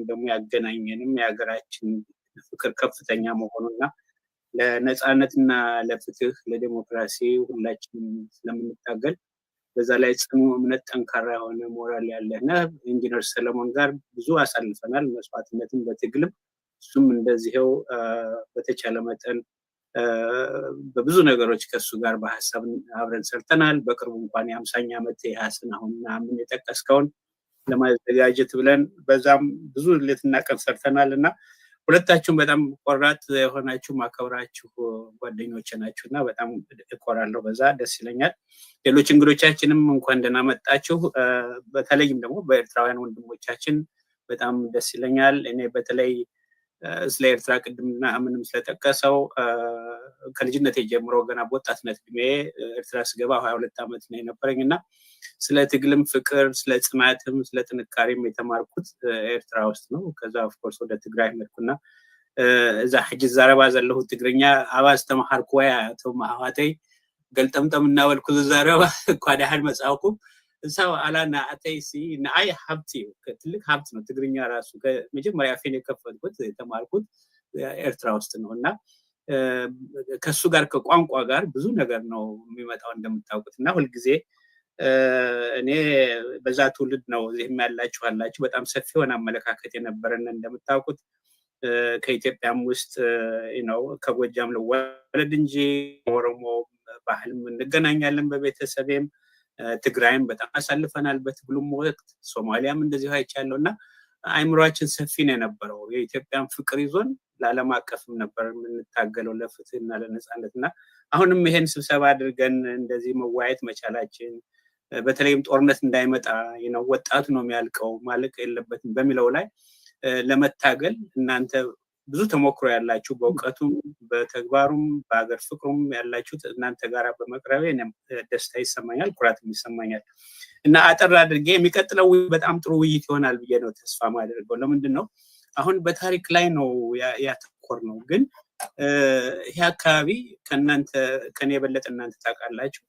ደግሞ ያገናኘንም የሀገራችን ፍቅር ከፍተኛ መሆኑና ለነፃነትና ለፍትህ ለዲሞክራሲ ሁላችንም ስለምንታገል በዛ ላይ ጽኑ እምነት፣ ጠንካራ የሆነ ሞራል ያለህ ኢንጂነር ሰለሞን ጋር ብዙ አሳልፈናል። መስዋዕትነትም በትግልም እሱም እንደዚህው በተቻለ መጠን በብዙ ነገሮች ከእሱ ጋር በሀሳብ አብረን ሰርተናል። በቅርቡ እንኳን የ50ኛ ዓመት የሀስን አሁን ምን የጠቀስከውን ለማዘጋጀት ብለን በዛም ብዙ ሌትና ቀን ሰርተናል። እና ሁለታችሁም በጣም ቆራጥ የሆናችሁ ማከብራችሁ ጓደኞች ናችሁ እና በጣም እኮራለሁ፣ በዛ ደስ ይለኛል። ሌሎች እንግዶቻችንም እንኳን ደህና መጣችሁ። በተለይም ደግሞ በኤርትራውያን ወንድሞቻችን በጣም ደስ ይለኛል። እኔ በተለይ ስለ ኤርትራ ቅድምና ምንም ስለጠቀሰው ከልጅነቴ ጀምሮ ገና በወጣትነት እድሜ ኤርትራ ስገባ 22 ዓመት ነው የነበረኝ እና ስለ ትግልም ፍቅር፣ ስለ ጽናትም፣ ስለ ጥንካሬም የተማርኩት ኤርትራ ውስጥ ነው። ከዛ of course ወደ ትግራይ መጥኩና እዛ ሕጂ ዝዛረባ ዘለኹ ትግርኛ ኣባ ዝተምሃርክዋ እያ። እቶም ኣሕዋተይ ገልጠምጠም እናበልኩ ዝዛረባ እኳ ዳሓን መፅኣኩም እሳ በኋላ ንኣተይ ሲ ንኣይ ሀብት እዩ፣ ትልቅ ሀብት ነው። ትግርኛ ራሱ መጀመሪያ አፌን የከፈትኩት የተማርኩት ኤርትራ ውስጥ ነው እና ከእሱ ጋር ከቋንቋ ጋር ብዙ ነገር ነው የሚመጣው እንደምታውቁት። እና ሁልጊዜ እኔ በዛ ትውልድ ነው እዚህም ያላችሁ አላችሁ፣ በጣም ሰፊ የሆነ አመለካከት የነበረን። እንደምታውቁት ከኢትዮጵያም ውስጥ ነው፣ ከጎጃም ልወለድ እንጂ ኦሮሞ ባህልም እንገናኛለን፣ በቤተሰቤም ትግራይም በጣም አሳልፈናል በትግሉም ወቅት፣ ሶማሊያም እንደዚሁ አይቻለሁ። እና አይምሯችን ሰፊ ነው የነበረው። የኢትዮጵያን ፍቅር ይዞን ለዓለም አቀፍም ነበር የምንታገለው ለፍትህ እና ለነፃነት። እና አሁንም ይሄን ስብሰባ አድርገን እንደዚህ መወያየት መቻላችን፣ በተለይም ጦርነት እንዳይመጣ ነው፣ ወጣቱ ነው የሚያልቀው፣ ማለቅ የለበትም በሚለው ላይ ለመታገል እናንተ ብዙ ተሞክሮ ያላችሁ፣ በእውቀቱም በተግባሩም በሀገር ፍቅሩም ያላችሁት እናንተ ጋር በመቅረቤ ደስታ ይሰማኛል፣ ኩራትም ይሰማኛል። እና አጠር አድርጌ የሚቀጥለው በጣም ጥሩ ውይይት ይሆናል ብዬ ነው ተስፋ ማደርገው። ለምንድን ነው፣ አሁን በታሪክ ላይ ነው ያተኮር ነው፣ ግን ይሄ አካባቢ ከእናንተ ከኔ የበለጠ እናንተ ታውቃላችሁ።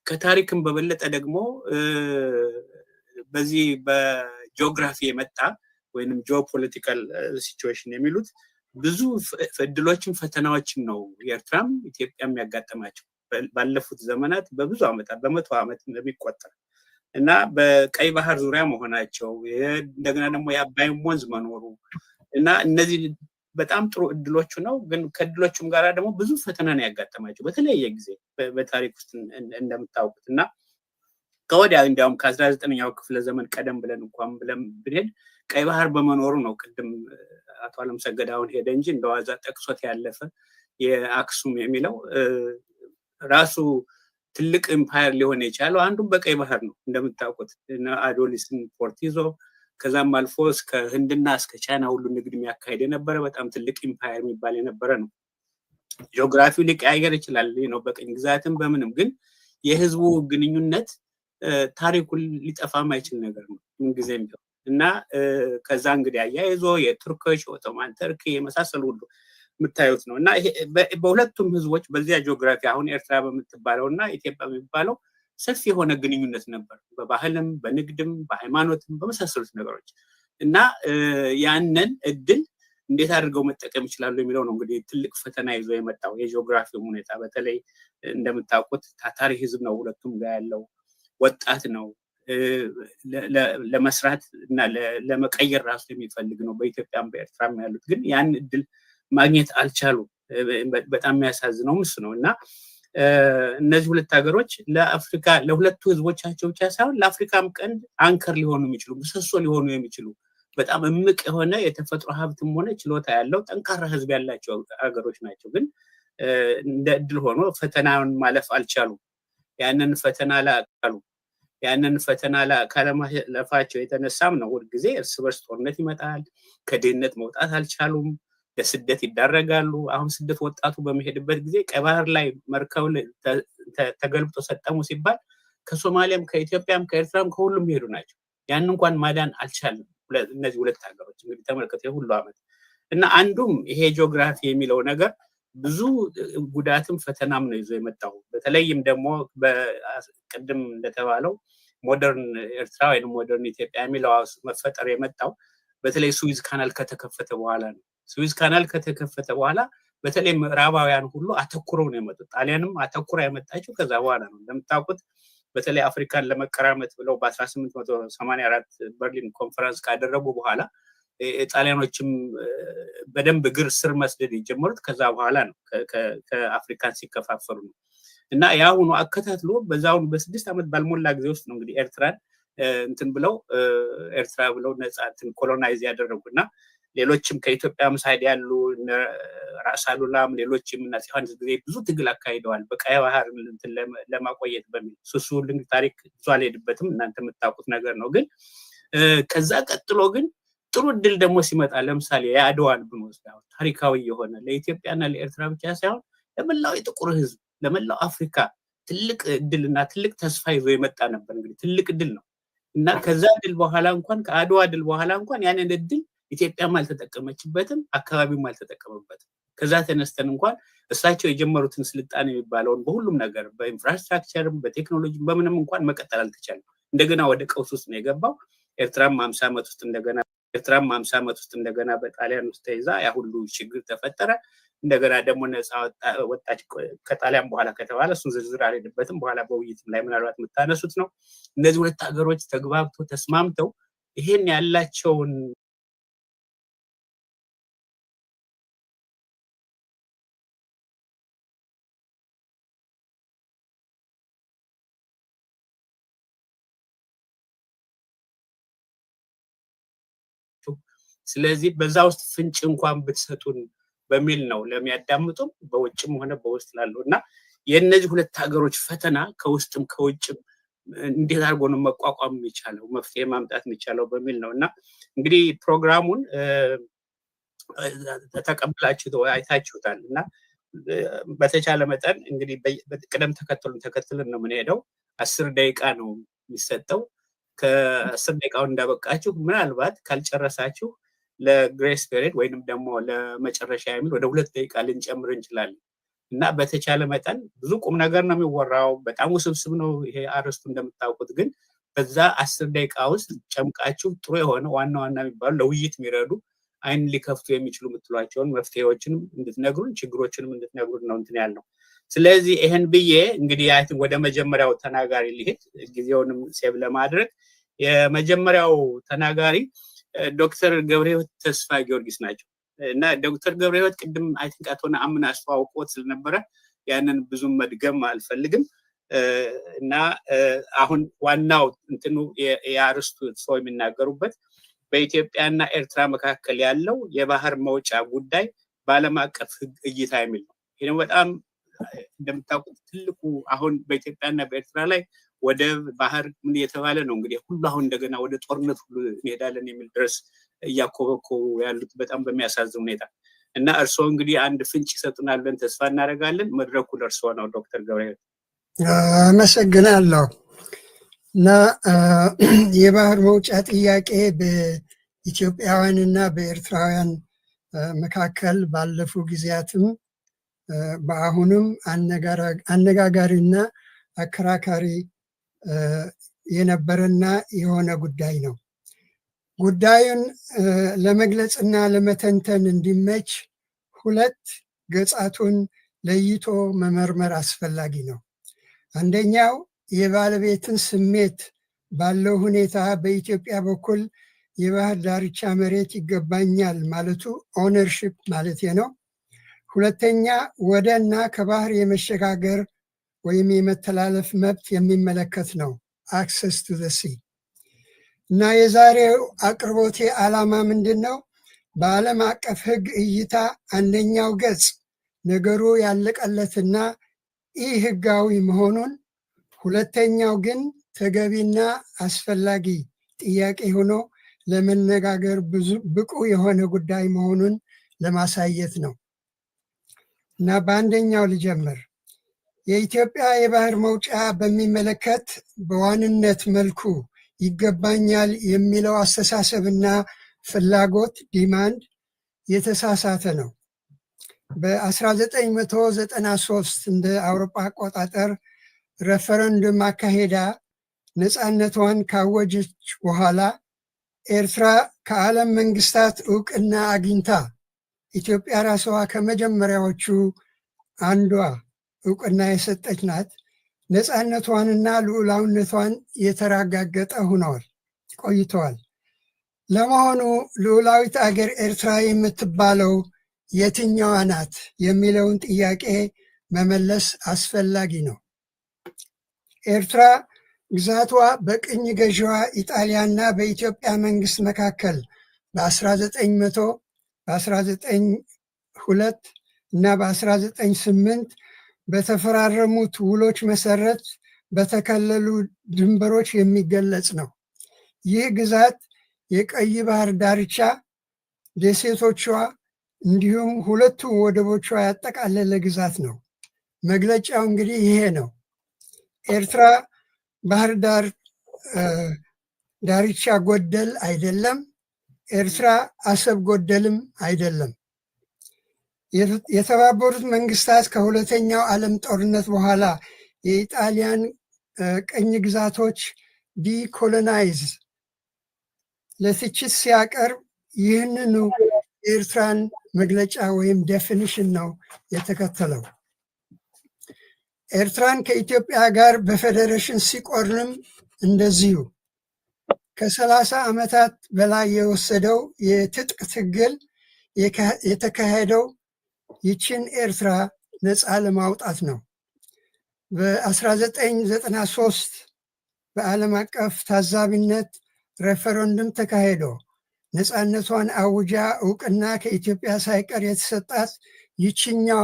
ከታሪክም በበለጠ ደግሞ በዚህ በጂኦግራፊ የመጣ ወይንም geopolitical situation የሚሉት ብዙ እድሎችን ፈተናዎችን ነው ኤርትራም ኢትዮጵያም ያጋጠማቸው ባለፉት ዘመናት፣ በብዙ ዓመታት፣ በ100 ዓመት እንደሚቆጠር። እና በቀይ ባህር ዙሪያ መሆናቸው፣ እንደገና ደግሞ የአባይም ወንዝ መኖሩ እና እነዚህ በጣም ጥሩ እድሎቹ ነው። ግን ከእድሎቹም ጋር ደግሞ ብዙ ፈተና ነው ያጋጠማቸው በተለያየ ጊዜ በታሪክ ውስጥ እንደምታውቁት። እና ከወዲያ እንዲያውም ከ19ኛው ክፍለ ዘመን ቀደም ብለን እንኳን ብለን ብንሄድ ቀይ ባህር በመኖሩ ነው። ቅድም አቶ አለምሰገድ አሁን ሄደ እንጂ እንደዋዛ ጠቅሶት ያለፈ የአክሱም የሚለው ራሱ ትልቅ empire ሊሆን የቻለው አንዱም በቀይ ባህር ነው እንደምታውቁት። አዶሊስን port ይዞ ከዛም አልፎ እስከ ህንድና እስከ ቻይና ሁሉ ንግድ የሚያካሄድ የነበረ በጣም ትልቅ empire የሚባል የነበረ ነው። ጂኦግራፊው ሊቀያየር ይችላል ነው በቅኝ ግዛትም በምንም፣ ግን የህዝቡ ግንኙነት ታሪኩን ሊጠፋ ማይችል ነገር ነው ምንጊዜም ቢሆን። እና ከዛ እንግዲህ አያይዞ የቱርኮች፣ Ottoman Turkey የመሳሰሉ ሁሉ የምታዩት ነው። እና በሁለቱም ህዝቦች በዚያ ጂኦግራፊ አሁን ኤርትራ በምትባለው እና ኢትዮጵያ በሚባለው ሰፊ የሆነ ግንኙነት ነበር፣ በባህልም፣ በንግድም፣ በሃይማኖትም፣ በመሳሰሉት ነገሮች። እና ያንን እድል እንዴት አድርገው መጠቀም ይችላሉ የሚለው ነው እንግዲህ ትልቅ ፈተና ይዞ የመጣው የጂኦግራፊው ሁኔታ። በተለይ እንደምታውቁት ታታሪ ህዝብ ነው ሁለቱም ጋር ያለው፣ ወጣት ነው፣ ለመስራት እና ለመቀየር ራሱ የሚፈልግ ነው። በኢትዮጵያም በኤርትራም ያሉት ግን ያን እድል ማግኘት አልቻሉም። በጣም የሚያሳዝነው እሱ ነው። እና እነዚህ ሁለት ሀገሮች ለአፍሪካ ለሁለቱ ህዝቦቻቸው ብቻ ሳይሆን ለአፍሪካም ቀንድ anchor ሊሆኑ የሚችሉ፣ ምሰሶ ሊሆኑ የሚችሉ፣ በጣም እምቅ የሆነ የተፈጥሮ ሀብትም ሆነ ችሎታ ያለው ጠንካራ ህዝብ ያላቸው ሀገሮች ናቸው። ግን እንደ እድል ሆኖ ፈተናውን ማለፍ አልቻሉም። ያንን ፈተና ላቃሉ ያንን ፈተና ካለማለፋቸው የተነሳም ነው ሁልጊዜ እርስ በርስ ጦርነት ይመጣል። ከድህነት መውጣት አልቻሉም። ለስደት ይዳረጋሉ። አሁን ስደት ወጣቱ በሚሄድበት ጊዜ ቀይ ባህር ላይ መርከብ ተገልብጦ ሰጠሙ ሲባል ከሶማሊያም፣ ከኢትዮጵያም፣ ከኤርትራም ከሁሉም ይሄዱ ናቸው። ያን እንኳን ማዳን አልቻልም። እነዚህ ሁለት ሀገሮች እንግዲህ ተመልከቱ የሁሉ ዓመት። እና አንዱም ይሄ ጂኦግራፊ የሚለው ነገር ብዙ ጉዳትም ፈተናም ነው ይዞ የመጣው። በተለይም ደግሞ ቅድም እንደተባለው modern ኤርትራ ወይም modern ኢትዮጵያ የሚለው መፈጠር የመጣው በተለይ Suez Canal ከተከፈተ በኋላ ነው። Suez Canal ከተከፈተ በኋላ በተለይ ምዕራባውያን ሁሉ አተኩረው ነው የመጡት። ጣሊያንም አተኩራ የመጣችው ከዛ በኋላ ነው። እንደምታውቁት በተለይ አፍሪካን ለመቀራመት ብለው በ1884 በርሊን ኮንፈረንስ ካደረጉ በኋላ ጣሊያኖችም በደንብ እግር ስር መስደድ የጀመሩት ከዛ በኋላ ነው፣ ከአፍሪካን ሲከፋፈሉ ነው። እና የአሁኑ አከታትሎ በዛሁኑ በ6 ዓመት ባልሞላ ጊዜ ውስጥ ነው እንግዲህ ኤርትራን እንትን ብለው፣ ኤርትራ ብለው ነፃ እንትን colonize ያደረጉ። እና ሌሎችም ከኢትዮጵያም side ያሉ ራስ አሉላም ሌሎችም እና ዮሐንስ ጊዜ ብዙ ትግል አካሂደዋል በቀይ ባህር እንትን ለማቆየት በሚል። እሱ ታሪክ ብዙ አልሄድበትም፣ እናንተ የምታውቁት ነገር ነው። ግን ከዛ ቀጥሎ ግን ጥሩ እድል ደግሞ ሲመጣ፣ ለምሳሌ የአድዋን ብንወስድ፣ ታሪካዊ የሆነ ለኢትዮጵያና ለኤርትራ ብቻ ሳይሆን ለመላው የጥቁር ሕዝብ፣ ለመላው አፍሪካ ትልቅ እድል እና ትልቅ ተስፋ ይዞ የመጣ ነበር። እንግዲህ ትልቅ እድል ነው እና ከዛ ድል በኋላ እንኳን፣ ከአድዋ ድል በኋላ እንኳን ያንን እድል ኢትዮጵያም አልተጠቀመችበትም፣ አካባቢውም አልተጠቀመበትም። ከዛ ተነስተን እንኳን እሳቸው የጀመሩትን ስልጣኔ የሚባለውን በሁሉም ነገር፣ በ infrastructure ም፣ በቴክኖሎጂ፣ በምንም እንኳን መቀጠል አልተቻለም። እንደገና ወደ ቀውስ ውስጥ ነው የገባው። ኤርትራም 50 ዓመት ውስጥ እንደገና በጣሊያን ውስጥ ተይዛ ያ ሁሉ ችግር ተፈጠረ። እንደገና ደግሞ ነፃ ወጣች ከጣሊያን በኋላ ከተባለ እሱን ዝርዝር አልሄድበትም። በኋላ በውይይትም ላይ ምናልባት የምታነሱት ነው። እነዚህ ሁለት ሀገሮች ተግባብተው ተስማምተው ይሄን ያላቸውን ስለዚህ በዛ ውስጥ ፍንጭ እንኳን ብትሰጡን በሚል ነው፣ ለሚያዳምጡም በውጭም ሆነ በውስጥ ላሉ። እና የእነዚህ ሁለት ሀገሮች ፈተና ከውስጥም ከውጭም እንዴት አድርጎ ነው መቋቋም የሚቻለው፣ መፍትሄ ማምጣት የሚቻለው በሚል ነው። እና እንግዲህ ፕሮግራሙን ተቀብላችሁ አይታችሁታል። እና በተቻለ መጠን እንግዲህ ቅደም ተከተሉን ተከትለን ነው የምንሄደው። 10 ደቂቃ ነው የሚሰጠው። ከ10 ደቂቃውን እንዳበቃችሁ ምናልባት ካልጨረሳችሁ ለ grace period ወይንም ደግሞ ለመጨረሻ የሚል ወደ 2 ደቂቃ ልንጨምር እንችላለን። እና በተቻለ መጠን ብዙ ቁም ነገር ነው የሚወራው። በጣም ውስብስብ ነው ይሄ አርስቱ እንደምታውቁት። ግን በዛ 10 ደቂቃ ውስጥ ጨምቃችሁ ጥሩ የሆነ ዋና ዋና የሚባሉ፣ ለውይይት የሚረዱ፣ አይን ሊከፍቱ የሚችሉ የምትሏቸውን መፍትሄዎችንም እንድትነግሩን፣ ችግሮችንም እንድትነግሩን ነው እንትን ያልነው። ስለዚህ ይህን ብዬ እንግዲህ I think ወደ መጀመሪያው ተናጋሪ ልሂድ፣ ጊዜውንም save ለማድረግ። የመጀመሪያው ተናጋሪ ዶክተር ገብረህይወት ተስፋ ጊዮርጊስ ናቸው። እና ዶክተር ገብረህይወት ቅድም I think አቶ ነአምን አስተዋውቆት ስለነበረ ያንን ብዙም መድገም አልፈልግም። እና አሁን ዋናው እንትኑ የአርስቱ ሰው የሚናገሩበት በኢትዮጵያና ኤርትራ መካከል ያለው የባህር መውጫ ጉዳይ በዓለም አቀፍ ሕግ እይታ የሚል ነው። ይህ ደግሞ በጣም እንደምታውቁት ትልቁ አሁን በኢትዮጵያና በኤርትራ ላይ ወደብ፣ ባህር ምን እየተባለ ነው እንግዲህ ሁሉ፣ አሁን እንደገና ወደ ጦርነት ሁሉ እንሄዳለን የሚል ድረስ እያኮበኮቡ ያሉት በጣም በሚያሳዝን ሁኔታ። እና እርስዎ እንግዲህ አንድ ፍንጭ ይሰጡናል ብለን ተስፋ እናደርጋለን። መድረኩ ለእርስዎ ነው ዶክተር ገብረህይወት። አመሰግናለሁ። እና የባህር መውጫ ጥያቄ በኢትዮጵያውያን እና በኤርትራውያን መካከል ባለፉ ጊዜያትም በአሁኑም አነጋጋሪና አከራካሪ የነበረና የሆነ ጉዳይ ነው። ጉዳዩን ለመግለጽና ለመተንተን እንዲመች ሁለት ገጻቱን ለይቶ መመርመር አስፈላጊ ነው። አንደኛው የባለቤትን ስሜት ባለው ሁኔታ በኢትዮጵያ በኩል የባህር ዳርቻ መሬት ይገባኛል ማለቱ፣ ownership ማለት ነው። ሁለተኛ ወደና ከባህር የመሸጋገር ወይም የመተላለፍ መብት የሚመለከት ነው፣ access to the sea። እና የዛሬው አቅርቦቴ ዓላማ ምንድን ነው? በዓለም አቀፍ ሕግ እይታ አንደኛው ገጽ ነገሩ ያለቀለትና ኢ ህጋዊ መሆኑን፣ ሁለተኛው ግን ተገቢና አስፈላጊ ጥያቄ ሆኖ ለመነጋገር ብዙ ብቁ የሆነ ጉዳይ መሆኑን ለማሳየት ነው። እና በአንደኛው ልጀምር። የኢትዮጵያ የባህር መውጫ በሚመለከት በዋንነት መልኩ ይገባኛል የሚለው አስተሳሰብና ፍላጎት፣ demand፣ የተሳሳተ ነው። በ1993 እንደ አውሮፓ አቆጣጠር ሬፈረንደም አካሄዳ ነፃነቷን ካወጀች በኋላ ኤርትራ ከዓለም መንግስታት እውቅና አግኝታ፣ ኢትዮጵያ ራስዋ ከመጀመሪያዎቹ አንዷ እውቅና የሰጠች ናት። ነፃነቷንና ልዑላዊነቷን የተረጋገጠ ሆነዋል ቆይተዋል። ለመሆኑ ልዑላዊት አገር ኤርትራ የምትባለው የትኛዋ ናት የሚለውን ጥያቄ መመለስ አስፈላጊ ነው። ኤርትራ ግዛቷ በቅኝ ገዢዋ ኢጣሊያና በኢትዮጵያ መንግስት መካከል በ1900፣ በ1902 እና በ1908 በተፈራረሙት ውሎች መሰረት በተከለሉ ድንበሮች የሚገለጽ ነው። ይህ ግዛት የቀይ ባህር ዳርቻ፣ ደሴቶቿ እንዲሁም ሁለቱ ወደቦቿ ያጠቃለለ ግዛት ነው። መግለጫው እንግዲህ ይሄ ነው። ኤርትራ ባህር ዳር ዳርቻ ጎደል አይደለም። ኤርትራ አሰብ ጎደልም አይደለም። የተባበሩት መንግስታት ከሁለተኛው ዓለም ጦርነት በኋላ የኢጣሊያን ቅኝ ግዛቶች decolonize ለትችት ሲያቀርብ ይህንኑ የኤርትራን መግለጫ ወይም definition ነው የተከተለው። ኤርትራን ከኢትዮጵያ ጋር በፌዴሬሽን ሲቆርንም እንደዚሁ ከ30 ዓመታት በላይ የወሰደው የትጥቅ ትግል የተካሄደው ይችን ኤርትራ ነፃ ለማውጣት ነው። በ1993 በዓለም አቀፍ ታዛቢነት ሬፈረንደም ተካሂዶ ነፃነቷን አውጃ እውቅና ከኢትዮጵያ ሳይቀር የተሰጣት ይችኛዋ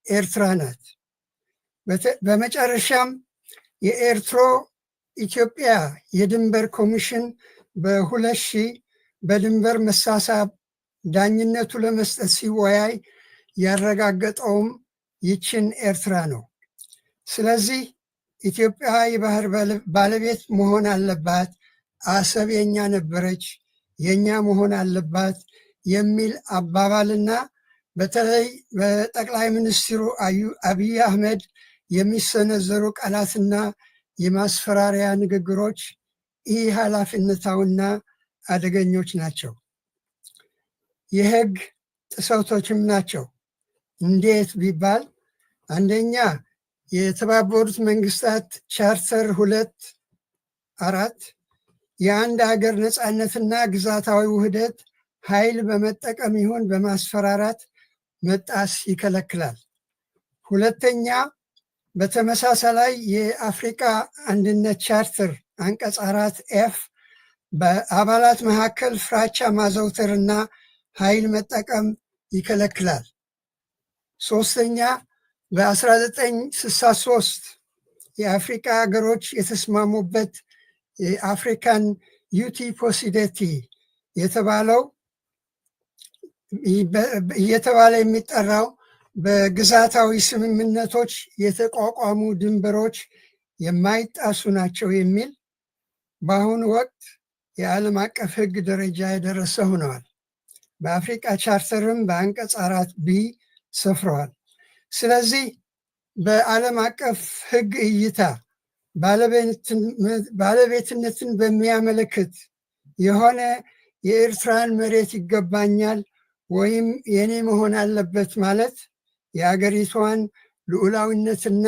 ኤርትራ ናት። በመጨረሻም የኤርትሮ ኢትዮጵያ የድንበር ኮሚሽን በ2000 በድንበር መሳሳብ ዳኝነቱ ለመስጠት ሲወያይ ያረጋገጠውም ይችን ኤርትራ ነው። ስለዚህ ኢትዮጵያ የባህር ባለቤት መሆን አለባት፣ አሰብ የኛ ነበረች፣ የኛ መሆን አለባት የሚል አባባልና በተለይ በጠቅላይ ሚኒስትሩ አብይ አህመድ የሚሰነዘሩ ቃላትና የማስፈራሪያ ንግግሮች ኢ ኃላፊነታዊና አደገኞች ናቸው። የህግ ጥሰቶችም ናቸው። እንዴት ቢባል፣ አንደኛ የተባበሩት መንግስታት ቻርተር 2.4 የአንድ ሀገር ነፃነትና ግዛታዊ ውህደት ኃይል በመጠቀም ይሁን በማስፈራራት መጣስ ይከለክላል። ሁለተኛ፣ በተመሳሳይ ላይ የአፍሪካ አንድነት ቻርተር አንቀጽ 4 F በአባላት መካከል ፍራቻ ማዘውተርና ኃይል መጠቀም ይከለክላል። ሶስተኛ፣ በ1963 የአፍሪካ ሀገሮች የተስማሙበት የ African uti possidetis የተባለው፣ እየተባለ የሚጠራው በግዛታዊ ስምምነቶች የተቋቋሙ ድንበሮች የማይጣሱ ናቸው የሚል በአሁኑ ወቅት የዓለም አቀፍ ሕግ ደረጃ የደረሰ ሆነዋል። በአፍሪቃ ቻርተርም በአንቀጽ 4 B ሰፍረዋል። ስለዚህ በዓለም አቀፍ ሕግ እይታ ባለቤትነትን በሚያመለክት የሆነ የኤርትራን መሬት ይገባኛል ወይም የኔ መሆን አለበት ማለት የአገሪቷን ልዑላዊነትና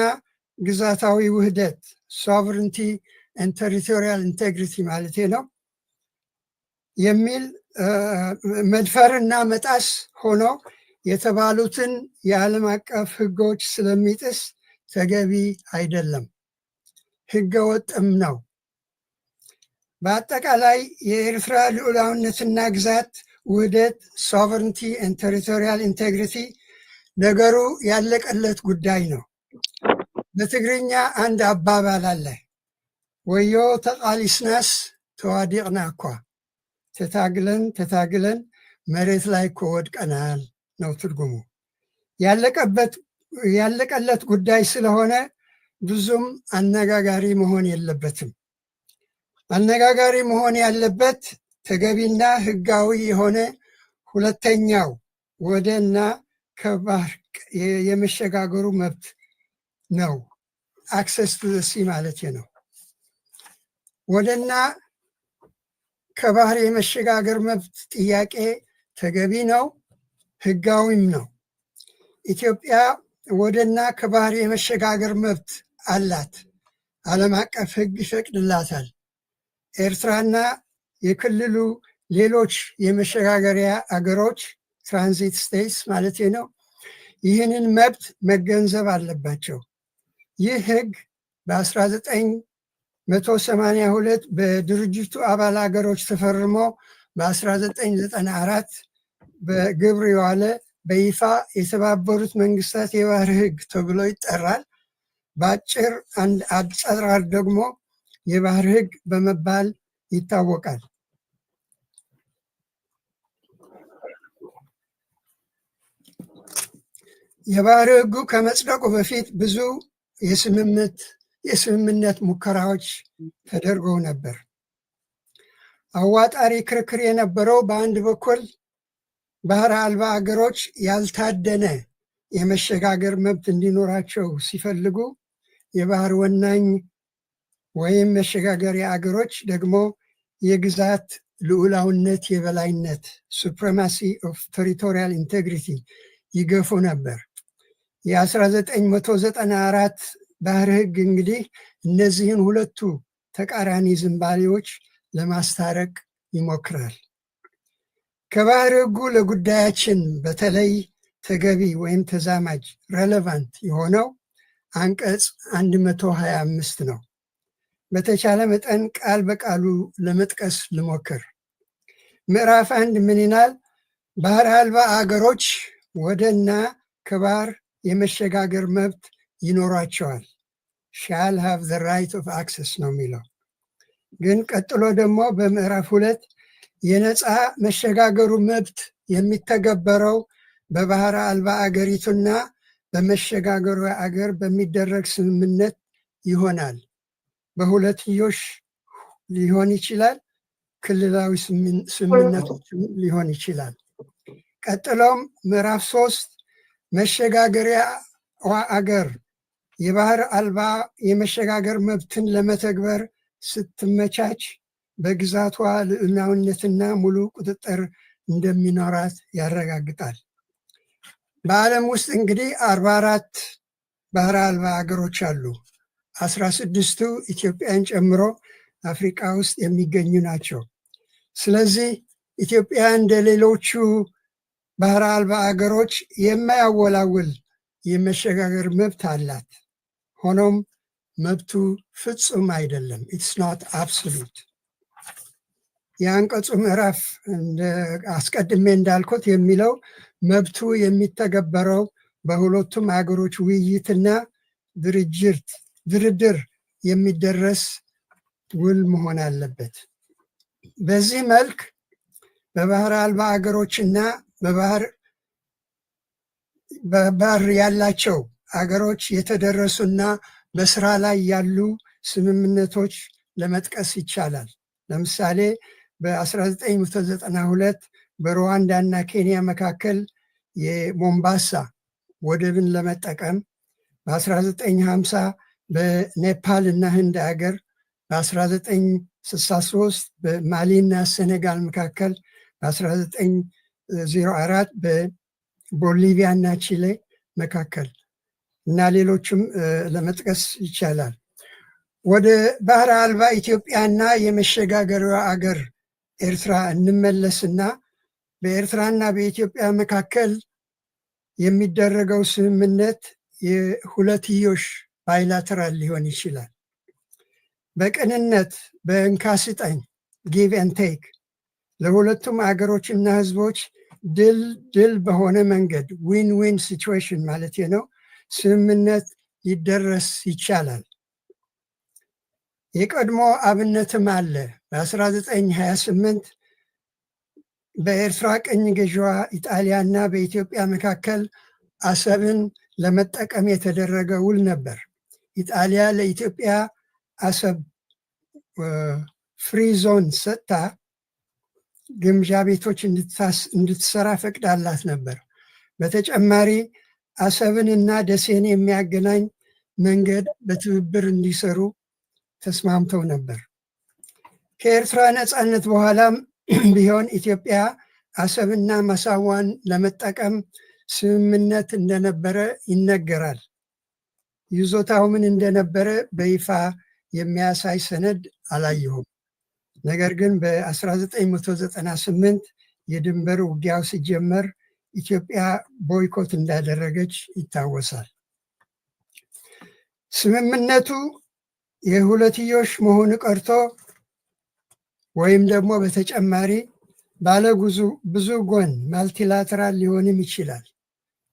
ግዛታዊ ውህደት፣ sovereignty and territorial integrity ማለት ነው፣ የሚል መድፈርና መጣስ ሆኖ የተባሉትን የዓለም አቀፍ ሕጎች ስለሚጥስ ተገቢ አይደለም፣ ሕገ ወጥም ነው። በአጠቃላይ የኤርትራ ልዑላዊነትና ግዛት ውህደት፣ sovereignty and territorial integrity፣ ነገሩ ያለቀለት ጉዳይ ነው። በትግርኛ አንድ አባባል አለ። ወዮ ተቃሊስናስ ተዋዲቕና እኳ፣ ተታግለን ተታግለን መሬት ላይ እኮ ወድቀናል ነው ትርጉሙ። ያለቀበት ያለቀለት ጉዳይ ስለሆነ ብዙም አነጋጋሪ መሆን የለበትም። አነጋጋሪ መሆን ያለበት ተገቢና ሕጋዊ የሆነ ሁለተኛው ወደና ከባህር የመሸጋገሩ መብት ነው። Access to sea ማለት ነው። ወደና ከባህር የመሸጋገር መብት ጥያቄ ተገቢ ነው፣ ህጋዊም ነው። ኢትዮጵያ ወደና ከባህር የመሸጋገር መብት አላት። ዓለም አቀፍ ሕግ ይፈቅድላታል። ኤርትራና የክልሉ ሌሎች የመሸጋገሪያ አገሮች፣ transit states ማለት ነው፣ ይህንን መብት መገንዘብ አለባቸው። ይህ ሕግ በ1982 በድርጅቱ አባል አገሮች ተፈርሞ በ1994 በግብር የዋለ፣ በይፋ የተባበሩት መንግስታት የባህር ሕግ ተብሎ ይጠራል። በአጭር አጠራር ደግሞ የባህር ሕግ በመባል ይታወቃል። የባህር ሕጉ ከመጽደቁ በፊት ብዙ የስምምነት ሙከራዎች ተደርገው ነበር። አዋጣሪ ክርክር የነበረው በአንድ በኩል ባህር አልባ አገሮች ያልታደነ የመሸጋገር መብት እንዲኖራቸው ሲፈልጉ፣ የባህር ወናኝ ወይም መሸጋገሪያ አገሮች ደግሞ የግዛት ልዑላዊነት የበላይነት፣ supremacy of territorial integrity፣ ይገፉ ነበር። የ1994 ባህር ሕግ እንግዲህ እነዚህን ሁለቱ ተቃራኒ ዝንባሌዎች ለማስታረቅ ይሞክራል። ከባህር ሕጉ ለጉዳያችን በተለይ ተገቢ ወይም ተዛማጅ፣ relevant የሆነው አንቀጽ 125 ነው። በተቻለ መጠን ቃል በቃሉ ለመጥቀስ ልሞክር። ምዕራፍ 1 ምን ይላል? ባህር አልባ አገሮች ወደና ከባህር የመሸጋገር መብት ይኖራቸዋል። Shall have the right of access ነው የሚለው። ግን ቀጥሎ ደግሞ በምዕራፍ 2 የነፃ መሸጋገሩ መብት የሚተገበረው በባህር አልባ አገሪቱና በመሸጋገሩ አገር በሚደረግ ስምምነት ይሆናል። በሁለትዮሽ ሊሆን ይችላል፣ ክልላዊ ስምምነቶችም ሊሆን ይችላል። ቀጥሎም ምዕራፍ 3 መሸጋገሪያዋ አገር የባህር አልባ የመሸጋገር መብትን ለመተግበር ስትመቻች በግዛቷ ልዑላዊነትና ሙሉ ቁጥጥር እንደሚኖራት ያረጋግጣል። በዓለም ውስጥ እንግዲህ 44 ባህር አልባ ሀገሮች አሉ። 16ቱ ኢትዮጵያን ጨምሮ አፍሪካ ውስጥ የሚገኙ ናቸው። ስለዚህ ኢትዮጵያ እንደ ሌሎቹ ባህር አልባ አገሮች የማያወላውል የመሸጋገር መብት አላት። ሆኖም መብቱ ፍጹም አይደለም። It's not absolute። የአንቀጹ ምዕራፍ አስቀድሜ እንዳልኩት የሚለው መብቱ የሚተገበረው በሁለቱም ሀገሮች ውይይትና ድርጅት ድርድር የሚደረስ ውል መሆን አለበት። በዚህ መልክ በባህር አልባ አገሮችና በባህር ያላቸው አገሮች የተደረሱና በስራ ላይ ያሉ ስምምነቶች ለመጥቀስ ይቻላል። ለምሳሌ በ1992 በሩዋንዳ እና ኬንያ መካከል የሞምባሳ ወደብን ለመጠቀም፣ በ1950 በኔፓል እና ህንድ ሀገር፣ በ1963 በማሊ እና ሴኔጋል መካከል፣ በ1904 በቦሊቪያ እና ቺሌ መካከል እና ሌሎችም ለመጥቀስ ይቻላል። ወደ ባህር አልባ ኢትዮጵያና የመሸጋገሪያ አገር ኤርትራ እንመለስና በኤርትራና በኢትዮጵያ መካከል የሚደረገው ስምምነት የሁለትዮሽ፣ bilateral ሊሆን ይችላል። በቅንነት፣ በእንካ ስጠኝ፣ give and take፣ ለሁለቱም አገሮችና ህዝቦች ድል ድል በሆነ መንገድ፣ win win situation ማለት ነው፣ ስምምነት ሊደረስ ይቻላል። የቀድሞ አብነትም አለ። በ1928 በኤርትራ ቅኝ ገዥዋ ኢጣሊያና በኢትዮጵያ መካከል አሰብን ለመጠቀም የተደረገ ውል ነበር። ኢጣሊያ ለኢትዮጵያ አሰብ free zone ሰጥታ ግምጃ ቤቶች እንድትሰራ ፈቅዳላት ነበር። በተጨማሪ አሰብንና ደሴን የሚያገናኝ መንገድ በትብብር እንዲሰሩ ተስማምተው ነበር። ከኤርትራ ነፃነት በኋላም ቢሆን ኢትዮጵያ አሰብና ማሳዋን ለመጠቀም ስምምነት እንደነበረ ይነገራል። ይዞታው ምን እንደነበረ በይፋ የሚያሳይ ሰነድ አላየሁም። ነገር ግን በ1998 የድንበር ውጊያው ሲጀመር ኢትዮጵያ boycott እንዳደረገች ይታወሳል። ስምምነቱ የሁለትዮሽ መሆኑ ቀርቶ ወይም ደግሞ በተጨማሪ ባለ ብዙ ጎን multilateral ሊሆንም ይችላል።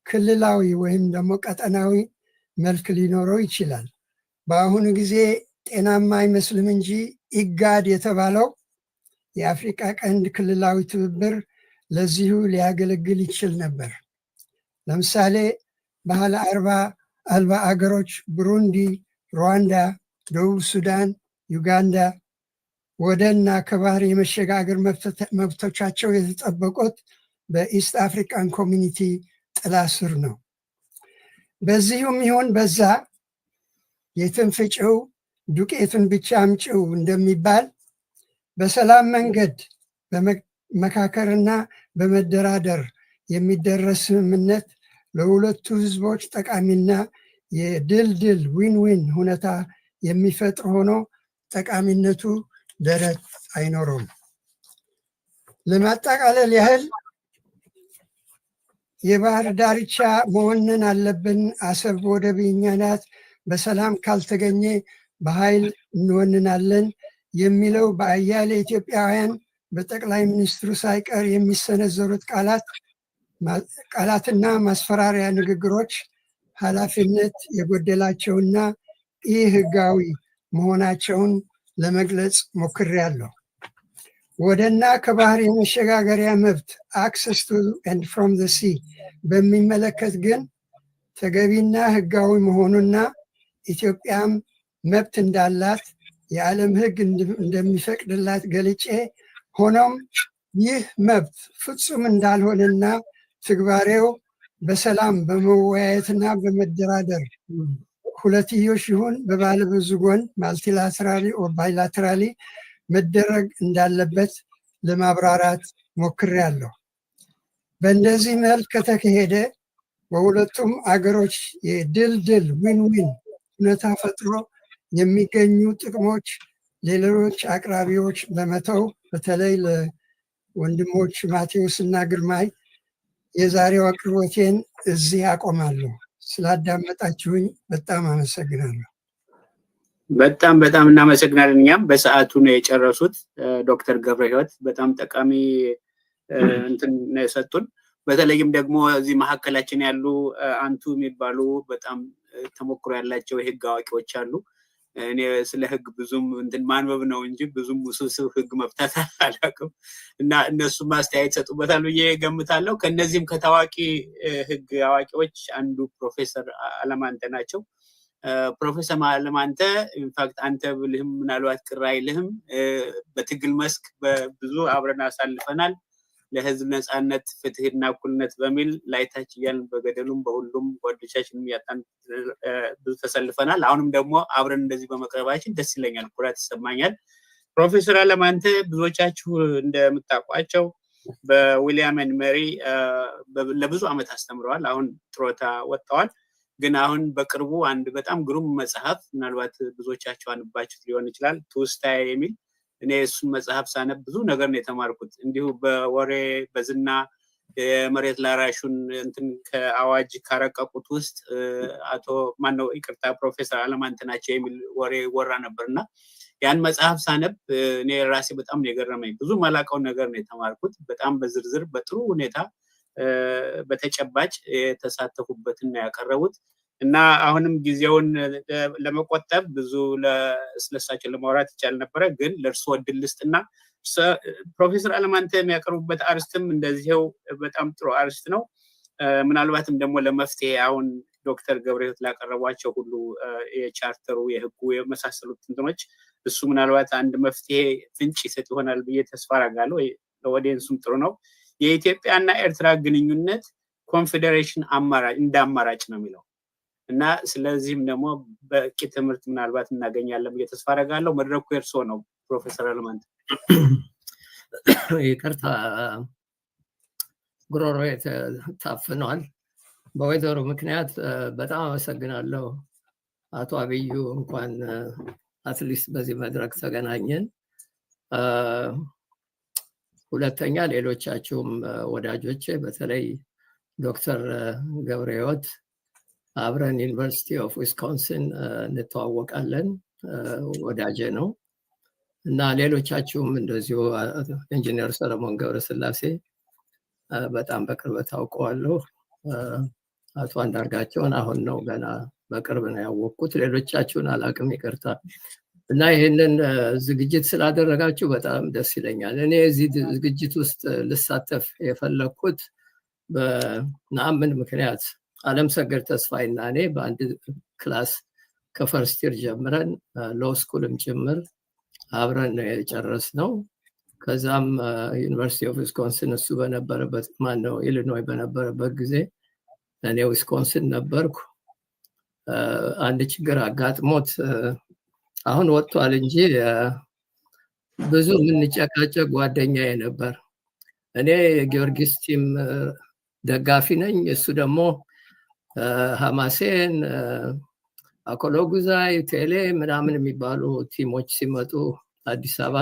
ክልላዊ ወይም ደግሞ ቀጠናዊ መልክ ሊኖረው ይችላል። በአሁኑ ጊዜ ጤናማ አይመስልም እንጂ ኢጋድ የተባለው የአፍሪቃ ቀንድ ክልላዊ ትብብር ለዚሁ ሊያገለግል ይችል ነበር። ለምሳሌ ባህር አልባ አገሮች ብሩንዲ፣ ሩዋንዳ፣ ደቡብ ሱዳን፣ ዩጋንዳ ወደና ከባህር የመሸጋገር መብቶቻቸው የተጠበቁት በ East African Community ጥላ ስር ነው። በዚሁም ይሁን በዛ የትም ፍጪው ዱቄቱን ብቻ አምጪው እንደሚባል በሰላም መንገድ በመመካከርና በመደራደር የሚደረስ ስምምነት ለሁለቱ ህዝቦች ጠቃሚና የድልድል win win ሁኔታ የሚፈጥር ሆኖ ጠቃሚነቱ ደረት አይኖረውም። ለማጠቃለል ያህል የባህር ዳርቻ መወነን አለብን፣ አሰብ ወደብ የኛ ናት፣ በሰላም ካልተገኘ በኃይል እንወንናለን የሚለው በአያሌ ኢትዮጵያውያን በጠቅላይ ሚኒስትሩ ሳይቀር የሚሰነዘሩት ቃላትና ማስፈራሪያ ንግግሮች ኃላፊነት የጎደላቸውና ኢ ህጋዊ መሆናቸውን ለመግለጽ ሞክሬያለሁ። ወደና ከባህር የመሸጋገሪያ መብት access to and from the sea በሚመለከት ግን ተገቢና ህጋዊ መሆኑና ኢትዮጵያም መብት እንዳላት የዓለም ሕግ እንደሚፈቅድላት ገልጬ፣ ሆኖም ይህ መብት ፍጹም እንዳልሆነና ትግባሬው በሰላም በመወያየትና በመደራደር ሁለትዮሽ ይሁን በባለብዙ ጎን multilaterally or bilaterally መደረግ እንዳለበት ለማብራራት ሞክሬያለሁ። በእንደዚህ መልክ ከተካሄደ በሁለቱም አገሮች የድልድል win win ሁኔታ ፈጥሮ የሚገኙ ጥቅሞች ለሌሎች አቅራቢዎች በመተው፣ በተለይ ለወንድሞች ማቴዎስ እና ግርማይ፣ የዛሬው አቅርቦቴን እዚህ አቆማለሁ። ስላዳመጣችሁኝ በጣም አመሰግናለሁ። በጣም በጣም እናመሰግናለን። እኛም በሰዓቱ ነው የጨረሱት ዶክተር ገብረ ህይወት፣ በጣም ጠቃሚ እንትን ነው የሰጡን። በተለይም ደግሞ እዚህ መካከላችን ያሉ አንቱ የሚባሉ በጣም ተሞክሮ ያላቸው የህግ አዋቂዎች አሉ። እኔ ስለ ህግ ብዙም እንትን ማንበብ ነው እንጂ ብዙም ውስብስብ ህግ መፍታት አላውቅም፣ እና እነሱም አስተያየት ይሰጡበታል ብዬ ገምታለሁ። ከእነዚህም ከታዋቂ ህግ አዋቂዎች አንዱ ፕሮፌሰር አለማንተ ናቸው። ፕሮፌሰር አለማንተ፣ in fact አንተ ብልህም ምናልባት ቅር አይልህም። በትግል መስክ ብዙ አብረን አሳልፈናል። ለህዝብ ነፃነት፣ ፍትህና እኩልነት በሚል ላይታች እያልን በገደሉም በሁሉም ጓዶቻችንም እያጣን ብዙ ተሰልፈናል። አሁንም ደግሞ አብረን እንደዚህ በመቅረባችን ደስ ይለኛል፣ ኩራት ይሰማኛል። ፕሮፌሰር አለማንተ ብዙዎቻችሁ እንደምታውቋቸው በ William and Mary ለብዙ ዓመት አስተምረዋል። አሁን ጡረታ ወጥተዋል። ግን አሁን በቅርቡ አንድ በጣም ግሩም መጽሐፍ፣ ምናልባት ብዙዎቻችሁ አንብባችሁት ሊሆን ይችላል፣ ትውስታዬ የሚል። እኔ እሱን መጽሐፍ ሳነብ ብዙ ነገር ነው የተማርኩት። እንዲሁ በወሬ በዝና የመሬት ላራሹን እንትን ከአዋጅ ካረቀቁት ውስጥ አቶ ማነው፣ ይቅርታ፣ ፕሮፌሰር አለማንተ ናቸው የሚል ወሬ ወራ ነበር፣ እና ያን መጽሐፍ ሳነብ እኔ ራሴ በጣም ነው የገረመኝ። ብዙ ማላውቀው ነገር ነው የተማርኩት። በጣም በዝርዝር በጥሩ ሁኔታ በተጨባጭ የተሳተፉበትን ነው ያቀረቡት፣ እና አሁንም ጊዜውን ለመቆጠብ ብዙ ስለሳቸው ለማውራት ይቻል ነበረ፣ ግን ለእርስዎ እድል ልስጥና ፕሮፌሰር አለማንተ የሚያቀርቡበት አርስትም እንደዚህው በጣም ጥሩ አርስት ነው። ምናልባትም ደግሞ ለመፍትሄ አሁን ዶክተር ገብረህይወት ላቀረቧቸው ሁሉ የቻርተሩ፣ የህጉ የመሳሰሉት እንትኖች እሱ ምናልባት አንድ መፍትሄ ፍንጭ ይሰጥ ይሆናል ብዬ ተስፋ አደርጋለሁ። ለ audience ኡም ጥሩ ነው። የኢትዮጵያና ኤርትራ ግንኙነት ኮንፌዴሬሽን አማራጭ እንደ አማራጭ ነው የሚለው፣ እና ስለዚህም ደግሞ በቂ ትምህርት ምናልባት እናገኛለን ብዬ ተስፋ አደርጋለሁ። መድረኩ የእርስዎ ነው ፕሮፌሰር አለማንተ። ይቅርታ፣ ጉሮሮዬ ታፍኗል በ weather ኡ ምክንያት። በጣም አመሰግናለሁ አቶ አብዩ፣ እንኳን at least በዚህ መድረክ ተገናኘን። ሁለተኛ ሌሎቻችሁም ወዳጆቼ፣ በተለይ ዶክተር ገብረህይወት አብረን University of Wisconsin እንተዋወቃለን፣ ወዳጄ ነው። እና ሌሎቻችሁም እንደዚሁ፣ ኢንጂነር ሰለሞን ገብረስላሴ በጣም በቅርበት አውቀዋለሁ። አቶ አንዳርጋቸውን አሁን ነው፣ ገና በቅርብ ነው ያወቅኩት። ሌሎቻችሁን አላቅም፣ ይቅርታ። እና ይህንን ዝግጅት ስላደረጋችሁ በጣም ደስ ይለኛል። እኔ እዚህ ዝግጅት ውስጥ ልሳተፍ የፈለግኩት በነአምን ምክንያት፣ አለም ሰገድ ተስፋዬ እና እኔ በአንድ class ከ first year ጀምረን law school ም ጭምር አብረን ነው የጨረስነው። ከዛም University of Wisconsin እሱ በነበረበት፣ ማነው፣ ኢሊኖይ በነበረበት ጊዜ እኔ ዊስኮንስን ነበርኩ። አንድ ችግር አጋጥሞት አሁን ወጥቷል እንጂ ብዙ የምንጨቃጨቅ ጓደኛዬ ነበር። እኔ የጊዮርጊስ team ደጋፊ ነኝ። እሱ ደግሞ ሀማሴን፣ አኮሎጉዛይ፣ ቴሌ ምናምን የሚባሉ team ኦች ሲመጡ አዲስ አበባ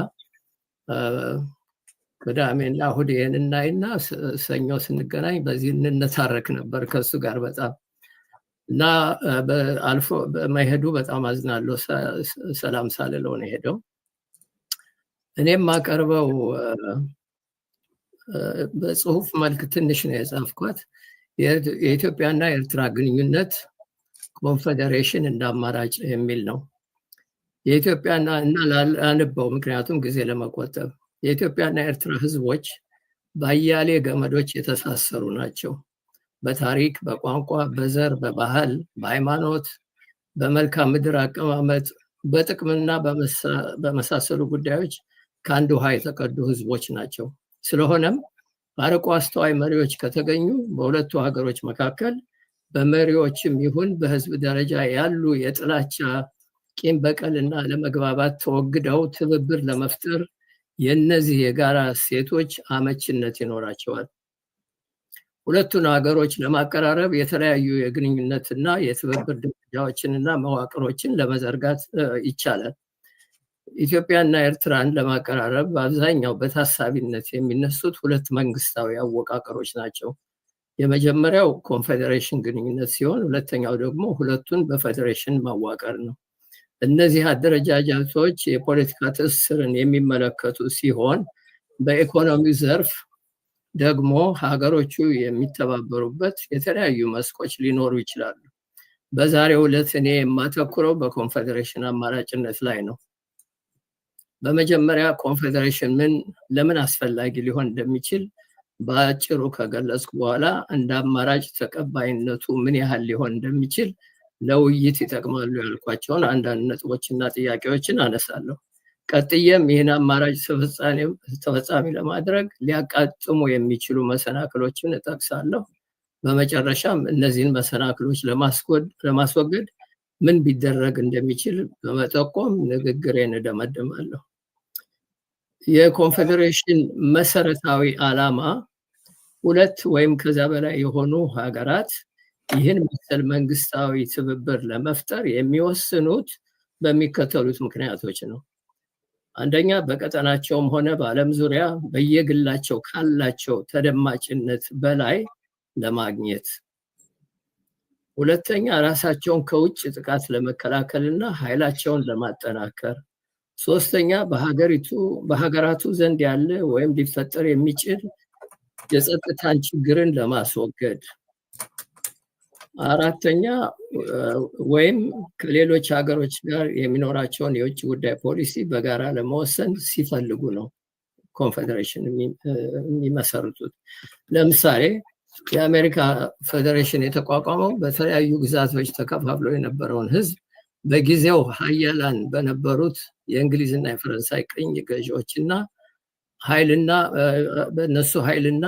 ቅዳሜና እሁድ ይህን እናይና ሰኞ ስንገናኝ በዚህ እንነታረክ ነበር ከእሱ ጋር በጣም። እና አልፎ በመሄዱ በጣም አዝናለሁ። ሰላም ሳልለው ነው የሄደው። እኔም ማቀርበው በጽሁፍ መልክ ትንሽ ነው የጻፍኳት። የኢትዮጵያና የኤርትራ ግንኙነት፣ ኮንፌዴሬሽን እንደ አማራጭ የሚል ነው። የኢትዮጵያና እና ላንበው፣ ምክንያቱም ጊዜ ለመቆጠብ። የኢትዮጵያና የኤርትራ ህዝቦች በአያሌ ገመዶች የተሳሰሩ ናቸው። በታሪክ፣ በቋንቋ፣ በዘር፣ በባህል፣ በሃይማኖት፣ በመልክዓ ምድር አቀማመጥ፣ በጥቅምና በመሳሰሉ ጉዳዮች ከአንድ ውሃ የተቀዱ ህዝቦች ናቸው። ስለሆነም አርቆ አስተዋይ መሪዎች ከተገኙ በሁለቱ ሀገሮች መካከል በመሪዎችም ይሁን በህዝብ ደረጃ ያሉ የጥላቻ፣ ቂም በቀልና አለመግባባት ተወግደው ትብብር ለመፍጠር የእነዚህ የጋራ እሴቶች አመችነት ይኖራቸዋል። ሁለቱን ሀገሮች ለማቀራረብ የተለያዩ የግንኙነትና የትብብር ደረጃዎችንና መዋቅሮችን ለመዘርጋት ይቻላል። ኢትዮጵያና ኤርትራን ለማቀራረብ በአብዛኛው በታሳቢነት የሚነሱት ሁለት መንግስታዊ አወቃቀሮች ናቸው። የመጀመሪያው ኮንፌዴሬሽን ግንኙነት ሲሆን፣ ሁለተኛው ደግሞ ሁለቱን በፌዴሬሽን ማዋቀር ነው። እነዚህ አደረጃጀቶች የፖለቲካ ትስስርን የሚመለከቱ ሲሆን፣ በኢኮኖሚው ዘርፍ ደግሞ ሀገሮቹ የሚተባበሩበት የተለያዩ መስኮች ሊኖሩ ይችላሉ። በዛሬው ዕለት እኔ የማተኩረው በኮንፌዴሬሽን አማራጭነት ላይ ነው። በመጀመሪያ ኮንፌዴሬሽን ምን ለምን አስፈላጊ ሊሆን እንደሚችል በአጭሩ ከገለጽኩ በኋላ፣ እንደ አማራጭ ተቀባይነቱ ምን ያህል ሊሆን እንደሚችል ለውይይት ይጠቅማሉ ያልኳቸውን አንዳንድ ነጥቦችና ጥያቄዎችን አነሳለሁ። ቀጥዬም ይህን አማራጭ ተፈጻሚ ለማድረግ ሊያጋጥሙ የሚችሉ መሰናክሎችን እጠቅሳለሁ። በመጨረሻም እነዚህን መሰናክሎች ለማስወገድ ምን ቢደረግ እንደሚችል በመጠቆም ንግግሬን እደመድማለሁ። የኮንፌዴሬሽን መሰረታዊ ዓላማ ሁለት ወይም ከዛ በላይ የሆኑ ሀገራት ይህን መሰል መንግስታዊ ትብብር ለመፍጠር የሚወስኑት በሚከተሉት ምክንያቶች ነው። አንደኛ፣ በቀጠናቸውም ሆነ በዓለም ዙሪያ በየግላቸው ካላቸው ተደማጭነት በላይ ለማግኘት። ሁለተኛ፣ ራሳቸውን ከውጭ ጥቃት ለመከላከልና ኃይላቸውን ለማጠናከር። ሶስተኛ፣ በሀገራቱ ዘንድ ያለ ወይም ሊፈጠር የሚችል የጸጥታን ችግርን ለማስወገድ። አራተኛ፣ ወይም ከሌሎች ሀገሮች ጋር የሚኖራቸውን የውጭ ጉዳይ ፖሊሲ በጋራ ለመወሰን ሲፈልጉ ነው ኮንፌዴሬሽን የሚመሰርቱት። ለምሳሌ የአሜሪካ ፌዴሬሽን የተቋቋመው በተለያዩ ግዛቶች ተከፋፍሎ የነበረውን ህዝብ በጊዜው ሀያላን በነበሩት የእንግሊዝና የፈረንሳይ ቅኝ ገዢዎችና ኃይልና በእነሱ ኃይልና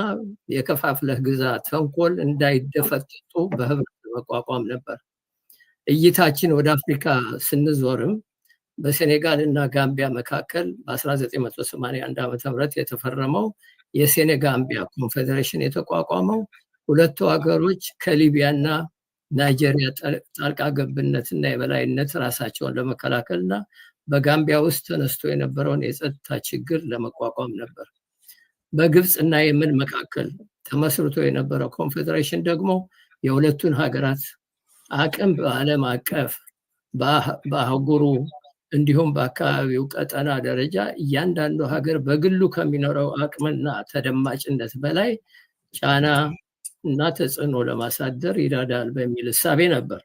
የከፋፍለህ ግዛ ተንኮል እንዳይደፈጠጡ በህብረት ለመቋቋም ነበር። እይታችን ወደ አፍሪካ ስንዞርም በሴኔጋል እና ጋምቢያ መካከል በ1981 ዓ.ም የተፈረመው የሴኔጋምቢያ ኮንፌዴሬሽን የተቋቋመው ሁለቱ ሀገሮች ከሊቢያና ናይጄሪያ ጣልቃ ገብነትና የበላይነት ራሳቸውን ለመከላከልና በጋምቢያ ውስጥ ተነስቶ የነበረውን የጸጥታ ችግር ለመቋቋም ነበር። በግብፅ እና የመን መካከል ተመስርቶ የነበረው ኮንፌዴሬሽን ደግሞ የሁለቱን ሀገራት አቅም በዓለም አቀፍ፣ በአህጉሩ እንዲሁም በአካባቢው ቀጠና ደረጃ እያንዳንዱ ሀገር በግሉ ከሚኖረው አቅምና ተደማጭነት በላይ ጫና እና ተጽዕኖ ለማሳደር ይረዳል በሚል እሳቤ ነበር።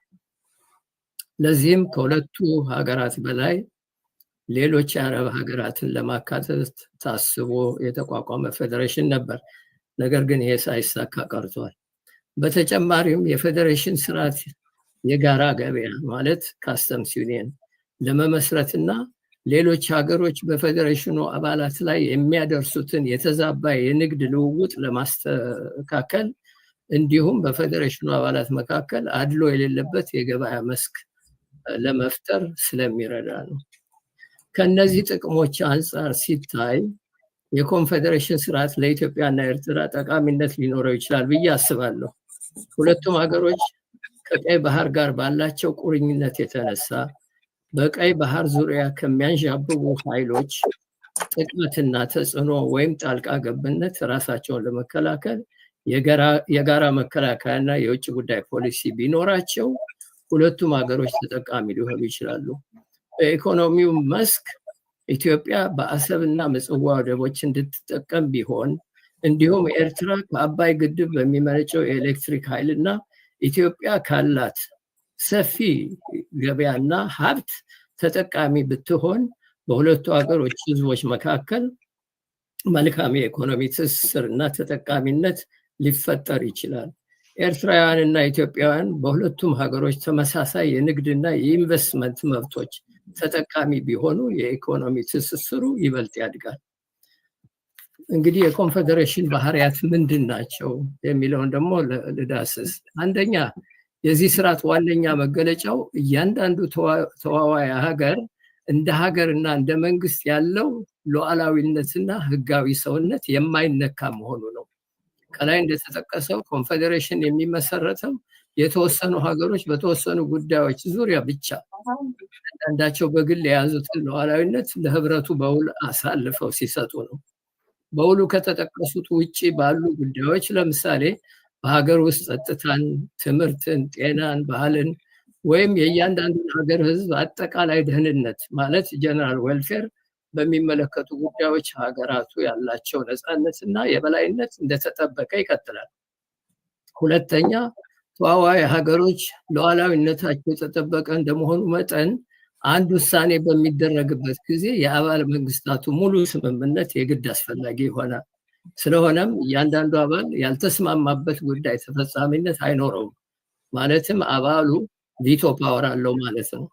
ለዚህም ከሁለቱ ሀገራት በላይ ሌሎች የአረብ ሀገራትን ለማካተት ታስቦ የተቋቋመ ፌዴሬሽን ነበር። ነገር ግን ይሄ ሳይሳካ ቀርቷል። በተጨማሪም የፌዴሬሽን ስርዓት የጋራ ገበያ ማለት customs union ለመመስረትና ሌሎች ሀገሮች በፌዴሬሽኑ አባላት ላይ የሚያደርሱትን የተዛባ የንግድ ልውውጥ ለማስተካከል እንዲሁም በፌዴሬሽኑ አባላት መካከል አድሎ የሌለበት የገበያ መስክ ለመፍጠር ስለሚረዳ ነው። ከነዚህ ጥቅሞች አንጻር ሲታይ የኮንፌዴሬሽን ስርዓት ለኢትዮጵያና ኤርትራ ጠቃሚነት ሊኖረው ይችላል ብዬ አስባለሁ። ሁለቱም ሀገሮች ከቀይ ባህር ጋር ባላቸው ቁርኝነት የተነሳ በቀይ ባህር ዙሪያ ከሚያንዣብቡ ኃይሎች ጥቃትና ተጽዕኖ ወይም ጣልቃ ገብነት ራሳቸውን ለመከላከል የጋራ መከላከያና የውጭ ጉዳይ ፖሊሲ ቢኖራቸው ሁለቱም ሀገሮች ተጠቃሚ ሊሆኑ ይችላሉ። በኢኮኖሚው መስክ ኢትዮጵያ በአሰብና ምጽዋ ወደቦች እንድትጠቀም ቢሆን፣ እንዲሁም ኤርትራ ከአባይ ግድብ በሚመነጨው የኤሌክትሪክ ኃይልና ኢትዮጵያ ካላት ሰፊ ገበያና ሀብት ተጠቃሚ ብትሆን በሁለቱ ሀገሮች ህዝቦች መካከል መልካም የኢኮኖሚ ትስስርና ተጠቃሚነት ሊፈጠር ይችላል። ኤርትራውያን እና ኢትዮጵያውያን በሁለቱም ሀገሮች ተመሳሳይ የንግድና የኢንቨስትመንት መብቶች ተጠቃሚ ቢሆኑ የኢኮኖሚ ትስስሩ ይበልጥ ያድጋል። እንግዲህ የኮንፌዴሬሽን ባህሪያት ምንድን ናቸው የሚለውን ደግሞ ልዳስስ። አንደኛ፣ የዚህ ስርዓት ዋነኛ መገለጫው እያንዳንዱ ተዋዋይ ሀገር እንደ ሀገርና እንደ መንግስት ያለው ሉዓላዊነትና ህጋዊ ሰውነት የማይነካ መሆኑ ነው። ከላይ እንደተጠቀሰው ኮንፌዴሬሽን የሚመሰረተው የተወሰኑ ሀገሮች በተወሰኑ ጉዳዮች ዙሪያ ብቻ አንዳንዳቸው በግል የያዙትን ሉዓላዊነት ለህብረቱ በውል አሳልፈው ሲሰጡ ነው። በውሉ ከተጠቀሱት ውጭ ባሉ ጉዳዮች፣ ለምሳሌ በሀገር ውስጥ ጸጥታን፣ ትምህርትን፣ ጤናን፣ ባህልን ወይም የእያንዳንዱን ሀገር ህዝብ አጠቃላይ ደህንነት ማለት general welfare በሚመለከቱ ጉዳዮች ሀገራቱ ያላቸው ነፃነት እና የበላይነት እንደተጠበቀ ይቀጥላል። ሁለተኛ፣ ተዋዋይ ሀገሮች ሉዓላዊነታቸው የተጠበቀ እንደመሆኑ መጠን አንድ ውሳኔ በሚደረግበት ጊዜ የአባል መንግስታቱ ሙሉ ስምምነት የግድ አስፈላጊ ይሆናል። ስለሆነም እያንዳንዱ አባል ያልተስማማበት ጉዳይ ተፈጻሚነት አይኖረውም። ማለትም አባሉ veto power አለው ማለት ነው።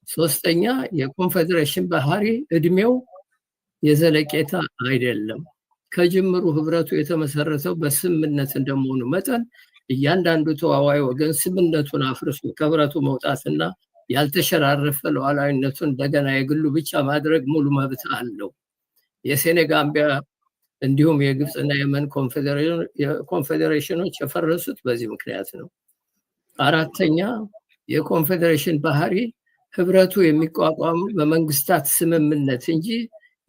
ሶስተኛ፣ የኮንፌዴሬሽን ባህሪ እድሜው የዘለቄታ አይደለም። ከጅምሩ ህብረቱ የተመሰረተው በስምምነት እንደመሆኑ መጠን እያንዳንዱ ተዋዋይ ወገን ስምምነቱን አፍርሶ ከህብረቱ መውጣትና ያልተሸራረፈ ሉዓላዊነቱን እንደገና የግሉ ብቻ ማድረግ ሙሉ መብት አለው። የሴኔጋምቢያ እንዲሁም የግብፅና የመን ኮንፌዴሬሽኖች የፈረሱት በዚህ ምክንያት ነው። አራተኛ፣ የኮንፌዴሬሽን ባህሪ ህብረቱ የሚቋቋመው በመንግስታት ስምምነት እንጂ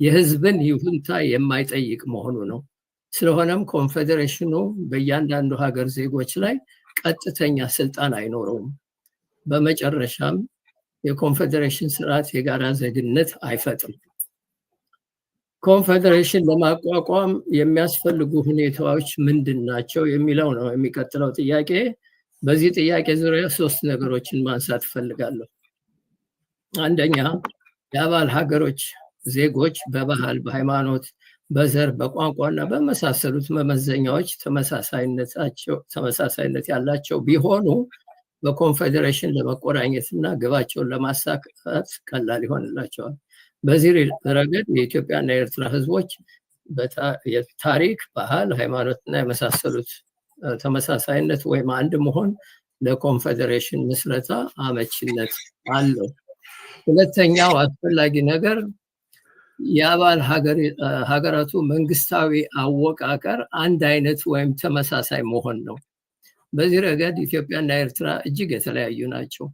የህዝብን ይሁንታ የማይጠይቅ መሆኑ ነው። ስለሆነም ኮንፌዴሬሽኑ በእያንዳንዱ ሀገር ዜጎች ላይ ቀጥተኛ ስልጣን አይኖረውም። በመጨረሻም የኮንፌዴሬሽን ስርዓት የጋራ ዜግነት አይፈጥርም። ኮንፌዴሬሽን ለማቋቋም የሚያስፈልጉ ሁኔታዎች ምንድን ናቸው የሚለው ነው የሚቀጥለው ጥያቄ። በዚህ ጥያቄ ዙሪያ ሶስት ነገሮችን ማንሳት እፈልጋለሁ። አንደኛ፣ የአባል ሀገሮች ዜጎች በባህል፣ በሃይማኖት፣ በዘር፣ በቋንቋና በመሳሰሉት መመዘኛዎች ተመሳሳይነት ያላቸው ቢሆኑ በኮንፌዴሬሽን ለመቆራኘትና ግባቸውን ለማሳካት ቀላል ይሆንላቸዋል። በዚህ ረገድ የኢትዮጵያና የኤርትራ ህዝቦች የታሪክ፣ ባህል፣ ሃይማኖትና የመሳሰሉት ተመሳሳይነት ወይም አንድ መሆን ለኮንፌዴሬሽን ምስረታ አመቺነት አለው። ሁለተኛው አስፈላጊ ነገር የአባል ሀገራቱ መንግስታዊ አወቃቀር አንድ አይነት ወይም ተመሳሳይ መሆን ነው። በዚህ ረገድ ኢትዮጵያና ኤርትራ እጅግ የተለያዩ ናቸው።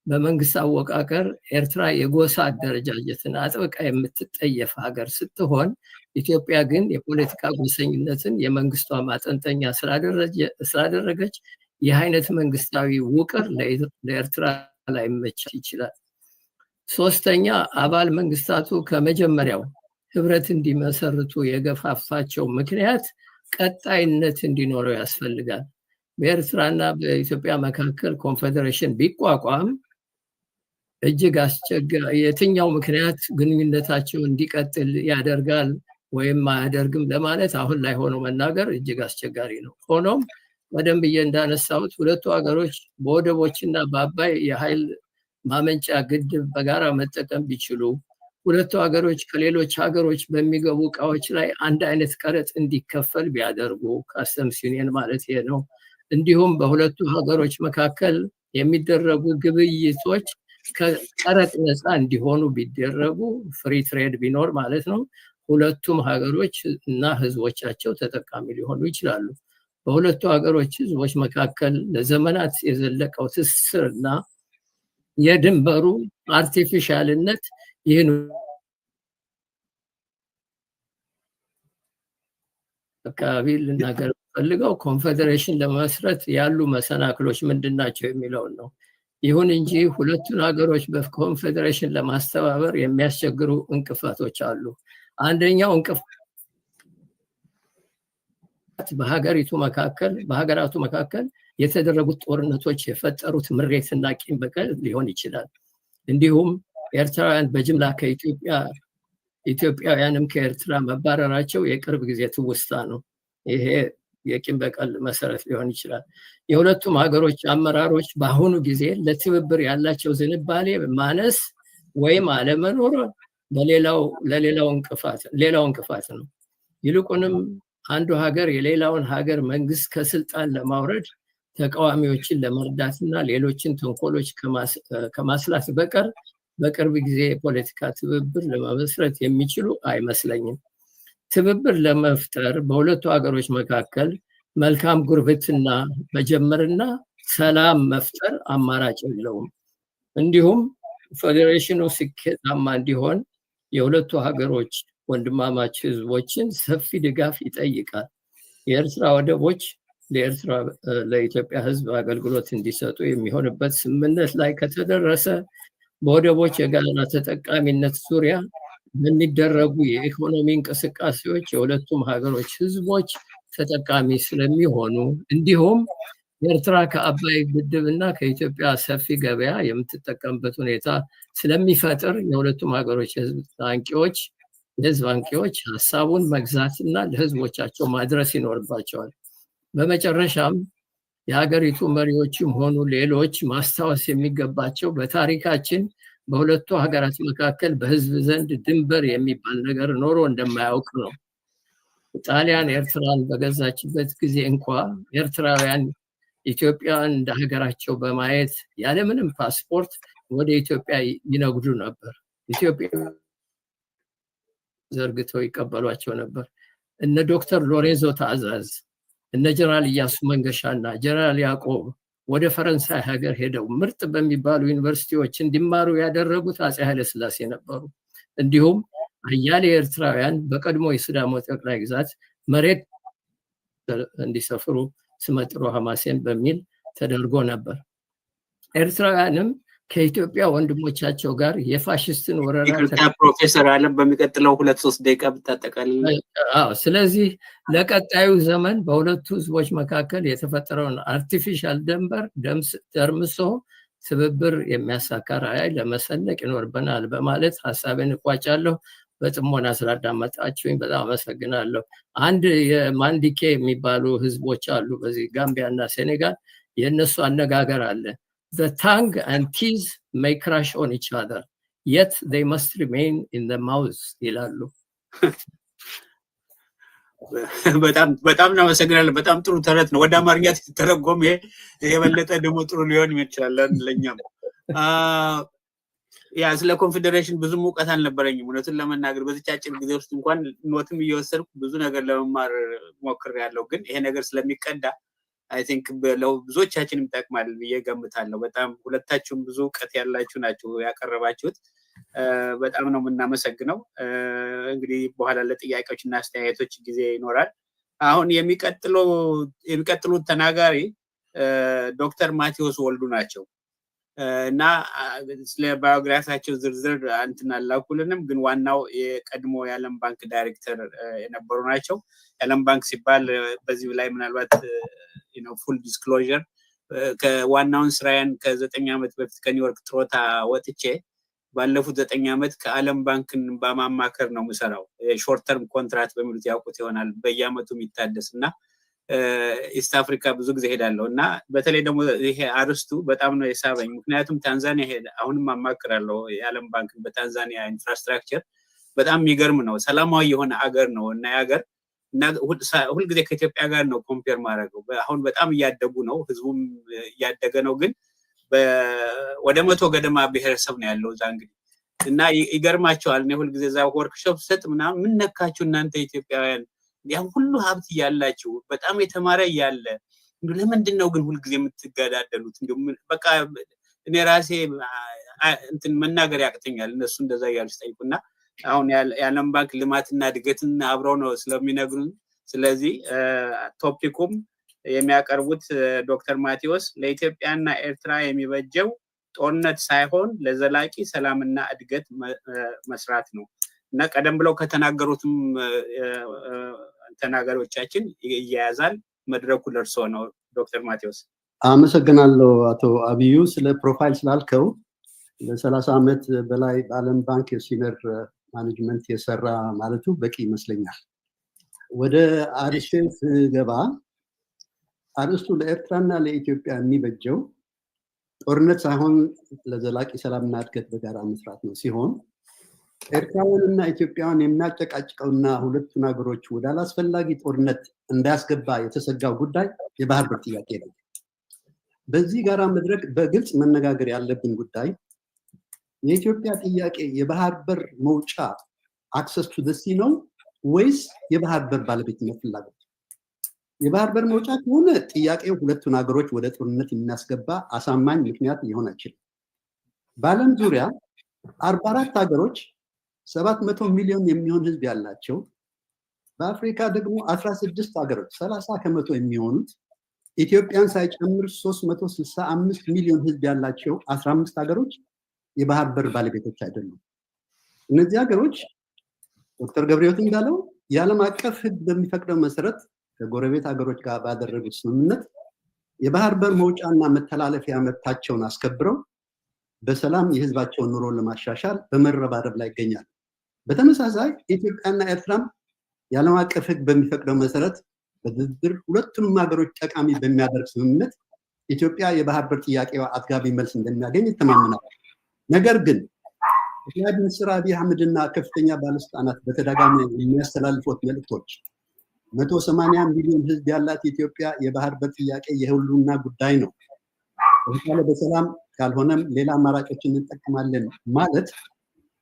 በመንግስት አወቃቀር ኤርትራ የጎሳ አደረጃጀትን አጥብቃ የምትጠየፍ ሀገር ስትሆን፣ ኢትዮጵያ ግን የፖለቲካ ጎሰኝነትን የመንግስቷ ማጠንጠኛ ስላደረገች ይህ አይነት መንግስታዊ ውቅር ለኤርትራ ላይመች ይችላል። ሶስተኛ፣ አባል መንግስታቱ ከመጀመሪያው ህብረት እንዲመሰርቱ የገፋፋቸው ምክንያት ቀጣይነት እንዲኖረው ያስፈልጋል። በኤርትራና በኢትዮጵያ መካከል ኮንፌዴሬሽን ቢቋቋም እጅግ አስቸጋሪ የትኛው ምክንያት ግንኙነታቸው እንዲቀጥል ያደርጋል ወይም አያደርግም ለማለት አሁን ላይ ሆኖ መናገር እጅግ አስቸጋሪ ነው። ሆኖም ቀደም ብዬ እንዳነሳሁት ሁለቱ ሀገሮች በወደቦችና በአባይ የኃይል ማመንጫ ግድብ በጋራ መጠቀም ቢችሉ፣ ሁለቱ ሀገሮች ከሌሎች ሀገሮች በሚገቡ እቃዎች ላይ አንድ አይነት ቀረጥ እንዲከፈል ቢያደርጉ፣ customs union ማለት ይሄ ነው። እንዲሁም በሁለቱ ሀገሮች መካከል የሚደረጉ ግብይቶች ከቀረጥ ነፃ እንዲሆኑ ቢደረጉ፣ free trade ቢኖር ማለት ነው። ሁለቱም ሀገሮች እና ህዝቦቻቸው ተጠቃሚ ሊሆኑ ይችላሉ። በሁለቱ ሀገሮች ህዝቦች መካከል ለዘመናት የዘለቀው ትስስር እና የድንበሩ artificial ነት ይህን አካባቢ ልናገር ፈልገው ኮንፌዴሬሽን ለመመስረት ያሉ መሰናክሎች ምንድን ናቸው የሚለውን ነው። ይሁን እንጂ ሁለቱን ሀገሮች በኮንፌዴሬሽን ለማስተባበር የሚያስቸግሩ እንቅፋቶች አሉ። አንደኛው እንቅፋት በሀገሪቱ መካከል በሀገራቱ መካከል የተደረጉት ጦርነቶች የፈጠሩት ምሬትና ቂም በቀል ሊሆን ይችላል። እንዲሁም ኤርትራውያን በጅምላ ከኢትዮጵያ፣ ኢትዮጵያውያንም ከኤርትራ መባረራቸው የቅርብ ጊዜ ትውስታ ነው። ይሄ የቂም በቀል መሰረት ሊሆን ይችላል። የሁለቱም ሀገሮች አመራሮች በአሁኑ ጊዜ ለትብብር ያላቸው ዝንባሌ ማነስ ወይም አለመኖር ለሌላው እንቅፋት ሌላው እንቅፋት ነው። ይልቁንም አንዱ ሀገር የሌላውን ሀገር መንግስት ከስልጣን ለማውረድ፣ ተቃዋሚዎችን ለመርዳትና ሌሎችን ተንኮሎች ከማስላት በቀር በቅርብ ጊዜ የፖለቲካ ትብብር ለመመስረት የሚችሉ አይመስለኝም። ትብብር ለመፍጠር በሁለቱ ሀገሮች መካከል መልካም ጉርብትና መጀመርና ሰላም መፍጠር አማራጭ የለውም። እንዲሁም ፌዴሬሽኑ ስኬታማ እንዲሆን የሁለቱ ሀገሮች ወንድማማች ህዝቦችን ሰፊ ድጋፍ ይጠይቃል። የኤርትራ ወደቦች ለኤርትራ ለኢትዮጵያ ህዝብ አገልግሎት እንዲሰጡ የሚሆንበት ስምምነት ላይ ከተደረሰ፣ በወደቦች የጋራ ተጠቃሚነት ዙሪያ በሚደረጉ የኢኮኖሚ እንቅስቃሴዎች የሁለቱም ሀገሮች ህዝቦች ተጠቃሚ ስለሚሆኑ፣ እንዲሁም ኤርትራ ከአባይ ግድብ እና ከኢትዮጵያ ሰፊ ገበያ የምትጠቀምበት ሁኔታ ስለሚፈጥር የሁለቱም ሀገሮች የህዝብ አንቂዎች ሀሳቡን መግዛትና ለህዝቦቻቸው ማድረስ ይኖርባቸዋል። በመጨረሻም የሀገሪቱ መሪዎችም ሆኑ ሌሎች ማስታወስ የሚገባቸው በታሪካችን በሁለቱ ሀገራት መካከል በህዝብ ዘንድ ድንበር የሚባል ነገር ኖሮ እንደማያውቅ ነው። ጣሊያን ኤርትራን በገዛችበት ጊዜ እንኳ ኤርትራውያን ኢትዮጵያን እንደ ሀገራቸው በማየት ያለምንም ፓስፖርት ወደ ኢትዮጵያ ይነጉዱ ነበር። ኢትዮጵያ ዘርግተው ይቀበሏቸው ነበር። እነ ዶክተር ሎሬንዞ ታዕዛዝ፣ እነ ጀነራል እያሱ መንገሻ እና ጀነራል ያዕቆብ ወደ ፈረንሳይ ሀገር ሄደው ምርጥ በሚባሉ ዩኒቨርሲቲዎች እንዲማሩ ያደረጉት አፄ ኃይለስላሴ ነበሩ። እንዲሁም አያሌ ኤርትራውያን በቀድሞ የሲዳሞ ጠቅላይ ግዛት መሬት እንዲሰፍሩ ስመጥሩ ሐማሴን በሚል ተደርጎ ነበር። ኤርትራውያንም ከኢትዮጵያ ወንድሞቻቸው ጋር የፋሽስትን ወረራ ይቅርታ ፕሮፌሰር አለም፣ በሚቀጥለው 2-3 ደቂቃ ብታጠቃልል። ስለዚህ ለቀጣዩ ዘመን በሁለቱ ህዝቦች መካከል የተፈጠረውን artificial ድንበር ደርምሶ ትብብር የሚያሳካ ራዕይ ለመሰነቅ ይኖርብናል በማለት ሀሳቤን እቋጫለሁ። በጥሞና ስላዳመጣችሁኝ በጣም አመሰግናለሁ። አንድ የማንዲኬ የሚባሉ ህዝቦች አሉ በዚህ ጋምቢያ እና ሴኔጋል። የእነሱ አነጋገር አለ። "The tongue and teeth may crash on each other, yet they must remain in the mouth" ይላሉ። በጣም በጣም እናመሰግናለን። በጣም ጥሩ ተረት ነው። ወደ አማርኛ ሲተረጎም ይሄ የበለጠ ደግሞ ጥሩ ሊሆን ይችላል ለእኛም። Yeah፣ ስለ ኮንፌዴሬሽን ብዙም እውቀት አልነበረኝም። እውነቱን ለመናገር በዚች አጭር ጊዜ ውስጥ እንኳን note ም እየወሰድኩ ብዙ ነገር ለመማር ሞክሬያለሁ። ግን ይሄ ነገር ስለሚቀዳ I think ብዙዎቻችንም ይጠቅማል ብዬ ገምታለሁ። በጣም ሁለታችሁም ብዙ እውቀት ያላችሁ ናችሁ ያቀረባችሁት። በጣም ነው የምናመሰግነው። እንግዲህ በኋላ ለጥያቄዎች እና አስተያየቶች ጊዜ ይኖራል። አሁን የሚቀጥሉት ተናጋሪ ዶክተር ማቴዎስ ወልዱ ናቸው እና ስለ biography ያቸው ዝርዝር እንትን አላኩልንም፣ ግን ዋናው የቀድሞ የዓለም ባንክ ዳይሬክተር የነበሩ ናቸው። የዓለም ባንክ ሲባል በዚህ ላይ ምናልባት full disclosure ከዋናውን ስራዬን ከ9 ዓመት በፊት ከኒውዮርክ ጡረታ ወጥቼ ባለፉት 9 ዓመት ከዓለም ባንክን በማማከር ነው የምሰራው። Short term contract በሚሉት ያውቁት ይሆናል፣ በየአመቱ የሚታደስ። እና East Africa ብዙ ጊዜ ሄዳለሁ እና በተለይ ደግሞ ይሄ አርስቱ በጣም ነው የሳበኝ። ምክንያቱም ታንዛኒያ ሄድ አሁንም አማክራለሁ የዓለም ባንክን በታንዛኒያ infrastructure። በጣም የሚገርም ነው። ሰላማዊ የሆነ አገር ነው እና የሀገር እና ሁልጊዜ ከኢትዮጵያ ጋር ነው compare ማድረገው። አሁን በጣም እያደጉ ነው፣ ህዝቡም እያደገ ነው። ግን ወደ 100 ገደማ ብሔረሰብ ነው ያለው እዛ እንግዲህ እና ይገርማቸዋል። እኔ ሁልጊዜ እዛ ወርክሾፕ ሰጥ ምናምን ምን ነካችሁ እናንተ ኢትዮጵያውያን፣ ያን ሁሉ ሀብት እያላችሁ፣ በጣም የተማረ እያለ ለምንድን ነው ግን ሁልጊዜ የምትገዳደሉት? በቃ እኔ ራሴ እንትን መናገር ያቅተኛል እነሱ እንደዛ እያሉ ሲጠይቁና አሁን የዓለም ባንክ ልማትና እድገትን አብረው ነው ስለሚነግሩን። ስለዚህ topic ኩም የሚያቀርቡት ዶክተር ማቴዎስ ለኢትዮጵያና ኤርትራ የሚበጀው ጦርነት ሳይሆን ለዘላቂ ሰላምና እድገት መስራት ነው እና ቀደም ብለው ከተናገሩትም ተናጋሪዎቻችን ይያያዛል። መድረኩ ለእርሶ ነው ዶክተር ማቴዎስ። አመሰግናለሁ አቶ አብዩ። ስለ profile ስላልከው ለ30 ዓመት በላይ በዓለም ባንክ የ senior management የሰራ ማለቱ በቂ ይመስለኛል። ወደ አርእስቴ ስገባ አርእስቱ ለኤርትራና ለኢትዮጵያ የሚበጀው ጦርነት ሳይሆን ለዘላቂ ሰላምና እድገት በጋራ መስራት ነው ሲሆን ኤርትራውያንና ኢትዮጵያውያን የሚያጨቃጭቀውና ሁለቱን ሀገሮች ወደ አላስፈላጊ ጦርነት እንዳያስገባ የተሰጋው ጉዳይ የባህር በር ጥያቄ ነው። በዚህ ጋራ መድረክ በግልጽ መነጋገር ያለብን ጉዳይ የኢትዮጵያ ጥያቄ የባህር በር መውጫ access to the sea ነው ወይስ የባህር በር ባለቤትነት ፍላጎት? የባህር በር መውጫ ከሆነ ጥያቄው ሁለቱን ሀገሮች ወደ ጦርነት የሚያስገባ አሳማኝ ምክንያት ሊሆን አይችልም። በዓለም ዙሪያ 44 ሀገሮች 700 ሚሊዮን የሚሆን ህዝብ ያላቸው፣ በአፍሪካ ደግሞ 16 ሀገሮች 30% የሚሆኑት፣ ኢትዮጵያን ሳይጨምር 365 ሚሊዮን ህዝብ ያላቸው 15 ሀገሮች የባህር በር ባለቤቶች አይደሉም። እነዚህ ሀገሮች ዶክተር ገብረሕይወት እንዳለው የዓለም አቀፍ ህግ በሚፈቅደው መሰረት ከጎረቤት ሀገሮች ጋር ባደረጉት ስምምነት የባህር በር መውጫና መተላለፊያ መብታቸውን አስከብረው በሰላም የህዝባቸውን ኑሮ ለማሻሻል በመረባረብ ላይ ይገኛሉ። በተመሳሳይ ኢትዮጵያና ኤርትራም የዓለም አቀፍ ህግ በሚፈቅደው መሰረት በድርድር ሁለቱንም ሀገሮች ጠቃሚ በሚያደርግ ስምምነት ኢትዮጵያ የባህር በር ጥያቄዋ አጥጋቢ መልስ እንደሚያገኝ ይተማመናል። ነገር ግን ጠቅላይ ሚኒስትር አብይ አህመድና ከፍተኛ ባለስልጣናት በተደጋጋሚ የሚያስተላልፉት መልእክቶች 180 ሚሊዮን ህዝብ ያላት ኢትዮጵያ የባህር በር ጥያቄ የህልውና ጉዳይ ነው፣ በተቻለ በሰላም ካልሆነም ሌላ አማራጮችን እንጠቀማለን ማለት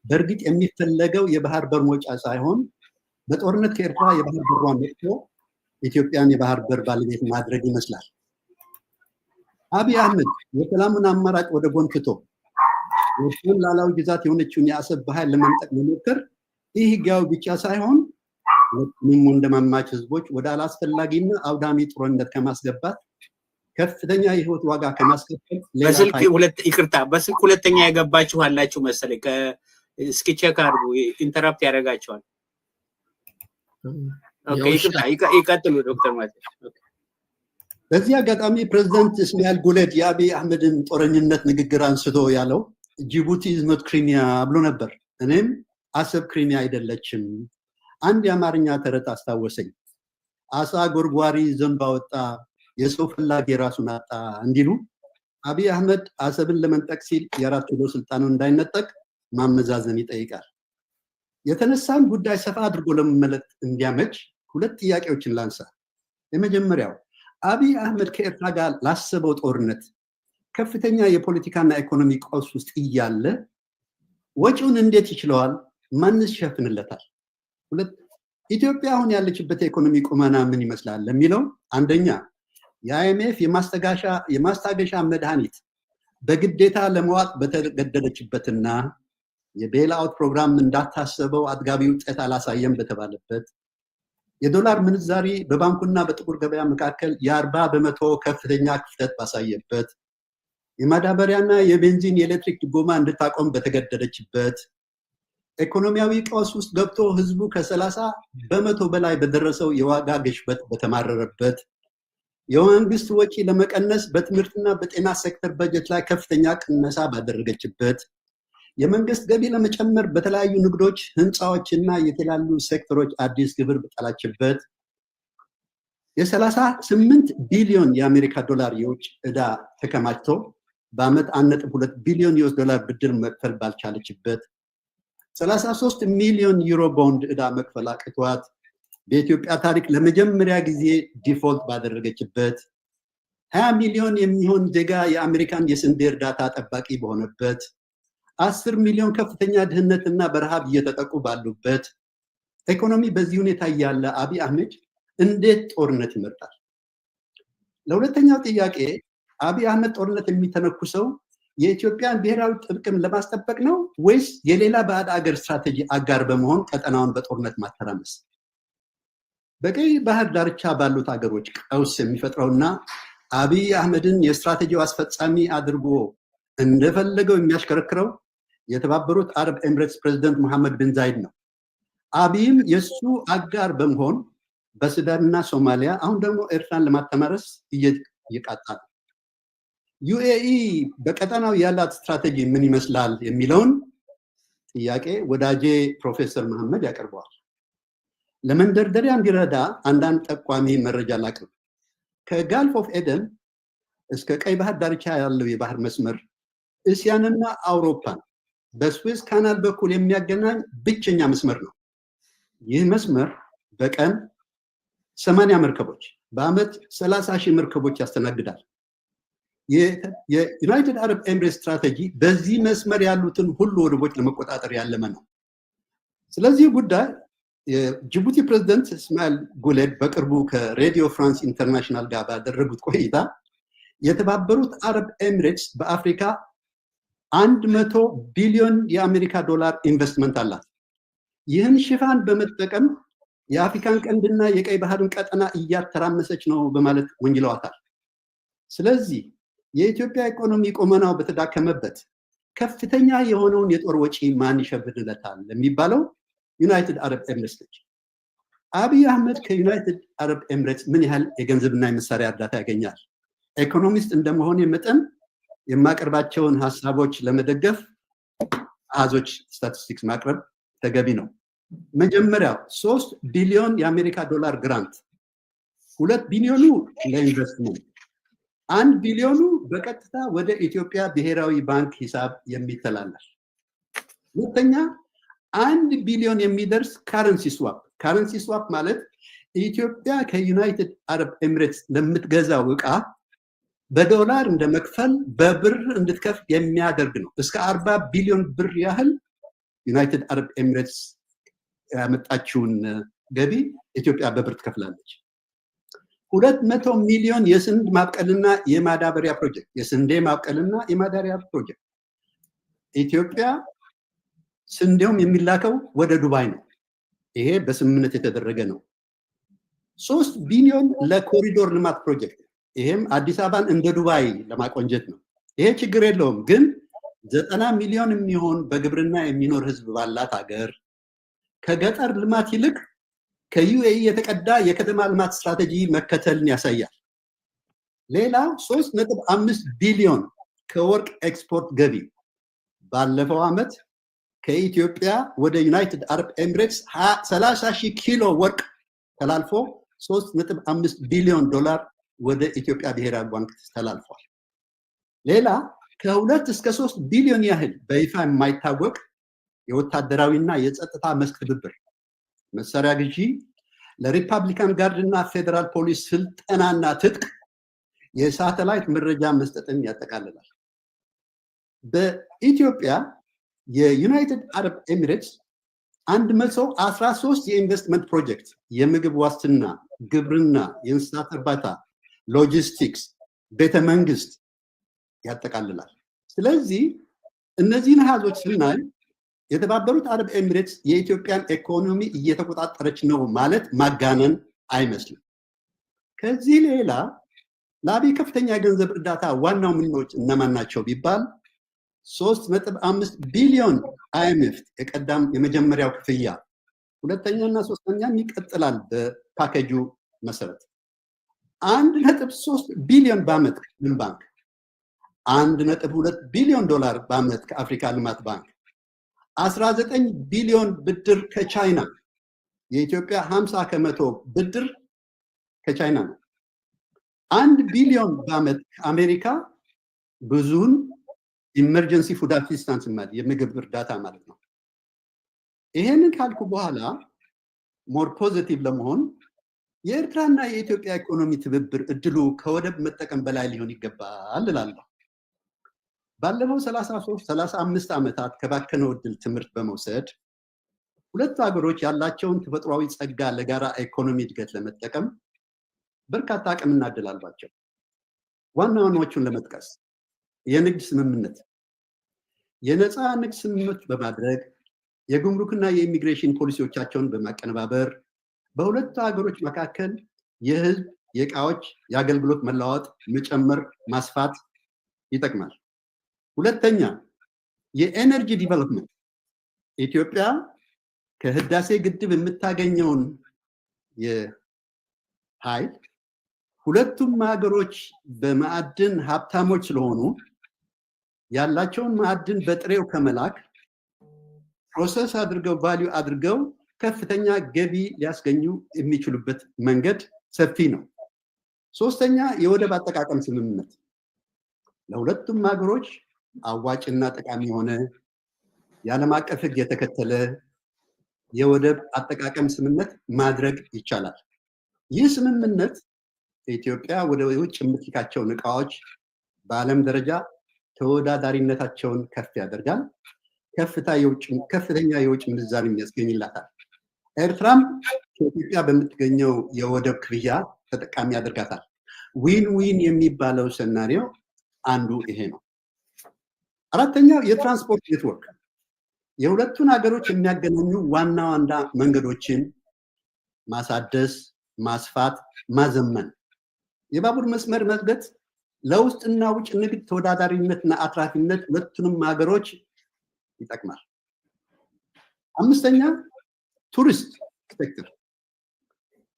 በእርግጥ የሚፈለገው የባህር በር መውጫ ሳይሆን በጦርነት ከኤርትራ የባህር በሯን ነጥቆ ኢትዮጵያን የባህር በር ባለቤት ማድረግ ይመስላል። አብይ አህመድ የሰላሙን አማራጭ ወደ ጎን ትቶ የኤርትራን ሉዓላዊ ግዛት የሆነችውን የአሰብ በኃይል ለመንጠቅ መሞከር ይህ ህጋዊ ብቻ ሳይሆን ሁለቱንም ወንድማማች ህዝቦች ወደ አላስፈላጊና አውዳሚ ጦርነት ከማስገባት፣ ከፍተኛ የህይወት ዋጋ ከማስከፈል በስልክ ሁለት፣ ይቅርታ፣ በስልክ ሁለተኛ የገባችሁ አላችሁ መሰለኝ። እስኪ check አድርጉ። Interrupt ያደርጋቸዋል። ይቅርታ፣ ይቀጥሉ ዶክተር ማቴዎስ። በዚህ አጋጣሚ ፕሬዚደንት እስማኤል ጉሌድ የአብይ አህመድን ጦረኝነት ንግግር አንስቶ ያለው "Djibouti is not Crimea" ብሎ ነበር። እኔም አሰብ ክሪሚያ አይደለችም። አንድ የአማርኛ ተረት አስታወሰኝ። አሳ ጎርጓሪ ዘንብ አወጣ፣ የሰው ፈላጊ ራሱን አጣ እንዲሉ አብይ አህመድ አሰብን ለመንጠቅ ሲል የአራት ኪሎ ስልጣኑን እንዳይነጠቅ ማመዛዘን ይጠይቃል። የተነሳን ጉዳይ ሰፋ አድርጎ ለመመለስ እንዲያመች ሁለት ጥያቄዎችን ላንሳ። የመጀመሪያው አብይ አህመድ ከኤርትራ ጋር ላሰበው ጦርነት ከፍተኛ የፖለቲካና ኢኮኖሚ ቀውስ ውስጥ እያለ ወጪውን እንዴት ይችለዋል? ማንስ ይሸፍንለታል? ሁለት፣ ኢትዮጵያ አሁን ያለችበት የኢኮኖሚ ቁመና ምን ይመስላል ለሚለው፣ አንደኛ የ IMF የማስታገሻ መድኃኒት በግዴታ ለመዋጥ በተገደደችበትና የ bailout ፕሮግራም እንዳታሰበው አጥጋቢ ውጤት አላሳየም በተባለበት፣ የዶላር ምንዛሪ በባንኩና በጥቁር ገበያ መካከል የ40% ከፍተኛ ክፍተት ባሳየበት፣ የማዳበሪያና የቤንዚን የኤሌክትሪክ ድጎማ እንድታቆም በተገደደችበት፣ ኢኮኖሚያዊ ቀውስ ውስጥ ገብቶ ህዝቡ ከ30% በላይ በደረሰው የዋጋ ግሽበት በተማረረበት፣ የመንግስት ወጪ ለመቀነስ በትምህርትና በጤና ሴክተር በጀት ላይ ከፍተኛ ቅነሳ ባደረገችበት፣ የመንግስት ገቢ ለመጨመር በተለያዩ ንግዶች፣ ህንፃዎች እና የተለያዩ ሴክተሮች አዲስ ግብር በጣለችበት፣ የ38 ቢሊዮን የአሜሪካ ዶላር የውጭ ዕዳ ተከማችቶ በአመት 1.2 ቢሊዮን US ዶላር ብድር መክፈል ባልቻለችበት፣ 33 ሚሊዮን ዩሮ ቦንድ ዕዳ መክፈል አቅቷት በኢትዮጵያ ታሪክ ለመጀመሪያ ጊዜ default ባደረገችበት፣ 20 ሚሊዮን የሚሆን ዜጋ የአሜሪካን የስንዴ እርዳታ ጠባቂ በሆነበት፣ 10 ሚሊዮን ከፍተኛ ድህነትና በረሃብ እየተጠቁ ባሉበት፣ ኢኮኖሚ በዚህ ሁኔታ እያለ አብይ አህመድ እንዴት ጦርነት ይመርጣል? ለሁለተኛው ጥያቄ፣ አብይ አህመድ ጦርነት የሚተነኩሰው የኢትዮጵያን ብሔራዊ ጥቅም ለማስጠበቅ ነው ወይስ የሌላ ባዕድ አገር ስትራቴጂ አጋር በመሆን ቀጠናውን በጦርነት ማተራመስ? በቀይ ባህር ዳርቻ ባሉት ሀገሮች ቀውስ የሚፈጥረውና አብይ አህመድን የስትራቴጂው አስፈጻሚ አድርጎ እንደፈለገው የሚያሽከረክረው የተባበሩት አረብ ኤምሬትስ ፕሬዚደንት መሐመድ ብን ዛይድ ነው። አብይም የእሱ አጋር በመሆን በሱዳንና ሶማሊያ፣ አሁን ደግሞ ኤርትራን ለማተራመስ እየቃጣ ነው። UAE በቀጠናው ያላት ስትራቴጂ ምን ይመስላል የሚለውን ጥያቄ ወዳጄ ፕሮፌሰር መሐመድ ያቀርበዋል። ለመንደርደሪያ እንዲረዳ አንዳንድ ጠቋሚ መረጃ ላቅርብ። ከ Gulf of Aden እስከ ቀይ ባህር ዳርቻ ያለው የባህር መስመር እስያንና አውሮፓን በ Suez Canal በኩል የሚያገናኝ ብቸኛ መስመር ነው። ይህ መስመር በቀን 80 መርከቦች፣ በአመት 30 ሺህ መርከቦች ያስተናግዳል። የ United Arab Emirates ስትራቴጂ በዚህ መስመር ያሉትን ሁሉ ወደቦች ለመቆጣጠር ያለመ ነው። ስለዚህ ጉዳይ የጅቡቲ ፕሬዝደንት እስማኤል ጉሌድ በቅርቡ ከ Radio France International ጋር ባደረጉት ቆይታ የተባበሩት አረብ ኤሚሬትስ በአፍሪካ 100 ቢሊዮን የአሜሪካ ዶላር ኢንቨስትመንት አላት። ይህን ሽፋን በመጠቀም የአፍሪካን ቀንድና የቀይ ባህርን ቀጠና እያተራመሰች ነው በማለት ወንጅለዋታል። ስለዚህ የኢትዮጵያ ኢኮኖሚ ቁመናው በተዳከመበት ከፍተኛ የሆነውን የጦር ወጪ ማን ይሸፍንለታል የሚባለው United Arab Emirates ነች። አብይ አህመድ ከ United Arab Emirates ምን ያህል የገንዘብና የመሳሪያ እርዳታ ያገኛል? Economist እንደመሆኔ መጠን የማቀርባቸውን ሀሳቦች ለመደገፍ አሃዞች፣ ስታቲስቲክስ ማቅረብ ተገቢ ነው። መጀመሪያው 3 ቢሊዮን የአሜሪካ ዶላር grant፣ 2 ቢሊዮኑ ለኢንቨስትመንት፣ 1 ቢሊዮኑ በቀጥታ ወደ ኢትዮጵያ ብሔራዊ ባንክ ሂሳብ የሚተላለፍ። ሁለተኛ፣ 1 ቢሊዮን የሚደርስ currency swap። Currency swap ማለት ኢትዮጵያ ከ United Arab Emirates ለምትገዛው እቃ በዶላር እንደመክፈል በብር እንድትከፍል የሚያደርግ ነው። እስከ 40 ቢሊዮን ብር ያህል United Arab Emirates ያመጣችውን ገቢ ኢትዮጵያ በብር ትከፍላለች። 200 ሚሊዮን የስንዴ ማብቀልና የማዳበሪያ ፕሮጀክት፣ የስንዴ ማብቀልና የማዳበሪያ ፕሮጀክት። ኢትዮጵያ ስንዴውም የሚላከው ወደ ዱባይ ነው። ይሄ በስምምነት የተደረገ ነው። 3 ቢሊዮን ለኮሪዶር ልማት ፕሮጀክት፣ ይሄም አዲስ አበባን እንደ ዱባይ ለማቆንጀት ነው። ይሄ ችግር የለውም። ግን 90 ሚሊዮን የሚሆን በግብርና የሚኖር ህዝብ ባላት ሀገር ከገጠር ልማት ይልቅ ከ UAE የተቀዳ የከተማ ልማት ስትራቴጂ መከተልን ያሳያል። ሌላው 3.5 ቢሊዮን ከወርቅ ኤክስፖርት ገቢ። ባለፈው ዓመት ከኢትዮጵያ ወደ United Arab Emirates 30 ሺህ ኪሎ ወርቅ ተላልፎ 3.5 ቢሊዮን ዶላር ወደ ኢትዮጵያ ብሔራዊ ባንክ ተላልፏል። ሌላ ከ2 እስከ 3 ቢሊዮን ያህል በይፋ የማይታወቅ የወታደራዊና የጸጥታ መስክ ትብብር፣ መሳሪያ ግዢ፣ ለ Republican Guard እና ፌዴራል ፖሊስ ስልጠናና ትጥቅ፣ የሳተላይት መረጃ መስጠትን ያጠቃልላል። በኢትዮጵያ የዩናይትድ አረብ ኤሚሬትስ 113 የኢንቨስትመንት ፕሮጀክት የምግብ ዋስትና፣ ግብርና፣ የእንስሳት እርባታ፣ ሎጂስቲክስ፣ ቤተ መንግስት ያጠቃልላል። ስለዚህ እነዚህን አሃዞች ስናይ የተባበሩት አረብ ኤሚሬትስ የኢትዮጵያን ኢኮኖሚ እየተቆጣጠረች ነው ማለት ማጋነን አይመስልም። ከዚህ ሌላ ለአብይ ከፍተኛ የገንዘብ እርዳታ ዋናው ምንጮች እነማን ናቸው ቢባል፣ 3.5 ቢሊዮን IMF የቀዳም የመጀመሪያው ክፍያ፣ ሁለተኛና ሶስተኛም ይቀጥላል በፓኬጁ መሰረት፣ 1.3 ቢሊዮን በዓመት ከዓለም ባንክ፣ 1.2 ቢሊዮን ዶላር በዓመት ከአፍሪካ ልማት ባንክ፣ 19 ቢሊዮን ብድር ከቻይና። የኢትዮጵያ 50% ብድር ከቻይና ነው። 1 ቢሊዮን በዓመት ከአሜሪካ፣ ብዙውን emergency food assistance ማለት የምግብ እርዳታ ማለት ነው። ይሄንን ካልኩ በኋላ more positive ለመሆን የኤርትራና የኢትዮጵያ ኢኮኖሚ ትብብር እድሉ ከወደብ መጠቀም በላይ ሊሆን ይገባል እላለሁ። ባለፈው 33 35 ዓመታት ከባከነው እድል ትምህርት በመውሰድ ሁለቱ ሀገሮች ያላቸውን ተፈጥሯዊ ጸጋ ለጋራ ኢኮኖሚ እድገት ለመጠቀም በርካታ አቅምና እድል አሏቸው። ዋና ዋናዎቹን ለመጥቀስ፣ የንግድ ስምምነት፣ የነፃ ንግድ ስምምነት በማድረግ፣ የጉምሩክና የኢሚግሬሽን ፖሊሲዎቻቸውን በማቀነባበር በሁለቱ ሀገሮች መካከል የህዝብ፣ የእቃዎች፣ የአገልግሎት መለዋወጥ መጨመር፣ ማስፋት ይጠቅማል። ሁለተኛ፣ የ energy development። ኢትዮጵያ ከህዳሴ ግድብ የምታገኘውን የኃይል፣ ሁለቱም ሀገሮች በማዕድን ሀብታሞች ስለሆኑ፣ ያላቸውን ማዕድን በጥሬው ከመላክ process አድርገው value አድርገው ከፍተኛ ገቢ ሊያስገኙ የሚችሉበት መንገድ ሰፊ ነው። ሶስተኛ፣ የወደብ አጠቃቀም ስምምነት ለሁለቱም ሀገሮች አዋጭና ጠቃሚ የሆነ፣ የዓለም አቀፍ ሕግ የተከተለ የወደብ አጠቃቀም ስምምነት ማድረግ ይቻላል። ይህ ስምምነት ኢትዮጵያ ወደ ውጭ የምትልካቸውን እቃዎች በዓለም ደረጃ ተወዳዳሪነታቸውን ከፍ ያደርጋል። ከፍተኛ የውጭ ምንዛሪ ያስገኝላታል። ኤርትራም ከኢትዮጵያ በምታገኘው የወደብ ክፍያ ተጠቃሚ ያደርጋታል። Win win የሚባለው scenario አንዱ ይሄ ነው። አራተኛው የትራንስፖርት ኔትወርክ፣ የሁለቱን ሀገሮች የሚያገናኙ ዋና ዋና መንገዶችን ማሳደስ፣ ማስፋት፣ ማዘመን፣ የባቡር መስመር መዝርጋት ለውስጥና ውጭ ንግድ ተወዳዳሪነትና አትራፊነት ሁለቱንም ሀገሮች ይጠቅማል። አምስተኛ፣ tourist sector።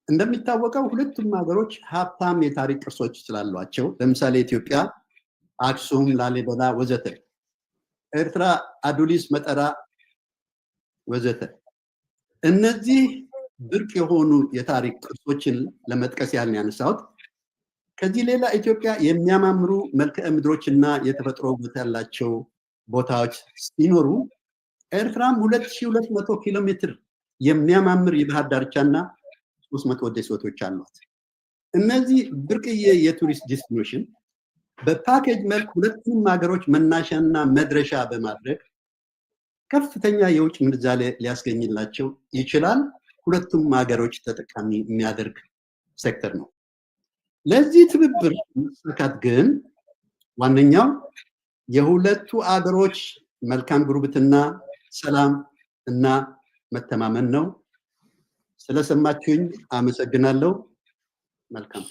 እንደሚታወቀው ሁለቱም ሀገሮች ሀብታም የታሪክ ቅርሶች ስላሏቸው፣ ለምሳሌ ኢትዮጵያ አክሱም፣ ላሊበላ ወዘተ፣ ኤርትራ አዱሊስ፣ መጠራ ወዘተ። እነዚህ ብርቅ የሆኑ የታሪክ ቅርሶችን ለመጥቀስ ያህል ነው ያነሳሁት። ከዚህ ሌላ ኢትዮጵያ የሚያማምሩ መልክዓ ምድሮች እና የተፈጥሮ ውበት ያላቸው ቦታዎች ሲኖሩ፣ ኤርትራም 2200 ኪሎ ሜትር የሚያማምር የባህር ዳርቻና 300 ደሴቶች አሏት። እነዚህ ብርቅዬ የ tourist destination በ package መልክ ሁለቱንም ሀገሮች መናሻና መድረሻ በማድረግ ከፍተኛ የውጭ ምንዛሌ ሊያስገኝላቸው ይችላል። ሁለቱም ሀገሮች ተጠቃሚ የሚያደርግ ሴክተር ነው። ለዚህ ትብብር መሳካት ግን ዋነኛው የሁለቱ አገሮች መልካም ጉርብትና፣ ሰላም እና መተማመን ነው። ስለሰማችሁኝ አመሰግናለሁ። መልካም።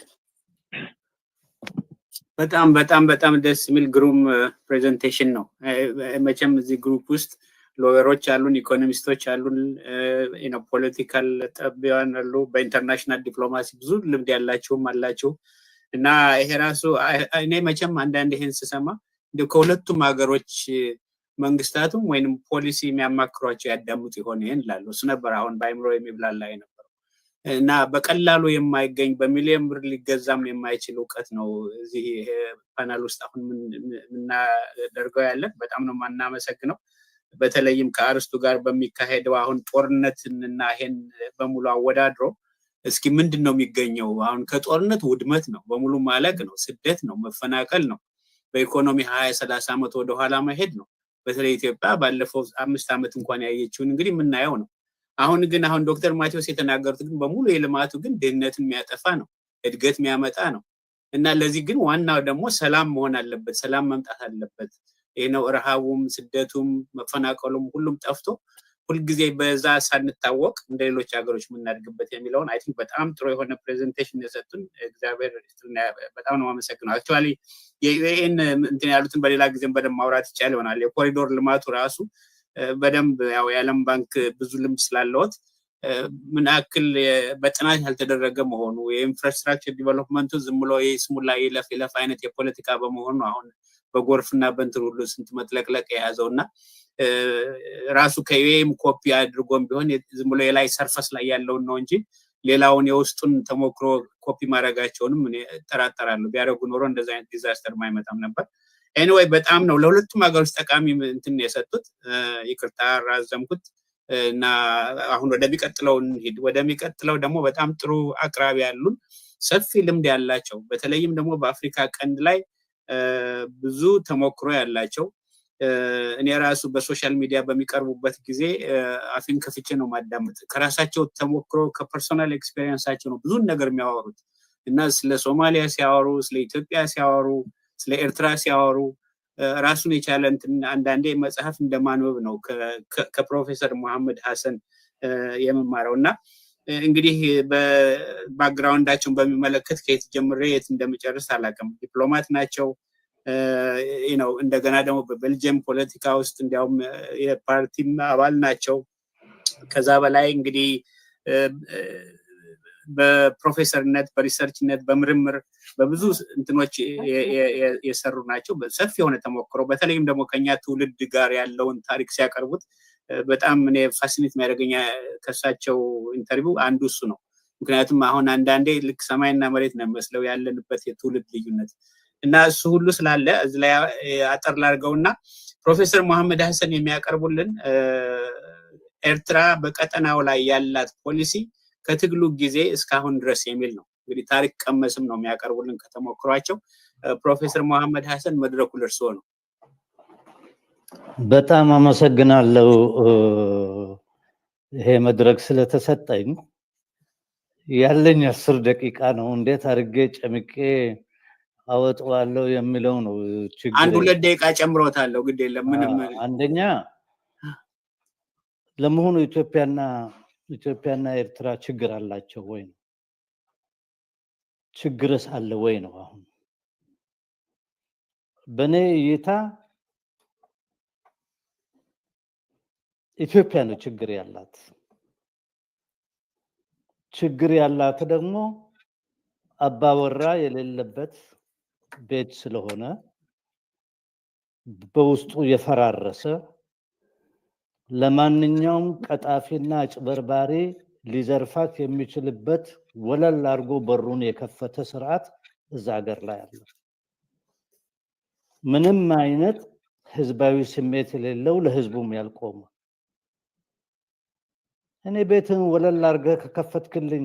በጣም በጣም በጣም ደስ የሚል ግሩም presentation ነው። መቼም እዚህ group ውስጥ lawyer ኦች አሉን፣ ኢኮኖሚስቶች አሉን፣ political ጠቢባን አሉ፣ በ international diplomacy ብዙ ልምድ ያላቸውም አላቸው። እና ይሄ ራሱ እኔ መቼም አንዳንድ ይሄን ስሰማ ከሁለቱም ሀገሮች መንግስታቱም ወይንም ፖሊሲ የሚያማክሯቸው ያዳምጡ ይሆን ይሄን እላለሁ። እሱ ነበር አሁን በአይምሮ የሚብላላ የነበረው። እና በቀላሉ የማይገኝ፣ በሚሊዮን ብር ሊገዛም የማይችል እውቀት ነው እዚህ ፓናል ውስጥ አሁን የምናደርገው ያለን። በጣም ነው የማናመሰግነው። በተለይም ከአርስቱ ጋር በሚካሄደው አሁን ጦርነትን እና ይሄን በሙሉ አወዳድሮ እስኪ ምንድን ነው የሚገኘው? አሁን ከጦርነት ውድመት ነው፣ በሙሉ ማለቅ ነው፣ ስደት ነው፣ መፈናቀል ነው፣ በኢኮኖሚ 20 30 ዓመት ወደኋላ መሄድ ነው። በተለይ ኢትዮጵያ ባለፈው 5 ዓመት እንኳን ያየችውን እንግዲህ የምናየው ነው። አሁን ግን አሁን ዶክተር ማቴዎስ የተናገሩት ግን በሙሉ የልማቱ ግን ድህነትን የሚያጠፋ ነው፣ እድገት የሚያመጣ ነው። እና ለዚህ ግን ዋናው ደግሞ ሰላም መሆን አለበት፣ ሰላም መምጣት አለበት። ይህ ነው ረሃቡም፣ ስደቱም፣ መፈናቀሉም ሁሉም ጠፍቶ ሁልጊዜ በዛ ሳንታወቅ እንደ ሌሎች ሀገሮች የምናድግበት የሚለውን I think በጣም ጥሩ የሆነ presentation የሰጡን፣ እግዚአብሔር በጣም ነው የማመሰግነው። Actually የ UAE ን እንትን ያሉትን በሌላ ጊዜም በደንብ ማውራት ይቻል ይሆናል። የኮሪዶር ልማቱ ራሱ በደንብ ያው የዓለም ባንክ ብዙ ልምድ ስላለዎት ምን ያክል በጥናት ያልተደረገ መሆኑ፣ የ infrastructure development ኡ ዝም ብሎ የስሙላ ይለፍ ይለፍ አይነት የፖለቲካ በመሆኑ አሁን በጎርፍና በእንትን ሁሉ ስንት መጥለቅለቅ የያዘው እና ራሱ ከ UAE ም copy አድርጎም ቢሆን ዝም ብሎ የላይ surface ላይ ያለውን ነው እንጂ ሌላውን የውስጡን ተሞክሮ ኮፒ ማድረጋቸውንም እኔ እጠራጠራለሁ። ቢያደርጉ ኖሮ እንደዚ አይነት disaster አይመጣም ነበር። Anyway፣ በጣም ነው ለሁለቱም ሀገሮች ጠቃሚ እንትን የሰጡት። ይቅርታ አራዘምኩት እና አሁን ወደሚቀጥለው እንሂድ። ወደሚቀጥለው ደግሞ በጣም ጥሩ አቅራቢ ያሉን፣ ሰፊ ልምድ ያላቸው፣ በተለይም ደግሞ በአፍሪካ ቀንድ ላይ ብዙ ተሞክሮ ያላቸው፣ እኔ ራሱ በ social media በሚቀርቡበት ጊዜ አፌን ከፍቼ ነው ማዳመጥ። ከራሳቸው ተሞክሮ፣ ከ personal experience ኣቸው ነው ብዙን ነገር የሚያወሩት እና ስለ ሶማሊያ ሲያወሩ፣ ስለ ኢትዮጵያ ሲያወሩ፣ ስለ ኤርትራ ሲያወሩ ራሱን የቻለ እንትን አንዳንዴ መጽሐፍ እንደማንበብ ነው ከፕሮፌሰር መሐመድ ሀሰን የምማረው። እና እንግዲህ በ background ኣቸውን በሚመለከት ከየት ጀምሬ የት እንደምጨርስ አላውቅም። ዲፕሎማት ናቸው ነው። እንደገና ደግሞ በቤልጅየም ፖለቲካ ውስጥ እንዲያውም የፓርቲም አባል ናቸው። ከዛ በላይ እንግዲህ በፕሮፌሰርነት፣ በ research ነት፣ በምርምር፣ በብዙ እንትኖች የሰሩ ናቸው። ሰፊ የሆነ ተሞክሮ፣ በተለይም ደግሞ ከኛ ትውልድ ጋር ያለውን ታሪክ ሲያቀርቡት በጣም እኔ fascinate የሚያደርገኝ ከሳቸው interview አንዱ እሱ ነው። ምክንያቱም አሁን አንዳንዴ ልክ ሰማይና መሬት ነው የሚመስለው ያለንበት የትውልድ ልዩነት። እና እሱ ሁሉ ስላለ እዚ ላይ አጠር ላድርገውና ፕሮፌሰር መሐመድ ሀሰን የሚያቀርቡልን ኤርትራ በቀጠናው ላይ ያላት ፖሊሲ ከትግሉ ጊዜ እስካሁን ድረስ የሚል ነው። እንግዲህ ታሪክ ቀመስም ነው የሚያቀርቡልን ከተሞክሯቸው። ፕሮፌሰር መሐመድ ሀሰን፣ መድረኩ ለእርስዎ ነው። በጣም አመሰግናለሁ ይሄ መድረክ ስለተሰጠኝ። ያለኝ 10 ደቂቃ ነው። እንዴት አድርጌ ጨምቄ አወጣዋለሁ የሚለው ነው ችግር። አንድ 2 ደቂቃ ጨምሮታለሁ። ግድ የለም ምንም። አንደኛ፣ ለመሆኑ ኢትዮጵያና ኤርትራ ችግር አላቸው ወይ ነው? ችግርስ አለ ወይ ነው? አሁን በእኔ እይታ ኢትዮጵያ ነው ችግር ያላት። ችግር ያላት ደግሞ አባወራ የሌለበት ቤት ስለሆነ፣ በውስጡ የፈራረሰ፣ ለማንኛውም ቀጣፊና አጭበርባሪ ሊዘርፋት የሚችልበት ወለል አድርጎ በሩን የከፈተ ስርዓት እዛ ሀገር ላይ አለ። ምንም አይነት ህዝባዊ ስሜት የሌለው፣ ለህዝቡም ያልቆመ። እኔ ቤትህን ወለል አድርገህ ከከፈትክልኝ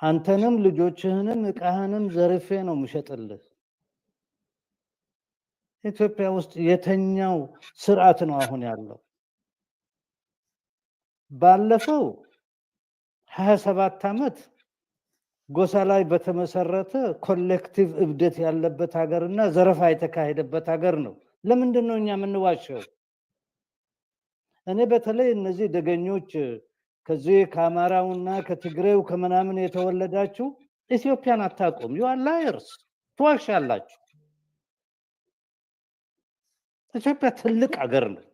አንተንም ልጆችህንም እቃህንም ዘርፌ ነው የምሸጥልህ። ኢትዮጵያ ውስጥ የተኛው ስርዓት ነው አሁን ያለው። ባለፈው 27 ዓመት ጎሳ ላይ በተመሰረተ collective እብደት ያለበት ሀገር እና ዘረፋ የተካሄደበት ሀገር ነው። ለምንድን ነው እኛ የምንዋሸው? እኔ በተለይ እነዚህ ደገኞች፣ ከዚህ ከአማራውና ከትግሬው ከምናምን የተወለዳችሁ ኢትዮጵያን አታውቁም። You are liars፣ ትዋሻላችሁ። ኢትዮጵያ ትልቅ ሀገር ነው።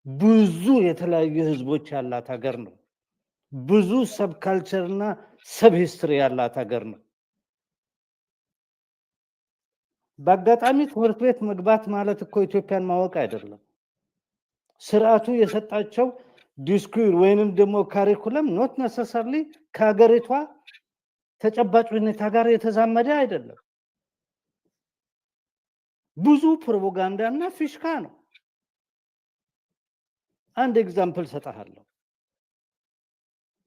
ብዙ የተለያዩ ህዝቦች ያላት ሀገር ነው። ብዙ sub culture እና sub history ያላት ሀገር ነው። በአጋጣሚ ትምህርት ቤት መግባት ማለት እኮ ኢትዮጵያን ማወቅ አይደለም። ስርዓቱ የሰጣቸው ዲስኩር ወይንም ደግሞ curriculum not necessarily ከሀገሪቷ ተጨባጭ ሁኔታ ጋር የተዛመደ አይደለም። ብዙ ፕሮፓጋንዳ እና ፊሽካ ነው። አንድ example ሰጠሃለሁ።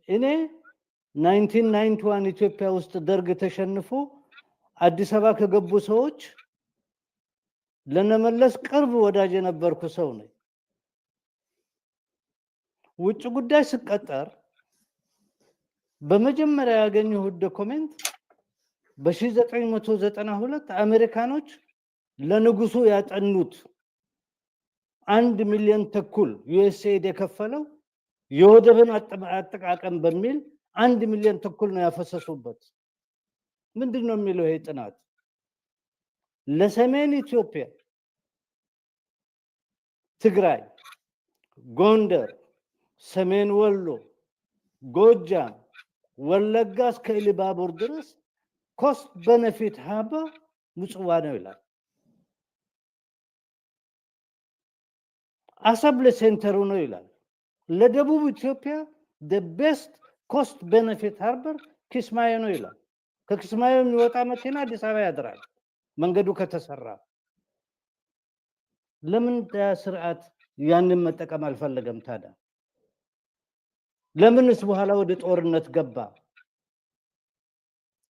እኔ 1991 ኢትዮጵያ ውስጥ ደርግ ተሸንፎ አዲስ አበባ ከገቡ ሰዎች ለነመለስ ቅርብ ወዳጅ የነበርኩ ሰው ነኝ። ውጭ ጉዳይ ስቀጠር በመጀመሪያ ያገኘሁት document በ1992 አሜሪካኖች ለንጉሱ ያጠኑት፣ 1.5 ሚሊዮን ዩኤስኤድ የከፈለው የወደብን አጠቃቀም በሚል 1.5 ሚሊዮን ነው ያፈሰሱበት። ምንድን ነው የሚለው ይሄ ጥናት? ለሰሜን ኢትዮጵያ ትግራይ፣ ጎንደር፣ ሰሜን ወሎ፣ ጎጃም፣ ወለጋ እስከ ኢሉባቡር ድረስ cost benefit harbor ምጽዋ ነው ይላል። አሰብ ለ center ኡ ነው ይላል። ለደቡብ ኢትዮጵያ the best cost benefit harbor ኪስማዮ ነው ይላል። ከኪስማዮ የሚወጣ መኪና አዲስ አበባ ያድራል መንገዱ ከተሰራ። ለምን ስርዓት ያንን መጠቀም አልፈለገም ታዲያ? ለምንስ በኋላ ወደ ጦርነት ገባ?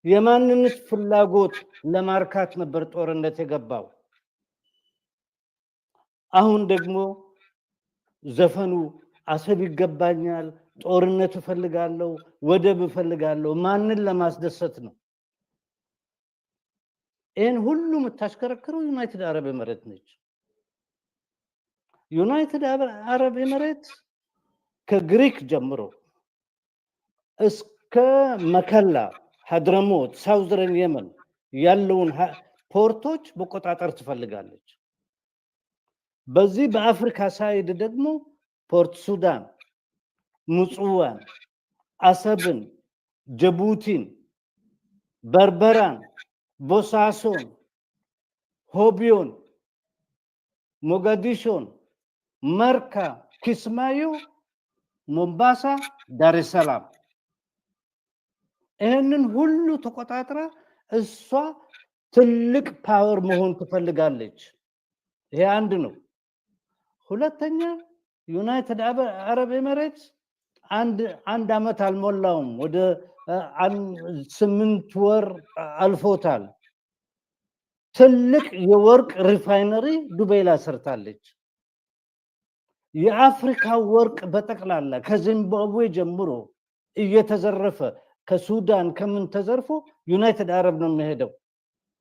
የማንንስ ፍላጎት ለማርካት ነበር ጦርነት የገባው? አሁን ደግሞ ዘፈኑ አሰብ ይገባኛል፣ ጦርነት እፈልጋለሁ፣ ወደብ እፈልጋለሁ፣ ማንን ለማስደሰት ነው? ይህን ሁሉ የምታሽከረክረው ዩናይትድ አረብ ኤምሬት ነች። ዩናይትድ አረብ ኤምሬት ከግሪክ ጀምሮ እስከ መከላ፣ ሀድረሞት፣ southern የመን ያለውን port ኦች መቆጣጠር ትፈልጋለች። በዚህ በአፍሪካ side ደግሞ ፖርት ሱዳን፣ ምጽዋን፣ አሰብን፣ ጅቡቲን፣ በርበራን፣ ቦሳሶን፣ ሆቢዮን፣ ሞጋዲሾን፣ መርካ፣ ኪስማዮ፣ ሞምባሳ፣ ዳሬ ሰላም ይህንን ሁሉ ተቆጣጥራ እሷ ትልቅ power መሆን ትፈልጋለች። ይሄ አንድ ነው። ሁለተኛ፣ ዩናይትድ አረብ ኤሚሬትስ አንድ አመት አልሞላውም፣ ወደ 8 ወር አልፎታል። ትልቅ የወርቅ refinery ዱባይ ላይ ሰርታለች። የአፍሪካ ወርቅ በጠቅላላ ከዚምባብዌ ጀምሮ እየተዘረፈ፣ ከሱዳን ከምን ተዘርፎ ዩናይትድ አረብ ነው የሚሄደው።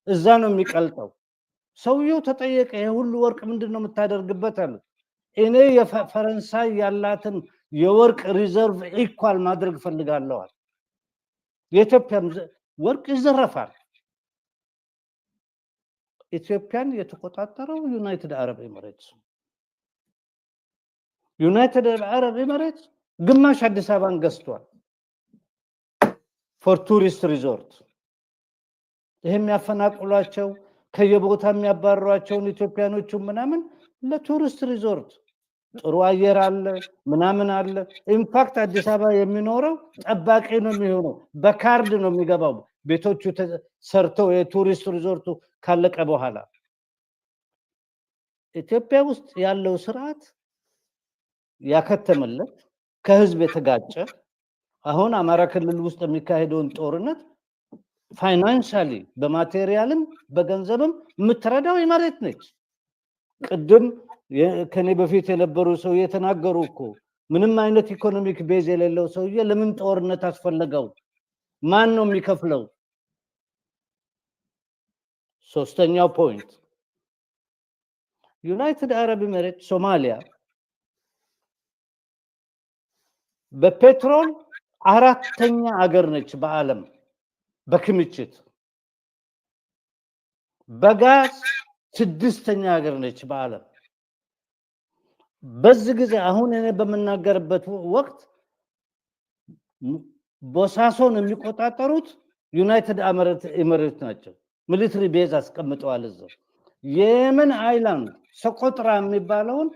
እዛ ነው የሚቀልጠው። ሰውየው ተጠየቀ፣ ይሄ ሁሉ ወርቅ ምንድን ነው የምታደርግበት አሉት። እኔ የፈረንሳይ ያላትን የወርቅ reserve equal ማድረግ እፈልጋለሁ አለ። የኢትዮጵያም ወርቅ ይዘረፋል። ኢትዮጵያን የተቆጣጠረው ዩናይትድ አረብ ኤሚሬትስ። ዩናይትድ አረብ ኤሚሬትስ ግማሽ አዲስ አበባን ገዝቷል for tourist resort። ይህ የሚያፈናቅሏቸው፣ ከየቦታ የሚያባርሯቸውን ኢትዮጵያኖቹ ምናምን ለ tourist resort፣ ጥሩ አየር አለ፣ ምናምን አለ። In fact አዲስ አበባ የሚኖረው ጠባቂ ነው የሚሆነው፣ በካርድ ነው የሚገባው። ቤቶቹ ሰርተው የ tourist resort ኡ ካለቀ በኋላ ኢትዮጵያ ውስጥ ያለው ስርዓት ያከተመለት፣ ከህዝብ የተጋጨ፣ አሁን አማራ ክልል ውስጥ የሚካሄደውን ጦርነት financially በ material ም በገንዘብም የምትረዳው ኢማሬት ነች። ቅድም ከኔ በፊት የነበሩ ሰው የተናገሩ እኮ፣ ምንም አይነት economic base የሌለው ሰውዬ ለምን ጦርነት አስፈለገው? ማን ነው የሚከፍለው? ሶስተኛው point፣ ዩናይትድ አረብ ኤሚሬት ሶማሊያ በ petrol አራተኛ አገር ነች በዓለም በክምችት፣ በጋዝ ስድስተኛ ሀገር ነች በዓለም። በዚህ ጊዜ አሁን እኔ በምናገርበት ወቅት ቦሳሶን የሚቆጣጠሩት ዩናይትድ ኤሚሬት ናቸው። Military base አስቀምጠዋል እዛው። የየመን island ሰቆጥራ የሚባለውን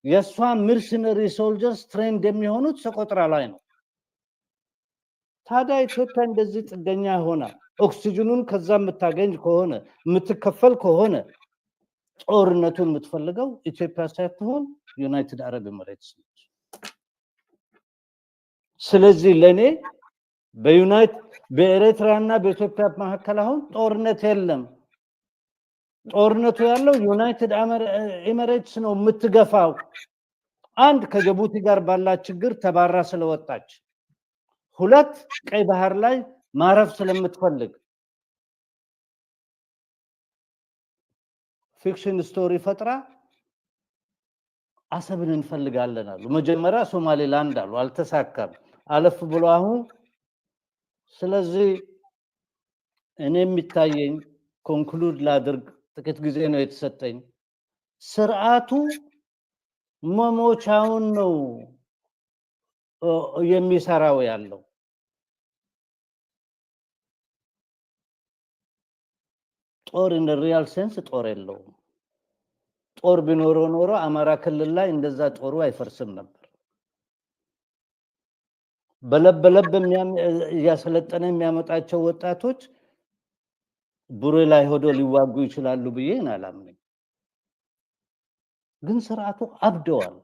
የእሷ mercenary soldiers trained የሚሆኑት ሰቆጥራ ላይ ነው። ታዲያ ኢትዮጵያ እንደዚህ ጥገኛ ሆና ኦክሲጅኑን ከዛ የምታገኝ ከሆነ፣ የምትከፈል ከሆነ፣ ጦርነቱን የምትፈልገው ኢትዮጵያ ሳትሆን ዩናይትድ አረብ ኤሚሬትስ ነች። ስለዚህ ለእኔ በዩናይት በኤርትራና በኢትዮጵያ መካከል አሁን ጦርነት የለም። ጦርነቱ ያለው United Emirates ነው የምትገፋው። አንድ፣ ከጅቡቲ ጋር ባላት ችግር ተባራ ስለወጣች፣ ሁለት፣ ቀይ ባህር ላይ ማረፍ ስለምትፈልግ fiction story ፈጥራ አሰብን እንፈልጋለን አሉ። መጀመሪያ ሶማሌላንድ አሉ፣ አልተሳካም። አለፍ ብሎ አሁን፣ ስለዚህ እኔ የሚታየኝ፣ conclude ላድርግ፣ ጥቂት ጊዜ ነው የተሰጠኝ። ስርዓቱ መሞቻውን ነው የሚሰራው ያለው። ጦር in real sense ጦር የለውም። ጦር ቢኖረው ኖሮ አማራ ክልል ላይ እንደዛ ጦሩ አይፈርስም ነበር። በለብ በለብ እያሰለጠነ የሚያመጣቸው ወጣቶች ቡሬ ላይ ሄዶ ሊዋጉ ይችላሉ ብዬ አላምንም። ግን ስርዓቱ አብደዋል።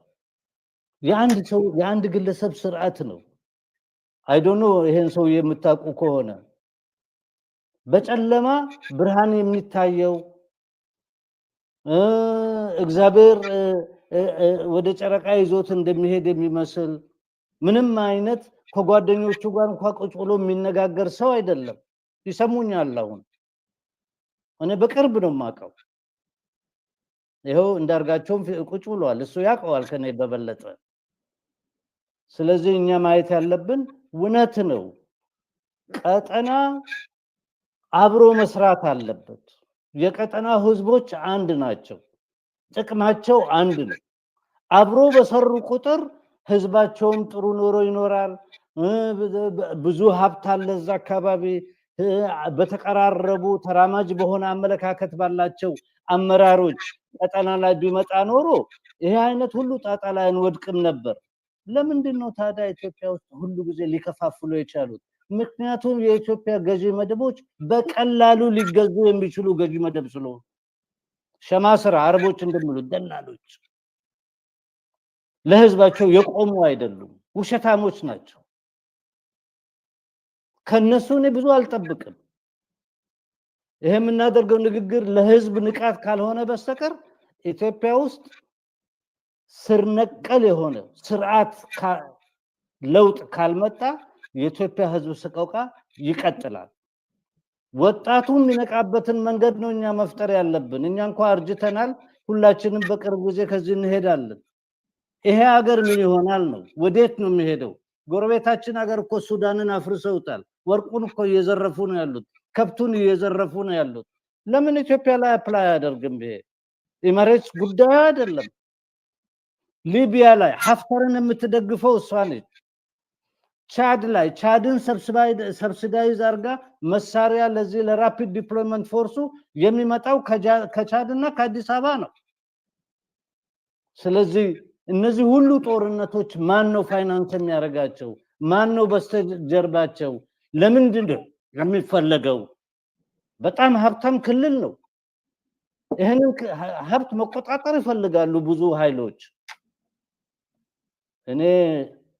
የአንድ ሰው፣ የአንድ ግለሰብ ስርዓት ነው። I don't know ይሄን ሰው የምታውቁ ከሆነ፣ በጨለማ ብርሃን የሚታየው፣ እግዚአብሔር ወደ ጨረቃ ይዞት እንደሚሄድ የሚመስል፣ ምንም አይነት ከጓደኞቹ ጋር እንኳ ቁጭ ብሎ የሚነጋገር ሰው አይደለም። ይሰሙኛል። አሁን እኔ በቅርብ ነው የማውቀው። ይኸው እንዳርጋቸውም ቁጭ ብሏል። እሱ ያውቀዋል ከኔ በበለጠ። ስለዚህ እኛ ማየት ያለብን እውነት ነው። ቀጠና አብሮ መስራት አለበት። የቀጠና ህዝቦች አንድ ናቸው። ጥቅማቸው አንድ ነው። አብሮ በሰሩ ቁጥር ህዝባቸውም ጥሩ ኑሮ ይኖራል። ብዙ ሀብት አለ እዛ አካባቢ። በተቀራረቡ፣ ተራማጅ በሆነ አመለካከት ባላቸው አመራሮች ቀጠና ላይ ቢመጣ ኖሮ ይሄ አይነት ሁሉ ጣጣ ላይ አንወድቅም ነበር። ለምንድን ነው ታዲያ ኢትዮጵያ ውስጥ ሁሉ ጊዜ ሊከፋፍሉ የቻሉት? ምክንያቱም የኢትዮጵያ ገዢ መደቦች በቀላሉ ሊገዙ የሚችሉ ገዢ መደብ ስለሆኑ፣ ሸማስራ፣ አረቦች እንደሚሉት ደላሎች፣ ለህዝባቸው የቆሙ አይደሉም፣ ውሸታሞች ናቸው። ከነሱ እኔ ብዙ አልጠብቅም። ይሄ የምናደርገው ንግግር ለህዝብ ንቃት ካልሆነ በስተቀር ኢትዮጵያ ውስጥ ስር ነቀል የሆነ ስርዓት ለውጥ ካልመጣ የኢትዮጵያ ህዝብ ሰቆቃ ይቀጥላል። ወጣቱ የሚነቃበትን መንገድ ነው እኛ መፍጠር ያለብን። እኛ እንኳ አርጅተናል። ሁላችንም በቅርብ ጊዜ ከዚህ እንሄዳለን። ይሄ ሀገር ምን ይሆናል ነው? ወዴት ነው የሚሄደው? ጎረቤታችን ሀገር እኮ ሱዳንን አፍርሰውታል። ወርቁን እኮ እየዘረፉ ነው ያሉት። ከብቱን እየዘረፉ ነው ያሉት። ለምን ኢትዮጵያ ላይ apply አያደርግም? ይሄ ኢማሬትስ ጉዳዩ አይደለም። ሊቢያ ላይ ሀፍተርን የምትደግፈው እሷ ነች። ቻድ ላይ ቻድን subsidize አድርጋ መሳሪያ ለዚህ ለ Rapid Deployment Force ኡ የሚመጣው ከቻድ እና ከአዲስ አበባ ነው። ስለዚህ እነዚህ ሁሉ ጦርነቶች ማን ነው ፋይናንስ የሚያደርጋቸው? ማን ነው በስተጀርባቸው? ለምንድን ነው የሚፈለገው? በጣም ሀብታም ክልል ነው። ይህንን ሀብት መቆጣጠር ይፈልጋሉ ብዙ ኃይሎች። እኔ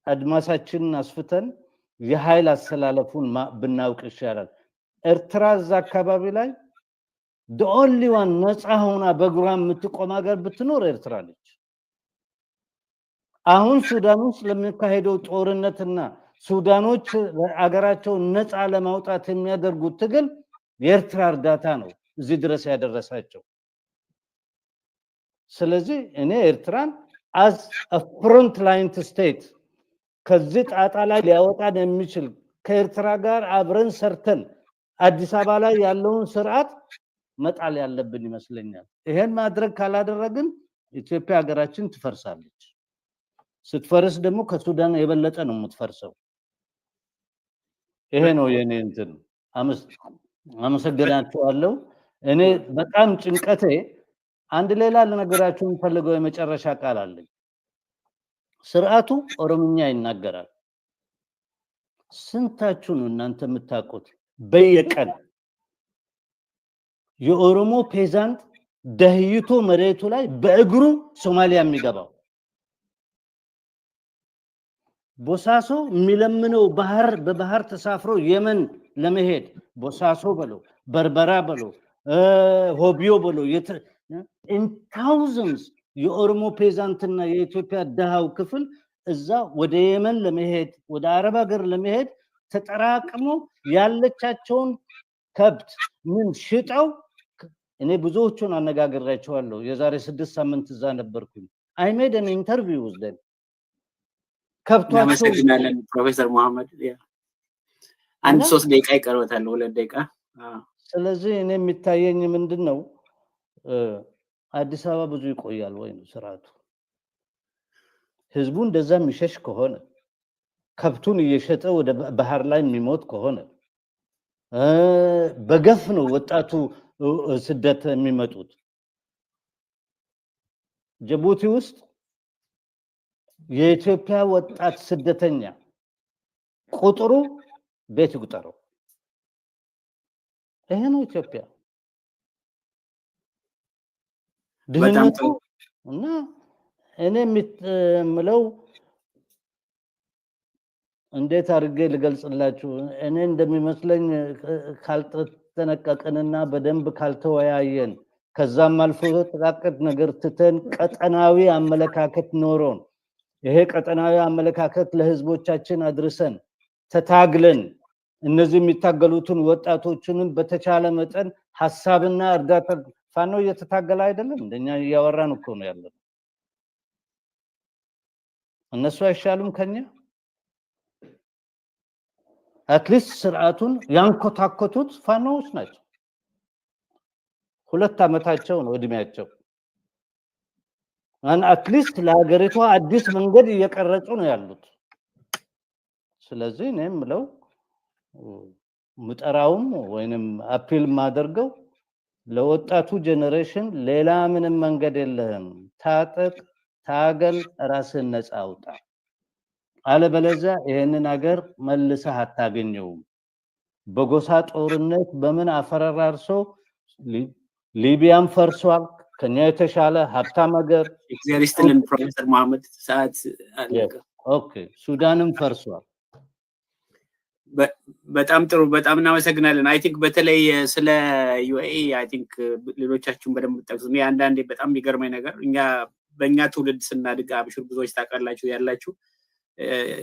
አድማሳችንን አስፍተን የኃይል አሰላለፉን ብናውቅ ይሻላል። ኤርትራ እዛ አካባቢ ላይ only one ነፃ ሆና በእግሯ የምትቆም ሀገር ብትኖር ኤርትራ ነች። አሁን ሱዳን ውስጥ ለሚካሄደው ጦርነትና ሱዳኖች አገራቸውን ነፃ ለማውጣት የሚያደርጉት ትግል የኤርትራ እርዳታ ነው እዚህ ድረስ ያደረሳቸው። ስለዚህ እኔ ኤርትራን as front line state ከዚህ ጣጣ ላይ ሊያወጣን የሚችል፣ ከኤርትራ ጋር አብረን ሰርተን አዲስ አበባ ላይ ያለውን ስርዓት መጣል ያለብን ይመስለኛል። ይሄን ማድረግ ካላደረግን ኢትዮጵያ ሀገራችን ትፈርሳለች። ስትፈርስ ደግሞ ከሱዳን የበለጠ ነው የምትፈርሰው። ይሄ ነው የኔ እንትን። አመሰግናችኋለሁ። እኔ በጣም ጭንቀቴ፣ አንድ ሌላ ልነግራችሁ የምፈልገው የመጨረሻ ቃል አለኝ። ስርዓቱ ኦሮምኛ ይናገራል። ስንታችሁ ነው እናንተ የምታውቁት? በየቀን የኦሮሞ peasant ደህይቶ መሬቱ ላይ በእግሩ ሶማሊያ የሚገባው፣ ቦሳሶ የሚለምነው ባህር በባህር ተሳፍሮ የመን ለመሄድ፣ ቦሳሶ በሎ፣ በርበራ በሎ፣ ሆቢዮ በለው in thousands የኦሮሞ peasant ና የኢትዮጵያ ድሃው ክፍል እዛ ወደ የመን ለመሄድ፣ ወደ አረብ ሀገር ለመሄድ ተጠራቅሞ ያለቻቸውን ከብት ምን ሽጠው፣ እኔ ብዙዎቹን አነጋግሬያቸዋለሁ። የዛሬ 6 ሳምንት እዛ ነበርኩኝ። I made an interview with them። ከብቷቸው እናመሰግናለን ፕሮፌሰር መሐመድ። አንድ 3 ደቂቃ ይቀርበታል፣ 2 ደቂቃ። ስለዚህ እኔ የሚታየኝ ምንድን ነው፣ አዲስ አበባ ብዙ ይቆያል ወይ ነው ስርዓቱ። ህዝቡ እንደዛ የሚሸሽ ከሆነ፣ ከብቱን እየሸጠ ወደ ባህር ላይ የሚሞት ከሆነ፣ በገፍ ነው ወጣቱ ስደት የሚመጡት። ጅቡቲ ውስጥ የኢትዮጵያ ወጣት ስደተኛ ቁጥሩ ቤት ይቁጠረው። ይሄ ነው ኢትዮጵያ ድህነቱ። እና እኔ የምለው እንዴት አድርጌ ልገልጽላችሁ? እኔ እንደሚመስለኝ ካልተጠነቀቅንና በደንብ ካልተወያየን፣ ከዛም አልፎ ጥቃቅን ነገር ትተን ቀጠናዊ አመለካከት ኖሮን፣ ይሄ ቀጠናዊ አመለካከት ለህዝቦቻችን አድርሰን፣ ተታግለን፣ እነዚህ የሚታገሉትን ወጣቶችንም በተቻለ መጠን ሀሳብና እርዳታ፣ ፋኖ እየተታገለ አይደለም? እንደኛ እያወራን እኮ ነው ያለነው። እነሱ አይሻሉም ከኛ? At least ስርዓቱን ያንኮታኮቱት ፋኖዎች ናቸው። 2 ዓመታቸው ነው እድሜያቸው። At least ለሀገሪቷ አዲስ መንገድ እየቀረጹ ነው ያሉት። ስለዚህ እኔ የምለው፣ ምጠራውም ወይንም appeal የማደርገው ለወጣቱ generation፣ ሌላ ምንም መንገድ የለህም። ታጠቅ፣ ታገል፣ ራስህን ነፃ አውጣ። አለበለዚያ ይህንን ሀገር መልሰህ አታገኘውም። በጎሳ ጦርነት በምን አፈራርሶ ሊቢያም ፈርሷል። ከኛ የተሻለ ሀብታም ሀገር። እግዚአብሔር ይስጥልን ፕሮፌሰር መሐመድ፣ ሰዓት አለቀ። Okay፣ ሱዳንም ፈርሷል። በጣም ጥሩ፣ በጣም እናመሰግናለን። I think በተለይ ስለ UAE I think ሌሎቻችሁን በደንብ ጠቅሱ። እኔ አንዳንዴ በጣም የሚገርመኝ ነገር እኛ በእኛ ትውልድ ስናድግ፣ I'm sure ብዙዎች ታውቃላችሁ ያላችሁ፣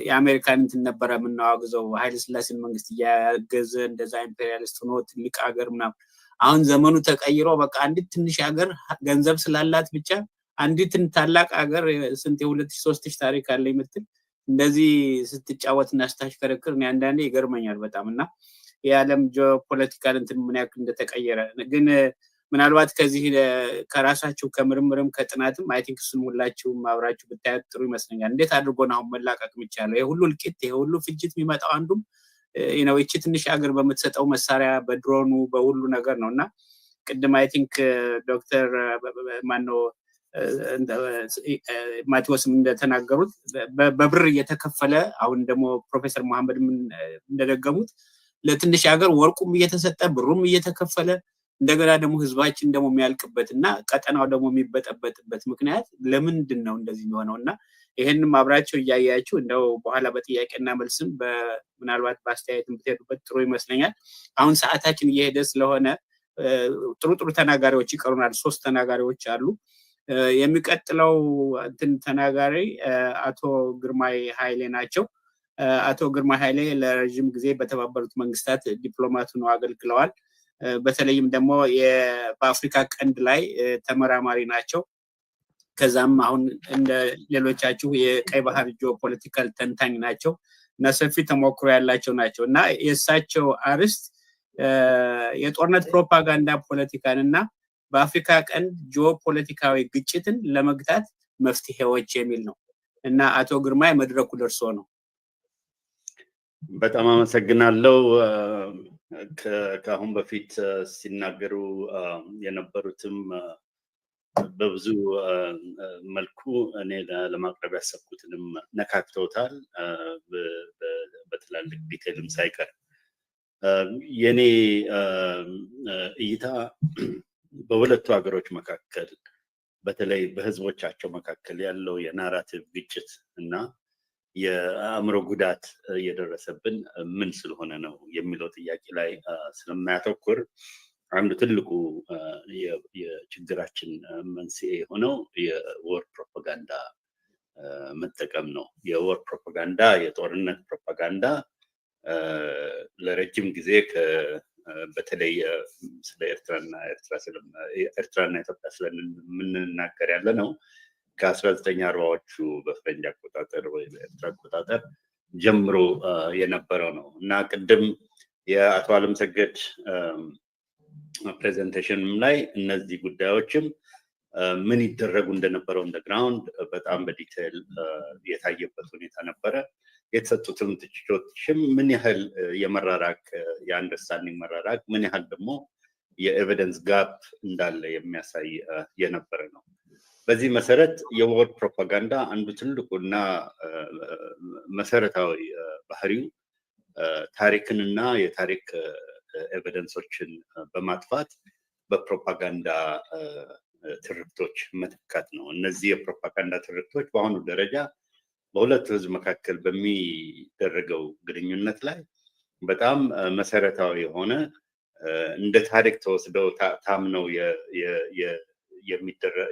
የአሜሪካን እንትን ነበረ የምናዋግዘው፣ ኃይለ ስላሴን መንግስት እያገዘ እንደዛ ኢምፔሪያሊስት ሆኖ ትልቅ ሀገር ምናምን። አሁን ዘመኑ ተቀይሮ በቃ አንዲት ትንሽ ሀገር ገንዘብ ስላላት ብቻ አንዲትን ታላቅ ሀገር ስንት የ2000 3000 ታሪክ አለ የምትል እንደዚህ ስትጫወት እና ስታሽከረክር እኔ አንዳንዴ ይገርመኛል በጣም። እና የዓለም geopolitical እንትን ምን ያክል እንደተቀየረ ግን ምናልባት ከዚህ ከራሳችሁ ከምርምርም ከጥናትም I think እሱን ሁላችሁም አብራችሁ ብታያት ጥሩ ይመስለኛል። እንዴት አድርጎ ነው አሁን መላቀቅ የሚቻለው? ይሄ ሁሉ እልቂት፣ ይሄ ሁሉ ፍጅት የሚመጣው አንዱም ነው ይቺ ትንሽ ሀገር በምትሰጠው መሳሪያ፣ በድሮኑ፣ በሁሉ ነገር ነው። እና ቅድም I think ዶክተር ማነው ማቴዎስም እንደተናገሩት በብር እየተከፈለ፣ አሁን ደግሞ ፕሮፌሰር መሐመድም እንደደገሙት ለትንሽ ሀገር ወርቁም እየተሰጠ ብሩም እየተከፈለ እንደገና ደግሞ ህዝባችን ደግሞ የሚያልቅበት እና ቀጠናው ደግሞ የሚበጠበጥበት ምክንያት ለምንድን ነው እንደዚህ የሚሆነው? እና ይህንም አብራቸው እያያችሁ እንደው በኋላ በጥያቄና መልስም ምናልባት በአስተያየት ብትሄዱበት ጥሩ ይመስለኛል። አሁን ሰዓታችን እየሄደ ስለሆነ ጥሩ ጥሩ ተናጋሪዎች ይቀሩናል። ሶስት ተናጋሪዎች አሉ። የሚቀጥለው እንትን ተናጋሪ አቶ ግርማይ ኃይሌ ናቸው። አቶ ግርማይ ኃይሌ ለረዥም ጊዜ በተባበሩት መንግስታት ዲፕሎማት ሆነው አገልግለዋል። በተለይም ደግሞ በአፍሪካ ቀንድ ላይ ተመራማሪ ናቸው። ከዛም አሁን እንደ ሌሎቻችሁ የቀይ ባህር geopolitical ተንታኝ ናቸው እና ሰፊ ተሞክሮ ያላቸው ናቸው። እና የእሳቸው አርዕስት የጦርነት ፕሮፓጋንዳ ፖለቲካን እና በአፍሪካ ቀንድ ጂኦፖለቲካዊ ግጭትን ለመግታት መፍትሄዎች የሚል ነው። እና አቶ ግርማይ መድረኩ ደርሶ ነው። በጣም አመሰግናለሁ። ከአሁን በፊት ሲናገሩ የነበሩትም በብዙ መልኩ እኔ ለማቅረብ ያሰብኩትንም ነካክተውታል፣ በትላልቅ detail ም ሳይቀር። የኔ እይታ በሁለቱ ሀገሮች መካከል፣ በተለይ በህዝቦቻቸው መካከል ያለው የ narrative ግጭት እና የአእምሮ ጉዳት እየደረሰብን ምን ስለሆነ ነው የሚለው ጥያቄ ላይ ስለሚያተኩር አንዱ ትልቁ የችግራችን መንስኤ የሆነው የ war propaganda መጠቀም ነው። የ war propaganda፣ የጦርነት ፕሮፓጋንዳ ለረጅም ጊዜ በተለይ ስለ ኤርትራና ኢትዮጵያ ስለምንናገር ያለ ነው፣ ከ1940ዎቹ በፈረንጅ አቆጣጠር ወይ በኤርትራ አቆጣጠር ጀምሮ የነበረው ነው። እና ቅድም የአቶ አለምሰገድ presentation ም ላይ እነዚህ ጉዳዮችም ምን ይደረጉ እንደነበረው on the ground በጣም በ detail የታየበት ሁኔታ ነበረ። የተሰጡትም ትችቶችም ምን ያህል የመራራቅ፣ የ understanding መራራቅ፣ ምን ያህል ደግሞ የ evidence gap እንዳለ የሚያሳይ የነበረ ነው። በዚህ መሰረት የ war propaganda አንዱ ትልቁና መሰረታዊ ባህሪው ታሪክንና የታሪክ evidence ኦችን በማጥፋት በፕሮፓጋንዳ ትርክቶች መተካት ነው። እነዚህ የፕሮፓጋንዳ ትርክቶች በአሁኑ ደረጃ በሁለቱ ህዝብ መካከል በሚደረገው ግንኙነት ላይ በጣም መሰረታዊ የሆነ፣ እንደ ታሪክ ተወስደው ታምነው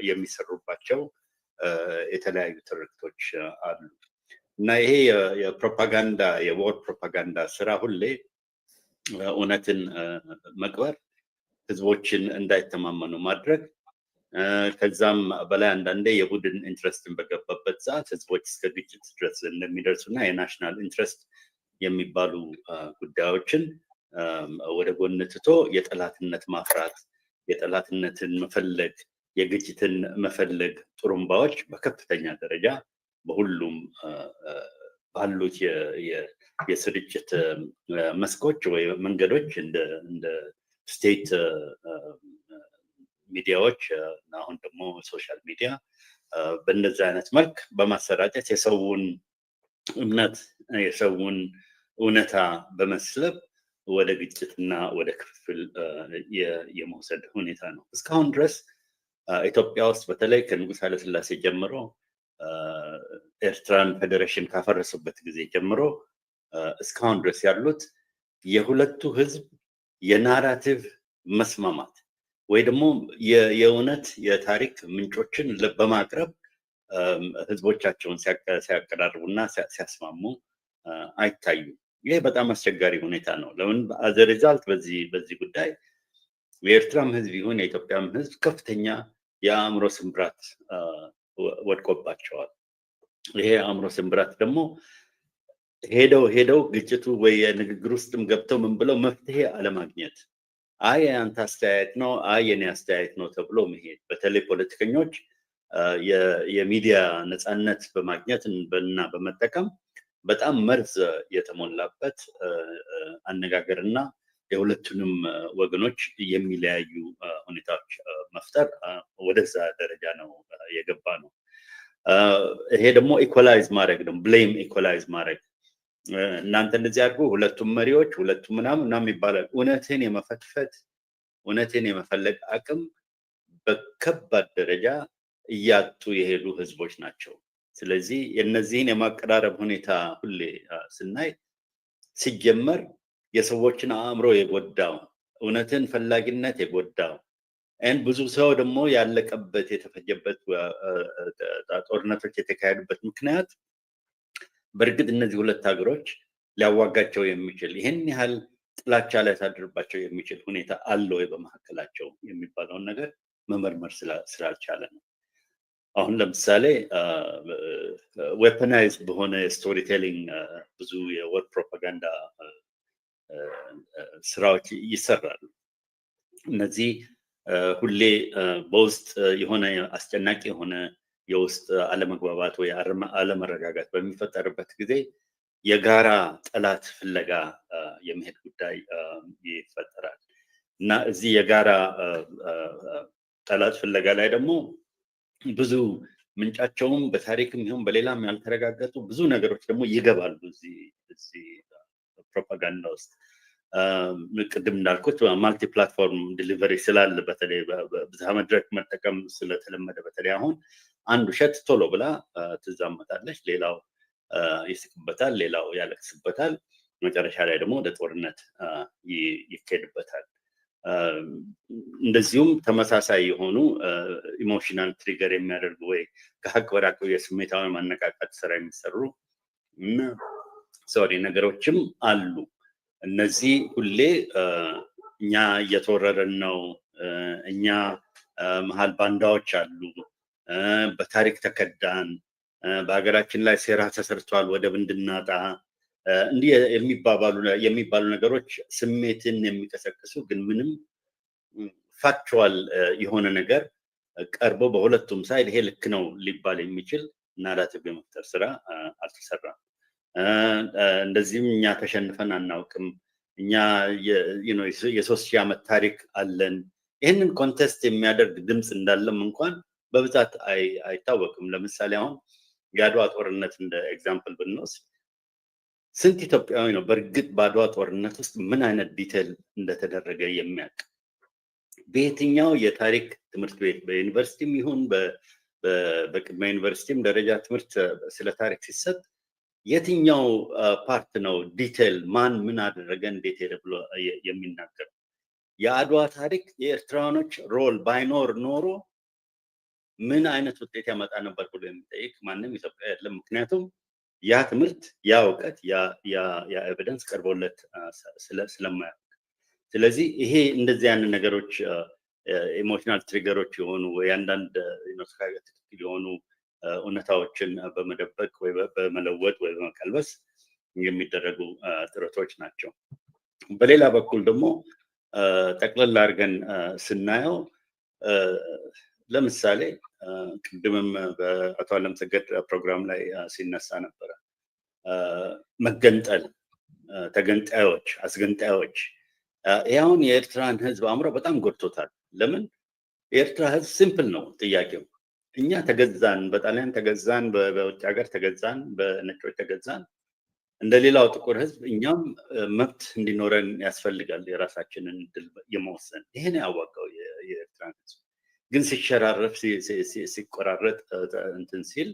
የሚሰሩባቸው የተለያዩ ትርክቶች አሉ። እና ይሄ የፕሮፓጋንዳ፣ የ war propaganda ስራ ሁሌ እውነትን መቅበር፣ ህዝቦችን እንዳይተማመኑ ማድረግ፣ ከዛም በላይ አንዳንዴ የቡድን interest ን በገባበት ሰዓት ህዝቦች እስከ ግጭት ድረስ እንደሚደርሱ እና የ national interest የሚባሉ ጉዳዮችን ወደ ጎን ትቶ የጠላትነት ማፍራት፣ የጠላትነትን መፈለግ፣ የግጭትን መፈለግ ጥሩምባዎች በከፍተኛ ደረጃ በሁሉም ባሉት የስርጭት መስኮች ወይ መንገዶች፣ እንደ state ሚዲያዎች፣ አሁን ደግሞ social media፣ በእንደዚህ አይነት መልክ በማሰራጨት የሰውን እምነት፣ የሰውን እውነታ በመስለብ ወደ ግጭትና ወደ ክፍፍል የመውሰድ ሁኔታ ነው። እስካሁን ድረስ ኢትዮጵያ ውስጥ በተለይ ከንጉሥ ኃይለሥላሴ ጀምሮ፣ ኤርትራን ፌዴሬሽን ካፈረሱበት ጊዜ ጀምሮ እስካሁን ድረስ ያሉት የሁለቱ ህዝብ የ narrative መስማማት ወይ ደግሞ የእውነት የታሪክ ምንጮችን በማቅረብ ህዝቦቻቸውን ሲያቀራርቡና ሲያስማሙ አይታዩም። ይህ በጣም አስቸጋሪ ሁኔታ ነው። ለምን as a result በዚህ ጉዳይ የኤርትራም ህዝብ ይሁን የኢትዮጵያም ህዝብ ከፍተኛ የአእምሮ ስብራት ወድቆባቸዋል። ይሄ የአእምሮ ስብራት ደግሞ ሄደው ሄደው ግጭቱ ወይ የንግግር ውስጥም ገብተው ምን ብለው መፍትሄ አለማግኘት፣ አይ የአንተ አስተያየት ነው፣ አይ የኔ አስተያየት ነው ተብሎ መሄድ፣ በተለይ ፖለቲከኞች የሚዲያ ነፃነት በማግኘት እና በመጠቀም በጣም መርዝ የተሞላበት አነጋገር እና የሁለቱንም ወገኖች የሚለያዩ ሁኔታዎች መፍጠር ወደዛ ደረጃ ነው የገባ ነው። ይሄ ደግሞ equalize ማድረግ ነው፣ blame equalize ማድረግ፣ እናንተ እንደዚህ አድርጉ፣ ሁለቱም መሪዎች፣ ሁለቱም ምናምን ምናምን ይባላል። እውነትን የመፈትፈት፣ እውነትን የመፈለግ አቅም በከባድ ደረጃ እያጡ የሄዱ ህዝቦች ናቸው። ስለዚህ የነዚህን የማቀራረብ ሁኔታ ሁሌ ስናይ ሲጀመር የሰዎችን አእምሮ የጎዳው፣ እውነትን ፈላጊነት የጎዳው፣ and ብዙ ሰው ደግሞ ያለቀበት፣ የተፈጀበት፣ ጦርነቶች የተካሄዱበት ምክንያት በእርግጥ እነዚህ ሁለት ሀገሮች ሊያዋጋቸው የሚችል፣ ይህን ያህል ጥላቻ ሊያሳድርባቸው የሚችል ሁኔታ አለ ወይ በመካከላቸው የሚባለውን ነገር መመርመር ስላልቻለ ነው። አሁን ለምሳሌ weaponize በሆነ storytelling ብዙ የ war propaganda ስራዎች ይሰራሉ። እነዚህ ሁሌ በውስጥ የሆነ አስጨናቂ የሆነ የውስጥ አለመግባባት ወይ አለመረጋጋት በሚፈጠርበት ጊዜ የጋራ ጠላት ፍለጋ የመሄድ ጉዳይ ይፈጠራል። እና እዚህ የጋራ ጠላት ፍለጋ ላይ ደግሞ ብዙ ምንጫቸውም በታሪክም ይሁን በሌላም ያልተረጋገጡ ብዙ ነገሮች ደግሞ ይገባሉ እዚህ ፕሮፓጋንዳ ውስጥ። ቅድም እንዳልኩት multi platform delivery ስላለ፣ በተለይ ብዝሃ መድረክ መጠቀም ስለተለመደ፣ በተለይ አሁን አንድ ውሸት ቶሎ ብላ ትዛመታለች፣ ሌላው ይስቅበታል፣ ሌላው ያለቅስበታል፣ መጨረሻ ላይ ደግሞ ወደ ጦርነት ይካሄድበታል። እንደዚሁም ተመሳሳይ የሆኑ emotional trigger የሚያደርጉ ወይ ከሀቅ በራቁ የስሜታዊ ማነቃቃት ስራ የሚሰሩ፣ sorry፣ ነገሮችም አሉ። እነዚህ ሁሌ እኛ እየተወረረን ነው፣ እኛ መሀል ባንዳዎች አሉ፣ በታሪክ ተከዳን፣ በሀገራችን ላይ ሴራ ተሰርቷል፣ ወደብ እንድናጣ፣ እንዲህ የሚባሉ ነገሮች ስሜትን የሚቀሰቅሱ ግን ምንም factual የሆነ ነገር ቀርቦ በሁለቱም side ይሄ ልክ ነው ሊባል የሚችል narrative የመፍጠር ስራ አልተሰራም። እንደዚህም እኛ ተሸንፈን አናውቅም፣ እኛ የ3000 ዓመት ታሪክ አለን። ይህንን contest የሚያደርግ ድምፅ እንዳለም እንኳን በብዛት አይታወቅም። ለምሳሌ አሁን የአድዋ ጦርነት እንደ example ብንወስድ ስንት ኢትዮጵያዊ ነው በእርግጥ በአድዋ ጦርነት ውስጥ ምን አይነት detail እንደተደረገ የሚያውቅ? በየትኛው የታሪክ ትምህርት ቤት፣ በዩኒቨርሲቲም ይሁን በቅድመ ዩኒቨርሲቲም ደረጃ ትምህርት ስለ ታሪክ ሲሰጥ የትኛው part ነው detail ማን ምን አደረገ፣ እንዴት ሄደ ብሎ የሚናገረው? የአድዋ ታሪክ የኤርትራውያኖች role ባይኖር ኖሮ ምን አይነት ውጤት ያመጣ ነበር ብሎ የሚጠይቅ ማንም ኢትዮጵያ የለም። ምክንያቱም ያ ትምህርት፣ ያ እውቀት፣ ያ evidence ቀርቦለት ስለማያውቅ። ስለዚህ ይሄ እንደዚህ ያንን ነገሮች emotional trigger ኦች የሆኑ ወይ አንዳንድ ትክክል የሆኑ እውነታዎችን በመደበቅ ወይ በመለወጥ ወይ በመቀልበስ የሚደረጉ ጥረቶች ናቸው። በሌላ በኩል ደግሞ ጠቅለል አድርገን ስናየው፣ ለምሳሌ ቅድምም በአቶ አለምሰገድ ፕሮግራም ላይ ሲነሳ ነበረ። መገንጠል፣ ተገንጣዮች፣ አስገንጣዮች፣ ይህ አሁን የኤርትራን ህዝብ አእምሮ በጣም ጎድቶታል። ለምን? የኤርትራ ህዝብ simple ነው ጥያቄው። እኛ ተገዛን፣ በጣሊያን ተገዛን፣ በውጭ ሀገር ተገዛን፣ በነጮች ተገዛን። እንደ ሌላው ጥቁር ህዝብ እኛም መብት እንዲኖረን ያስፈልጋል፣ የራሳችንን እድል የመወሰን። ይሄን ያዋጋው የኤርትራን ህዝብ ግን ሲሸራረፍ፣ ሲቆራረጥ፣ እንትን ሲል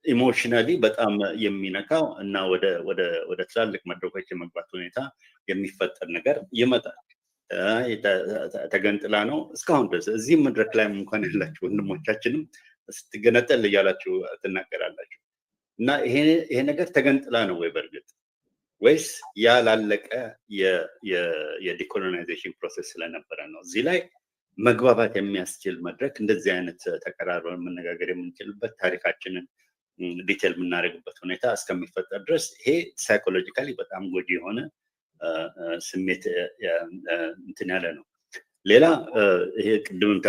emotionally በጣም የሚነካው እና ወደ ትላልቅ መድረኮች የመግባት ሁኔታ የሚፈጠር ነገር ይመጣል። ተገንጥላ ነው እስካሁን ድረስ እዚህም መድረክ ላይም እንኳን ያላችሁ ወንድሞቻችንም ስትገነጠል እያላችሁ ትናገራላችሁ። እና ይሄ ነገር ተገንጥላ ነው ወይ በእርግጥ፣ ወይስ ያላለቀ የ decolonization process ስለነበረ ነው? እዚህ ላይ መግባባት የሚያስችል መድረክ፣ እንደዚህ አይነት ተቀራርበን መነጋገር የምንችልበት፣ ታሪካችንን detail የምናደርግበት ሁኔታ እስከሚፈጠር ድረስ ይሄ psychologically በጣም ጎጂ የሆነ ስሜት እንትን ያለ ነው። ሌላ ይሄ ቅድምም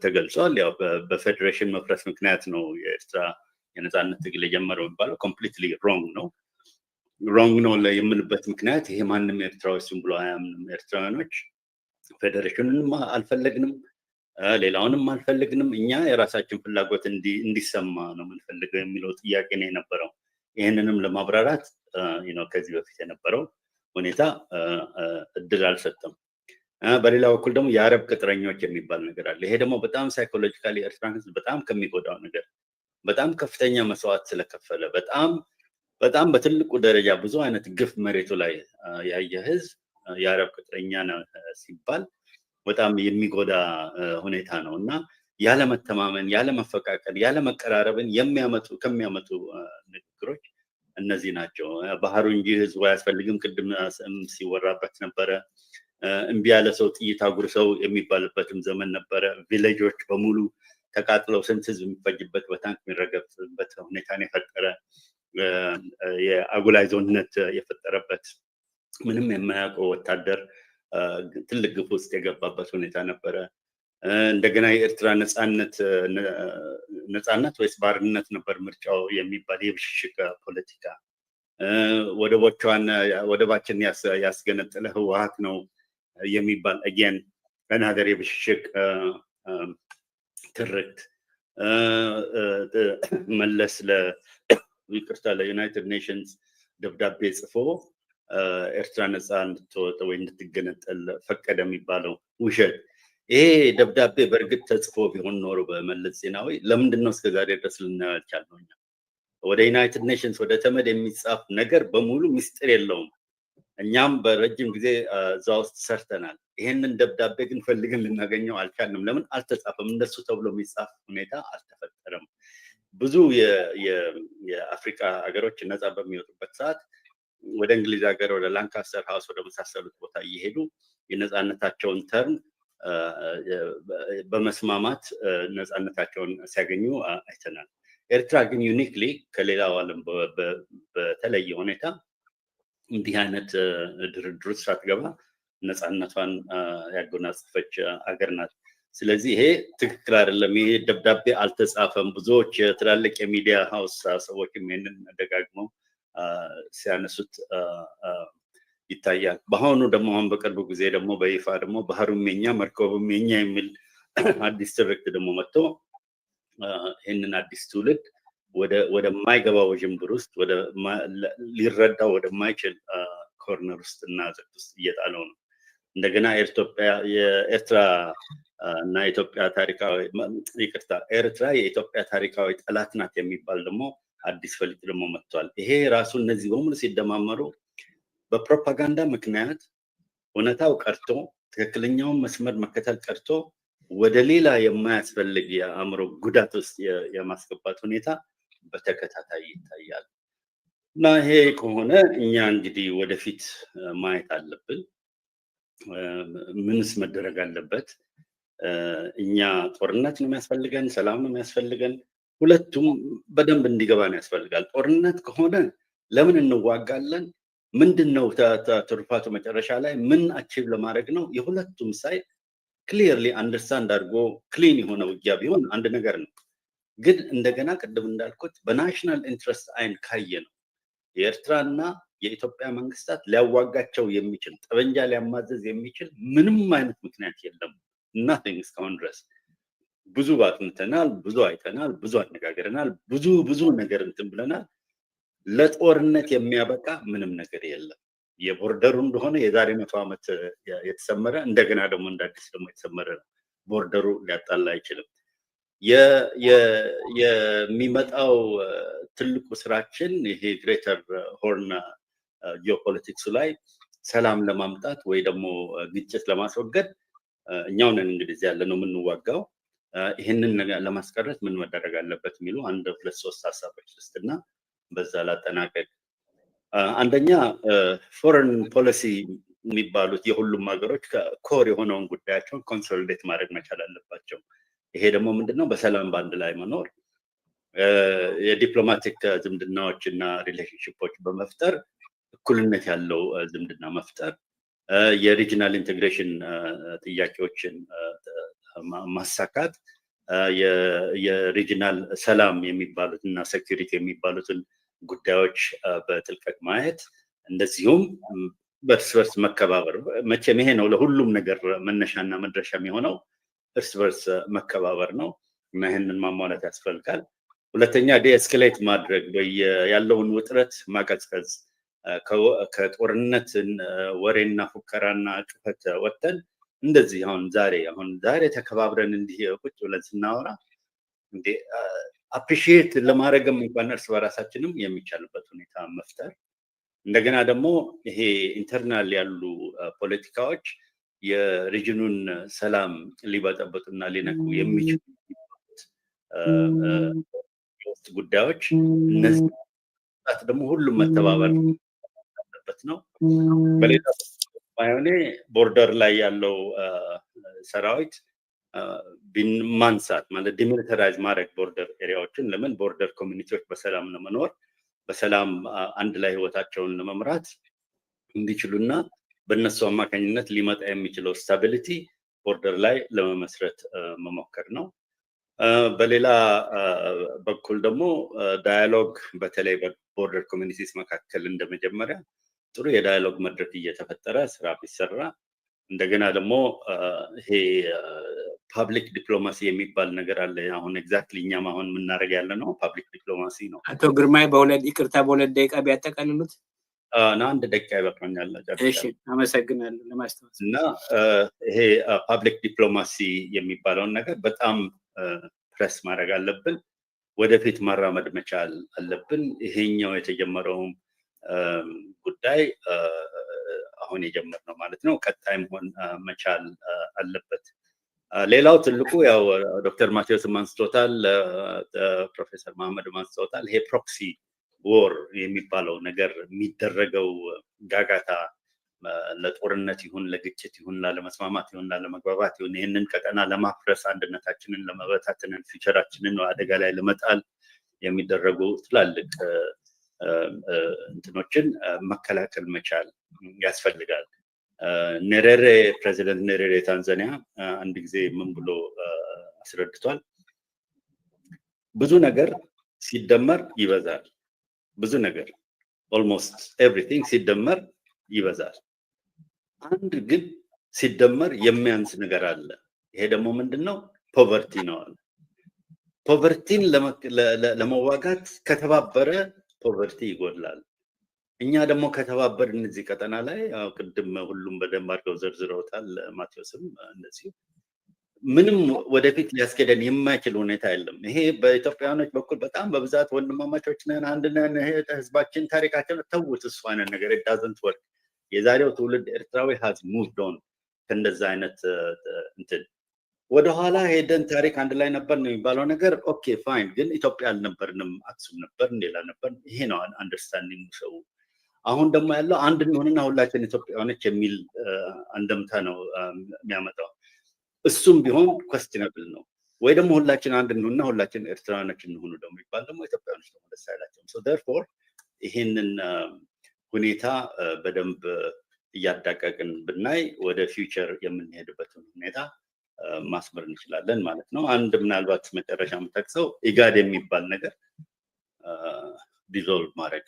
ተገልጿል። ያው በፌዴሬሽን መፍረስ ምክንያት ነው የኤርትራ የነፃነት ትግል የጀመረው የሚባለው completely wrong ነው። Wrong ነው የምልበት ምክንያት ይሄ ማንም ኤርትራዊ ዝም ብሎ አያምንም። ኤርትራውያኖች ፌዴሬሽኑንም አልፈለግንም፣ ሌላውንም አልፈለግንም፣ እኛ የራሳችን ፍላጎት እንዲሰማ ነው የምንፈልገው የሚለው ጥያቄ ነው የነበረው። ይህንንም ለማብራራት ከዚህ በፊት የነበረው ሁኔታ እድል አልሰጠም። በሌላ በኩል ደግሞ የአረብ ቅጥረኞች የሚባል ነገር አለ። ይሄ ደግሞ በጣም psychologically የኤርትራን ሕዝብ በጣም ከሚጎዳው ነገር፣ በጣም ከፍተኛ መስዋዕት ስለከፈለ፣ በጣም በጣም በትልቁ ደረጃ ብዙ አይነት ግፍ መሬቱ ላይ ያየ ህዝብ የአረብ ቅጥረኛ ነው ሲባል በጣም የሚጎዳ ሁኔታ ነው። እና ያለመተማመን፣ ያለመፈቃቀር፣ ያለመቀራረብን ከሚያመጡ ንግግሮች እነዚህ ናቸው። ባህሩ እንጂ ህዝቡ አያስፈልግም፣ ቅድም ሲወራበት ነበረ። እምቢ ያለ ሰው ጥይት አጉርሰው የሚባልበትም ዘመን ነበረ። Village ኦች በሙሉ ተቃጥለው ስንት ህዝብ የሚፈጅበት፣ በታንክ የሚረገፍበት ሁኔታን የፈጠረ፣ የአጉላይዞነት የፈጠረበት፣ ምንም የማያውቀው ወታደር ትልቅ ግፍ ውስጥ የገባበት ሁኔታ ነበረ። እንደገና የኤርትራ ነፃነት ወይስ ባርነት ነበር ምርጫው የሚባል የብሽሽቅ ፖለቲካ፣ ወደቦቿን ወደባችን ያስገነጠለ ህወሀት ነው የሚባል again another የብሽሽቅ ትርክት፣ መለስ ይቅርታ ለ United Nations ደብዳቤ ጽፎ ኤርትራ ነፃ እንድትወጣ ወይ እንድትገነጠል ፈቀደ የሚባለው ውሸት። ይሄ ደብዳቤ በእርግጥ ተጽፎ ቢሆን ኖሮ በመለስ ዜናዊ ለምንድን ነው እስከዛሬ ድረስ ልናየው ያልቻልነው? እኛ ወደ United Nations፣ ወደ ተመድ የሚጻፍ ነገር በሙሉ ሚስጥር የለውም። እኛም በረጅም ጊዜ እዛ ውስጥ ሰርተናል። ይሄ ይሄንን ደብዳቤ ግን ፈልገን ልናገኘው አልቻልንም። ለምን አልተጻፈም? እንደሱ ተብሎ የሚጻፍ ሁኔታ አልተፈጠረም። ብዙ የአፍሪካ ሀገሮች ነፃ በሚወጡበት ሰዓት ወደ እንግሊዝ ሀገር፣ ወደ Lancaster House፣ ወደ መሳሰሉት ቦታ እየሄዱ የነፃነታቸውን term በመስማማት ነፃነታቸውን ሲያገኙ አይተናል። ኤርትራ ግን uniquely ከሌላው ዓለም በተለየ ሁኔታ እንዲህ አይነት ድርድር ውስጥ ሳትገባ ነፃነቷን ያጎናጸፈች አገር ናት። ስለዚህ ይሄ ትክክል አይደለም፣ ይሄ ደብዳቤ አልተጻፈም። ብዙዎች የትላልቅ የሚዲያ house ሰዎችም ይሄንን ደጋግመው ሲያነሱት ይታያል። በአሁኑ ደግሞ አሁን በቅርቡ ጊዜ ደግሞ በይፋ ደግሞ ባህሩም የኛ መርከቡም የኛ የሚል አዲስ ትርክት ደግሞ መጥቶ ይህንን አዲስ ትውልድ ወደማይገባ ውዥንብር ውስጥ፣ ሊረዳው ወደማይችል corner ውስጥ እና አዘቅት ውስጥ እየጣለው ነው። እንደገና የኤርትራ እና ኢትዮጵያ ታሪካዊ፣ ይቅርታ፣ ኤርትራ የኢትዮጵያ ታሪካዊ ጠላት ናት የሚባል ደግሞ አዲስ ፈሊጥ ደግሞ መጥቷል። ይሄ ራሱ እነዚህ በሙሉ ሲደማመሩ በፕሮፓጋንዳ ምክንያት እውነታው ቀርቶ፣ ትክክለኛውን መስመር መከተል ቀርቶ ወደ ሌላ የማያስፈልግ የአእምሮ ጉዳት ውስጥ የማስገባት ሁኔታ በተከታታይ ይታያል። እና ይሄ ከሆነ እኛ እንግዲህ ወደፊት ማየት አለብን። ምንስ መደረግ አለበት? እኛ ጦርነት ነው የሚያስፈልገን? ሰላም ነው የሚያስፈልገን? ሁለቱም በደንብ እንዲገባን ያስፈልጋል። ጦርነት ከሆነ ለምን እንዋጋለን? ምንድን ነው ትሩፋቱ? መጨረሻ ላይ ምን achieve ለማድረግ ነው? የሁለቱም side clearly understand አድርጎ clean የሆነ ውጊያ ቢሆን አንድ ነገር ነው። ግን እንደገና ቅድም እንዳልኩት በ national interest አይን ካየነው የኤርትራና የኢትዮጵያ መንግስታት ሊያዋጋቸው የሚችል፣ ጠበንጃ ሊያማዘዝ የሚችል ምንም አይነት ምክንያት የለም። Nothing። እስካሁን ድረስ ብዙ አጥንተናል፣ ብዙ አይተናል፣ ብዙ አነጋግረናል፣ ብዙ ብዙ ነገር እንትን ብለናል። ለጦርነት የሚያበቃ ምንም ነገር የለም። የ border ኡ እንደሆነ የዛሬ 100 ዓመት የተሰመረ እንደገና ደግሞ እንደ አዲስ ደግሞ የተሰመረ ነው። Border ኡ ሊያጣላ አይችልም። የሚመጣው ትልቁ ስራችን ይሄ Greater Horn geopolitics ኡ ላይ ሰላም ለማምጣት ወይ ደግሞ ግጭት ለማስወገድ እኛው ነን እንግዲህ እዚህ ያለ ነው የምንዋጋው። ይህንን ነገር ለማስቀረት ምን መደረግ አለበት የሚሉ አንድ ሁለት ሶስት ሀሳቦች ልስጥና በዛ ላጠናቀቅ። አንደኛ foreign policy የሚባሉት የሁሉም ሀገሮች core የሆነውን ጉዳያቸውን consolidate ማድረግ መቻል አለባቸው። ይሄ ደግሞ ምንድነው? በሰላም በአንድ ላይ መኖር፣ የ diplomatic ዝምድናዎች እና relationship ኦች በመፍጠር እኩልነት ያለው ዝምድና መፍጠር፣ የ regional integration ጥያቄዎችን ማሳካት፣ የ regional ሰላም የሚባሉት እና security የሚባሉትን ጉዳዮች በጥልቀት ማየት፣ እንደዚሁም በእርስ በርስ መከባበር። መቼም ይሄ ነው ለሁሉም ነገር መነሻና መድረሻ የሚሆነው፣ እርስ በርስ መከባበር ነው እና ይህንን ማሟላት ያስፈልጋል። ሁለተኛ de-escalate ማድረግ፣ ያለውን ውጥረት ማቀዝቀዝ፣ ከጦርነት ወሬና ፉከራና ጩኸት ወጥተን እንደዚህ አሁን ዛሬ ተከባብረን እንዲህ ቁጭ ብለን ስናወራ እንዴ appreciate ለማድረግም እንኳን እርስ በራሳችንም የሚቻልበት ሁኔታ መፍጠር፣ እንደገና ደግሞ ይሄ internal ያሉ ፖለቲካዎች የ region ኑን ሰላም ሊበጠብጡና ሊነኩ የሚችሉ የውስጥ ጉዳዮች እነዚህ ደግሞ ሁሉም መተባበር አለበት ነው። በሌላ ባይሆኔ border ላይ ያለው ሰራዊት ማንሳት ማለት demilitarize ማድረግ border area ዎችን። ለምን? Border community ዎች በሰላም ለመኖር፣ በሰላም አንድ ላይ ህይወታቸውን ለመምራት እንዲችሉና በእነሱ አማካኝነት ሊመጣ የሚችለው stability border ላይ ለመመስረት መሞከር ነው። በሌላ በኩል ደግሞ dialogue፣ በተለይ በ border communities መካከል እንደመጀመሪያ ጥሩ የ dialogue መድረክ እየተፈጠረ ስራ ቢሰራ፣ እንደገና ደግሞ ይሄ public diplomacy የሚባል ነገር አለ። አሁን exactly እኛም አሁን የምናደርግ ያለ ነው public diplomacy ነው። አቶ ግርማይ በሁለት፣ ይቅርታ፣ በ2 ደቂቃ ቢያጠቃልሉት። እና 1 ደቂቃ ይበቃኛል። እሺ፣ አመሰግናለሁ ለማስታወስ። እና ይሄ public diplomacy የሚባለውን ነገር በጣም ፕሬስ ማድረግ አለብን። ወደፊት ማራመድ መቻል አለብን። ይሄኛው የተጀመረውም ጉዳይ አሁን የጀመርነው ማለት ነው፣ ቀጣይ መሆን መቻል አለበት። ሌላው ትልቁ ያው ዶክተር ማቴዎስም አንስቶታል፣ ፕሮፌሰር መሐመድም አንስቶታል። ይሄ proxy war የሚባለው ነገር፣ የሚደረገው ጋጋታ ለጦርነት ይሁን፣ ለግጭት ይሁን፣ ላለመስማማት ይሁን፣ ላለመግባባት ይሁን፣ ይህንን ቀጠና ለማፍረስ፣ አንድነታችንን ለመበታተንን፣ future ኣችንን አደጋ ላይ ለመጣል የሚደረጉ ትላልቅ እንትኖችን መከላከል መቻል ያስፈልጋል። ኔሬሬ፣ ፕሬዚደንት ኔሬሬ ታንዛኒያ አንድ ጊዜ ምን ብሎ አስረድቷል? ብዙ ነገር ሲደመር ይበዛል። ብዙ ነገር፣ almost everything ሲደመር ይበዛል። አንድ ግን ሲደመር የሚያንስ ነገር አለ። ይሄ ደግሞ ምንድን ነው? Poverty ነው አለ። Poverty ን ለመዋጋት ከተባበረ poverty ይጎድላል። እኛ ደግሞ ከተባበርን እዚህ ቀጠና ላይ፣ ቅድም ሁሉም በደንብ አድርገው ዘርዝረውታል፣ ማቴዎስም እንደዚሁ፣ ምንም ወደፊት ሊያስኬደን የማይችል ሁኔታ የለም። ይሄ በኢትዮጵያውያኖች በኩል በጣም በብዛት ወንድማማቾች ነን፣ አንድ ነን፣ ይሄ ህዝባችን፣ ታሪካችን፣ ተውት፣ እሱ አይነት ነገር doesn't work። የዛሬው ትውልድ ኤርትራዊ has moved on ከእንደዛ አይነት እንትን። ወደኋላ ሄደን ታሪክ አንድ ላይ ነበር ነው የሚባለው ነገር okay, fine፣ ግን ኢትዮጵያ አልነበርንም፣ አክሱም ነበር፣ ሌላ ነበር። ይሄ ነው understanding ሰው። አሁን ደግሞ ያለው አንድ እንሆንና ሁላችን ኢትዮጵያውያኖች የሚል አንደምታ ነው የሚያመጣው። እሱም ቢሆን questionable ነው። ወይ ደግሞ ሁላችን አንድ እንሁንና ሁላችን ኤርትራውያኖች እንሁኑ ደግሞ ይባል ደግሞ ኢትዮጵያውያኖች ደግሞ ደስ አይላቸውም። So therefore ይሄንን ሁኔታ በደንብ እያዳቀቅን ብናይ ወደ future የምንሄድበትን ሁኔታ ማስመር እንችላለን ማለት ነው። አንድ ምናልባት መጨረሻ የምጠቅሰው ኢጋድ የሚባል ነገር dissolve ማድረግ፣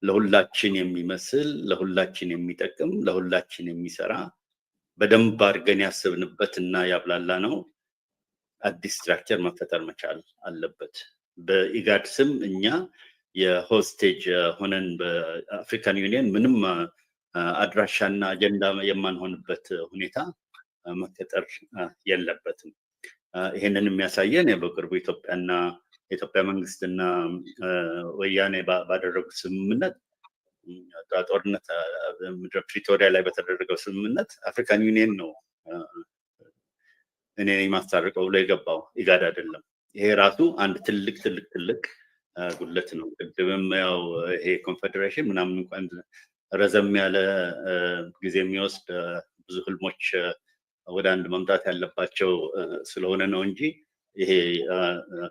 ለሁላችን የሚመስል፣ ለሁላችን የሚጠቅም፣ ለሁላችን የሚሰራ፣ በደንብ አድርገን ያሰብንበት እና ያብላላ ነው አዲስ structure መፈጠር መቻል አለበት። በኢጋድ ስም እኛ የ hostage ሆነን በ African Union ምንም አድራሻና አጀንዳ የማንሆንበት ሁኔታ መፈጠር የለበትም። ይሄንን የሚያሳየን በቅርቡ ኢትዮጵያና የኢትዮጵያ መንግስትና ወያኔ ባደረጉት ስምምነት፣ ጦርነት ፕሪቶሪያ ላይ በተደረገው ስምምነት African Union ነው እኔ ነኝ ማስታርቀው ብሎ የገባው፣ ኢጋድ አይደለም። ይሄ ራሱ አንድ ትልቅ ትልቅ ትልቅ ጉድለት ነው። ቅድምም ያው ይሄ ኮንፌዴሬሽን ምናምን እንኳን ረዘም ያለ ጊዜ የሚወስድ፣ ብዙ ህልሞች ወደ አንድ መምጣት ያለባቸው ስለሆነ ነው እንጂ ይሄ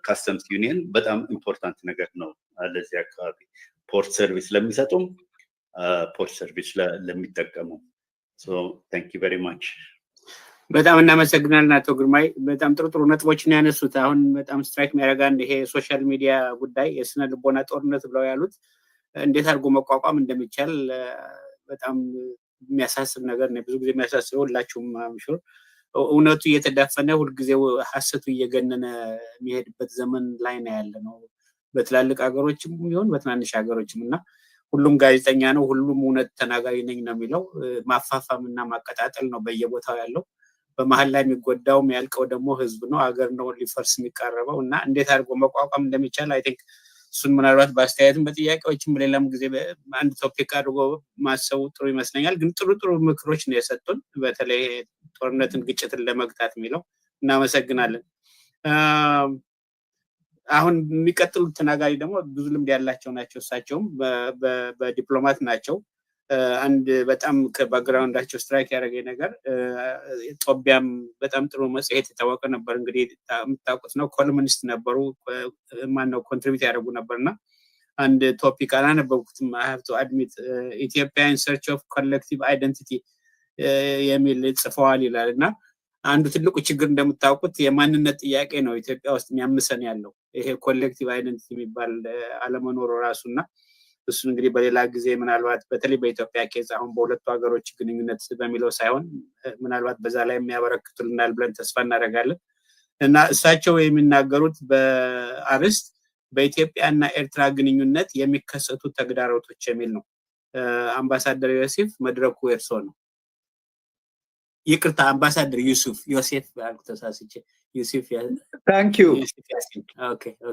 customs union በጣም important ነገር ነው ለዚህ አካባቢ port service ለሚሰጡም port service ለሚጠቀሙ። Thank you very much። በጣም እናመሰግናለን አቶ ግርማይ። በጣም ጥሩ ጥሩ ነጥቦችን ያነሱት። አሁን በጣም strike የሚያደርጋን ይሄ የ social media ጉዳይ፣ የስነ ልቦና ጦርነት ብለው ያሉት እንዴት አድርጎ መቋቋም እንደሚቻል በጣም የሚያሳስብ ነገር ነው። ብዙ ጊዜ የሚያሳስበው ሁላችሁም I'm sure እውነቱ እየተዳፈነ ሁልጊዜ ሀሰቱ እየገነነ የሚሄድበት ዘመን ላይ ነው ያለ ነው። በትላልቅ ሀገሮችም ይሁን በትናንሽ ሀገሮችም። እና ሁሉም ጋዜጠኛ ነው፣ ሁሉም እውነት ተናጋሪ ነኝ ነው የሚለው። ማፋፋም እና ማቀጣጠል ነው በየቦታው ያለው። በመሀል ላይ የሚጎዳው፣ የሚያልቀው ደግሞ ህዝብ ነው፣ ሀገር ነው ሊፈርስ የሚቃረበው። እና እንዴት አድርጎ መቋቋም እንደሚቻል I think እሱን ምናልባት በአስተያየትም በጥያቄዎችም በሌላም ጊዜ አንድ topic አድርጎ ማሰቡ ጥሩ ይመስለኛል። ግን ጥሩ ጥሩ ምክሮች ነው የሰጡን፣ በተለይ ጦርነትን፣ ግጭትን ለመግታት የሚለው። እናመሰግናለን። አሁን የሚቀጥሉት ተናጋሪ ደግሞ ብዙ ልምድ ያላቸው ናቸው። እሳቸውም በዲፕሎማት ናቸው። አንድ በጣም ከ background ኣቸው strike ያደረገኝ ነገር ጦቢያም በጣም ጥሩ መጽሔት የታወቀ ነበር። እንግዲህ የምታውቁት ነው። Columnist ነበሩ። ማነው contribute ያደርጉ ነበር። እና አንድ topic አላነበብኩትም፣ I have to admit፣ "Ethiopia in search of collective identity" የሚል ጽፈዋል ይላል። እና አንዱ ትልቁ ችግር እንደምታውቁት የማንነት ጥያቄ ነው ኢትዮጵያ ውስጥ የሚያምሰን ያለው፣ ይሄ collective identity የሚባል አለመኖሩ ራሱ። እና እሱን እንግዲህ በሌላ ጊዜ ምናልባት በተለይ በኢትዮጵያ case አሁን በሁለቱ ሀገሮች ግንኙነት በሚለው ሳይሆን ምናልባት በዛ ላይ የሚያበረክቱልናል ብለን ተስፋ እናደርጋለን። እና እሳቸው የሚናገሩት በአርዕስት "በኢትዮጵያና ኤርትራ ግንኙነት የሚከሰቱ ተግዳሮቶች" የሚል ነው። አምባሳደር ዮሴፍ፣ መድረኩ የእርሶ ነው። ይቅርታ፣ አምባሳደር ዩሱፍ፣ ዮሴፍ አልኩ ተሳስቼ። ዩሱፍ። Thank you. ዩሱፍ ያሲን።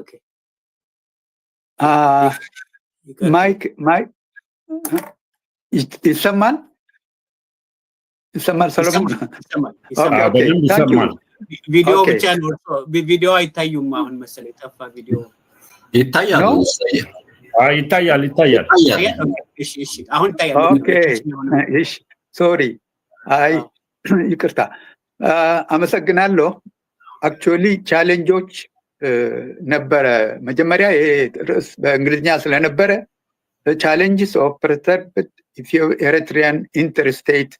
Okay. Mike, Mike. ይሰማል ይሰማል ሰለሞን? ይሰማል። በደንብ ይሰማል። ቪዲዮ ብቻ ነው፣ ቪዲዮ አይታዩም። አሁን መሰለኝ ጠፋ ቪዲዮ። ይታያል። ይታያል ይታያል። እሺ፣ አሁን ይታያል። Okay፣ እሺ፣ sorry፣ አይ ይቅርታ፣ አመሰግናለሁ። Actually challenge ኦች ነበረ። መጀመሪያ ይሄ ርዕስ በእንግሊዝኛ ስለነበረ "Challenges of Perturbed Ethio Eritrean Interstate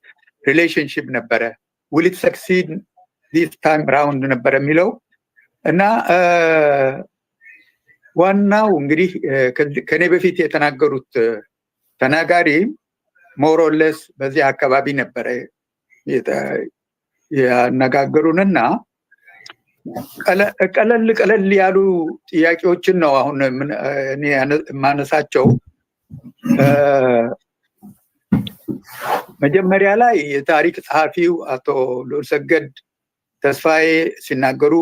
Relationship" ነበረ። "Will it succeed this time round?" ነበረ የሚለው። እና ዋናው እንግዲህ ከኔ በፊት የተናገሩት ተናጋሪ more or less በዚህ አካባቢ ነበረ ያነጋገሩንና ቀለል ቀለል ያሉ ጥያቄዎችን ነው አሁን እኔ የማነሳቸው። መጀመሪያ ላይ የታሪክ ጸሐፊው አቶ ልዑልሰገድ ተስፋዬ ሲናገሩ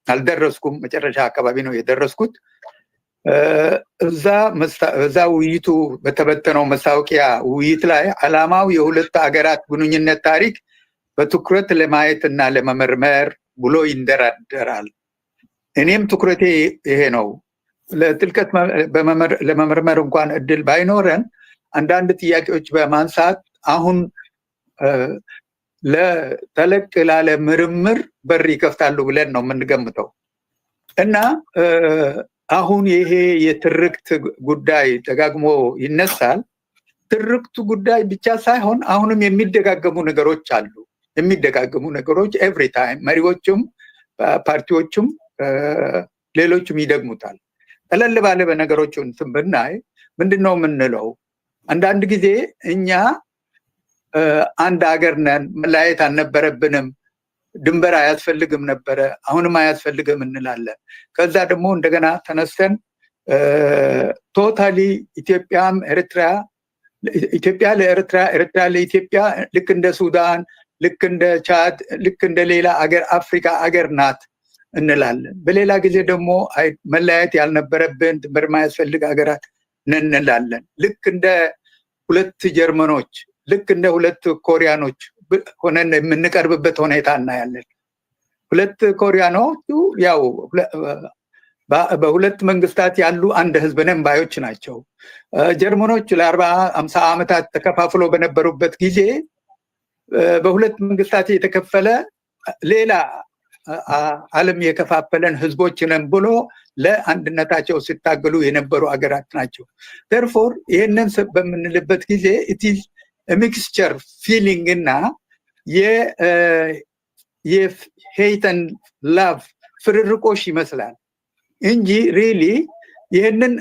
አልደረስኩም። መጨረሻ አካባቢ ነው የደረስኩት። እዛ ውይይቱ በተበተነው ማስታወቂያ ውይይት ላይ ዓላማው የሁለቱ ሀገራት ግንኙነት ታሪክ በትኩረት ለማየት እና ለመመርመር ብሎ ይንደረደራል። እኔም ትኩረቴ ይሄ ነው። ለጥልቀት ለመመርመር እንኳን እድል ባይኖረን አንዳንድ ጥያቄዎች በማንሳት አሁን ለተለቅ ላለ ምርምር በር ይከፍታሉ ብለን ነው የምንገምተው። እና አሁን ይሄ የትርክት ጉዳይ ደጋግሞ ይነሳል። ትርክቱ ጉዳይ ብቻ ሳይሆን አሁንም የሚደጋገሙ ነገሮች አሉ። የሚደጋገሙ ነገሮች every time መሪዎቹም ፓርቲዎቹም ሌሎቹም ይደግሙታል። ቀለል ባለ በነገሮች እንትን ብናይ ምንድን ነው የምንለው? አንዳንድ ጊዜ እኛ አንድ ሀገር ነን፣ መለያየት አልነበረብንም፣ ድንበር አያስፈልግም ነበረ፣ አሁንም አያስፈልግም እንላለን። ከዛ ደግሞ እንደገና ተነስተን totally ኢትዮጵያም ኤርትራ፣ ኢትዮጵያ ለኤርትራ፣ ኤርትራ ለኢትዮጵያ ልክ እንደ ሱዳን፣ ልክ እንደ ቻድ፣ ልክ እንደ ሌላ አገር አፍሪካ አገር ናት እንላለን። በሌላ ጊዜ ደግሞ መለያየት ያልነበረብን፣ ድንበር የማያስፈልግ ሀገራት ነን እንላለን። ልክ እንደ ሁለት ጀርመኖች፣ ልክ እንደ ሁለት ኮሪያኖች ሆነን የምንቀርብበት ሁኔታ እናያለን። ሁለት ኮሪያኖቹ ያው በሁለት መንግስታት ያሉ አንድ ህዝብ ነን ባዮች ናቸው። ጀርመኖች ለ40 50 ዓመታት ተከፋፍሎ በነበሩበት ጊዜ በሁለት መንግስታት የተከፈለ ሌላ ዓለም የከፋፈለን ህዝቦች ነን ብሎ ለአንድነታቸው ሲታገሉ የነበሩ አገራት ናቸው። Therefore ይህንን በምንልበት ጊዜ it's mixture feeling እና የ hate and love ፍርርቆሽ ይመስላል እንጂ really ይህንን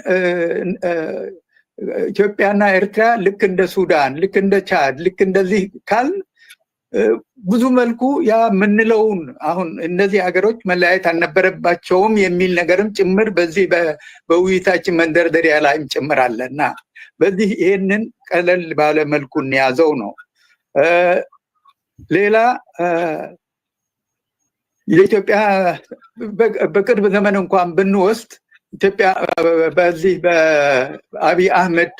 ኢትዮጵያና ኤርትራ ልክ እንደ ሱዳን፣ ልክ እንደ ቻድ፣ ልክ እንደዚህ ካልን ብዙ መልኩ ያ የምንለውን አሁን እነዚህ ሀገሮች መለያየት አልነበረባቸውም የሚል ነገርም ጭምር በዚህ በውይይታችን መንደርደሪያ ላይም ጭምር አለ። እና በዚህ ይህንን ቀለል ባለ መልኩ እንያዘው ነው። ሌላ የኢትዮጵያ በቅርብ ዘመን እንኳን ብንወስድ ኢትዮጵያ በዚህ በአብይ አህመድ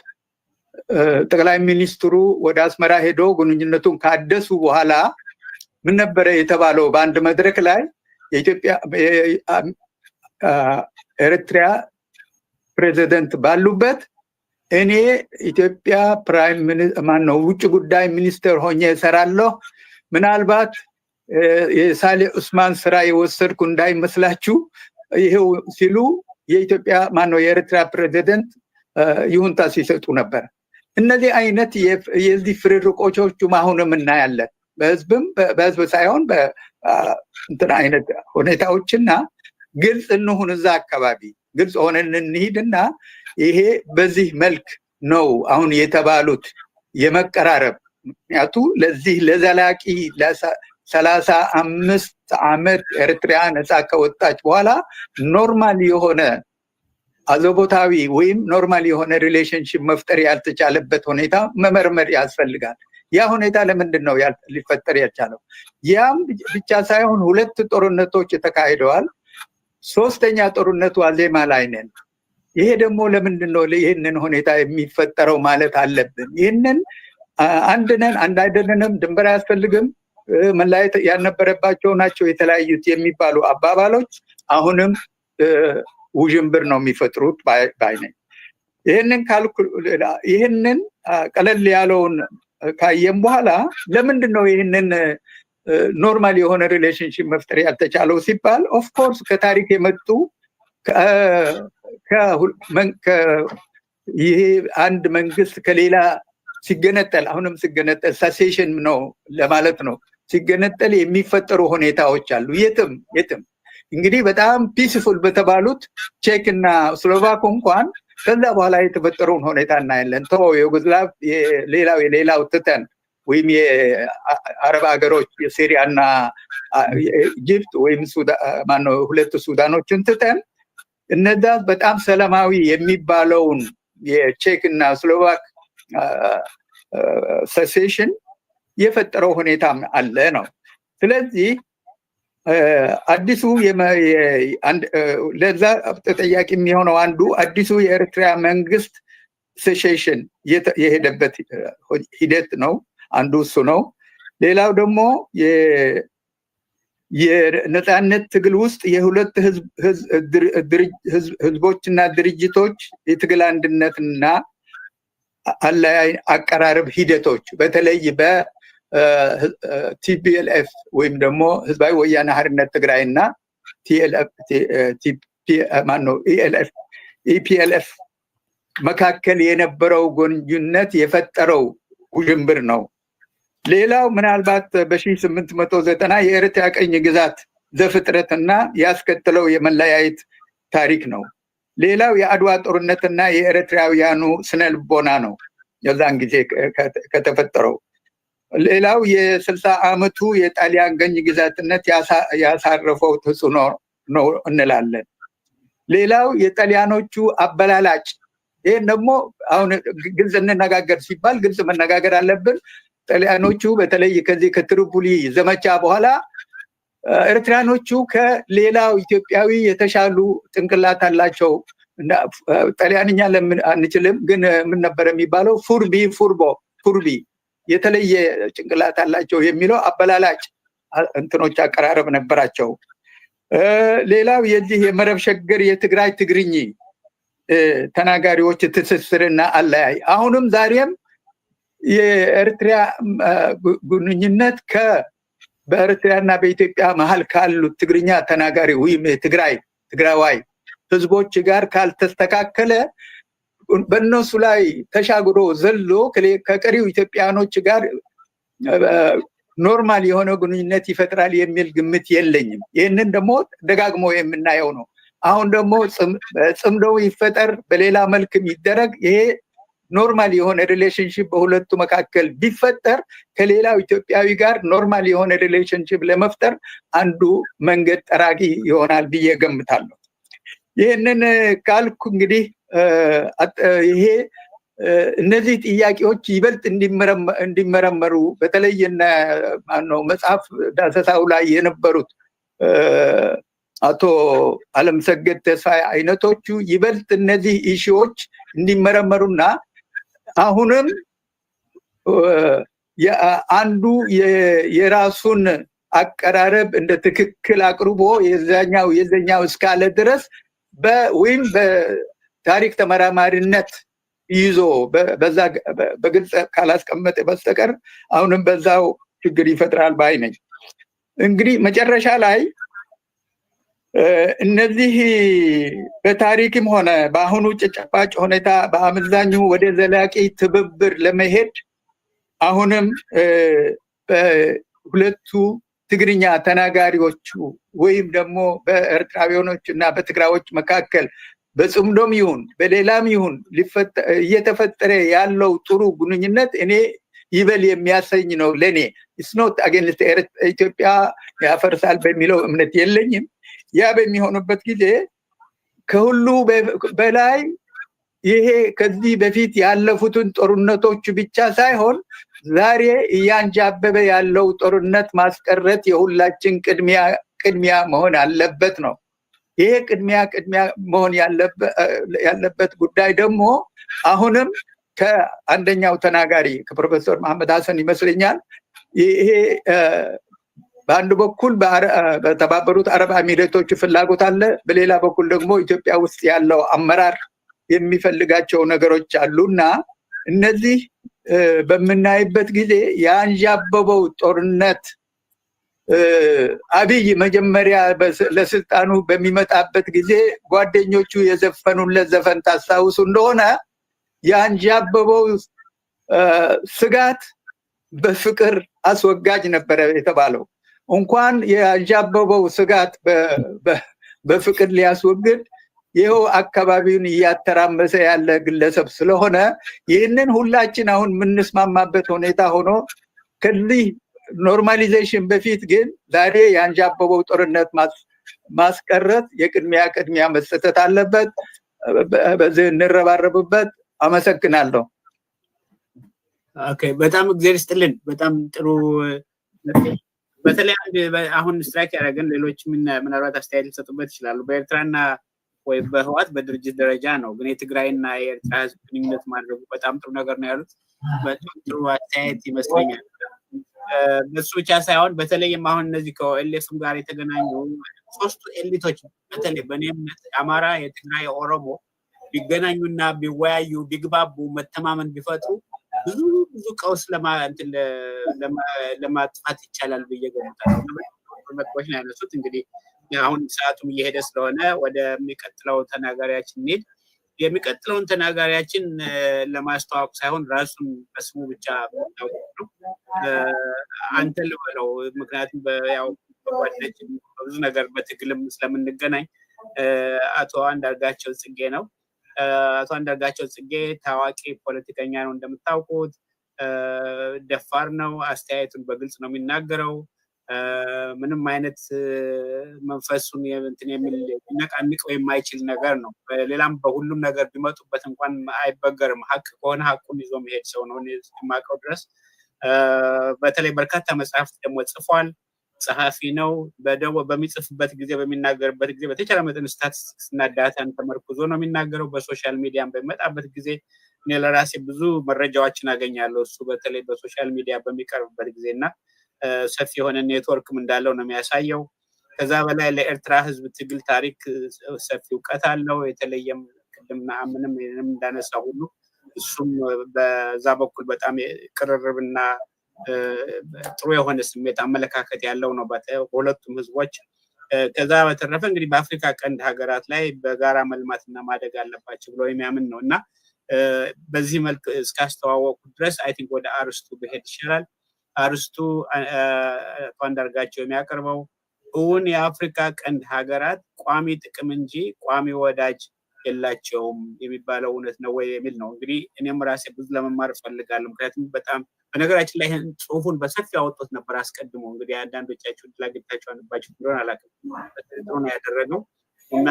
ጠቅላይ ሚኒስትሩ ወደ አስመራ ሄዶ ግንኙነቱን ካደሱ በኋላ ምን ነበረ የተባለው? በአንድ መድረክ ላይ የኢትዮጵያ ኤርትራ ፕሬዚደንት ባሉበት እኔ ኢትዮጵያ prime ማነው ውጭ ጉዳይ ሚኒስትር ሆኜ እሰራለሁ፣ ምናልባት የሳሌ ዑስማን ስራ የወሰድኩ እንዳይመስላችሁ ይሄው ሲሉ የኢትዮጵያ ማነው የኤርትራ ፕሬዚደንት ይሁንታ ሲሰጡ ነበር። እነዚህ አይነት የዚህ ፍርርቆቾቹም አሁንም እናያለን። በህዝብም በህዝብ ሳይሆን እንትን አይነት ሁኔታዎችና ግልጽ እንሁን፣ እዛ አካባቢ ግልጽ ሆነን እንሂድና ይሄ በዚህ መልክ ነው አሁን የተባሉት የመቀራረብ ምክንያቱ ለዚህ ለዘላቂ 35 ዓመት ኤርትራ ነፃ ከወጣች በኋላ normal የሆነ አዘቦታዊ ወይም normal የሆነ relationship መፍጠር ያልተቻለበት ሁኔታ መመርመር ያስፈልጋል። ያ ሁኔታ ለምንድን ነው ሊፈጠር ያልቻለው? ያም ብቻ ሳይሆን ሁለት ጦርነቶች ተካሂደዋል። ሶስተኛ ጦርነቱ ዋዜማ ላይ ነን። ይሄ ደግሞ ለምንድን ነው ይህንን ሁኔታ የሚፈጠረው ማለት አለብን። ይህንን አንድ ነን፣ አንድ አይደለንም፣ ድንበር አያስፈልግም፣ መለያየት ያልነበረባቸው ናቸው የተለያዩት የሚባሉ አባባሎች አሁንም ውዥንብር ነው የሚፈጥሩት ባይ ነኝ። ይህንን ካልኩ፣ ይህንን ቀለል ያለውን ካየም በኋላ ለምንድን ነው ይህንን normal የሆነ relationship መፍጠር ያልተቻለው ሲባል፣ of course ከታሪክ የመጡ፣ ይሄ አንድ መንግስት ከሌላ ሲገነጠል፣ አሁንም ሲገነጠል secession ነው ለማለት ነው፣ ሲገነጠል የሚፈጠሩ ሁኔታዎች አሉ። የትም የትም እንግዲህ በጣም peaceful በተባሉት ቼክ እና ስሎቫክ እንኳን ከዛ በኋላ የተፈጠረውን ሁኔታ እናያለን። ተወው የዩጎዝላቭ፣ ሌላው የሌላው ትተን፣ ወይም የአረብ ሀገሮች የሲሪያ እና Egypt ወይም ማነው ሁለቱ ሱዳኖችን ትተን፣ እነዛ በጣም ሰላማዊ የሚባለውን የቼክ እና ስሎቫክ secession የፈጠረው ሁኔታም አለ ነው። ስለዚህ አዲሱ ለዛ ተጠያቂ የሚሆነው አንዱ አዲሱ የኤርትራ መንግስት secession የሄደበት ሂደት ነው። አንዱ እሱ ነው። ሌላው ደግሞ የነፃነት ትግል ውስጥ የሁለት ህዝቦችና ድርጅቶች የትግል አንድነትና አለያይ አቀራረብ ሂደቶች፣ በተለይ በ TPLF ወይም ደግሞ ህዝባዊ ወያነ ሓርነት ትግራይ እና ማነው ELF EPLF መካከል የነበረው ግንኙነት የፈጠረው ውዥንብር ነው። ሌላው ምናልባት በ1890 የኤርትራ ቅኝ ግዛት ዘፍጥረትና ያስከተለው የመለያየት ታሪክ ነው። ሌላው የአድዋ ጦርነትና የኤርትራውያኑ ስነ ልቦና ነው የዛን ጊዜ ከተፈጠረው። ሌላው የ60 ዓመቱ የጣሊያን ቅኝ ግዛትነት ያሳረፈው ተጽዕኖ ነው እንላለን። ሌላው የጣሊያኖቹ አበላላጭ፣ ይህን ደግሞ አሁን ግልጽ እንነጋገር ሲባል ግልጽ መነጋገር አለብን። ጣሊያኖቹ በተለይ ከዚህ ከትሪፖሊ ዘመቻ በኋላ ኤርትራኖቹ ከሌላው ኢትዮጵያዊ የተሻሉ ጭንቅላት አላቸው። ጣሊያንኛ ለምን አንችልም፣ ግን ምን ነበር የሚባለው? Furbi furbo furbi፣ የተለየ ጭንቅላት አላቸው የሚለው አበላላጭ እንትኖች አቀራረብ ነበራቸው። ሌላው የዚህ የመረብ ሸገር የትግራይ ትግርኝ ተናጋሪዎች ትስስርና አለያይ፣ አሁንም ዛሬም የኤርትራ ግንኙነት በኤርትራና በኢትዮጵያ መሀል ካሉት ትግርኛ ተናጋሪ ወይም የትግራይ ትግራዋይ ህዝቦች ጋር ካልተስተካከለ በእነሱ ላይ ተሻግሮ ዘሎ ከቀሪው ኢትዮጵያኖች ጋር normal የሆነ ግንኙነት ይፈጥራል የሚል ግምት የለኝም። ይህንን ደግሞ ደጋግሞ የምናየው ነው። አሁን ደግሞ ጽምዶው ይፈጠር፣ በሌላ መልክም ይደረግ፣ ይሄ normal የሆነ relationship በሁለቱ መካከል ቢፈጠር ከሌላው ኢትዮጵያዊ ጋር normal የሆነ relationship ለመፍጠር አንዱ መንገድ ጠራጊ ይሆናል ብዬ ገምታለሁ። ይህንን ካልኩ እንግዲህ ይሄ እነዚህ ጥያቄዎች ይበልጥ እንዲመረመሩ በተለይ ማነው መጽሐፍ ዳሰሳው ላይ የነበሩት አቶ አለምሰገድ ተስፋዬ አይነቶቹ ይበልጥ እነዚህ issue ዎች እንዲመረመሩና አሁንም አንዱ የራሱን አቀራረብ እንደ ትክክል አቅርቦ የዛኛው የዘኛው እስካለ ድረስ ወይም በታሪክ ተመራማሪነት ይዞ በዛ በግልጽ ካላስቀመጠ በስተቀር አሁንም በዛው ችግር ይፈጥራል ባይ ነኝ። እንግዲህ መጨረሻ ላይ እነዚህ በታሪክም ሆነ በአሁኑ ተጨባጭ ሁኔታ በአመዛኙ ወደ ዘላቂ ትብብር ለመሄድ አሁንም በሁለቱ ትግርኛ ተናጋሪዎቹ ወይም ደግሞ በኤርትራውያኖች እና በትግራዮች መካከል በጽምዶም ይሁን በሌላም ይሁን እየተፈጠረ ያለው ጥሩ ግንኙነት እኔ ይበል የሚያሰኝ ነው ለኔ። It's not against ኢትዮጵያ ያፈርሳል በሚለው እምነት የለኝም። ያ በሚሆንበት ጊዜ ከሁሉ በላይ ይሄ ከዚህ በፊት ያለፉትን ጦርነቶች ብቻ ሳይሆን ዛሬ እያንዣበበ ያለው ጦርነት ማስቀረት የሁላችን ቅድሚያ መሆን አለበት ነው። ይሄ ቅድሚያ ቅድሚያ መሆን ያለበት ጉዳይ ደግሞ አሁንም ከአንደኛው ተናጋሪ ከፕሮፌሰር መሐመድ ሀሰን ይመስለኛል፣ ይሄ በአንድ በኩል በተባበሩት አረብ ኤሚሬቶች ፍላጎት አለ፣ በሌላ በኩል ደግሞ ኢትዮጵያ ውስጥ ያለው አመራር የሚፈልጋቸው ነገሮች አሉና እነዚህ በምናይበት ጊዜ ያንዣበበው ጦርነት፣ አብይ መጀመሪያ ለስልጣኑ በሚመጣበት ጊዜ ጓደኞቹ የዘፈኑለት ዘፈን ታስታውሱ እንደሆነ፣ ያንዣበበው ስጋት በፍቅር አስወጋጅ ነበረ የተባለው። እንኳን ያንዣበበው ስጋት በፍቅር ሊያስወግድ፣ ይኸው አካባቢውን እያተራመሰ ያለ ግለሰብ ስለሆነ፣ ይህንን ሁላችን አሁን የምንስማማበት ሁኔታ ሆኖ ከዚህ normalization በፊት ግን ዛሬ ያንዣበበው ጦርነት ማስቀረት የቅድሚያ ቅድሚያ መሰጠት አለበት። በዚህ እንረባረብበት። አመሰግናለሁ። Okay፣ በጣም እግዚአብሔር ይስጥልን። በጣም ጥሩ። በተለይ አንድ አሁን strike ያደረገን፣ ሌሎች ምናልባት አስተያየት ሊሰጡበት ይችላሉ። በኤርትራና ወይ በህወሓት በድርጅት ደረጃ ነው፣ ግን የትግራይና የኤርትራ ህዝብ ግንኙነት ማድረጉ በጣም ጥሩ ነገር ነው ያሉት። በጣም ጥሩ አስተያየት ይመስለኛል። በሱ ብቻ ሳይሆን በተለይም አሁን እነዚህ ከ OLF ም ጋር የተገናኙ ሶስቱ elite ኦች፣ በተለይ በእኔ እምነት አማራ፣ የትግራይ፣ ኦሮሞ ቢገናኙና ቢወያዩ፣ ቢግባቡ፣ መተማመን ቢፈጥሩ ብዙ ብዙ ቀውስ ለማጥፋት ይቻላል ብዬ ገምታለሁ። ነጥቦች ነው ያነሱት። እንግዲህ አሁን ሰዓቱም እየሄደ ስለሆነ ወደሚቀጥለው ተናጋሪያችን እንሂድ። የሚቀጥለውን ተናጋሪያችን ለማስተዋወቅ ሳይሆን ራሱን በስሙ ብቻ ነው፣ አንተ ልበለው። ምክንያቱም ያው በጓደኛችን በብዙ ነገር በትግልም ስለምንገናኝ፣ አቶ አንዳርጋቸው ጽጌ ነው። አቶ አንዳርጋቸው ጽጌ ታዋቂ ፖለቲከኛ ነው እንደምታውቁት። ደፋር ነው። አስተያየቱን በግልጽ ነው የሚናገረው። ምንም አይነት መንፈሱን እንትን የሚል ሊነቃንቀው የማይችል ነገር ነው። ሌላም በሁሉም ነገር ቢመጡበት እንኳን አይበገርም። ሀቅ ከሆነ ሀቁን ይዞ መሄድ ሰው ነው እስከማውቀው ድረስ። በተለይ በርካታ መጽሐፍት ደግሞ ጽፏል። ጸሐፊ ነው። በሚጽፍበት ጊዜ፣ በሚናገርበት ጊዜ በተቻለ መጠን ስታቲስቲክስ እና data ን ተመርኩዞ ነው የሚናገረው። በ social media ም በሚመጣበት ጊዜ እኔ ለራሴ ብዙ መረጃዎችን አገኛለሁ። እሱ በተለይ በ social media በሚቀርብበት ጊዜ እና ሰፊ የሆነ ኔትወርክም እንዳለው ነው የሚያሳየው። ከዛ በላይ ለኤርትራ ሕዝብ ትግል ታሪክ ሰፊ እውቀት አለው። የተለየም ቅድም ምንም እንዳነሳ ሁሉ እሱም በዛ በኩል በጣም ቅርርብና ጥሩ የሆነ ስሜት አመለካከት ያለው ነው በሁለቱም ህዝቦች። ከዛ በተረፈ እንግዲህ በአፍሪካ ቀንድ ሀገራት ላይ በጋራ መልማትና ማደግ አለባቸው ብሎ የሚያምን ነው እና በዚህ መልክ እስካስተዋወቁ ድረስ I think ወደ አርስቱ ብሄድ ይሻላል። አርስቱ አቶ አንዳርጋቸው የሚያቀርበው እውን የአፍሪካ ቀንድ ሀገራት ቋሚ ጥቅም እንጂ ቋሚ ወዳጅ የላቸውም የሚባለው እውነት ነው ወይ የሚል ነው። እንግዲህ እኔም ራሴ ብዙ ለመማር እፈልጋለሁ። ምክንያቱም በጣም በነገራችን ላይ ይህን ጽሁፉን በሰፊው አወጥቶት ነበር አስቀድሞ። እንግዲህ አንዳንዶቻችሁ እድል አግኝታችሁ አንባችሁ እንደሆነ አላውቅም። ጥሩ ነው ያደረገው እና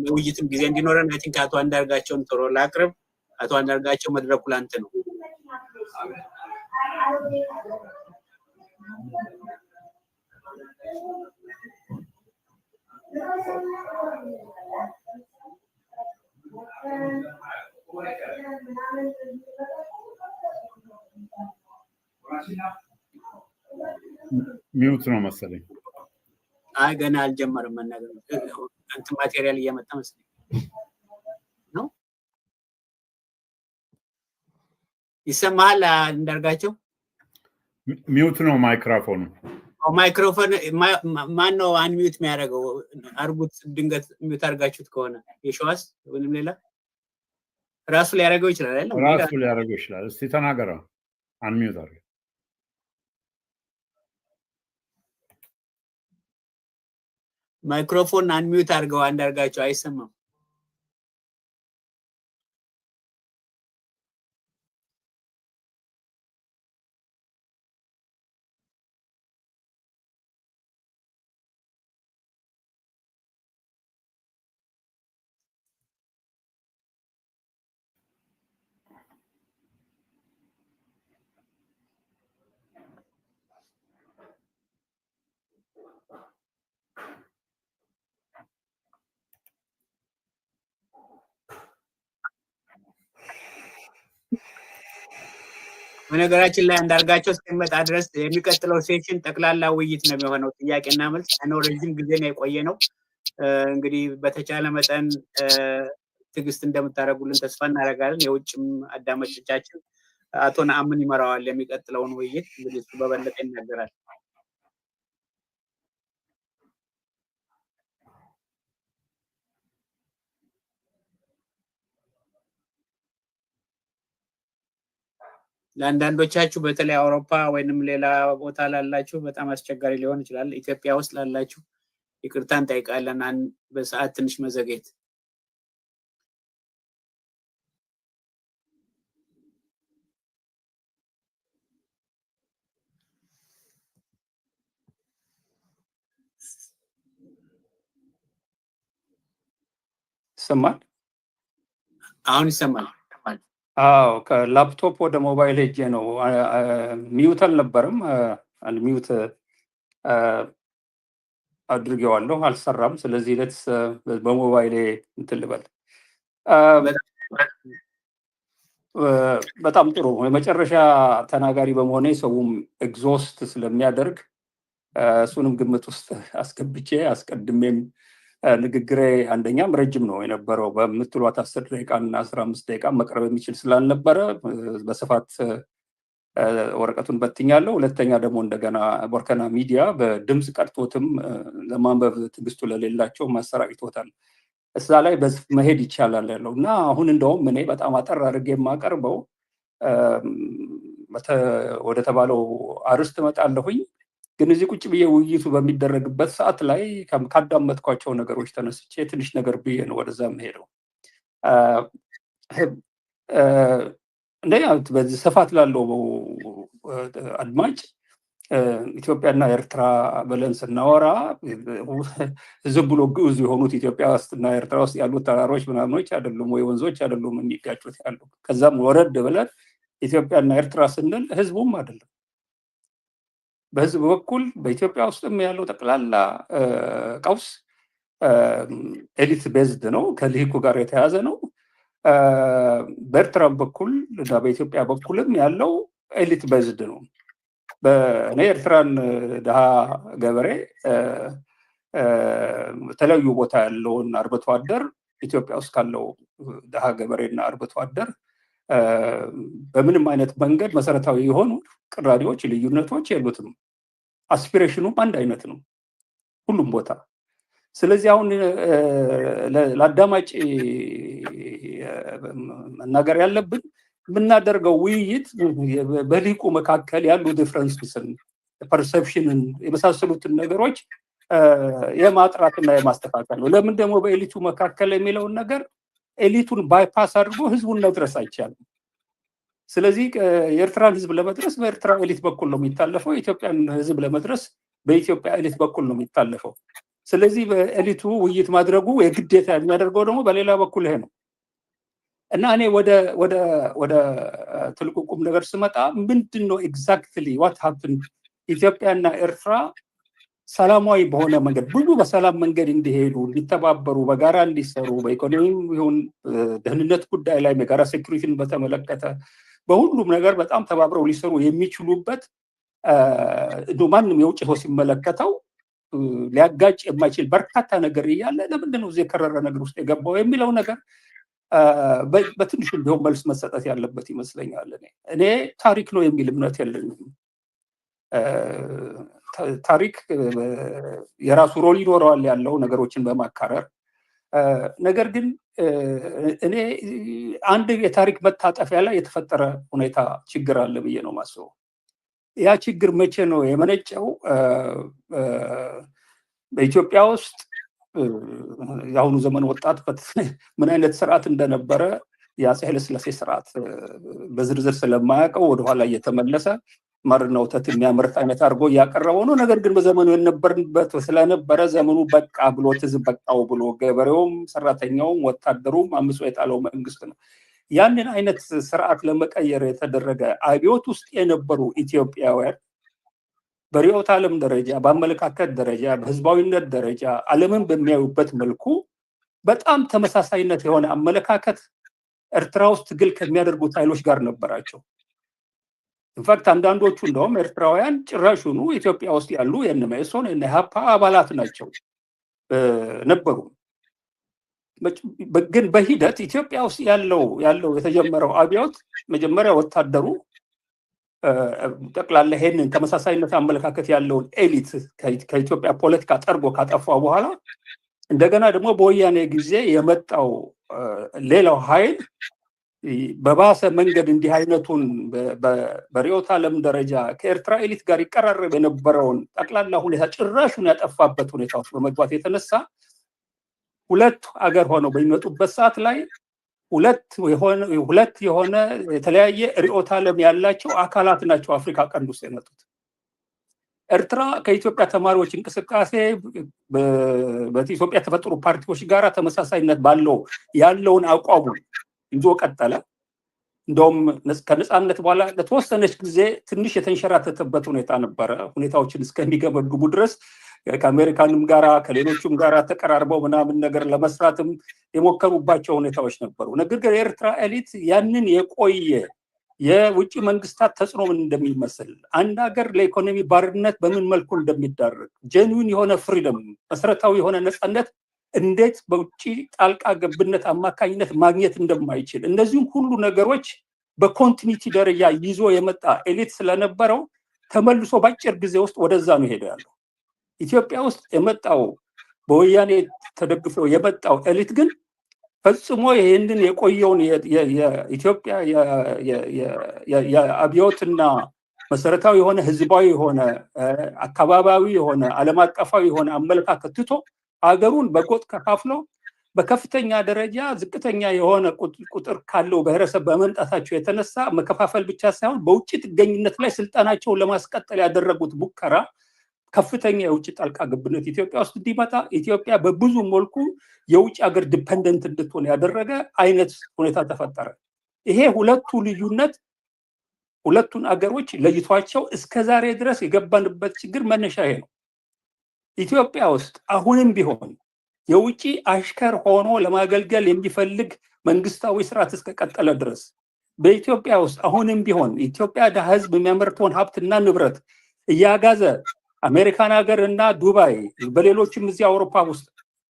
ለውይይትም ጊዜ እንዲኖረን I think አቶ አንዳርጋቸውን ቶሎ ላቅርብ። አቶ አንዳርጋቸው፣ መድረኩ ላንተ ነው። Mute ነው መሰለኝ። አይ፣ ገና አልጀመረም መናገር። እንትን material እየመጣ መሰለኝ ነው። ይሰማሃል አንዳርጋቸው? Mute ነው ማይክሮፎኑ። ማይክሮፎን ማን ነው unmute የሚያደርገው? አርጉት። ድንገት mute አድርጋችሁት ከሆነ የሸዋስ ወይም ሌላ ራሱ ሊያደርገው ይችላል አይደለም? ራሱ ሊያደርገው ይችላል። እስቲ ተናገረው። Unmute አድርገው። ማይክሮፎን unmute አድርገው አንዳርጋቸው፣ አይሰማም። በነገራችን ላይ አንዳርጋቸው እስከሚመጣ ድረስ የሚቀጥለው session ጠቅላላ ውይይት ነው የሚሆነው፣ ጥያቄና መልስ ነው። ረጅም ጊዜ ነው የቆየ ነው። እንግዲህ በተቻለ መጠን ትዕግስት እንደምታደርጉልን ተስፋ እናደርጋለን። የውጭም አዳማጮቻችን አቶ ነአምን ይመራዋል የሚቀጥለውን ውይይት። እንግዲህ እሱ በበለጠ ይናገራል። ለአንዳንዶቻችሁ በተለይ አውሮፓ ወይንም ሌላ ቦታ ላላችሁ በጣም አስቸጋሪ ሊሆን ይችላል። ኢትዮጵያ ውስጥ ላላችሁ ይቅርታ እንጠይቃለን፣ በሰዓት ትንሽ መዘግየት። ይሰማል? አሁን ይሰማል። አዎ፣ ከላፕቶፕ ወደ ሞባይል ሄጄ ነው። Mute አልነበረም። Mute አድርጌዋለሁ፣ አልሰራም። ስለዚህ let's በሞባይሌ እንትን ልበል። በጣም ጥሩ። የመጨረሻ ተናጋሪ በመሆኔ ሰውም exhaust ስለሚያደርግ እሱንም ግምት ውስጥ አስገብቼ አስቀድሜም ንግግሬ አንደኛም ረጅም ነው የነበረው፣ በምትሏት 10 ደቂቃ እና 15 ደቂቃ መቅረብ የሚችል ስላልነበረ በስፋት ወረቀቱን በትኛለሁ። ሁለተኛ ደግሞ እንደገና ቦርከና ሚዲያ በድምፅ ቀርቶትም ለማንበብ ትዕግስቱ ለሌላቸው ማሰራጭቶታል። እዛ ላይ መሄድ ይቻላል ያለው እና አሁን እንደውም እኔ በጣም አጠር አድርጌ የማቀርበው ወደ ተባለው አርዕስት እመጣለሁኝ። ግን እዚህ ቁጭ ብዬ ውይይቱ በሚደረግበት ሰዓት ላይ ካዳመጥኳቸው ነገሮች ተነስቼ ትንሽ ነገር ብዬ ነው ወደዛ የምሄደው። እንደኛ በዚህ ስፋት ላለው አድማጭ ኢትዮጵያና ኤርትራ ብለን ስናወራ ዝም ብሎ ግዑዝ የሆኑት ኢትዮጵያ ውስጥና ኤርትራ ውስጥ ያሉት ተራሮች ምናምኖች አይደሉም ወይ ወንዞች አይደሉም የሚጋጩት ያሉ። ከዛም ወረድ ብለን ኢትዮጵያና ኤርትራ ስንል ህዝቡም አይደለም። በህዝብ በኩል በኢትዮጵያ ውስጥም ያለው ጠቅላላ ቀውስ elite based ነው፣ ከልሂቁ ጋር የተያዘ ነው። በኤርትራም በኩል እና በኢትዮጵያ በኩልም ያለው elite based ነው። እኔ ኤርትራን ድሃ ገበሬ፣ የተለያዩ ቦታ ያለውን አርብቶ አደር ኢትዮጵያ ውስጥ ካለው ድሃ ገበሬና አርብቶ አደር በምንም አይነት መንገድ መሰረታዊ የሆኑ ቅራኔዎች፣ ልዩነቶች የሉትም። Aspiration ኑም አንድ አይነት ነው ሁሉም ቦታ። ስለዚህ አሁን ለአዳማጭ መናገር ያለብን የምናደርገው ውይይት በልሂቁ መካከል ያሉ differences ን፣ perception ን የመሳሰሉትን ነገሮች የማጥራትና የማስተካከል ነው። ለምን ደግሞ በ elite ኡ መካከል የሚለውን ነገር elite ኡን bypass አድርጎ ህዝቡን መድረስ አይቻልም። ስለዚህ የኤርትራን ህዝብ ለመድረስ በኤርትራ elite በኩል ነው የሚታለፈው። የኢትዮጵያን ህዝብ ለመድረስ በኢትዮጵያ elite በኩል ነው የሚታለፈው። ስለዚህ በ elite ኡ ውይይት ማድረጉ የግዴታ የሚያደርገው ደግሞ በሌላ በኩል ይሄ ነው። እና እኔ ወደ ትልቁ ቁም ነገር ስመጣ ምንድን ነው exactly what happened? ኢትዮጵያና ኤርትራ ሰላማዊ በሆነ መንገድ፣ ብዙ በሰላም መንገድ እንዲሄዱ፣ እንዲተባበሩ፣ በጋራ እንዲሰሩ፣ በኢኮኖሚም ይሁን ደህንነት ጉዳይ ላይ የጋራ security ን በተመለከተ በሁሉም ነገር በጣም ተባብረው ሊሰሩ የሚችሉበት፣ ማንም የውጭ ሰው ሲመለከተው ሊያጋጭ የማይችል በርካታ ነገር እያለ ለምንድን ነው እዚህ የከረረ ነገር ውስጥ የገባው የሚለው ነገር በትንሹም ቢሆን መልስ መሰጠት ያለበት ይመስለኛል። እኔ ታሪክ ነው የሚል እምነት የለኝም። ታሪክ የራሱ role ይኖረዋል ያለው ነገሮችን በማካረር። ነገር ግን እኔ አንድ የታሪክ መታጠፊያ ላይ የተፈጠረ ሁኔታ ችግር አለ ብዬ ነው የማስበው። ያ ችግር መቼ ነው የመነጨው? በኢትዮጵያ ውስጥ የአሁኑ ዘመን ወጣት ምን አይነት ስርዓት እንደነበረ የአፄ ኃይለሥላሴ ስርዓት በዝርዝር ስለማያውቀው ወደኋላ እየተመለሰ ማርና ወተት የሚያመርት አይነት አድርጎ እያቀረበው ነው። ነገር ግን በዘመኑ የነበርንበት ስለነበረ ዘመኑ በቃ ብሎ፣ ህዝብ በቃው ብሎ፣ ገበሬውም፣ ሰራተኛውም፣ ወታደሩም አምጾ የጣለው መንግስት ነው። ያንን አይነት ስርዓት ለመቀየር የተደረገ አብዮት ውስጥ የነበሩ ኢትዮጵያውያን በርዕዮተ ዓለም ደረጃ፣ በአመለካከት ደረጃ፣ በህዝባዊነት ደረጃ ዓለምን በሚያዩበት መልኩ በጣም ተመሳሳይነት የሆነ አመለካከት ኤርትራ ውስጥ ትግል ከሚያደርጉት ኃይሎች ጋር ነበራቸው። In fact አንዳንዶቹ እንደውም ኤርትራውያን ጭራሹኑ ኢትዮጵያ ውስጥ ያሉ የነ መኢሶን፣ የነ ኢህአፓ አባላት ናቸው ነበሩ። ግን በሂደት ኢትዮጵያ ውስጥ ያለው የተጀመረው አብዮት መጀመሪያ ወታደሩ ጠቅላላ ይሄንን ተመሳሳይነት አመለካከት ያለውን elite ከኢትዮጵያ ፖለቲካ ጠርጎ ካጠፋ በኋላ፣ እንደገና ደግሞ በወያኔ ጊዜ የመጣው ሌላው ኃይል በባሰ መንገድ እንዲህ አይነቱን በርዕዮተ ዓለም ደረጃ ከኤርትራ elite ጋር ይቀራረብ የነበረውን ጠቅላላ ሁኔታ ጭራሹን ያጠፋበት ሁኔታ ውስጥ በመግባት የተነሳ፣ ሁለት አገር ሆነው በሚመጡበት ሰዓት ላይ ሁለት የሆነ የተለያየ ርዕዮተ ዓለም ያላቸው አካላት ናቸው አፍሪካ ቀንድ ውስጥ የመጡት። ኤርትራ ከኢትዮጵያ ተማሪዎች እንቅስቃሴ፣ በኢትዮጵያ የተፈጠሩ ፓርቲዎች ጋር ተመሳሳይነት ባለው ያለውን አቋሙን ይዞ ቀጠለ። እንደውም ከነፃነት በኋላ ለተወሰነች ጊዜ ትንሽ የተንሸራተተበት ሁኔታ ነበረ። ሁኔታዎችን እስከሚገመግሙ ድረስ ከአሜሪካንም ጋራ ከሌሎቹም ጋራ ተቀራርበው ምናምን ነገር ለመስራትም የሞከሩባቸው ሁኔታዎች ነበሩ። ነገር ግን የኤርትራ elite ያንን የቆየ የውጭ መንግስታት ተጽዕኖ ምን እንደሚመስል፣ አንድ ሀገር ለኢኮኖሚ ባርነት በምን መልኩ እንደሚዳረግ፣ genuine የሆነ freedom፣ መሰረታዊ የሆነ ነፃነት እንዴት በውጭ ጣልቃ ገብነት አማካኝነት ማግኘት እንደማይችል፣ እነዚህም ሁሉ ነገሮች በ continuity ደረጃ ይዞ የመጣ elite ስለነበረው ተመልሶ በአጭር ጊዜ ውስጥ ወደዛ ነው ሄደ ያለው። ኢትዮጵያ ውስጥ የመጣው፣ በወያኔ ተደግፎ የመጣው elite ግን ፈጽሞ ይህንን የቆየውን የኢትዮጵያ የአብዮትና መሰረታዊ የሆነ ህዝባዊ የሆነ፣ አካባቢያዊ የሆነ፣ ዓለም አቀፋዊ የሆነ አመለካከት ትቶ ሀገሩን በጎጥ ከፋፍሎ በከፍተኛ ደረጃ ዝቅተኛ የሆነ ቁጥር ካለው ብሔረሰብ በመምጣታቸው የተነሳ መከፋፈል ብቻ ሳይሆን በውጭ ጥገኝነት ላይ ስልጣናቸውን ለማስቀጠል ያደረጉት ሙከራ ከፍተኛ የውጭ ጣልቃ ገብነት ኢትዮጵያ ውስጥ እንዲመጣ፣ ኢትዮጵያ በብዙ መልኩ የውጭ ሀገር dependent እንድትሆን ያደረገ አይነት ሁኔታ ተፈጠረ። ይሄ ሁለቱ ልዩነት ሁለቱን አገሮች ለይቷቸው እስከ ዛሬ ድረስ የገባንበት ችግር መነሻ ይሄ ነው። ኢትዮጵያ ውስጥ አሁንም ቢሆን የውጭ አሽከር ሆኖ ለማገልገል የሚፈልግ መንግስታዊ ስርዓት እስከቀጠለ ድረስ፣ በኢትዮጵያ ውስጥ አሁንም ቢሆን ኢትዮጵያ ድሃ ህዝብ የሚያመርተውን ሀብትና ንብረት እያጋዘ አሜሪካን ሀገር እና ዱባይ፣ በሌሎችም እዚህ አውሮፓ ውስጥ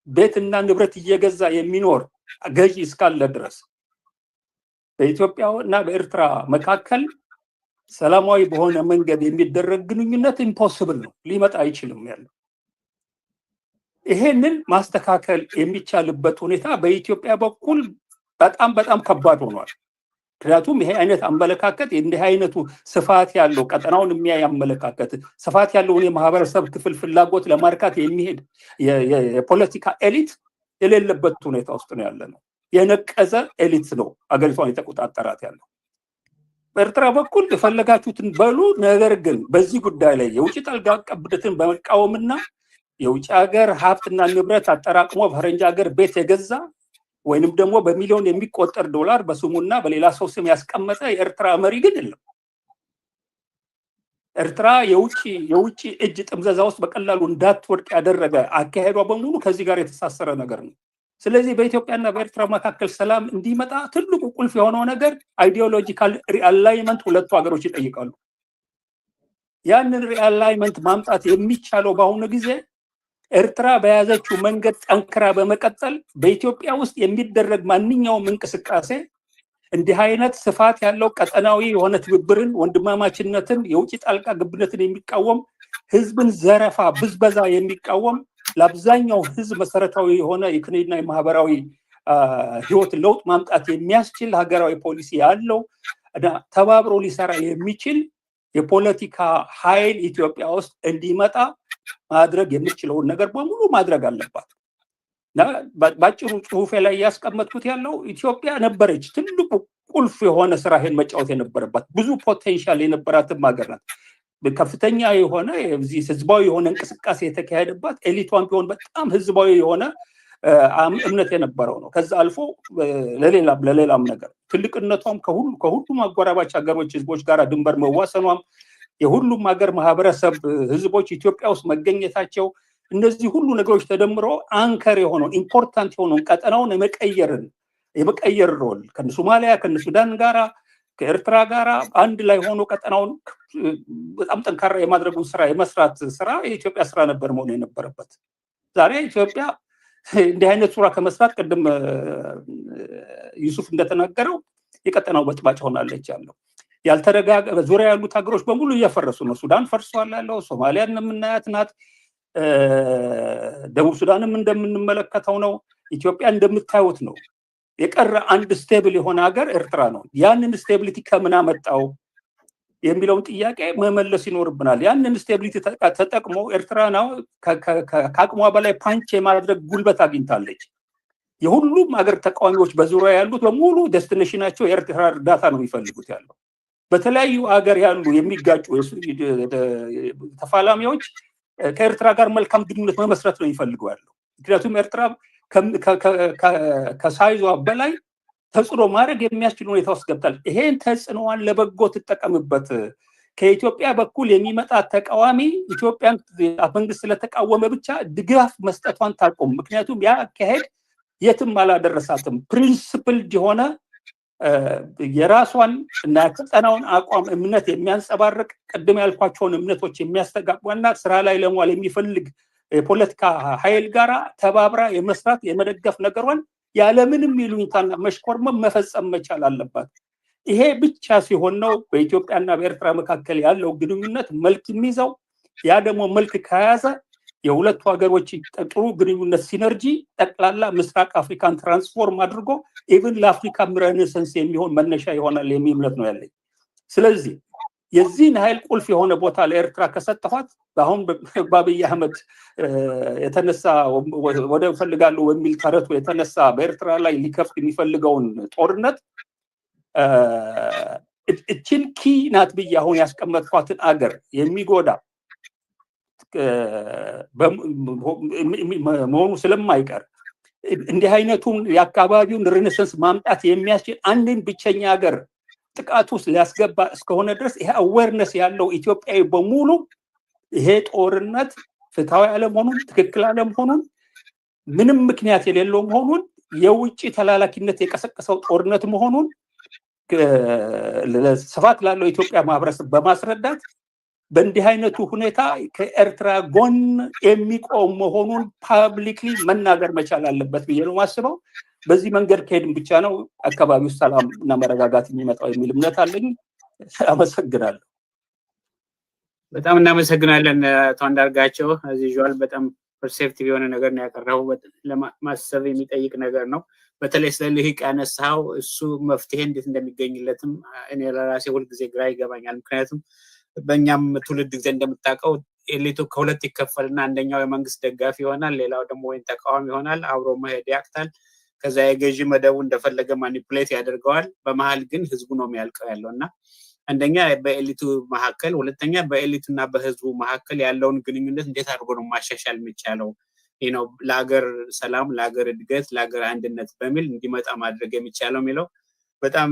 ቤትና ንብረት እየገዛ የሚኖር ገዢ እስካለ ድረስ በኢትዮጵያ እና በኤርትራ መካከል ሰላማዊ በሆነ መንገድ የሚደረግ ግንኙነት impossible ነው፣ ሊመጣ አይችልም ያለው። ይሄንን ማስተካከል የሚቻልበት ሁኔታ በኢትዮጵያ በኩል በጣም በጣም ከባድ ሆኗል። ምክንያቱም ይሄ አይነት አመለካከት፣ እንዲህ አይነቱ ስፋት ያለው ቀጠናውን የሚያይ አመለካከት፣ ስፋት ያለውን የማህበረሰብ ክፍል ፍላጎት ለማርካት የሚሄድ የፖለቲካ elite የሌለበት ሁኔታ ውስጥ ነው ያለ ነው። የነቀዘ elite ነው አገሪቷን የተቆጣጠራት ያለው። በኤርትራ በኩል የፈለጋችሁትን በሉ፣ ነገር ግን በዚህ ጉዳይ ላይ የውጭ ጣልቃ ገብነትን በመቃወምና የውጭ ሀገር ሀብትና ንብረት አጠራቅሞ ፈረንጅ ሀገር ቤት የገዛ ወይንም ደግሞ በሚሊዮን የሚቆጠር ዶላር በስሙና በሌላ ሰው ስም ያስቀመጠ የኤርትራ መሪ ግን የለም። ኤርትራ የውጭ እጅ ጥምዘዛ ውስጥ በቀላሉ እንዳትወድቅ ያደረገ አካሄዷ በሙሉ ከዚህ ጋር የተሳሰረ ነገር ነው። ስለዚህ በኢትዮጵያና በኤርትራ መካከል ሰላም እንዲመጣ ትልቁ ቁልፍ የሆነው ነገር ideological realignment ሁለቱ ሀገሮች ይጠይቃሉ። ያንን realignment ማምጣት የሚቻለው በአሁኑ ጊዜ ኤርትራ በያዘችው መንገድ ጠንክራ በመቀጠል፣ በኢትዮጵያ ውስጥ የሚደረግ ማንኛውም እንቅስቃሴ እንዲህ አይነት ስፋት ያለው ቀጠናዊ የሆነ ትብብርን፣ ወንድማማችነትን፣ የውጭ ጣልቃ ገብነትን የሚቃወም፣ ህዝብን ዘረፋ፣ ብዝበዛ የሚቃወም፣ ለአብዛኛው ህዝብ መሰረታዊ የሆነ ኢኮኖሚና የማህበራዊ ህይወት ለውጥ ማምጣት የሚያስችል ሀገራዊ ፖሊሲ ያለው እና ተባብሮ ሊሰራ የሚችል የፖለቲካ ኃይል ኢትዮጵያ ውስጥ እንዲመጣ ማድረግ የምትችለውን ነገር በሙሉ ማድረግ አለባት። ባጭሩ ጽሁፌ ላይ ያስቀመጥኩት ያለው ኢትዮጵያ ነበረች ትልቁ ቁልፍ የሆነ ስራ ይሄን መጫወት የነበረባት፣ ብዙ potential የነበራትም ሀገር ናት። ከፍተኛ የሆነ ህዝባዊ የሆነ እንቅስቃሴ የተካሄደባት፣ elite ቷን ቢሆን በጣም ህዝባዊ የሆነ እምነት የነበረው ነው። ከዛ አልፎ ለሌላም ነገር ትልቅነቷም፣ ከሁሉም አጎራባች ሀገሮች ህዝቦች ጋር ድንበር መዋሰኗም፣ የሁሉም ሀገር ማህበረሰብ ህዝቦች ኢትዮጵያ ውስጥ መገኘታቸው፣ እነዚህ ሁሉ ነገሮች ተደምሮ anchor የሆነውን፣ important የሆነውን ቀጠናውን የመቀየር role ከነ ሶማሊያ ከነ ሱዳን ጋራ ከኤርትራ ጋር አንድ ላይ ሆኖ ቀጠናውን በጣም ጠንካራ የማድረጉን ስራ የመስራት ስራ የኢትዮጵያ ስራ ነበር መሆን የነበረበት። ዛሬ ኢትዮጵያ እንዲህ አይነት ስራ ከመስራት፣ ቅድም ዩሱፍ እንደተናገረው፣ የቀጠናው በጥባጭ ሆናለች። ያለው ያልተረጋጋ ዙሪያ ያሉት ሀገሮች በሙሉ እየፈረሱ ነው። ሱዳን ፈርሷል ያለው፣ ሶማሊያን የምናያት ናት። ደቡብ ሱዳንም እንደምንመለከተው ነው። ኢትዮጵያ እንደምታዩት ነው። የቀረ አንድ stable የሆነ ሀገር ኤርትራ ነው። ያንን stability ከምን አመጣው የሚለውን ጥያቄ መመለስ ይኖርብናል። ያንን stability ተጠቅሞ ኤርትራ now ከአቅሟ በላይ punch የማድረግ ጉልበት አግኝታለች። የሁሉም ሀገር ተቃዋሚዎች በዙሪያ ያሉት በሙሉ destination ኣቸው የኤርትራ እርዳታ ነው የሚፈልጉት ያለው። በተለያዩ ሀገር ያሉ የሚጋጩ ተፋላሚዎች ከኤርትራ ጋር መልካም ግንኙነት መመስረት ነው የሚፈልገው ያለው። ምክንያቱም ኤርትራ ከ size ዋ በላይ ተጽዕኖ ማድረግ የሚያስችል ሁኔታ ውስጥ ገብታል። ይሄን ተጽዕኖዋን ለበጎ ትጠቀምበት። ከኢትዮጵያ በኩል የሚመጣ ተቃዋሚ ኢትዮጵያን መንግስት ስለተቃወመ ብቻ ድጋፍ መስጠቷን ታቆም። ምክንያቱም ያ አካሄድ የትም አላደረሳትም። Principled የሆነ፣ የራሷን እና የቀጠናውን አቋም እምነት የሚያንጸባርቅ፣ ቅድም ያልኳቸውን እምነቶች የሚያስተጋባና ስራ ላይ ለመዋል የሚፈልግ የፖለቲካ ኃይል ጋራ ተባብራ የመስራት፣ የመደገፍ ነገሯን ያለምንም ይሉኝታና መሽኮርመም መፈጸም መቻል አለባት። ይሄ ብቻ ሲሆን ነው በኢትዮጵያና በኤርትራ መካከል ያለው ግንኙነት መልክ የሚይዘው። ያ ደግሞ መልክ ከያዘ የሁለቱ ሀገሮች ጥሩ ግንኙነት synergy ጠቅላላ ምስራቅ አፍሪካን transform አድርጎ even ለአፍሪካ renaissance የሚሆን መነሻ ይሆናል የሚል እምነት ነው ያለኝ። ስለዚህ የዚህን ኃይል ቁልፍ የሆነ ቦታ ለኤርትራ ከሰጠኋት፣ አሁን በአብይ አህመድ የተነሳ ወደብ እፈልጋለሁ በሚል ተረቱ የተነሳ በኤርትራ ላይ ሊከፍት የሚፈልገውን ጦርነት፣ እችን key ናት ብዬ አሁን ያስቀመጥኳትን አገር የሚጎዳ መሆኑ ስለማይቀር፣ እንዲህ አይነቱን የአካባቢውን renaissance ማምጣት የሚያስችል አንድን ብቸኛ ሀገር ጥቃት ውስጥ ሊያስገባ እስከሆነ ድረስ፣ ይሄ awareness ያለው ኢትዮጵያዊ በሙሉ ይሄ ጦርነት ፍትሐዊ አለመሆኑን፣ ትክክል አለመሆኑን፣ ምንም ምክንያት የሌለው መሆኑን፣ የውጭ ተላላኪነት የቀሰቀሰው ጦርነት መሆኑን ስፋት ላለው የኢትዮጵያ ማህበረሰብ በማስረዳት በእንዲህ አይነቱ ሁኔታ ከኤርትራ ጎን የሚቆም መሆኑን publicly መናገር መቻል አለበት ብዬ ነው የማስበው። በዚህ መንገድ ከሄድን ብቻ ነው አካባቢው ሰላም እና መረጋጋት የሚመጣው የሚል እምነት አለኝ። አመሰግናለሁ። በጣም እናመሰግናለን አቶ አንዳርጋቸው። As usual በጣም perceptive የሆነ ነገር ነው ያቀረበው። ለማሰብ የሚጠይቅ ነገር ነው። በተለይ ስለ ልሂቅ ያነሳኸው እሱ መፍትሄ እንዴት እንደሚገኝለትም እኔ ለራሴ ሁልጊዜ ግራ ይገባኛል። ምክንያቱም በእኛም ትውልድ ጊዜ እንደምታውቀው elite ኡ ከሁለት ይከፈልና አንደኛው የመንግስት ደጋፊ ይሆናል፣ ሌላው ደግሞ ወይም ተቃዋሚ ይሆናል። አብሮ መሄድ ያቅታል። ከዛ የገዢ መደቡ እንደፈለገ manipulate ያደርገዋል። በመሀል ግን ህዝቡ ነው የሚያልቀው ያለው። እና አንደኛ በ elite ኡ መካከል፣ ሁለተኛ በ elite ኡ እና በህዝቡ መካከል ያለውን ግንኙነት እንዴት አድርጎ ነው ማሻሻል የሚቻለው ነው፣ ለሀገር ሰላም፣ ለሀገር እድገት፣ ለሀገር አንድነት በሚል እንዲመጣ ማድረግ የሚቻለው የሚለው በጣም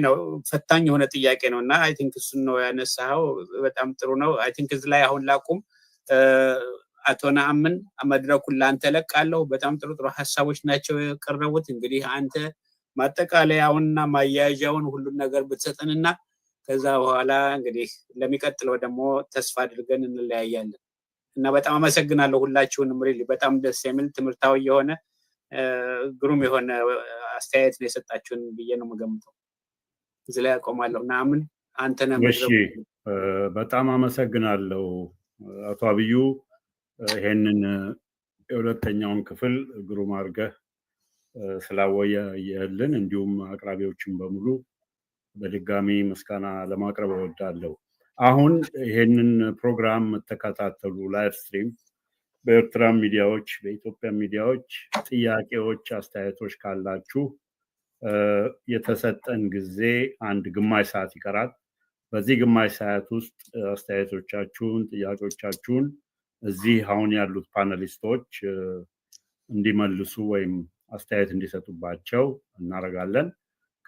ነው ፈታኝ የሆነ ጥያቄ ነው። እና I think እሱን ነው ያነሳኸው። በጣም ጥሩ ነው። I think እዚህ ላይ አሁን ላቁም። አቶ ነአምን፣ መድረኩን ለአንተ ለቃለሁ። በጣም ጥሩ ጥሩ ሀሳቦች ናቸው የቀረቡት። እንግዲህ አንተ ማጠቃለያውንና ማያያዣውን ሁሉን ነገር ብትሰጠንና ከዛ በኋላ እንግዲህ ለሚቀጥለው ደግሞ ተስፋ አድርገን እንለያያለን። እና በጣም አመሰግናለሁ ሁላችሁንም። Really በጣም ደስ የሚል፣ ትምህርታዊ የሆነ፣ ግሩም የሆነ አስተያየት ነው የሰጣችሁን ብዬ ነው የምገምተው። እዚህ ላይ አቆማለሁ። ነአምን፣ አንተ ነህ። እሺ፣ በጣም አመሰግናለሁ አቶ አብዩ፣ ይሄንን የሁለተኛውን ክፍል ግሩም አድርገህ ስላወያየህልን፣ እንዲሁም አቅራቢዎችን በሙሉ በድጋሚ ምስጋና ለማቅረብ እወዳለሁ። አሁን ይሄንን ፕሮግራም የምትከታተሉ live stream በኤርትራ ሚዲያዎች፣ በኢትዮጵያ ሚዲያዎች ጥያቄዎች፣ አስተያየቶች ካላችሁ የተሰጠን ጊዜ አንድ ግማሽ ሰዓት ይቀራል። በዚህ ግማሽ ሰዓት ውስጥ አስተያየቶቻችሁን፣ ጥያቄዎቻችሁን እዚህ አሁን ያሉት panelist ኦች እንዲመልሱ ወይም አስተያየት እንዲሰጡባቸው እናደርጋለን።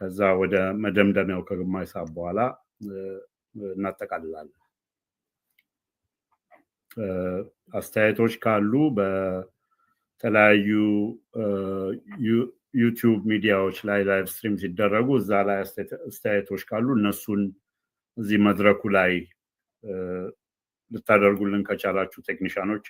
ከዛ ወደ መደምደሚያው ከግማሽ ሰዓት በኋላ እናጠቃልላለን። አስተያየቶች ካሉ በተለያዩ YouTube ሚዲያዎች ላይ live stream ሲደረጉ እዛ ላይ አስተያየቶች ካሉ እነሱን እዚህ መድረኩ ላይ ልታደርጉልን ከቻላችሁ ቴክኒሻኖች።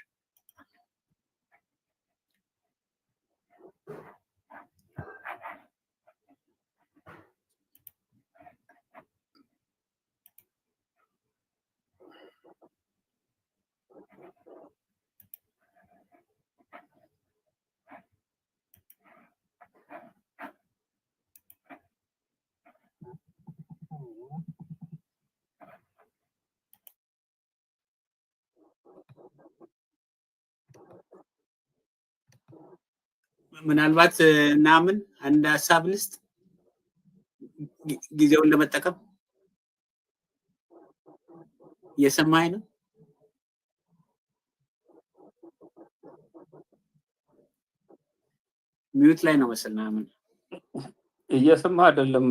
ምናልባት ናምን አንድ ሀሳብ ልስጥ ጊዜውን ለመጠቀም። እየሰማኸኝ ነው? Mute ላይ ነው መሰል ናምን። እየሰማ አይደለም።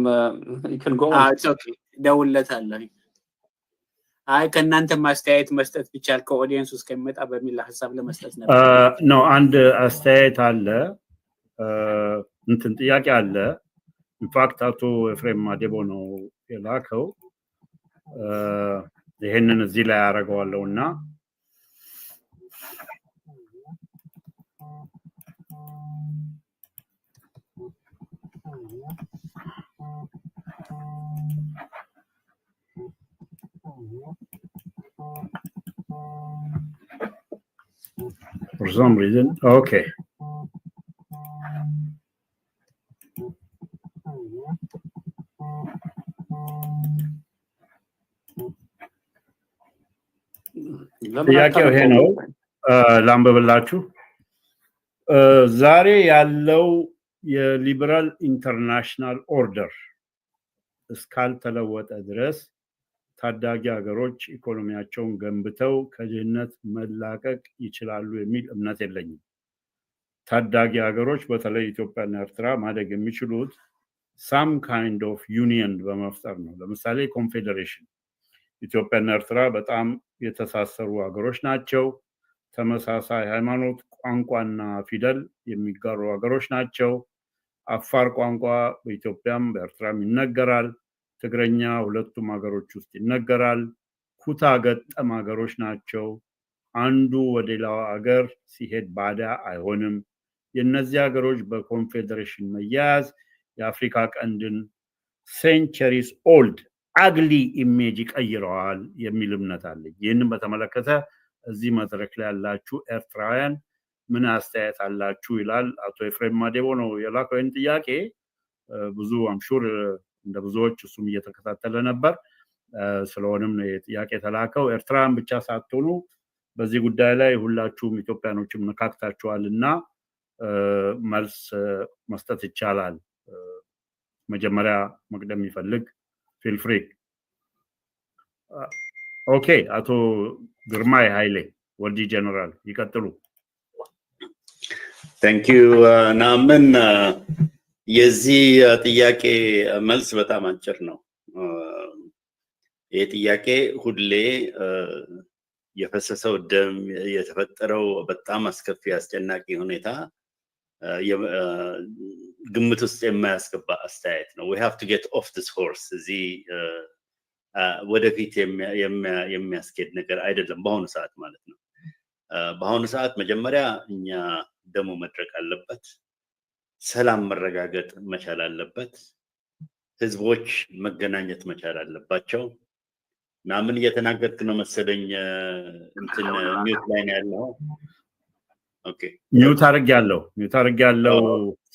You go. Okay፣ እደውልለታለሁ። አይ፣ ከእናንተ ማስተያየት መስጠት ቢቻል ከ audience ውስጥ ከሚመጣ በሚል ሀሳብ ለመስጠት ነበር። ነው፣ አንድ አስተያየት አለ፣ እንትን ጥያቄ አለ። In fact አቶ ኤፍሬም ማዴቦ ነው የላከው። ይሄንን እዚህ ላይ አደርገዋለሁ እና for some reason, okay. ጥያቄው ይሄ ነው፣ ላንብብላችሁ። ዛሬ ያለው የ liberal international order እስካልተለወጠ ድረስ ታዳጊ ሀገሮች ኢኮኖሚያቸውን ገንብተው ከድህነት መላቀቅ ይችላሉ የሚል እምነት የለኝም። ታዳጊ ሀገሮች በተለይ ኢትዮጵያና ኤርትራ ማደግ የሚችሉት some kind of union በመፍጠር ነው። ለምሳሌ ኮንፌዴሬሽን። ኢትዮጵያና ኤርትራ በጣም የተሳሰሩ ሀገሮች ናቸው። ተመሳሳይ ሃይማኖት፣ ቋንቋና ፊደል የሚጋሩ ሀገሮች ናቸው። አፋር ቋንቋ በኢትዮጵያም በኤርትራም ይነገራል። ትግረኛ ሁለቱም ሀገሮች ውስጥ ይነገራል። ኩታ ገጠም ሀገሮች ናቸው። አንዱ ወደ ሌላው ሀገር ሲሄድ ባዳ አይሆንም። የእነዚህ ሀገሮች በኮንፌዴሬሽን መያያዝ የአፍሪካ ቀንድን centuries old ugly image ይቀይረዋል የሚል እምነት አለኝ። ይህንን በተመለከተ እዚህ መድረክ ላይ ያላችሁ ኤርትራውያን ምን አስተያየት አላችሁ? ይላል። አቶ ኤፍሬም ማዴቦ ነው የላከው ይህን ጥያቄ። ብዙ I'm sure እንደ ብዙዎች እሱም እየተከታተለ ነበር። ስለሆነም ነው ጥያቄ የተላከው። ኤርትራውያን ብቻ ሳትሆኑ በዚህ ጉዳይ ላይ ሁላችሁም ኢትዮጵያኖችም ነካክታችኋል እና መልስ መስጠት ይቻላል። መጀመሪያ መቅደም የሚፈልግ feel free። Okay፣ አቶ ግርማይ ኃይሌ ወዲ ጀነራል ይቀጥሉ። Thank you ናምን። የዚህ ጥያቄ መልስ በጣም አጭር ነው። ይህ ጥያቄ ሁሌ የፈሰሰው ደም፣ የተፈጠረው በጣም አስከፊ አስጨናቂ ሁኔታ ግምት ውስጥ የማያስገባ አስተያየት ነው። We have to get off this horse። እዚህ ወደፊት የሚያስኬድ ነገር አይደለም፣ በአሁኑ ሰዓት ማለት ነው። በአሁኑ ሰዓት መጀመሪያ እኛ ደሙ መድረቅ አለበት። ሰላም መረጋገጥ መቻል አለበት። ህዝቦች መገናኘት መቻል አለባቸው። ናምን፣ እየተናገርክ ነው መሰለኝ፣ እንትን mute ላይ ነው ያለው። Okay። Mute አድርጌያለሁ። Mute አድርጌያለሁ።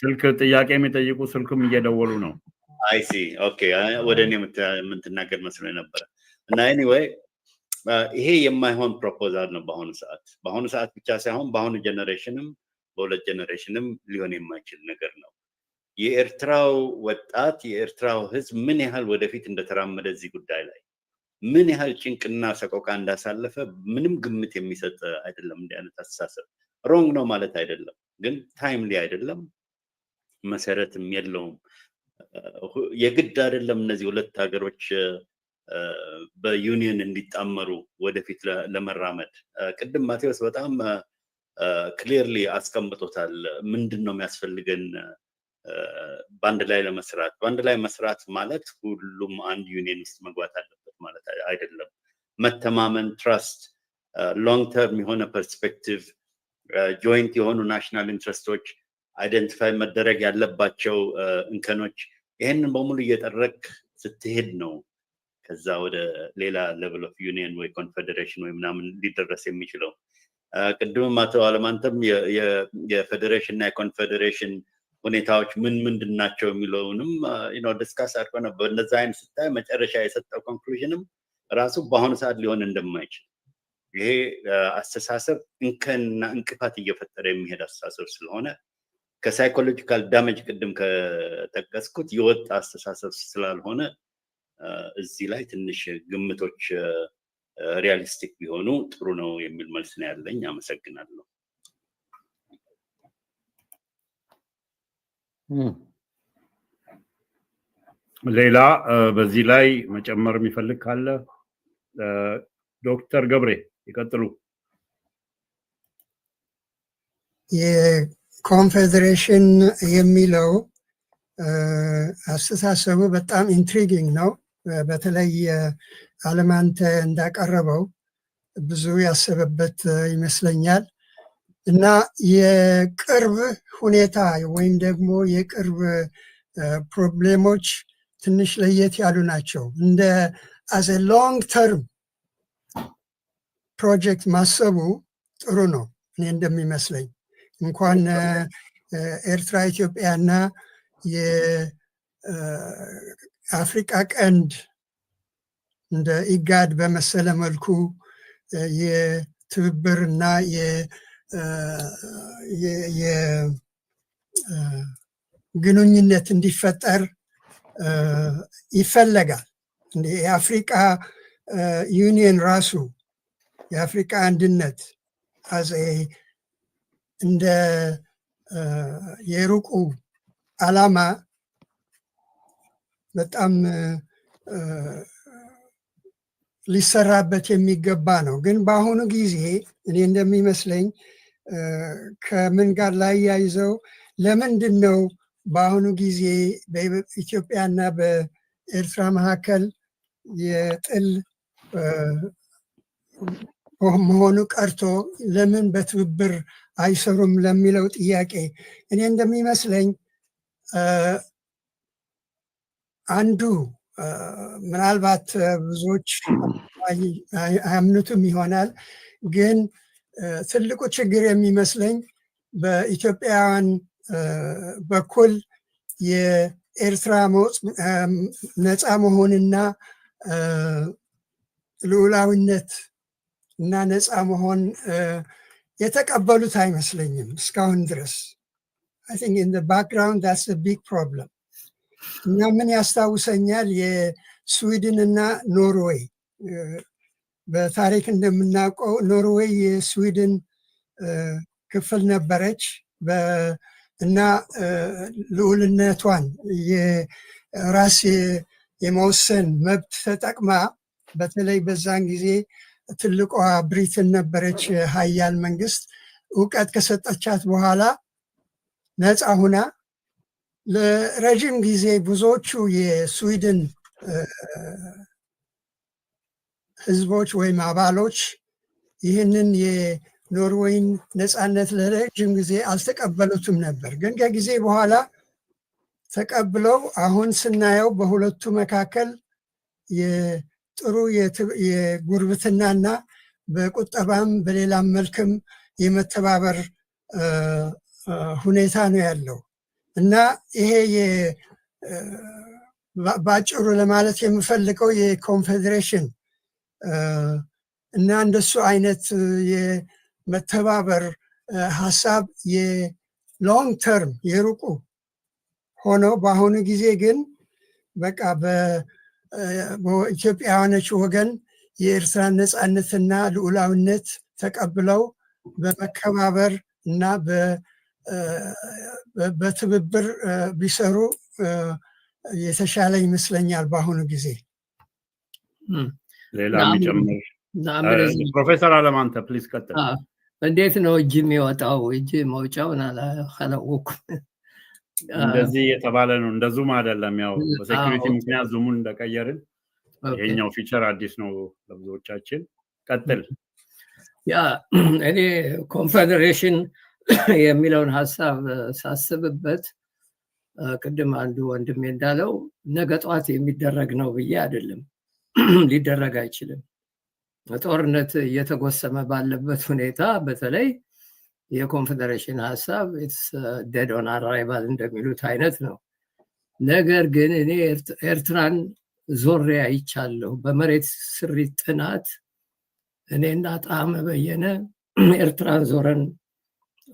ስልክ ጥያቄ የሚጠይቁ ስልክም እየደወሉ ነው። I see, okay። ወደ እኔ የምትናገር መስሎኝ ነበረ። እና anyway ይሄ የማይሆን proposal ነው በአሁኑ ሰዓት። በአሁኑ ሰዓት ብቻ ሳይሆን በአሁኑ generation ም በሁለት generation ም ሊሆን የማይችል ነገር ነው። የኤርትራው ወጣት፣ የኤርትራው ህዝብ ምን ያህል ወደፊት እንደተራመደ፣ እዚህ ጉዳይ ላይ ምን ያህል ጭንቅና ሰቆቃ እንዳሳለፈ ምንም ግምት የሚሰጥ አይደለም። እንዲህ አይነት አስተሳሰብ wrong ነው ማለት አይደለም፣ ግን timely አይደለም፣ መሰረትም የለውም። የግድ አይደለም እነዚህ ሁለት ሀገሮች በዩኒየን እንዲጣመሩ ወደፊት ለመራመድ። ቅድም ማቴዎስ በጣም clearly አስቀምጦታል። ምንድን ነው የሚያስፈልገን? በአንድ ላይ ለመስራት፣ በአንድ ላይ መስራት ማለት ሁሉም አንድ ዩኒየን ውስጥ መግባት አለበት ማለት አይደለም። መተማመን፣ trust፣ long term የሆነ perspective፣ joint የሆኑ national interest ኦች፣ identify መደረግ ያለባቸው እንከኖች፣ ይህንን በሙሉ እየጠረክ ስትሄድ ነው ከዛ ወደ ሌላ level of union ወይ ኮንፌዴሬሽን ወይ ምናምን ሊደረስ የሚችለው። ቅድምም አቶ አለማንተም የፌዴሬሽን እና የኮንፌዴሬሽን ሁኔታዎች ምን ምንድን ናቸው የሚለውንም discuss አድርጎ ነበር። እነዛ አይነት ስታይ መጨረሻ የሰጠው conclusion ም ራሱ በአሁኑ ሰዓት ሊሆን እንደማይችል፣ ይሄ አስተሳሰብ እንከንና እንቅፋት እየፈጠረ የሚሄድ አስተሳሰብ ስለሆነ፣ ከ psychological damage ቅድም ከጠቀስኩት የወጣ አስተሳሰብ ስላልሆነ፣ እዚህ ላይ ትንሽ ግምቶች realistic ቢሆኑ ጥሩ ነው የሚል መልስ ነው ያለኝ። አመሰግናለሁ። ሌላ በዚህ ላይ መጨመር የሚፈልግ ካለ ዶክተር ገብሬ ይቀጥሉ። የኮንፌዴሬሽን የሚለው አስተሳሰቡ በጣም intriguing ነው። በተለይ አለማንተ እንዳቀረበው ብዙ ያሰበበት ይመስለኛል። እና የቅርብ ሁኔታ ወይም ደግሞ የቅርብ problem ኦች ትንሽ ለየት ያሉ ናቸው። እንደ as long term project ማሰቡ ጥሩ ነው። እኔ እንደሚመስለኝ እንኳን ኤርትራ፣ ኢትዮጵያና የአፍሪቃ ቀንድ እንደ ኢጋድ በመሰለ መልኩ የትብብር እና የግንኙነት እንዲፈጠር ይፈለጋል። የአፍሪቃ ዩኒየን ራሱ፣ የአፍሪካ አንድነት እንደ የሩቁ ዓላማ በጣም ሊሰራበት የሚገባ ነው። ግን በአሁኑ ጊዜ እኔ እንደሚመስለኝ ከምን ጋር ላያይዘው፣ ለምንድን ነው በአሁኑ ጊዜ በኢትዮጵያና በኤርትራ መካከል የጥል መሆኑ ቀርቶ ለምን በትብብር አይሰሩም ለሚለው ጥያቄ፣ እኔ እንደሚመስለኝ አንዱ ምናልባት ብዙዎች አያምኑትም ይሆናል፣ ግን ትልቁ ችግር የሚመስለኝ በኢትዮጵያውያን በኩል የኤርትራ ነፃ መሆንና ልዑላዊነት እና ነፃ መሆን የተቀበሉት አይመስለኝም እስካሁን ድረስ። I think in background that's big problem። እና ምን ያስታውሰኛል፣ የስዊድን እና ኖርዌይ፣ በታሪክ እንደምናውቀው ኖርዌይ የስዊድን ክፍል ነበረች እና ልዑልነቷን የራስ የመወሰን መብት ተጠቅማ፣ በተለይ በዛን ጊዜ ትልቋ ብሪትን ነበረች ሀያል መንግስት፣ እውቀት ከሰጠቻት በኋላ ነፃ ሁና ለረዥም ጊዜ ብዙዎቹ የስዊድን ህዝቦች ወይም አባሎች ይህንን የኖርዌይን ነፃነት ለረጅም ጊዜ አልተቀበሉትም ነበር። ግን ከጊዜ በኋላ ተቀብለው አሁን ስናየው በሁለቱ መካከል የጥሩ የጉርብትናና በቁጠባም በሌላም መልክም የመተባበር ሁኔታ ነው ያለው። እና ይሄ በአጭሩ ለማለት የምፈልገው የኮንፌዴሬሽን እና እንደሱ አይነት የመተባበር ሀሳብ የ long term የሩቁ ሆኖ በአሁኑ ጊዜ ግን በቃ በኢትዮጵያውያኖች ወገን የኤርትራን ነፃነትና ልዑላዊነት ተቀብለው በመከባበር እና በትብብር ቢሰሩ የተሻለ ይመስለኛል በአሁኑ ጊዜ። ሌላ የሚጨምር? ፕሮፌሰር አለማንተ please ቀጥል። እንዴት ነው እጅ የሚወጣው? እጅ መውጫውን አላወኩም። እንደዚህ የተባለ ነው። እንደ Zoom አይደለም። ያው በ security ምክንያት Zoom ኡን እንደቀየርን ይሄኛው feature አዲስ ነው ለብዙዎቻችን። ቀጥል። Yeah፣ እኔ ኮንፌዴሬሽን የሚለውን ሀሳብ ሳስብበት ቅድም አንዱ ወንድሜ እንዳለው ነገ ጠዋት የሚደረግ ነው ብዬ አይደለም። ሊደረግ አይችልም። ጦርነት እየተጎሰመ ባለበት ሁኔታ በተለይ የኮንፌዴሬሽን ሀሳብ dead on arrival እንደሚሉት አይነት ነው። ነገር ግን እኔ ኤርትራን ዞሬ አይቻለሁ። በመሬት ስሪት ጥናት እኔና ጣዕመ በየነ ኤርትራን ዞረን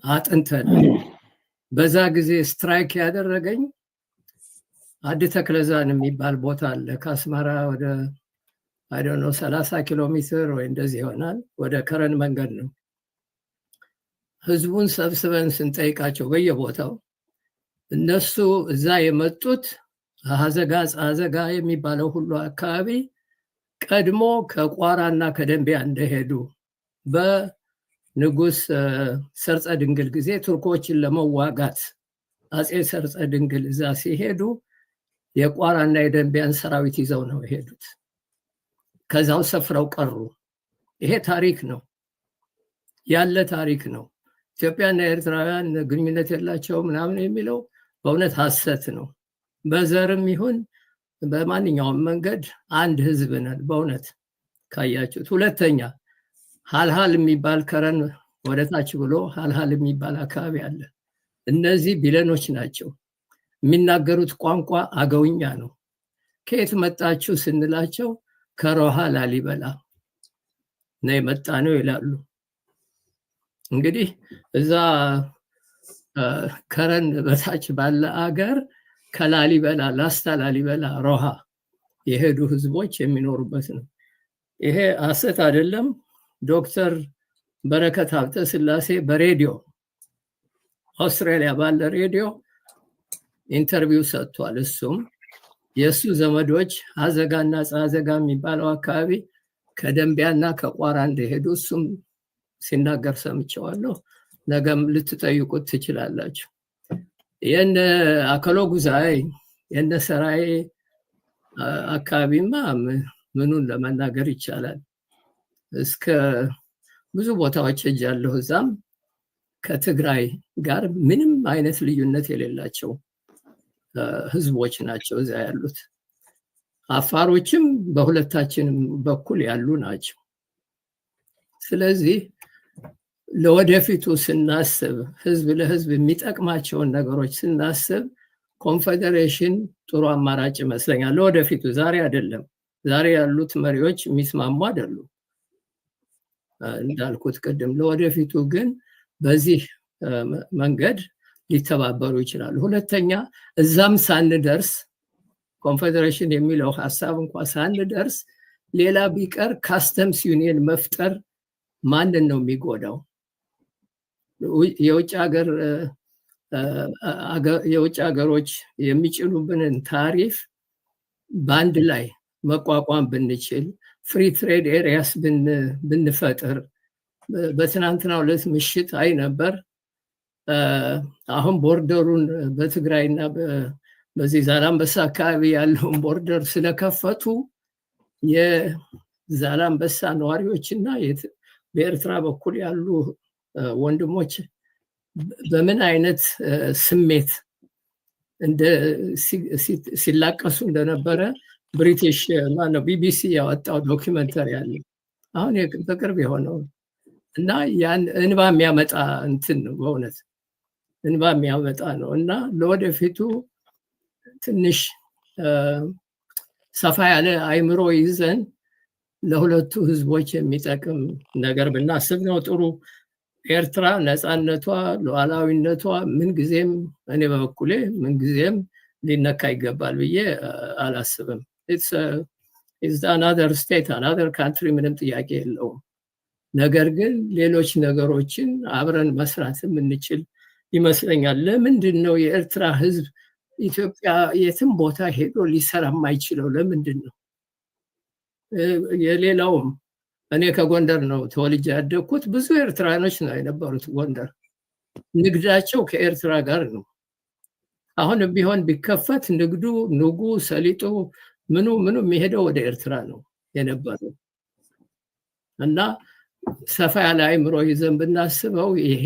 አጥንተናል። በዛ ጊዜ strike ያደረገኝ አዲ ተክለዛን የሚባል ቦታ አለ። ከአስመራ ወደ፣ I don't know፣ 30 ኪሎ ሜትር ወይ እንደዚህ ይሆናል። ወደ ከረን መንገድ ነው። ህዝቡን ሰብስበን ስንጠይቃቸው በየቦታው እነሱ እዛ የመጡት ሀዘጋ ጻዘጋ የሚባለው ሁሉ አካባቢ ቀድሞ ከቋራና ከደንቢያ እንደሄዱ፣ በንጉስ ሰርጸ ድንግል ጊዜ ቱርኮችን ለመዋጋት አፄ ሰርጸ ድንግል እዛ ሲሄዱ የቋራና የደንቢያን ሰራዊት ይዘው ነው የሄዱት። ከዛው ሰፍረው ቀሩ። ይሄ ታሪክ ነው፣ ያለ ታሪክ ነው። ኢትዮጵያና ኤርትራውያን ግንኙነት የላቸው ምናምን የሚለው በእውነት ሀሰት ነው። በዘርም ይሁን በማንኛውም መንገድ አንድ ህዝብ ነን በእውነት ካያችሁት። ሁለተኛ ሀልሀል የሚባል፣ ከረን ወደ ታች ብሎ ሀልሀል የሚባል አካባቢ አለ። እነዚህ ቢለኖች ናቸው። የሚናገሩት ቋንቋ አገውኛ ነው። ከየት መጣችሁ ስንላቸው ከሮሃ ላሊበላ ነው የመጣነው ይላሉ። እንግዲህ እዛ ከረን በታች ባለ አገር ከላሊበላ፣ ላስታ ላሊበላ፣ ሮሃ የሄዱ ህዝቦች የሚኖሩበት ነው። ይሄ ሐሰት አይደለም። ዶክተር በረከት ሀብተ ስላሴ በሬዲዮ፣ አውስትራሊያ ባለ ሬዲዮ interview ሰጥቷል። እሱም የእሱ ዘመዶች አዘጋና ጻዘጋ የሚባለው አካባቢ ከደንቢያና ከቋራ እንደሄዱ እሱም ሲናገር ሰምቼዋለሁ። ነገም ልትጠይቁት ትችላላችሁ። የነ አከሎ ጉዛይ፣ የነ ሰራዬ አካባቢማ ምኑን ለመናገር ይቻላል። እስከ ብዙ ቦታዎች ሄጃለሁ። እዛም ከትግራይ ጋር ምንም አይነት ልዩነት የሌላቸው ህዝቦች ናቸው እዚያ ያሉት። አፋሮችም በሁለታችንም በኩል ያሉ ናቸው። ስለዚህ ለወደፊቱ ስናስብ፣ ህዝብ ለህዝብ የሚጠቅማቸውን ነገሮች ስናስብ ኮንፌዴሬሽን ጥሩ አማራጭ ይመስለኛል። ለወደፊቱ፣ ዛሬ አይደለም። ዛሬ ያሉት መሪዎች የሚስማሙ አይደሉም። እንዳልኩት ቅድም ለወደፊቱ ግን በዚህ መንገድ ሊተባበሩ ይችላሉ። ሁለተኛ እዛም ሳንደርስ፣ ኮንፌዴሬሽን የሚለው ሀሳብ እንኳ ሳንደርስ፣ ሌላ ቢቀር customs union መፍጠር ማንን ነው የሚጎዳው? የውጭ ሀገሮች የሚጭኑብንን ታሪፍ በአንድ ላይ መቋቋም ብንችል፣ free trade areas ብንፈጥር። በትናንትናው ዕለት ምሽት አይ ነበር። አሁን border ኡን በትግራይና በዚህ ዛላምበሳ አካባቢ ያለውን border ስለከፈቱ የዛላምበሳ ነዋሪዎች እና በኤርትራ በኩል ያሉ ወንድሞች በምን አይነት ስሜት ሲላቀሱ እንደነበረ ብሪቲሽ ማነው ቢቢሲ ያወጣው documentary አለ። አሁን በቅርብ የሆነው እና ያን እንባ የሚያመጣ እንትን ነው፣ በእውነት እንባ የሚያመጣ ነው። እና ለወደፊቱ ትንሽ ሰፋ ያለ አይምሮ ይዘን ለሁለቱ ህዝቦች የሚጠቅም ነገር ብናስብ ነው ጥሩ። ኤርትራ ነፃነቷ፣ ሉዓላዊነቷ ምንጊዜም፣ እኔ በበኩሌ ምንጊዜም ሊነካ ይገባል ብዬ አላስብም። Another state, another country፣ ምንም ጥያቄ የለውም። ነገር ግን ሌሎች ነገሮችን አብረን መስራት የምንችል ይመስለኛል። ለምንድን ነው የኤርትራ ህዝብ ኢትዮጵያ የትም ቦታ ሄዶ ሊሰራ የማይችለው? ለምንድን ነው? የሌላውም፣ እኔ ከጎንደር ነው ተወልጄ ያደግኩት። ብዙ ኤርትራኖች ነው የነበሩት ጎንደር። ንግዳቸው ከኤርትራ ጋር ነው። አሁንም ቢሆን ቢከፈት ንግዱ፣ ኑጉ፣ ሰሊጡ፣ ምኑ ምኑ የሚሄደው ወደ ኤርትራ ነው የነበረው። እና ሰፋ ያለ አይምሮ ይዘን ብናስበው ይሄ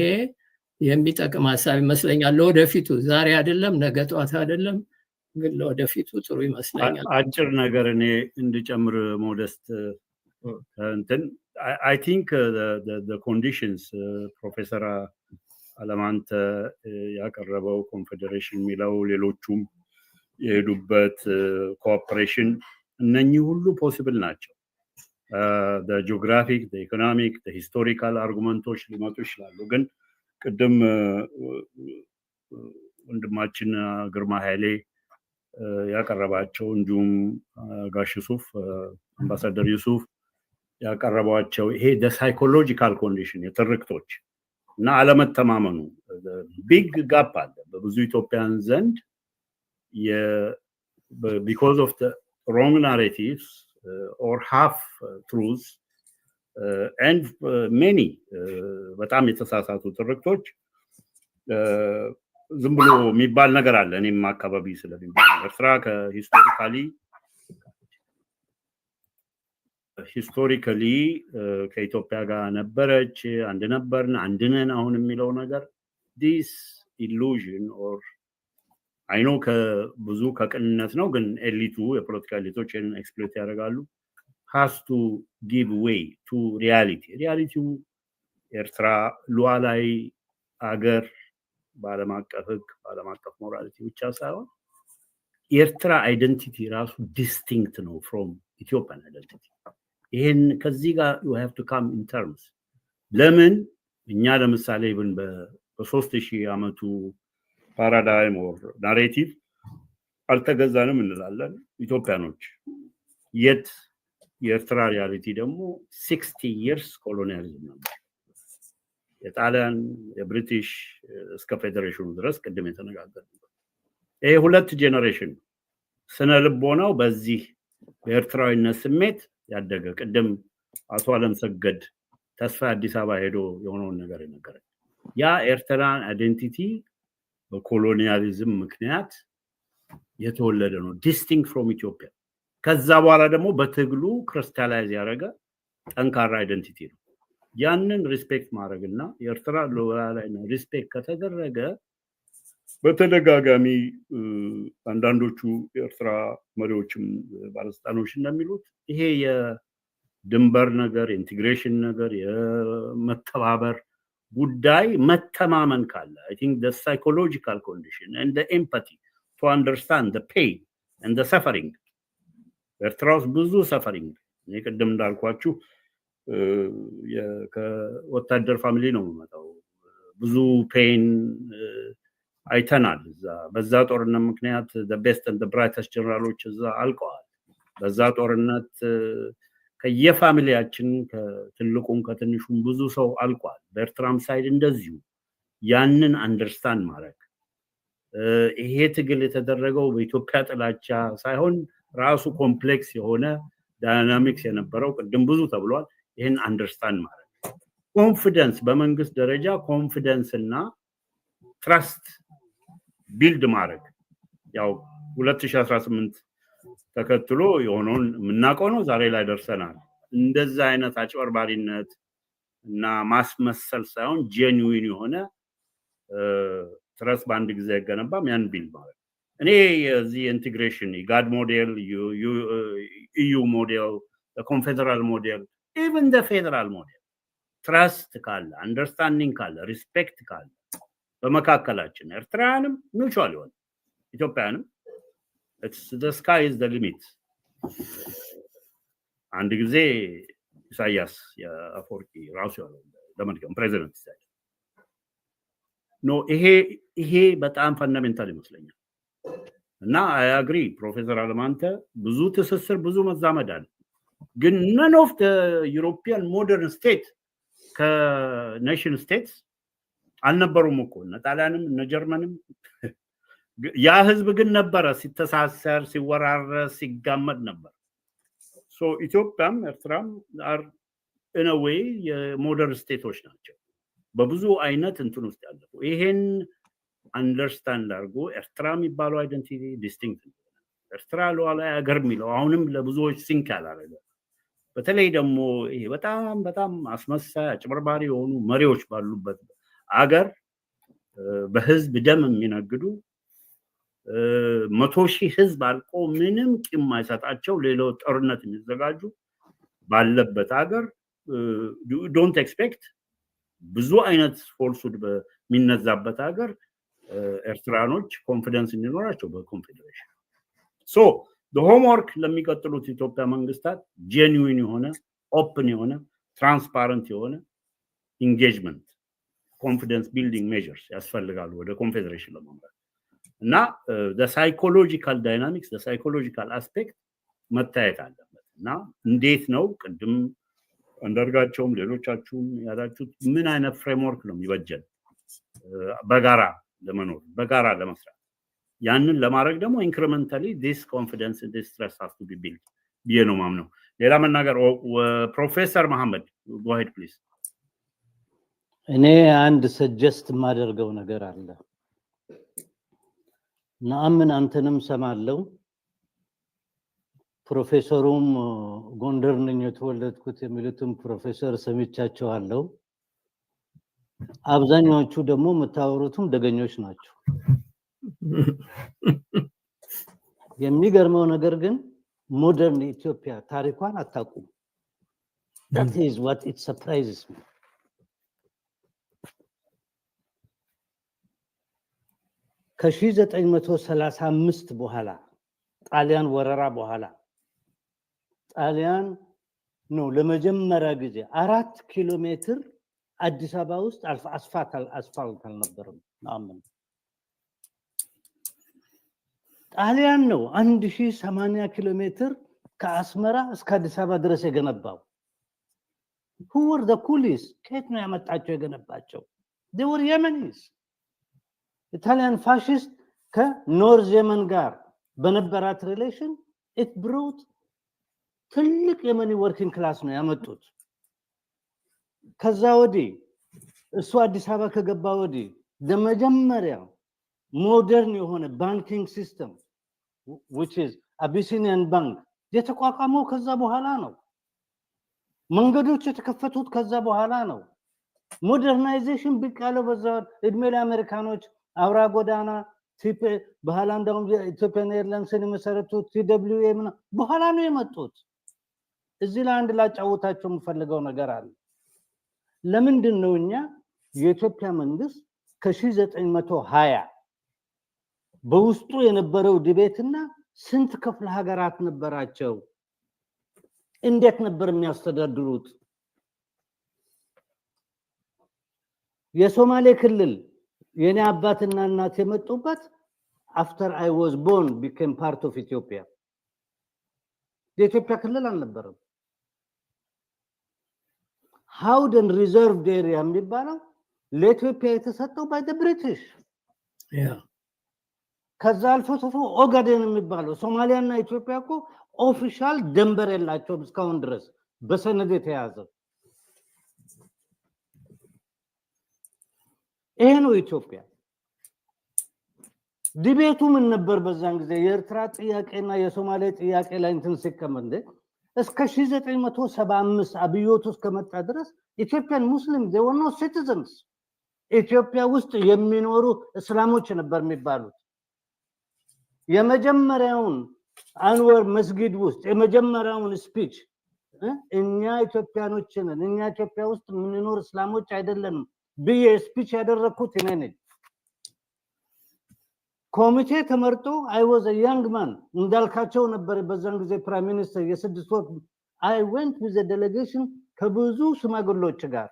የሚጠቅም ሀሳብ ይመስለኛል። ለወደፊቱ፣ ዛሬ አይደለም፣ ነገ ጠዋት አይደለም፣ ግን ለወደፊቱ ጥሩ ይመስለኛል። አጭር ነገር እኔ እንድጨምር ሞደስት እንትን፣ I think conditions ፕሮፌሰር አለማንተ ያቀረበው ኮንፌዴሬሽን የሚለው፣ ሌሎቹም የሄዱበት cooperation፣ እነኚህ ሁሉ possible ናቸው። Geographic፣ economic፣ historical argument ኦች ሊመጡ ይችላሉ። ግን ቅድም ወንድማችን ግርማ ኃይሌ ያቀረባቸው፣ እንዲሁም ጋሽ ዩሱፍ፣ አምባሳደር ዩሱፍ ያቀረቧቸው፣ ይሄ psychological condition፣ የትርክቶች እና አለመተማመኑ big gap አለ በብዙ ኢትዮጵያን ዘንድ because of wrong narratives or half truths and many በጣም የተሳሳቱ ትርክቶች። ዝም ብሎ የሚባል ነገር አለ። እኔም አካባቢ ስለሚባል ኤርትራ ከ historically ከኢትዮጵያ ጋር ነበረች፣ አንድ ነበርን፣ አንድ ነን አሁን የሚለው ነገር፣ this illusion or I know ከብዙ ከቅንነት ነው፣ ግን elite ኡ፣ የፖለቲካ elite ኦች ይህንን exploit ያደርጋሉ፣ has to give way to reality። Reality ው ኤርትራ ሉዓላዊ አገር በዓለም አቀፍ ሕግ፣ በዓለም አቀፍ morality ብቻ ሳይሆን የኤርትራ identity ራሱ distinct ነው from Ethiopian identity። ይሄን ከዚህ ጋር you have to come in terms። ለምን እኛ ለምሳሌ ብን በ3000 ዓመቱ paradigm or narrative አልተገዛንም እንላለን ኢትዮጵያኖች። የት የኤርትራ reality ደግሞ 60 years colonialism ነበር። የጣሊያን፣ የብሪቲሽ እስከ ፌዴሬሽኑ ድረስ ቅድም የተነጋገርንበት ይሄ ሁለት generation ስነ ልቦናው በዚህ በኤርትራዊነት ስሜት ያደገ፣ ቅድም አቶ አለምሰገድ ተስፋ አዲስ አበባ ሄዶ የሆነውን ነገር የነገረን፣ ያ ኤርትራን identity በ colonialism ምክንያት የተወለደ ነው፣ distinct from ኢትዮጵያ። ከዛ በኋላ ደግሞ በትግሉ crystallize ያደረገ ጠንካራ identity ነው። ያንን respect ማድረግ እና የኤርትራ ሉዓላዊነት respect ከተደረገ፣ በተደጋጋሚ አንዳንዶቹ የኤርትራ መሪዎችም ባለስልጣኖች እንደሚሉት ይሄ የድንበር ነገር፣ የ integration ነገር፣ የመተባበር ጉዳይ መተማመን ካለ፣ I think the psychological condition and empathy to understand the pain and the suffering፣ ኤርትራ ውስጥ ብዙ suffering፣ እኔ ቅድም እንዳልኳችሁ ከወታደር family ነው የምመጣው። ብዙ pain አይተናል። እዛ በዛ ጦርነት ምክንያት best and brightest ጀነራሎች እዛ አልቀዋል። በዛ ጦርነት ከየ family ያችን ከትልቁም ከትንሹም ብዙ ሰው አልቋል። በኤርትራም side እንደዚሁ። ያንን understand ማድረግ፣ ይሄ ትግል የተደረገው በኢትዮጵያ ጥላቻ ሳይሆን ራሱ complex የሆነ dynamics የነበረው፣ ቅድም ብዙ ተብሏል። ይህን understand ማድረግ፣ confidence፣ በመንግስት ደረጃ confidence እና trust build ማድረግ፣ ያው 2018 ተከትሎ የሆነውን የምናውቀው ነው። ዛሬ ላይ ደርሰናል። እንደዛ አይነት አጭበርባሪነት እና ማስመሰል ሳይሆን genuine የሆነ trust በአንድ ጊዜ አይገነባም። ያን build ማለት፣ እኔ የዚህ integration ኢጋድ model፣ EU model፣ confederal model፣ even federal model፣ trust ካለ፣ understanding ካለ፣ respect ካለ በመካከላችን ኤርትራውያንም mutual የሆነ ኢትዮጵያውያንም፣ sky is the limit። አንድ ጊዜ ኢሳያስ የአፈወርቂ ራሱ ያለው ለመድገም፣ ፕሬዚደንት ኢሳያስ no፣ ይሄ በጣም fundamental ይመስለኛል። እና I agree ፕሮፌሰር አለማንተ፣ ብዙ ትስስር፣ ብዙ መዛመድ አለ። ግን none of European modern state ከ nation states አልነበሩም እኮ፣ እነ ጣሊያንም እነ ጀርመንም። ያ ህዝብ ግን ነበረ፣ ሲተሳሰር፣ ሲወራረስ፣ ሲጋመድ ነበር። So ኢትዮጵያም ኤርትራም are in a way የ modern state ኦች ናቸው፣ በብዙ አይነት እንትን ውስጥ ያለፉ። ይሄን Understand አድርጎ ኤርትራ የሚባለው identity distinct፣ ኤርትራ ሉዓላዊ ሀገር የሚለው አሁንም ለብዙዎች sink ያላረገ፣ በተለይ ደግሞ ይሄ በጣም በጣም አስመሳይ አጭበርባሪ የሆኑ መሪዎች ባሉበት አገር፣ በህዝብ ደም የሚነግዱ፣ 100,000 ህዝብ አልቆ ምንም ቂም ማይሰጣቸው፣ ሌላው ጦርነት የሚዘጋጁ ባለበት ሀገር don't expect ብዙ አይነት falsehood በሚነዛበት ሀገር ኤርትራኖች confidence እንዲኖራቸው በኮንፌዴሬሽን። So homework ለሚቀጥሉት ኢትዮጵያ መንግስታት genuine የሆነ፣ open የሆነ፣ transparent የሆነ engagement፣ confidence building measures ያስፈልጋሉ ወደ ኮንፌዴሬሽን ለማምራት። እና psychological dynamics፣ psychological aspect መታየት አለበት። እና እንዴት ነው ቅድም አንዳርጋቸውም ሌሎቻችሁም ያላችሁት ምን አይነት framework ነው የሚበጀን በጋራ ለመኖር፣ በጋራ ለመስራት? ያንን ለማድረግ ደግሞ incrementally this confidence, this trust has to be built ብዬ ነው ማምነው። ሌላ መናገር ፕሮፌሰር መሐመድ፣ go ahead please። እኔ አንድ suggest የማደርገው ነገር አለ። ነአምን አንተንም ሰማለው፣ ፕሮፌሰሩም ጎንደር ነኝ የተወለድኩት የሚሉትም ፕሮፌሰር ሰምቻቸዋለሁ። አብዛኛዎቹ ደግሞ የምታወሩትም ደገኞች ናቸው። የሚገርመው ነገር ግን modern ኢትዮጵያ ታሪኳን አታውቁም። That is what it surprises me. ከ1935 በኋላ፣ ጣሊያን ወረራ በኋላ፣ ጣሊያን ነው ለመጀመሪያ ጊዜ 4 ኪሎ ሜትር አዲስ አበባ ውስጥ አስፋልት አልነበረም። ነአምን፣ ጣሊያን ነው 1080 ኪሎ ሜትር ከአስመራ እስከ አዲስ አበባ ድረስ የገነባው። Who were the coolies? ከየት ነው ያመጣቸው የገነባቸው? They were Yemenis. Italian fascist ከ North የመን ጋር በነበራት relation it brought ትልቅ Yemeni working class ነው ያመጡት። ከዛ ወዲህ እሱ አዲስ አበባ ከገባ ወዲህ ለመጀመሪያ modern የሆነ banking system, which is Abyssinian Bank፣ የተቋቋመው ከዛ በኋላ ነው። መንገዶች የተከፈቱት ከዛ በኋላ ነው። Modernization ብቅ ያለው በዛ እድሜ ለአሜሪካኖች አውራ ጎዳና በኋላ እንደውም Ethiopian Airlines ን የመሰረቱት TWA በኋላ ነው የመጡት። እዚህ ላይ አንድ ላጫውታቸው የምፈልገው ነገር አለ። ለምንድን ነው እኛ የኢትዮጵያ መንግስት ከ1920 በውስጡ የነበረው debate ና ስንት ክፍለ ሀገራት ነበራቸው? እንዴት ነበር የሚያስተዳድሩት? የሶማሌ ክልል የኔ አባትና እናት የመጡበት after I was born became part of Ethiopia። የኢትዮጵያ ክልል አልነበረም። Haud Reserved Area የሚባለው ለኢትዮጵያ የተሰጠው by British። ከዛ አልፎ ተርፎ ኦጋዴን የሚባለው፣ ሶማሊያና ኢትዮጵያ እኮ official ደንበር የላቸውም እስካሁን ድረስ በሰነድ የተያዘ። ይሄ ነው ኢትዮጵያ። Debate ኡ ምን ነበር በዛን ጊዜ? የኤርትራ ጥያቄና የሶማሌ ጥያቄ ላይ እንትን ሲቀመጥ እንዴ እስከ 1975 አብዮቱ እስከመጣ ድረስ Ethiopian Muslim, they were no citizens። ኢትዮጵያ ውስጥ የሚኖሩ እስላሞች ነበር የሚባሉት። የመጀመሪያውን አንወር መስጊድ ውስጥ የመጀመሪያውን speech እኛ ኢትዮጵያኖች ነን፣ እኛ ኢትዮጵያ ውስጥ የምንኖር እስላሞች አይደለንም ብዬ speech ያደረግኩት እኔ ነኝ። ኮሚቴ ተመርጦ፣ I was young man፣ እንዳልካቸው ነበር በዛን ጊዜ prime minister የ6 ወር፣ I went with delegation ከብዙ ሽማግሎች ጋር።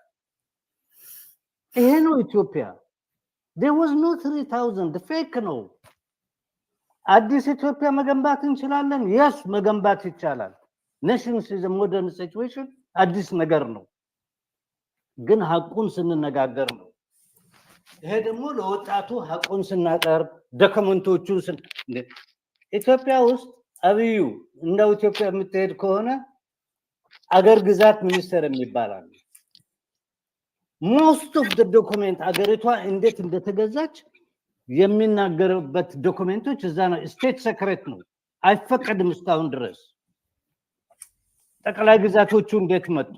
ይሄ ነው ኢትዮጵያ። There was no 3000፣ fake ነው። አዲስ ኢትዮጵያ መገንባት እንችላለን። Yes፣ መገንባት ይቻላል። Nations is modern situation፣ አዲስ ነገር ነው፣ ግን ሀቁን ስንነጋገር ነው። ይሄ ደግሞ ለወጣቱ ሀቁን ስናቀርብ document ኦቹን ኢትዮጵያ ውስጥ አብዩ እንደው ኢትዮጵያ የምትሄድ ከሆነ አገር ግዛት ሚኒስቴር የሚባል አለ። Most of document አገሪቷ እንዴት እንደተገዛች የሚናገርበት document ኦች እዛ ነው። State secret ነው፣ አይፈቀድም እስካሁን ድረስ። ጠቅላይ ግዛቶቹ እንዴት መጡ?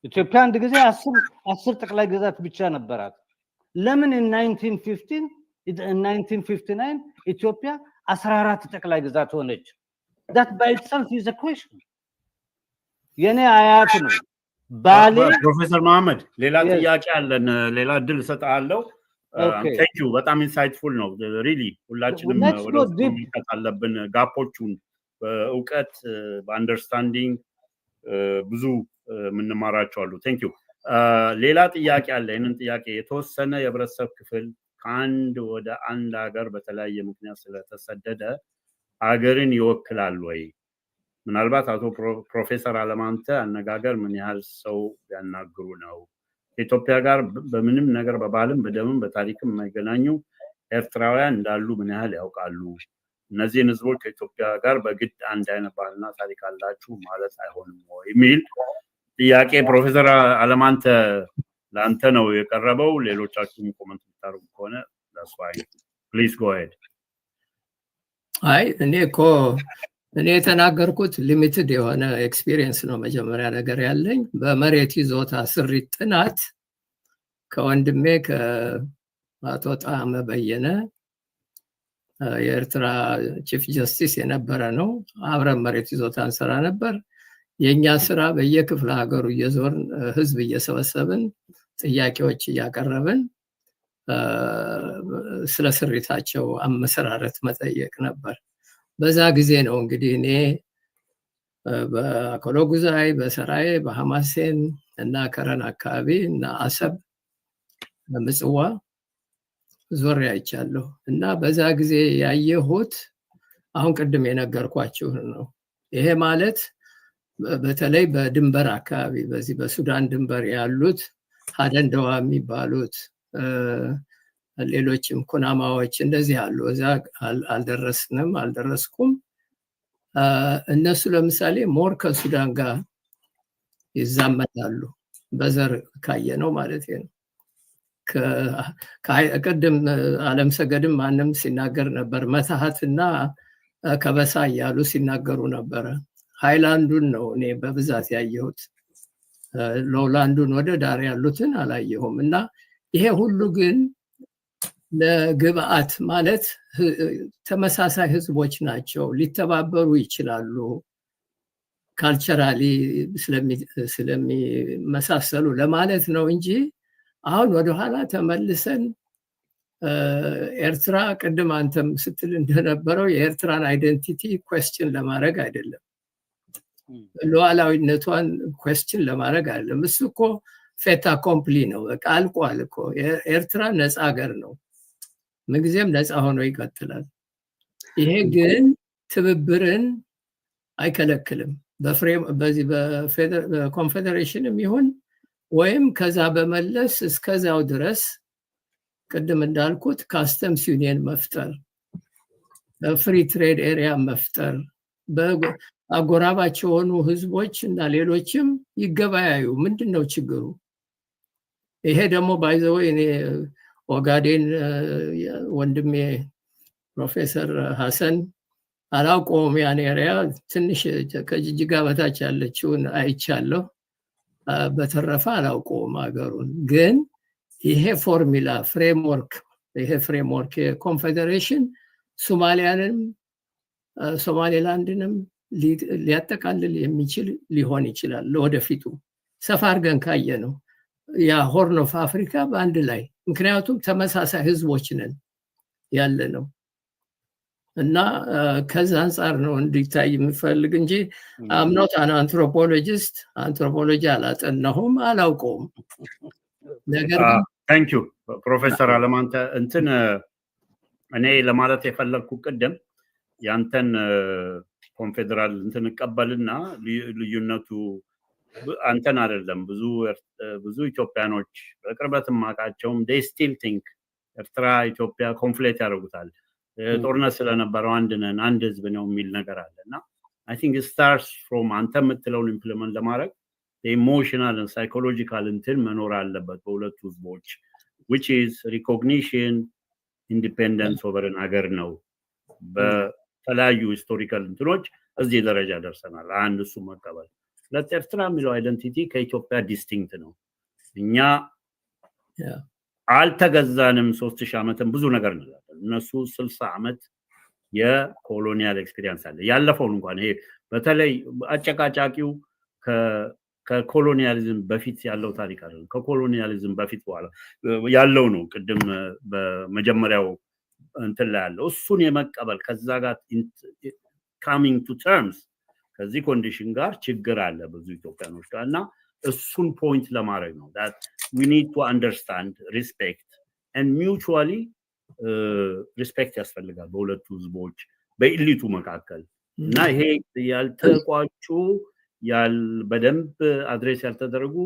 ኢትዮጵያ አንድ ጊዜ 10 ጠቅላይ ግዛት ብቻ ነበራት። ለምን 1959 ኢትዮጵያ 14 ጠቅላይ ግዛት ሆነች? That by itself is a question። የኔ አያት ነው ባሌ። ፕሮፌሰር መሐመድ፣ ሌላ ጥያቄ አለን። ሌላ እድል እሰጥሃለሁ። Thank you፣ በጣም insightful ነው። Really ሁላችንም ወደ ውስጥ መመልከት አለብን። Gap ኦቹን በእውቀት፣ በ understanding ብዙ የምንማራቸው አሉ። Thank you። ሌላ ጥያቄ አለ። ይህንን ጥያቄ የተወሰነ የህብረተሰብ ክፍል ከአንድ ወደ አንድ ሀገር በተለያየ ምክንያት ስለተሰደደ ሀገርን ይወክላል ወይ? ምናልባት አቶ ፕሮፌሰር አለማንተ አነጋገር ምን ያህል ሰው ቢያናግሩ ነው? ከኢትዮጵያ ጋር በምንም ነገር፣ በባህልም በደምም በታሪክም የማይገናኙ ኤርትራውያን እንዳሉ ምን ያህል ያውቃሉ? እነዚህን ህዝቦች ከኢትዮጵያ ጋር በግድ አንድ አይነት ባህልና ታሪክ አላችሁ ማለት አይሆንም ወይ የሚል ጥያቄ ፕሮፌሰር አለማንተ ለአንተ ነው የቀረበው። ሌሎቻችሁም comment የምታደርጉ ከሆነ that's fine። Please go ahead። አይ፣ እኔ እኮ እኔ የተናገርኩት limited የሆነ experience ነው። መጀመሪያ ነገር ያለኝ በመሬት ይዞታ ስሪት ጥናት ከወንድሜ ከአቶ ጣዕመ በየነ፣ የኤርትራ chief justice የነበረ ነው። አብረን መሬት ይዞታ እንሰራ ነበር። የእኛ ስራ በየክፍለ ሀገሩ እየዞርን ህዝብ እየሰበሰብን፣ ጥያቄዎች እያቀረብን ስለ ስሪታቸው አመሰራረት መጠየቅ ነበር። በዛ ጊዜ ነው እንግዲህ እኔ በአከለጉዛይ፣ በሰራዬ፣ በሐማሴን እና ከረን አካባቢ እና አሰብ፣ ምጽዋ ዞሬ አይቻለሁ። እና በዛ ጊዜ ያየሁት አሁን ቅድም የነገርኳችሁ ነው። ይሄ ማለት በተለይ በድንበር አካባቢ፣ በዚህ በሱዳን ድንበር ያሉት ሀደንደዋ የሚባሉት፣ ሌሎችም ኩናማዎች እንደዚህ አሉ። እዛ አልደረስንም፣ አልደረስኩም። እነሱ ለምሳሌ more ከሱዳን ጋር ይዛመዳሉ፣ በዘር ካየ ነው ማለት ነው። ቅድም አለም ሰገድም ማንም ሲናገር ነበር፣ መታሀትና ከበሳ እያሉ ሲናገሩ ነበረ። ሃይላንዱን ነው እኔ በብዛት ያየሁት። Lowland ኡን ወደ ዳር ያሉትን አላየሁም። እና ይሄ ሁሉ ግን ለግብአት ማለት ተመሳሳይ ህዝቦች ናቸው፣ ሊተባበሩ ይችላሉ culturally ስለሚመሳሰሉ ለማለት ነው እንጂ አሁን ወደኋላ ተመልሰን ኤርትራ፣ ቅድም አንተም ስትል እንደነበረው፣ የኤርትራን identity question ለማድረግ አይደለም፣ ሉዓላዊነቷን question ለማድረግ አይደለም። እሱ እኮ fait accompli ነው፣ በቃ አልቋል እኮ። ኤርትራ ነፃ ሀገር ነው፣ ምንጊዜም ነፃ ሆኖ ይቀጥላል። ይሄ ግን ትብብርን አይከለክልም። በዚህ በኮንፌዴሬሽንም ይሁን ወይም ከዛ በመለስ እስከዛው ድረስ ቅድም እንዳልኩት customs union መፍጠር፣ free trade area መፍጠር፣ አጎራባች የሆኑ ህዝቦች እና ሌሎችም ይገበያዩ። ምንድን ነው ችግሩ? ይሄ ደግሞ by the way እኔ ኦጋዴን፣ ወንድሜ ፕሮፌሰር ሀሰን፣ አላውቀውም ያን area፣ ትንሽ ከጅጅጋ በታች ያለችውን አይቻለሁ። በተረፈ አላውቀውም ሀገሩን። ግን ይሄ formula framework፣ ይሄ framework የኮንፌዴሬሽን ሶማሊያንም ሶማሌላንድንም ሊያጠቃልል የሚችል ሊሆን ይችላል ለወደፊቱ ሰፋ አድርገን ካየነው ያ Horn of Africa በአንድ ላይ፣ ምክንያቱም ተመሳሳይ ህዝቦች ነን ያለ ነው። እና ከዛ አንጻር ነው እንዲታይ የምፈልግ እንጂ I'm not an anthropologist፣ anthropology አላጠናሁም፣ አላውቀውም። ነገር ግን Thank you ፕሮፌሰር አለማንተ። እንትን እኔ ለማለት የፈለግኩ ቅድም ያንተን ኮንፌዴራል እንትን እቀበልና ልዩነቱ አንተን አይደለም፣ ብዙ ብዙ ኢትዮጵያኖች በቅርበት የማውቃቸውም they still think ኤርትራ ኢትዮጵያ conflate ያደርጉታል። ጦርነት ስለነበረው አንድ ነን፣ አንድ ህዝብ ነው የሚል ነገር አለ። እና I think starts from አንተ የምትለውን implement ለማድረግ emotional፣ psychological እንትን መኖር አለበት በሁለቱ ህዝቦች which is recognition። Independent sovereign ሀገር ነው። በተለያዩ historical እንትኖች እዚህ ደረጃ ደርሰናል። አንድ እሱ መቀበል። ሁለት፣ ኤርትራ የሚለው identity ከኢትዮጵያ distinct ነው። እኛ አልተገዛንም 3000 ዓመትም ብዙ ነገር እንላለን። እነሱ 60 ዓመት የ colonial experience አለ። ያለፈውን እንኳን ይሄ በተለይ አጨቃጫቂው ከ colonialism በፊት ያለው ታሪክ አይደለም። ከ colonialism በፊት በኋላ ያለው ነው። ቅድም በመጀመሪያው እንትን ላይ ያለው እሱን የመቀበል፣ ከዛ ጋር coming to terms ከዚህ condition ጋር ችግር አለ ብዙ ኢትዮጵያኖች ጋር። እና እሱን point ለማድረግ ነው that we need to understand, respect and mutually respect ያስፈልጋል በሁለቱ ህዝቦች፣ በ elite ኡ መካከል። እና ይሄ ያልተቋጩ፣ በደንብ address ያልተደረጉ፣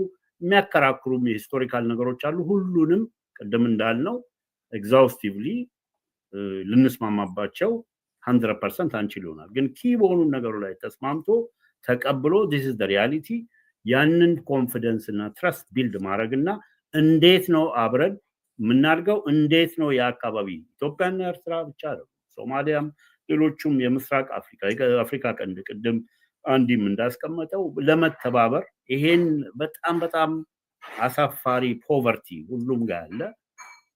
የሚያከራክሩም የ historical ነገሮች አሉ። ሁሉንም ቅድም እንዳልነው exhaustively ልንስማማባቸው 100% አንችል ይሆናል። ግን key በሆኑ ነገሩ ላይ ተስማምቶ ተቀብሎ this is reality፣ ያንን confidence እና trust build ማድረግ እና እንዴት ነው አብረን የምናድገው፣ እንዴት ነው የአካባቢ ኢትዮጵያና ኤርትራ ብቻ አይደለም፣ ሶማሊያም፣ ሌሎቹም የምስራቅ አፍሪካ፣ የአፍሪካ ቀንድ፣ ቅድም አንዲም እንዳስቀመጠው ለመተባበር ይሄን በጣም በጣም አሳፋሪ poverty ሁሉም ጋር ያለ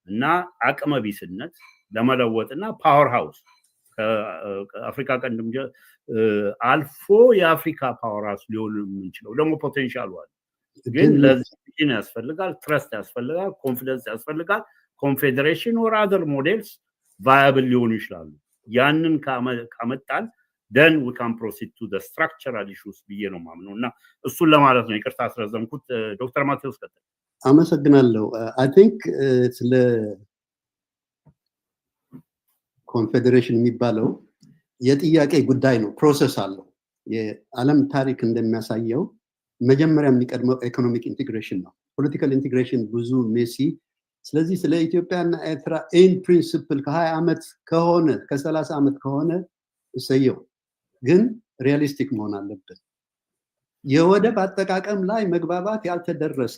እና አቅመ ቢስነት ለመለወጥ እና power house ከአፍሪካ ቀንድም አልፎ የአፍሪካ power house ሊሆን የምንችለው ደግሞ potential ኡ አለ። ግን ለዚህ vision ያስፈልጋል፣ trust ያስፈልጋል፣ confidence ያስፈልጋል። Confederation or other models viable ሊሆኑ ይችላሉ። ያንን ካመጣን then we can proceed to structural issues ብዬ ነው ማምነው። እና እሱን ለማለት ነው። ይቅርታ አስረዘምኩት። ዶክተር ማቴዎስ ቀጥል። አመሰግናለሁ። I think ስለ ኮንፌዴሬሽን የሚባለው የጥያቄ ጉዳይ ነው። Process አለው። የዓለም ታሪክ እንደሚያሳየው መጀመሪያ የሚቀድመው economic integration ነው። Political integration ብዙ messy። ስለዚህ ስለ ኢትዮጵያና ኤርትራ in principle ከ20 ዓመት ከሆነ፣ ከ30 ዓመት ከሆነ እሰየው፣ ግን realistic መሆን አለብን። የወደብ አጠቃቀም ላይ መግባባት ያልተደረሰ፣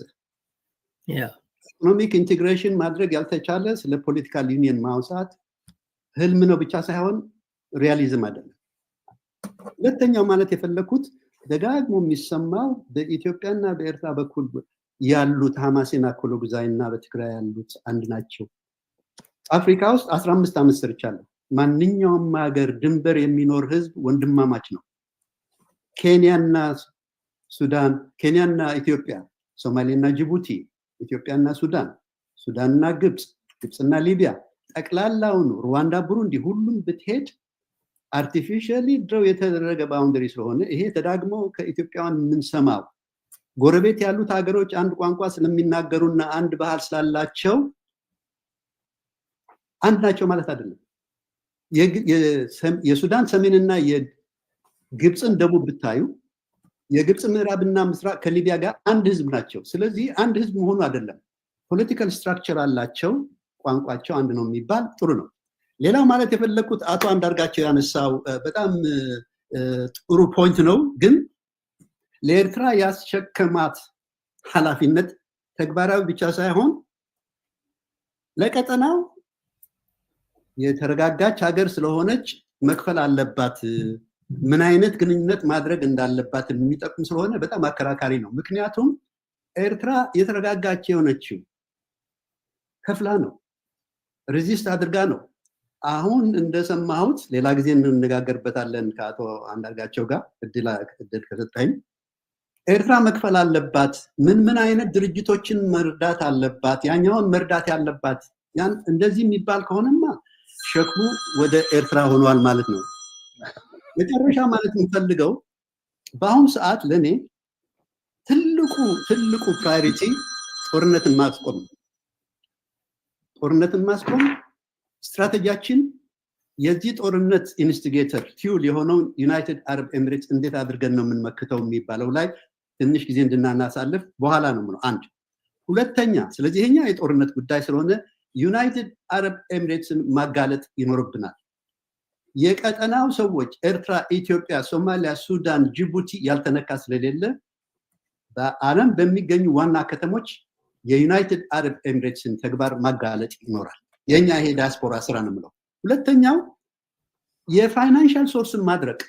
economic integration ማድረግ ያልተቻለ፣ ስለ political union ማውሳት ህልም ነው ብቻ ሳይሆን realism አይደለም። ሁለተኛው ማለት የፈለግኩት ደጋግሞ የሚሰማው በኢትዮጵያና በኤርትራ በኩል ያሉት ሀማሴን፣ አከለጉዛይ እና በትግራይ ያሉት አንድ ናቸው። አፍሪካ ውስጥ 15 ዓመት ሰርቻለሁ። ማንኛውም ሀገር ድንበር የሚኖር ህዝብ ወንድማማች ነው። ኬንያና ሱዳን፣ ኬንያና ኢትዮጵያ፣ ሶማሌና ጅቡቲ፣ ኢትዮጵያና ሱዳን፣ ሱዳንና ግብፅ፣ ግብፅና ሊቢያ፣ ጠቅላላውን ሩዋንዳ፣ ቡሩንዲ፣ ሁሉም ብትሄድ artificially draw የተደረገ boundary ስለሆነ ይሄ ተዳግሞ ከኢትዮጵያውያን የምንሰማው ጎረቤት ያሉት ሀገሮች አንድ ቋንቋ ስለሚናገሩና አንድ ባህል ስላላቸው አንድ ናቸው ማለት አይደለም። የሱዳን ሰሜንና የግብፅን ደቡብ ብታዩ የግብፅ ምዕራብና ምስራቅ ከሊቢያ ጋር አንድ ህዝብ ናቸው። ስለዚህ አንድ ህዝብ መሆኑ አይደለም፣ political structure አላቸው፣ ቋንቋቸው አንድ ነው የሚባል ጥሩ ነው። ሌላው ማለት የፈለግኩት አቶ አንዳርጋቸው ያነሳው በጣም ጥሩ point ነው። ግን ለኤርትራ ያስሸከማት ኃላፊነት ተግባራዊ ብቻ ሳይሆን ለቀጠናው የተረጋጋች ሀገር ስለሆነች መክፈል አለባት፣ ምን አይነት ግንኙነት ማድረግ እንዳለባት የሚጠቁም ስለሆነ በጣም አከራካሪ ነው። ምክንያቱም ኤርትራ የተረጋጋች የሆነችው ከፍላ ነው፣ resist አድርጋ ነው። አሁን እንደሰማሁት፣ ሌላ ጊዜ እንነጋገርበታለን ከአቶ አንዳርጋቸው ጋር እድል ከሰጠኝ፣ ኤርትራ መክፈል አለባት፣ ምን ምን አይነት ድርጅቶችን መርዳት አለባት፣ ያኛውን መርዳት ያለባት፣ ያን እንደዚህ የሚባል ከሆነማ ሸክሙ ወደ ኤርትራ ሆኗል ማለት ነው። መጨረሻ ማለት የምፈልገው በአሁኑ ሰዓት ለእኔ ትልቁ ትልቁ priority ጦርነትን ማስቆም ነው። ጦርነትን ማስቆም፣ ስትራቴጂያችን የዚህ ጦርነት instigator fuel የሆነውን United Arab Emirates እንዴት አድርገን ነው የምንመክተው የሚባለው ላይ ትንሽ ጊዜ እንድናናሳልፍ በኋላ ነው ምለው። አንድ ሁለተኛ፣ ስለዚህ ይሄኛ የጦርነት ጉዳይ ስለሆነ United Arab Emirates ን ማጋለጥ ይኖርብናል። የቀጠናው ሰዎች ኤርትራ፣ ኢትዮጵያ፣ ሶማሊያ፣ ሱዳን፣ ጅቡቲ ያልተነካ ስለሌለ በዓለም በሚገኙ ዋና ከተሞች የ United Arab Emirates ን ተግባር ማጋለጥ ይኖራል። የኛ ይሄ ዲያስፖራ ስራ ነው የምለው። ሁለተኛው የ financial source ን ማድረቅ።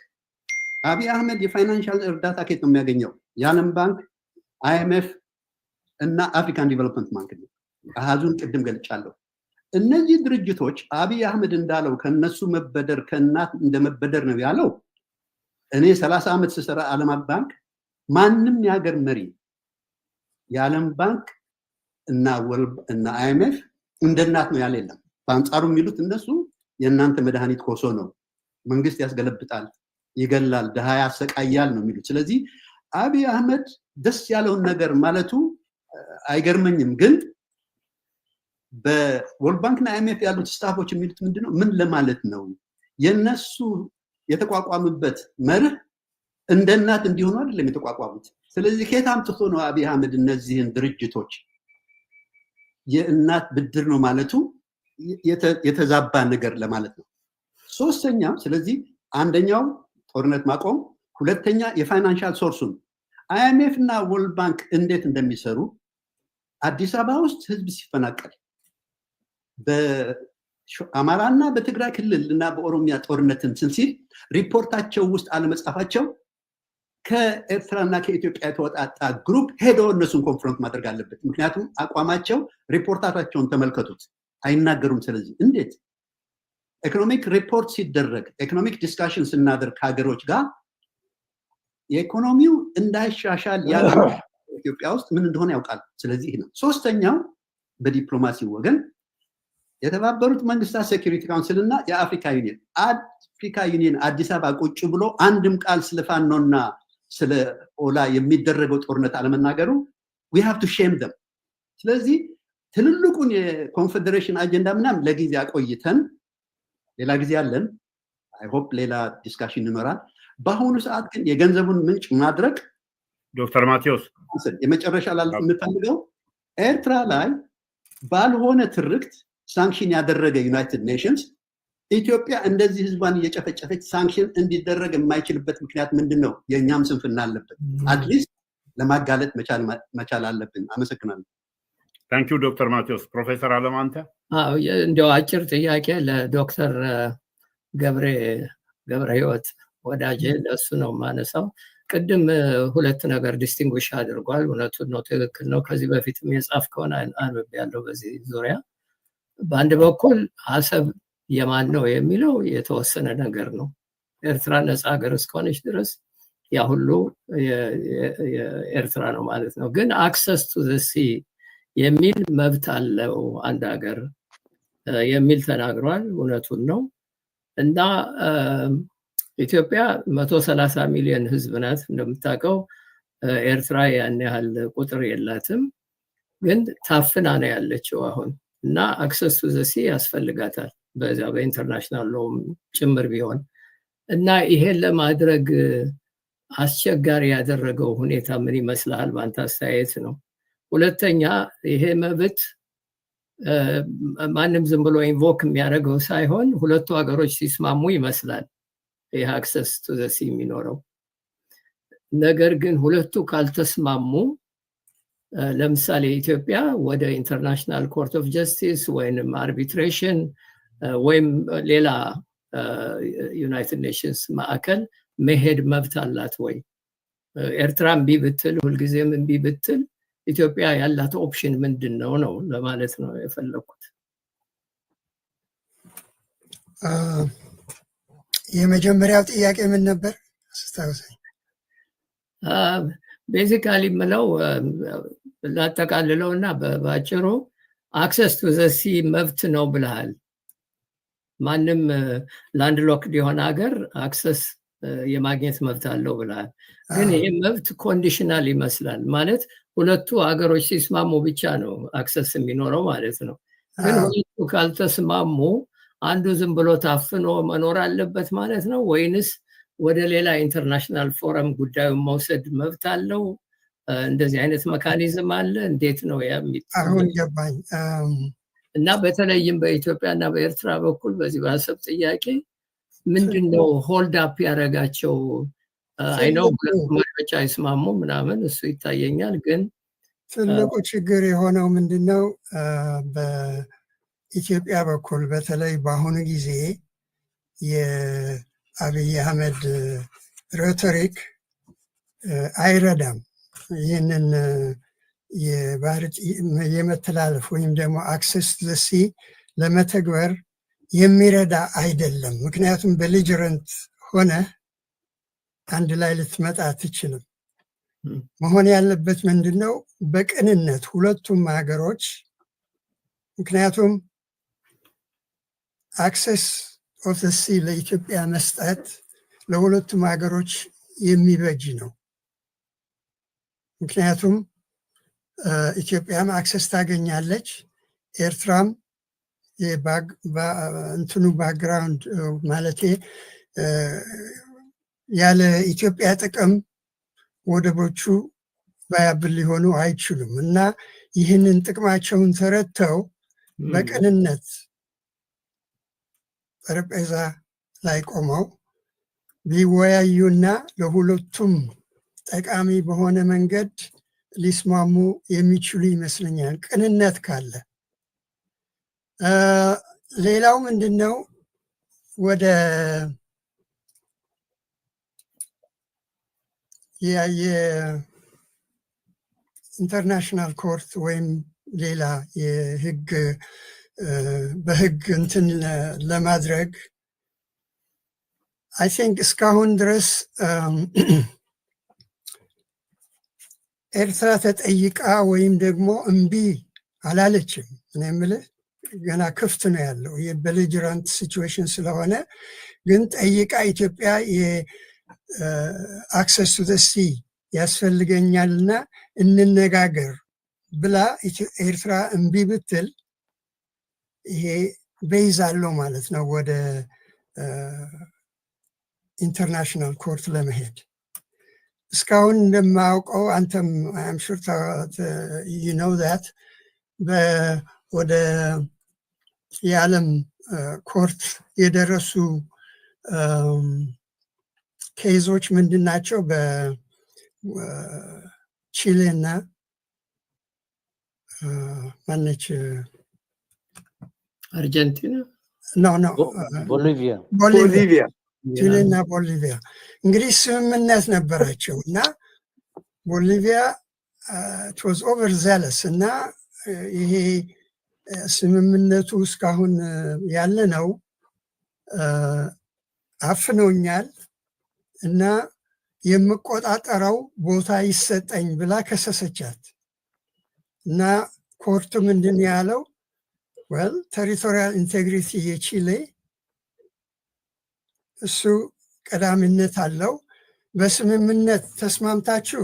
አብይ አህመድ የ financial እርዳታ ከየት ነው የሚያገኘው? የዓለም ባንክ፣ IMF እና African Development Bank ነው። አሃዙን ቅድም ገልጫለሁ። እነዚህ ድርጅቶች አብይ አህመድ እንዳለው ከነሱ መበደር ከእናት እንደ መበደር ነው ያለው። እኔ 30 ዓመት ስሰራ ዓለም ባንክ ማንም የሀገር መሪ የዓለም ባንክ እና IMF እንደ እናት ነው ያለ የለም። በአንጻሩ የሚሉት እነሱ የእናንተ መድኃኒት ኮሶ ነው፣ መንግስት ያስገለብጣል፣ ይገላል፣ ድሃ ያሰቃያል ነው የሚሉት። ስለዚህ አብይ አህመድ ደስ ያለውን ነገር ማለቱ አይገርመኝም። ግን በ World Bank እና IMF ያሉት staff ኦች የሚሉት ምንድነው? ምን ለማለት ነው? የነሱ የተቋቋመበት መርህ እንደ እናት እንዲሆኑ አይደለም የተቋቋሙት። ስለዚህ ከየት አምጥቶ ነው አብይ አህመድ እነዚህን ድርጅቶች የእናት ብድር ነው ማለቱ የተዛባ ነገር ለማለት ነው። ሶስተኛ፣ ስለዚህ አንደኛው ጦርነት ማቆም፣ ሁለተኛ የ financial source ኡን IMF እና World Bank እንዴት እንደሚሰሩ፣ አዲስ አበባ ውስጥ ህዝብ ሲፈናቀል፣ በአማራ እና በትግራይ ክልል እና በኦሮሚያ ጦርነት እንትን ሲል ሪፖርታቸው ውስጥ አለመጻፋቸው ከኤርትራና ከኢትዮጵያ የተወጣጣ group ሄዶ እነሱን confront ማድረግ አለበት። ምክንያቱም አቋማቸው ሪፖርታቸውን ተመልከቱት፣ አይናገሩም። ስለዚህ እንዴት economic report ሲደረግ፣ economic discussion ስናደርግ ከሀገሮች ጋር የኢኮኖሚው እንዳይሻሻል ያለ ኢትዮጵያ ውስጥ ምን እንደሆነ ያውቃል። ስለዚህ ነው። ሶስተኛው በዲፕሎማሲ ወገን የተባበሩት መንግስታት Security Council እና የአፍሪካ Union፣ Africa Union አዲስ አበባ ቁጭ ብሎ አንድም ቃል ስለ ፋኖና ስለ ኦላ የሚደረገው ጦርነት አለመናገሩ we have to shame them። ስለዚህ ትልልቁን የኮንፌዴሬሽን አጀንዳ ምናምን ለጊዜ አቆይተን ሌላ ጊዜ አለን። I hope ሌላ discussion ይኖራል። በአሁኑ ሰዓት ግን የገንዘቡን ምንጭ ማድረግ ዶክተር ማቴዎስ። የመጨረሻ ላልፍ የምፈልገው ኤርትራ ላይ ባልሆነ ትርክት sanction ያደረገ United Nations ኢትዮጵያ እንደዚህ ህዝቧን እየጨፈጨፈች sanction እንዲደረግ የማይችልበት ምክንያት ምንድን ነው? የእኛም ስንፍና አለበት። At least ለማጋለጥ መቻል አለብን። አመሰግናለሁ። Thank you ዶክተር ማቴዎስ። ፕሮፌሰር አለማንተ። እንዲያው አጭር ጥያቄ ለዶክተር ገብሬ ገብረ ህይወት ወዳጄ፣ ለእሱ ነው የማነሳው። ቅድም ሁለት ነገር distinguish አድርጓል። እውነቱን ነው፣ ትክክል ነው። ከዚህ በፊትም የጻፍከውን አንብቤያለሁ በዚህ ዙሪያ። በአንድ በኩል አሰብ የማን ነው የሚለው የተወሰነ ነገር ነው። ኤርትራ ነፃ ሀገር እስከሆነች ድረስ ያ ሁሉ የኤርትራ ነው ማለት ነው። ግን access to the sea የሚል መብት አለው አንድ ሀገር የሚል ተናግሯል። እውነቱን ነው። እና ኢትዮጵያ 130 ሚሊዮን ህዝብ ናት እንደምታውቀው። ኤርትራ ያን ያህል ቁጥር የላትም፣ ግን ታፍና ነው ያለችው አሁን እና access to the sea ያስፈልጋታል በዚያ በ international law ም ጭምር ቢሆን። እና ይሄን ለማድረግ አስቸጋሪ ያደረገው ሁኔታ ምን ይመስልሃል በአንተ አስተያየት ነው? ሁለተኛ ይሄ መብት ማንም ዝም ብሎ invoke የሚያደርገው ሳይሆን ሁለቱ ሀገሮች ሲስማሙ ይመስላል ይህ access to the sea የሚኖረው። ነገር ግን ሁለቱ ካልተስማሙ፣ ለምሳሌ ኢትዮጵያ ወደ International Court of Justice ወይንም arbitration ወይም ሌላ United Nations ማዕከል መሄድ መብት አላት ወይ? ኤርትራ እምቢ ብትል፣ ሁልጊዜም እምቢ ብትል ኢትዮጵያ ያላት option ምንድን ነው ነው ለማለት ነው የፈለግኩት። የመጀመሪያው ጥያቄ ምን ነበር? አስታውሰኝ። Basically የምለው ላጠቃልለው እና በአጭሩ access to the sea መብት ነው ብለሃል። ማንም landlocked የሆነ ሀገር access የማግኘት መብት አለው ብለሃል። ግን ይህ መብት conditional ይመስላል። ማለት ሁለቱ ሀገሮች ሲስማሙ ብቻ ነው access የሚኖረው ማለት ነው። ግን ሁለቱ ካልተስማሙ አንዱ ዝም ብሎ ታፍኖ መኖር አለበት ማለት ነው ወይንስ ወደ ሌላ international forum ጉዳዩን መውሰድ መብት አለው? እንደዚህ አይነት mechanism አለ? እንዴት ነው ያ? አሁን ገባኝ። እና በተለይም በኢትዮጵያ እና በኤርትራ በኩል በዚህ በአሰብ ጥያቄ ምንድን ነው hold up ያደረጋቸው? I know ሁለቱ መሪዎች አይስማሙ ምናምን እሱ ይታየኛል። ግን ትልቁ ችግር የሆነው ምንድን ነው? በ በኢትዮጵያ በኩል በተለይ በአሁኑ ጊዜ የአብይ አህመድ rhetoric አይረዳም። ይህንን የባህር የመተላለፍ ወይም ደግሞ access the sea ለመተግበር የሚረዳ አይደለም። ምክንያቱም belligerent ሆነ አንድ ላይ ልትመጣ አትችልም። መሆን ያለበት ምንድን ነው? በቅንነት ሁለቱም ሀገሮች፣ ምክንያቱም access of sea ለኢትዮጵያ መስጠት ለሁለቱም ሀገሮች የሚበጅ ነው። ምክንያቱም ኢትዮጵያም access ታገኛለች፣ ኤርትራም እንትኑ background ማለቴ ያለ ኢትዮጵያ ጥቅም ወደቦቹ viable ሊሆኑ አይችሉም እና ይህንን ጥቅማቸውን ተረድተው በቅንነት ጠረጴዛ ላይ ቆመው ቢወያዩና ለሁለቱም ጠቃሚ በሆነ መንገድ ሊስማሙ የሚችሉ ይመስለኛል፣ ቅንነት ካለ። ሌላው ምንድን ነው? ወደ የ international court ወይም ሌላ የህግ በህግ እንትን ለማድረግ I think እስካሁን ድረስ ኤርትራ ተጠይቃ ወይም ደግሞ እምቢ አላለችም። እኔ የምልህ ገና ክፍት ነው ያለው የ belligerent situation ስለሆነ፣ ግን ጠይቃ ኢትዮጵያ የ access to sea ያስፈልገኛልና እንነጋገር ብላ ኤርትራ እምቢ ብትል ይሄ base አለው ማለት ነው ወደ international court ለመሄድ። እስካሁን እንደማውቀው፣ አንተም I'm sure you know that፣ ወደ የዓለም court የደረሱ case ኦች ምንድን ናቸው? በቺሌ እና ማነች? አርጀንቲና። No, ቦሊቪያ። ቦሊቪያ። ቺሌ እና ቦሊቪያ እንግዲህ ስምምነት ነበራቸው እና ቦሊቪያ was overzealous እና ይሄ ስምምነቱ እስካሁን ያለ ነው፣ አፍነውኛል እና የምቆጣጠረው ቦታ ይሰጠኝ ብላ ከሰሰቻት እና court ኡ ምንድን ያለው? Well, territorial integrity የቺሌ እሱ ቀዳሚነት አለው። በስምምነት ተስማምታችሁ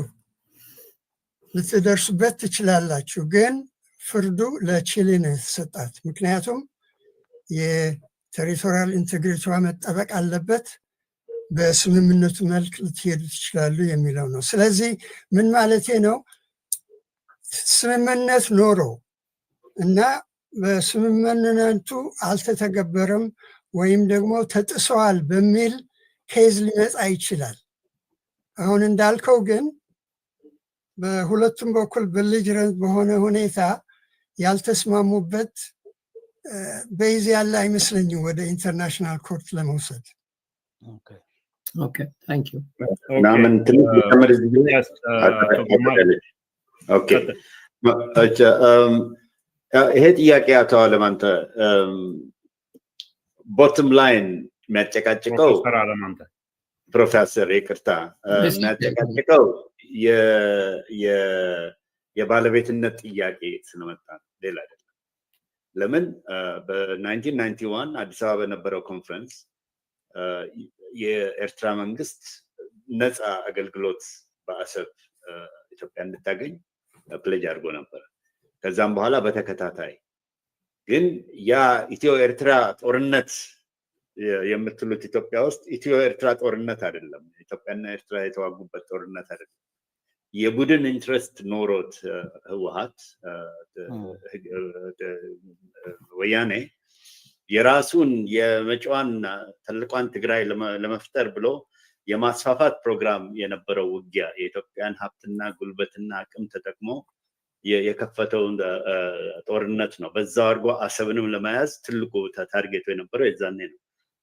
ልትደርሱበት ትችላላችሁ፣ ግን ፍርዱ ለቺሌ ነው የተሰጣት። ምክንያቱም የ territorial integrity ዋ መጠበቅ አለበት፣ በስምምነቱ መልክ ልትሄዱ ትችላሉ የሚለው ነው። ስለዚህ ምን ማለቴ ነው? ስምምነት ኖሮ እና በስምምነቱ አልተተገበረም ወይም ደግሞ ተጥሰዋል በሚል case ሊመጣ ይችላል። አሁን እንዳልከው ግን በሁለቱም በኩል belligerent በሆነ ሁኔታ ያልተስማሙበት base ያለ አይመስለኝም ወደ international court ለመውሰድ። Okay, thank you. ምናምን ትንሽ ልጨምር እዚህ ላይ። Okay፣ ይሄ ጥያቄ አቶ አለማንተ bottom line የሚያጨቃጭቀው ፕሮፌሰር አለማንተ። ፕሮፌሰር፣ ይቅርታ፣ የሚያጨቃጭቀው የባለቤትነት ጥያቄ ስለመጣ ነው፣ ሌላ አይደለም። ለምን በ1991 አዲስ አበባ በነበረው ኮንፈረንስ የኤርትራ መንግስት ነፃ አገልግሎት በአሰብ ኢትዮጵያ እንድታገኝ pledge አድርጎ ነበር። ከዛም በኋላ በተከታታይ ግን ያ ኢትዮ ኤርትራ ጦርነት የምትሉት ኢትዮጵያ ውስጥ ኢትዮ ኤርትራ ጦርነት አይደለም። ኢትዮጵያና ኤርትራ የተዋጉበት ጦርነት አይደለም። የቡድን interest ኖሮት ህወሀት፣ ወያኔ የራሱን የመጪዋን ትልቋን ትግራይ ለመፍጠር ብሎ የማስፋፋት ፕሮግራም የነበረው ውጊያ፣ የኢትዮጵያን ሀብትና ጉልበትና አቅም ተጠቅሞ የከፈተውን ጦርነት ነው። በዛው አድርጎ አሰብንም ለመያዝ ትልቁ target ኡ የነበረው የዛኔ ነው።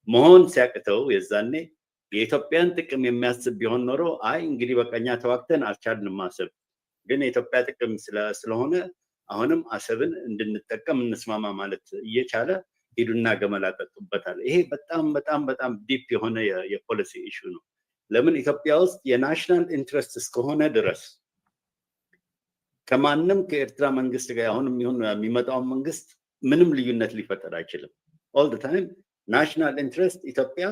መሆን ሲያቅተው የዛኔ የኢትዮጵያን ጥቅም የሚያስብ ቢሆን ኖሮ፣ አይ እንግዲህ በቃ እኛ ተዋግተን አልቻልንም፣ አሰብ ግን የኢትዮጵያ ጥቅም ስለሆነ አሁንም አሰብን እንድንጠቀም እንስማማ ማለት እየቻለ ሂዱና ገመል አጠጡበታል። ይሄ በጣም በጣም በጣም deep የሆነ የ policy issue ነው። ለምን ኢትዮጵያ ውስጥ የ national interest እስከሆነ ድረስ ከማንም ከኤርትራ መንግስት ጋር አሁንም ይሁን የሚመጣውን መንግስት ምንም ልዩነት ሊፈጠር አይችልም። All the time national interest ኢትዮጵያ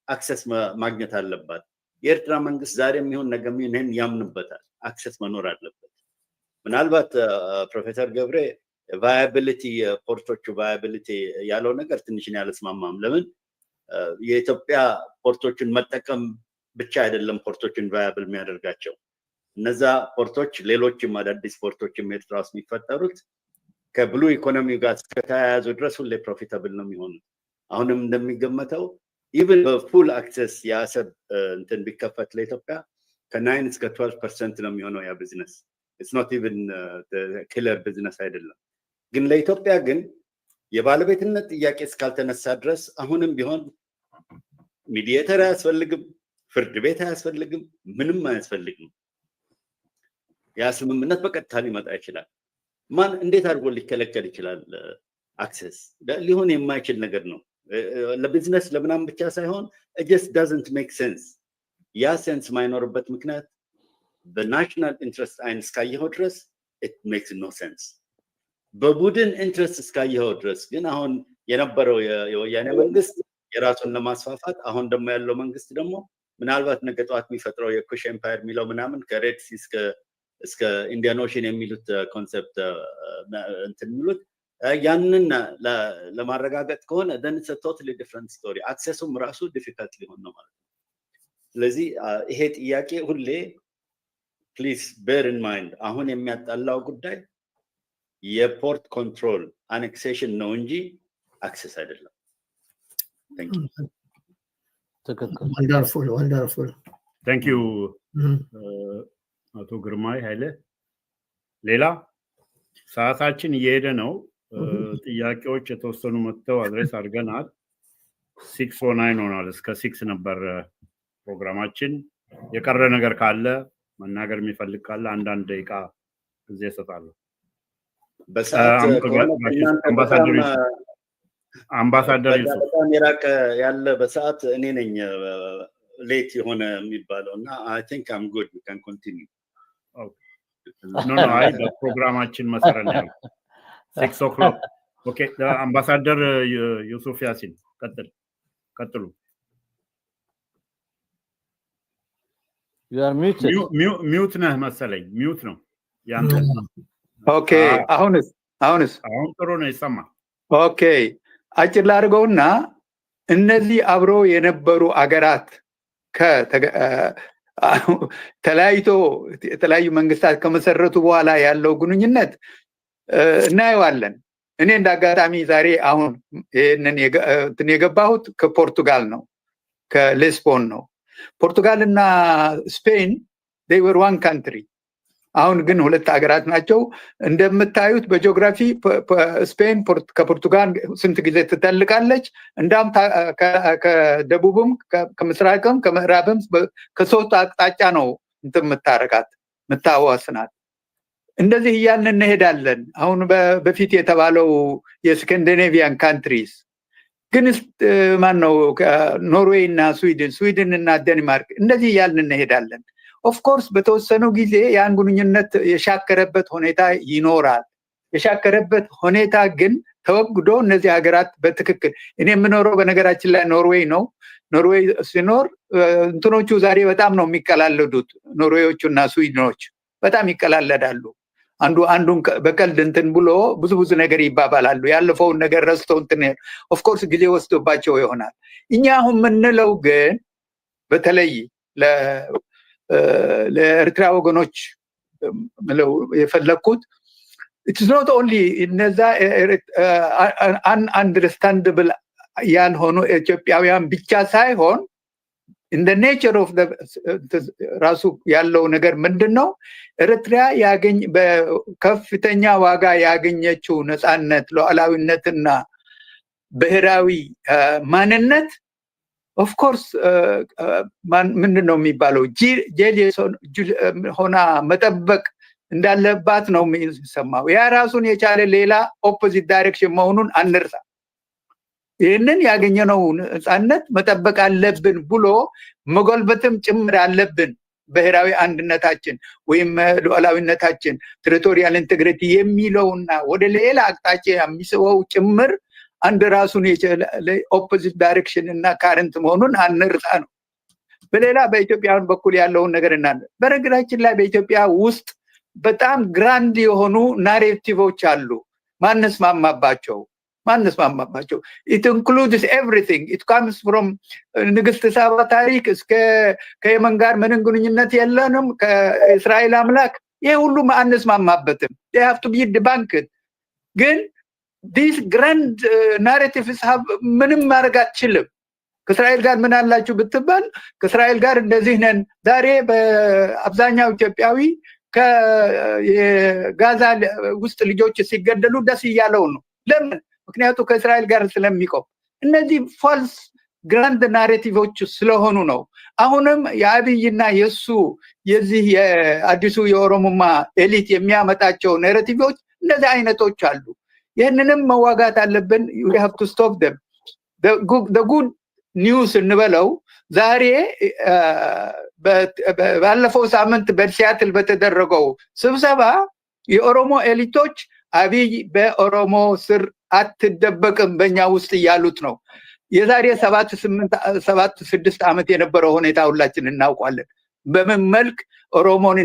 access ማግኘት አለባት። የኤርትራ መንግስት ዛሬም ይሁን ነገም ይሁን ይህን ያምንበታል። Access መኖር አለበት። ምናልባት ፕሮፌሰር ገብሬ viability የ port ኦቹ viability ያለው ነገር ትንሽ እኔ አልስማማም። ለምን የኢትዮጵያ port ኦችን መጠቀም ብቻ አይደለም port ኦችን viable የሚያደርጋቸው። እነዛ port ኦች፣ ሌሎችም አዳዲስ port ኦችም ኤርትራ ውስጥ የሚፈጠሩት ከ blue economy ጋር እስከተያያዙ ድረስ ሁሌ profitable ነው የሚሆኑት። አሁንም እንደሚገመተው even በ full access የአሰብ እንትን ቢከፈት ለኢትዮጵያ ከ 9 እስከ 12% ነው የሚሆነው ያ business። It's not even killer business አይደለም። ግን ለኢትዮጵያ ግን የባለቤትነት ጥያቄ እስካልተነሳ ድረስ አሁንም ቢሆን mediator አያስፈልግም፣ ፍርድ ቤት አያስፈልግም፣ ምንም አያስፈልግም። ያ ስምምነት በቀጥታ ሊመጣ ይችላል። ማን እንዴት አድርጎ ሊከለከል ይችላል? Access ሊሆን የማይችል ነገር ነው። ለቢዝነስ ለምናምን ብቻ ሳይሆን just doesn't make sense። ያ sense የማይኖርበት ምክንያት በ national interest አይን እስካየኸው ድረስ it makes no sense። በቡድን interest እስካየኸው ድረስ ግን አሁን የነበረው የወያኔ መንግስት የራሱን ለማስፋፋት፣ አሁን ደግሞ ያለው መንግስት ደግሞ ምናልባት ነገ ጠዋት የሚፈጥረው የኩሽ empire የሚለው ምናምን ከ Red Sea እስከ Indian Ocean የሚሉት concept እንትን የሚሉት ያንን ለማረጋገጥ ከሆነ then it's totally different story። Access ኡም ራሱ difficult ሊሆን ነው ማለት ነው። ስለዚህ ይሄ ጥያቄ ሁሌ please bear in mind፣ አሁን የሚያጣላው ጉዳይ የ port control annexation ነው እንጂ access አይደለም። ትክክል። Wonderful, wonderful. Thank you አቶ ግርማይ ኃይለ። ሌላ ሰዓታችን እየሄደ ነው። ጥያቄዎች የተወሰኑ መጥተው address አድርገናል። 6:09 ሆኗል። እስከ 6 ነበር ፕሮግራማችን። የቀረ ነገር ካለ፣ መናገር የሚፈልግ ካለ አንዳንድ ደቂቃ ጊዜ እሰጣለሁ። በሰዓት አምባሳደር አምባሳደር ዩሱፍ። በጣም የራቀ ያለ በሰዓት እኔ ነኝ late የሆነ የሚባለው እና I think I'm good, we can continue. No, አይ በፕሮግራማችን መሰረት ነው ያልኩት። 6 o'clock, okay። አምባሳደር ዩሱፍ ያሲን ቀጥል፣ ቀጥሉ። You are muted. Mute ነህ መሰለኝ። Mute ነው ያንተ። Okay፣ አሁንስ? አሁንስ? አሁን ጥሩ ነው፣ ይሰማል። Okay፣ አጭር ላድርገውና እነዚህ አብሮ የነበሩ አገራት ተለያይቶ የተለያዩ መንግስታት ከመሰረቱ በኋላ ያለው ግንኙነት እናየዋለን። እኔ እንደ አጋጣሚ ዛሬ አሁን ይህንን እንትን የገባሁት ከፖርቱጋል ነው፣ ከሊስቦን ነው። ፖርቱጋል እና ስፔን they were one country። አሁን ግን ሁለት ሀገራት ናቸው። እንደምታዩት በጂኦግራፊ ስፔን ከፖርቱጋል ስንት ጊዜ ትተልቃለች። እንዳም ከደቡብም ከምስራቅም ከምዕራብም ከሶስት አቅጣጫ ነው እንትን የምታረጋት የምታዋስናት። እንደዚህ እያልን እንሄዳለን። አሁን በፊት የተባለው የ Scandinavian countries ግን ማን ነው ኖርዌይ እና ስዊድን፣ ስዊድን እና ዴንማርክ፣ እንደዚህ እያልን እንሄዳለን። Of course በተወሰኑ ጊዜ ያን ግንኙነት የሻከረበት ሁኔታ ይኖራል። የሻከረበት ሁኔታ ግን ተወግዶ እነዚህ ሀገራት በትክክል፣ እኔ የምኖረው በነገራችን ላይ ኖርዌይ ነው። ኖርዌይ ሲኖር እንትኖቹ ዛሬ በጣም ነው የሚቀላለዱት። ኖርዌዮቹ እና ስዊድኖች በጣም ይቀላለዳሉ። አንዱ አንዱን በቀልድ እንትን ብሎ ብዙ ብዙ ነገር ይባባላሉ። ያለፈውን ነገር ረስተው እንትን of course ጊዜ ወስዶባቸው ይሆናል። እኛ አሁን የምንለው ግን በተለይ ለኤርትራ ወገኖች ምለው የፈለግኩት it's not only እነዛ understandable ያልሆኑ ኢትዮጵያውያን ብቻ ሳይሆን In the nature of ራሱ ያለው ነገር ምንድን ነው? ኤርትራ ያገኝ በከፍተኛ ዋጋ ያገኘችው ነፃነት፣ ሉዓላዊነትና ብሔራዊ ማንነት of course ምንድን ነው የሚባለው፣ jealous ሆና መጠበቅ እንዳለባት ነው የሚሰማው። ያ ራሱን የቻለ ሌላ opposite direction መሆኑን አንርሳ። ይህንን ያገኘነው ነፃነት መጠበቅ አለብን ብሎ መጎልበትም ጭምር አለብን። ብሔራዊ አንድነታችን ወይም ሉዓላዊነታችን፣ territorial integrity የሚለውና ወደ ሌላ አቅጣጫ የሚስበው ጭምር አንድ ራሱን የቻለ opposite direction እና current መሆኑን አንርሳ ነው። በሌላ በኢትዮጵያውያን በኩል ያለውን ነገር እናለ። በነገራችን ላይ በኢትዮጵያ ውስጥ በጣም grand የሆኑ narrative ኦች አሉ፣ ማንስማማባቸው። It includes everything. It comes from ንግስት ሳባ ታሪክ እስከ ከየመን ጋር ምንም ግንኙነት የለንም፣ ከእስራኤል አምላክ፣ ይሄ ሁሉ አንስማማበትም። Have to be debunked። ግን these grand narratives ምንም ማድረግ አትችልም። ከእስራኤል ጋር ምን አላችሁ ብትባል ከእስራኤል ጋር እንደዚህ ነን። ዛሬ በአብዛኛው ኢትዮጵያዊ ከጋዛ ውስጥ ልጆች ሲገደሉ ደስ እያለው ነው። ለምን? ምክንያቱ ከእስራኤል ጋር ስለሚቆም። እነዚህ false grand narrative ኦች ስለሆኑ ነው። አሁንም የአብይና የእሱ የዚህ የአዲሱ የኦሮሙማ elite የሚያመጣቸው narrative ኦች እንደዚህ አይነቶች አሉ። ይህንንም መዋጋት አለብን። We have to stop them. Good news እንበለው፣ ዛሬ ባለፈው ሳምንት በሲያትል በተደረገው ስብሰባ የኦሮሞ elite ኦች አብይ በኦሮሞ ስር አትደበቅም፣ በእኛ ውስጥ እያሉት ነው። የዛሬ 7 8 7 6 ዓመት የነበረው ሁኔታ ሁላችን እናውቋለን። በምን መልክ ኦሮሞን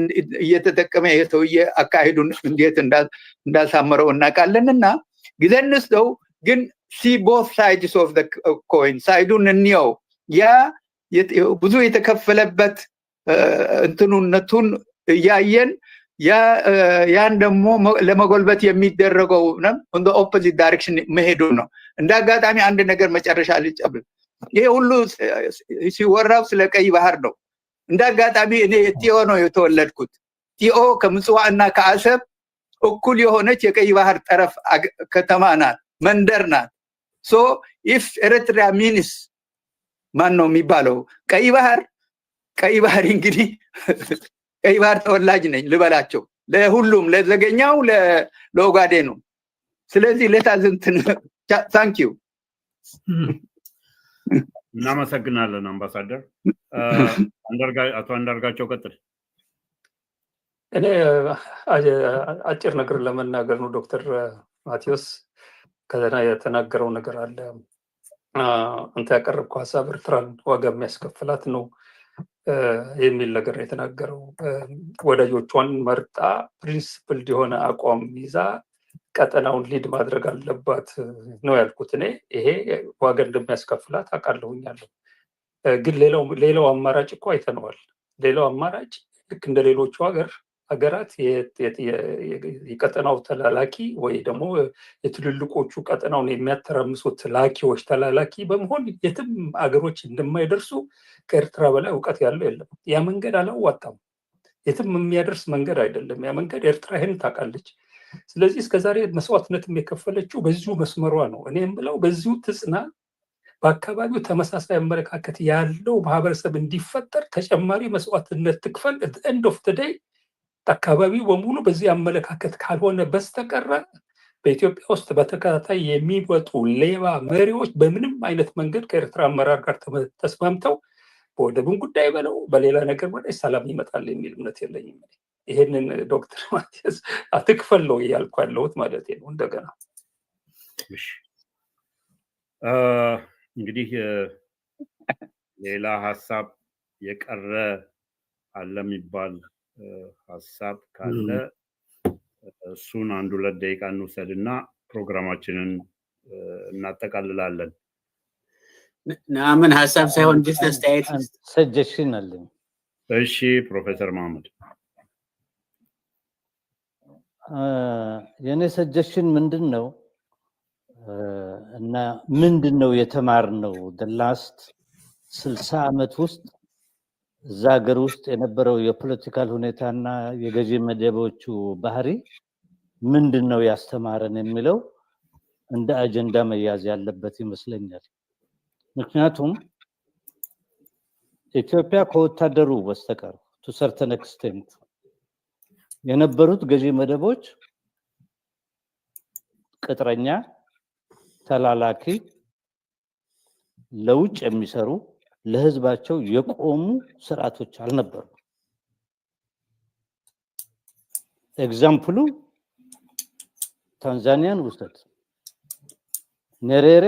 እየተጠቀመ የሰውዬ አካሄዱን እንዴት እንዳሳመረው እናውቃለን። እና ጊዜ እንስጠው፣ ግን see both sides of coin፣ side ኡን እንየው። ያ ብዙ የተከፈለበት እንትኑነቱን እያየን ያን ደግሞ ለመጎልበት የሚደረገው እንደ opposite direction መሄዱ ነው። እንደ አጋጣሚ አንድ ነገር መጨረሻ ልጨምር። ይሄ ሁሉ ሲወራው ስለ ቀይ ባህር ነው። እንደ አጋጣሚ እኔ ቲኦ ነው የተወለድኩት። ቲኦ ከምጽዋ እና ከአሰብ እኩል የሆነች የቀይ ባህር ጠረፍ ከተማ ናት፣ መንደር ናት። So if ኤርትራ means ማን ነው የሚባለው ቀይ ባህር፣ ቀይ ባህር እንግዲህ ቀይ ባህር ተወላጅ ነኝ ልበላቸው ለሁሉም፣ ለዘገኛው፣ ለኦጋዴኑ። ስለዚህ ለታዝንትን thank you። እናመሰግናለን አምባሳደር። አቶ አንዳርጋቸው ቀጥል። እኔ አጭር ነገር ለመናገር ነው። ዶክተር ማቴዎስ ከዘና የተናገረው ነገር አለ። አንተ ያቀረብከው ሀሳብ ኤርትራን ዋጋ የሚያስከፍላት ነው የሚል ነገር ነው የተናገረው። ወዳጆቿን መርጣ principled የሆነ አቋም ይዛ ቀጠናውን lead ማድረግ አለባት ነው ያልኩት። እኔ ይሄ ዋጋ እንደሚያስከፍላት አውቃለሁኛለሁ። ግን ሌላው አማራጭ እኮ አይተነዋል። ሌላው አማራጭ ልክ እንደ ሌሎቹ ሀገራት የቀጠናው ተላላኪ ወይ ደግሞ የትልልቆቹ ቀጠናውን የሚያተራምሱት ላኪዎች ተላላኪ በመሆን የትም አገሮች እንደማይደርሱ ከኤርትራ በላይ እውቀት ያለው የለም። ያ መንገድ አላዋጣም። የትም የሚያደርስ መንገድ አይደለም። ያ መንገድ ኤርትራ ይህን ታውቃለች። ስለዚህ እስከዛሬ መስዋዕትነትም የከፈለችው በዚሁ መስመሯ ነው። እኔ የምለው በዚሁ ትጽና፣ በአካባቢው ተመሳሳይ አመለካከት ያለው ማህበረሰብ እንዲፈጠር ተጨማሪ መስዋዕትነት ትክፈል። End of the day አካባቢው በሙሉ በዚህ አመለካከት ካልሆነ በስተቀረ በኢትዮጵያ ውስጥ በተከታታይ የሚወጡ ሌባ መሪዎች በምንም አይነት መንገድ ከኤርትራ አመራር ጋር ተስማምተው በወደብን ጉዳይ በለው በሌላ ነገር በላይ ሰላም ይመጣል የሚል እምነት የለኝም። ይሄንን ዶክተር ማቲያስ አትክፈል ነው እያልኩ ያለሁት ማለት ነው። እንደገና እንግዲህ ሌላ ሀሳብ የቀረ አለ የሚባል ሀሳብ ካለ እሱን አንድ ሁለት ደቂቃ እንውሰድና ፕሮግራማችንን እናጠቃልላለን። ምን ሀሳብ ሳይሆን just አስተያየት። ሰጀሽን አለኝ። እሺ ፕሮፌሰር መሐመድ። የእኔ suggestion ምንድን ነው እና ምንድን ነው የተማርነው last 60 ዓመት ውስጥ እዛ ሀገር ውስጥ የነበረው የ political ሁኔታና የገዢ መደቦቹ ባህሪ ምንድን ነው ያስተማረን የሚለው እንደ አጀንዳ መያዝ ያለበት ይመስለኛል። ምክንያቱም ኢትዮጵያ ከወታደሩ በስተቀር to certain extent የነበሩት ገዢ መደቦች ቅጥረኛ፣ ተላላኪ፣ ለውጭ የሚሰሩ፣ ለህዝባቸው የቆሙ ስርዓቶች አልነበሩም። Example ኡ ታንዛኒያን ውሰድ። ኔሬሬ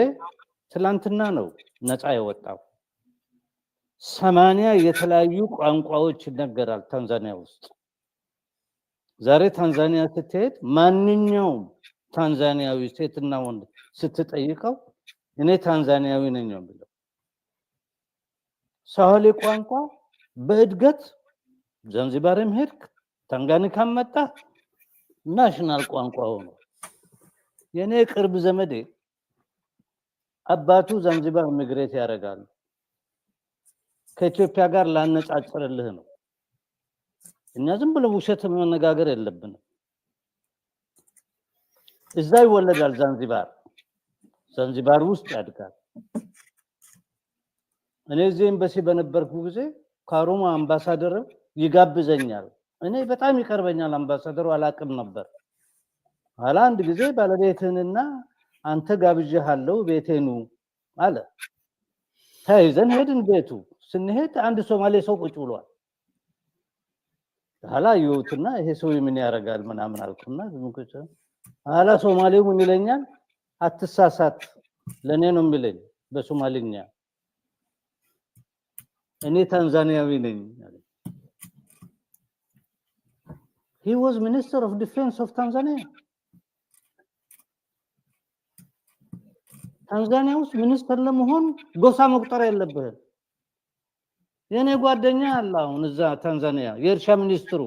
ትላንትና ነው ነፃ የወጣው። 80 የተለያዩ ቋንቋዎች ይነገራል ታንዛኒያ ውስጥ። ዛሬ ታንዛኒያ ስትሄድ ማንኛውም ታንዛኒያዊ ሴትና ወንድ ስትጠይቀው እኔ ታንዛኒያዊ ነኝ ነው የሚለው። ስዋሂሊ ቋንቋ በእድገት ዛንዚባርም ሄድክ፣ ታንጋኒካም መጣ፣ national ቋንቋ ሆኖ። የእኔ ቅርብ ዘመዴ አባቱ ዛንዚባር migrate ያደርጋሉ። ከኢትዮጵያ ጋር ላነጻጽርልህ ነው። እኛ ዝም ብሎ ውሸት መነጋገር የለብንም። እዛ ይወለዳል ዛንዚባር፣ ዛንዚባር ውስጥ ያድጋል። እኔ እዚህ ኤምባሲ በነበርኩ ጊዜ ካሩማ አምባሳደር ይጋብዘኛል። እኔ በጣም ይቀርበኛል አምባሳደሩ፣ አላቅም ነበር። ኋላ አንድ ጊዜ ባለቤትህንና አንተ ጋብዤሃለሁ፣ ቤቴ ኑ አለ። ተያይዘን ሄድን። ቤቱ ስንሄድ አንድ ሶማሌ ሰው ቁጭ ብሏል። ኋላ አየሁትና ይሄ ሰው ምን ያደርጋል ምናምን አልኩና ዝም ቁጭ። ኋላ ሶማሌው ምን ይለኛል? አትሳሳት፣ ለእኔ ነው የሚለኝ በሶማሊኛ። እኔ ታንዛኒያዊ ነኝ አለ። He was Minister of Defense of Tanzania. ታንዛኒያ ውስጥ ሚኒስተር ለመሆን ጎሳ መቁጠር የለብህም። የኔ ጓደኛ አለ አሁን እዛ ታንዛኒያ የእርሻ ሚኒስትሩ፣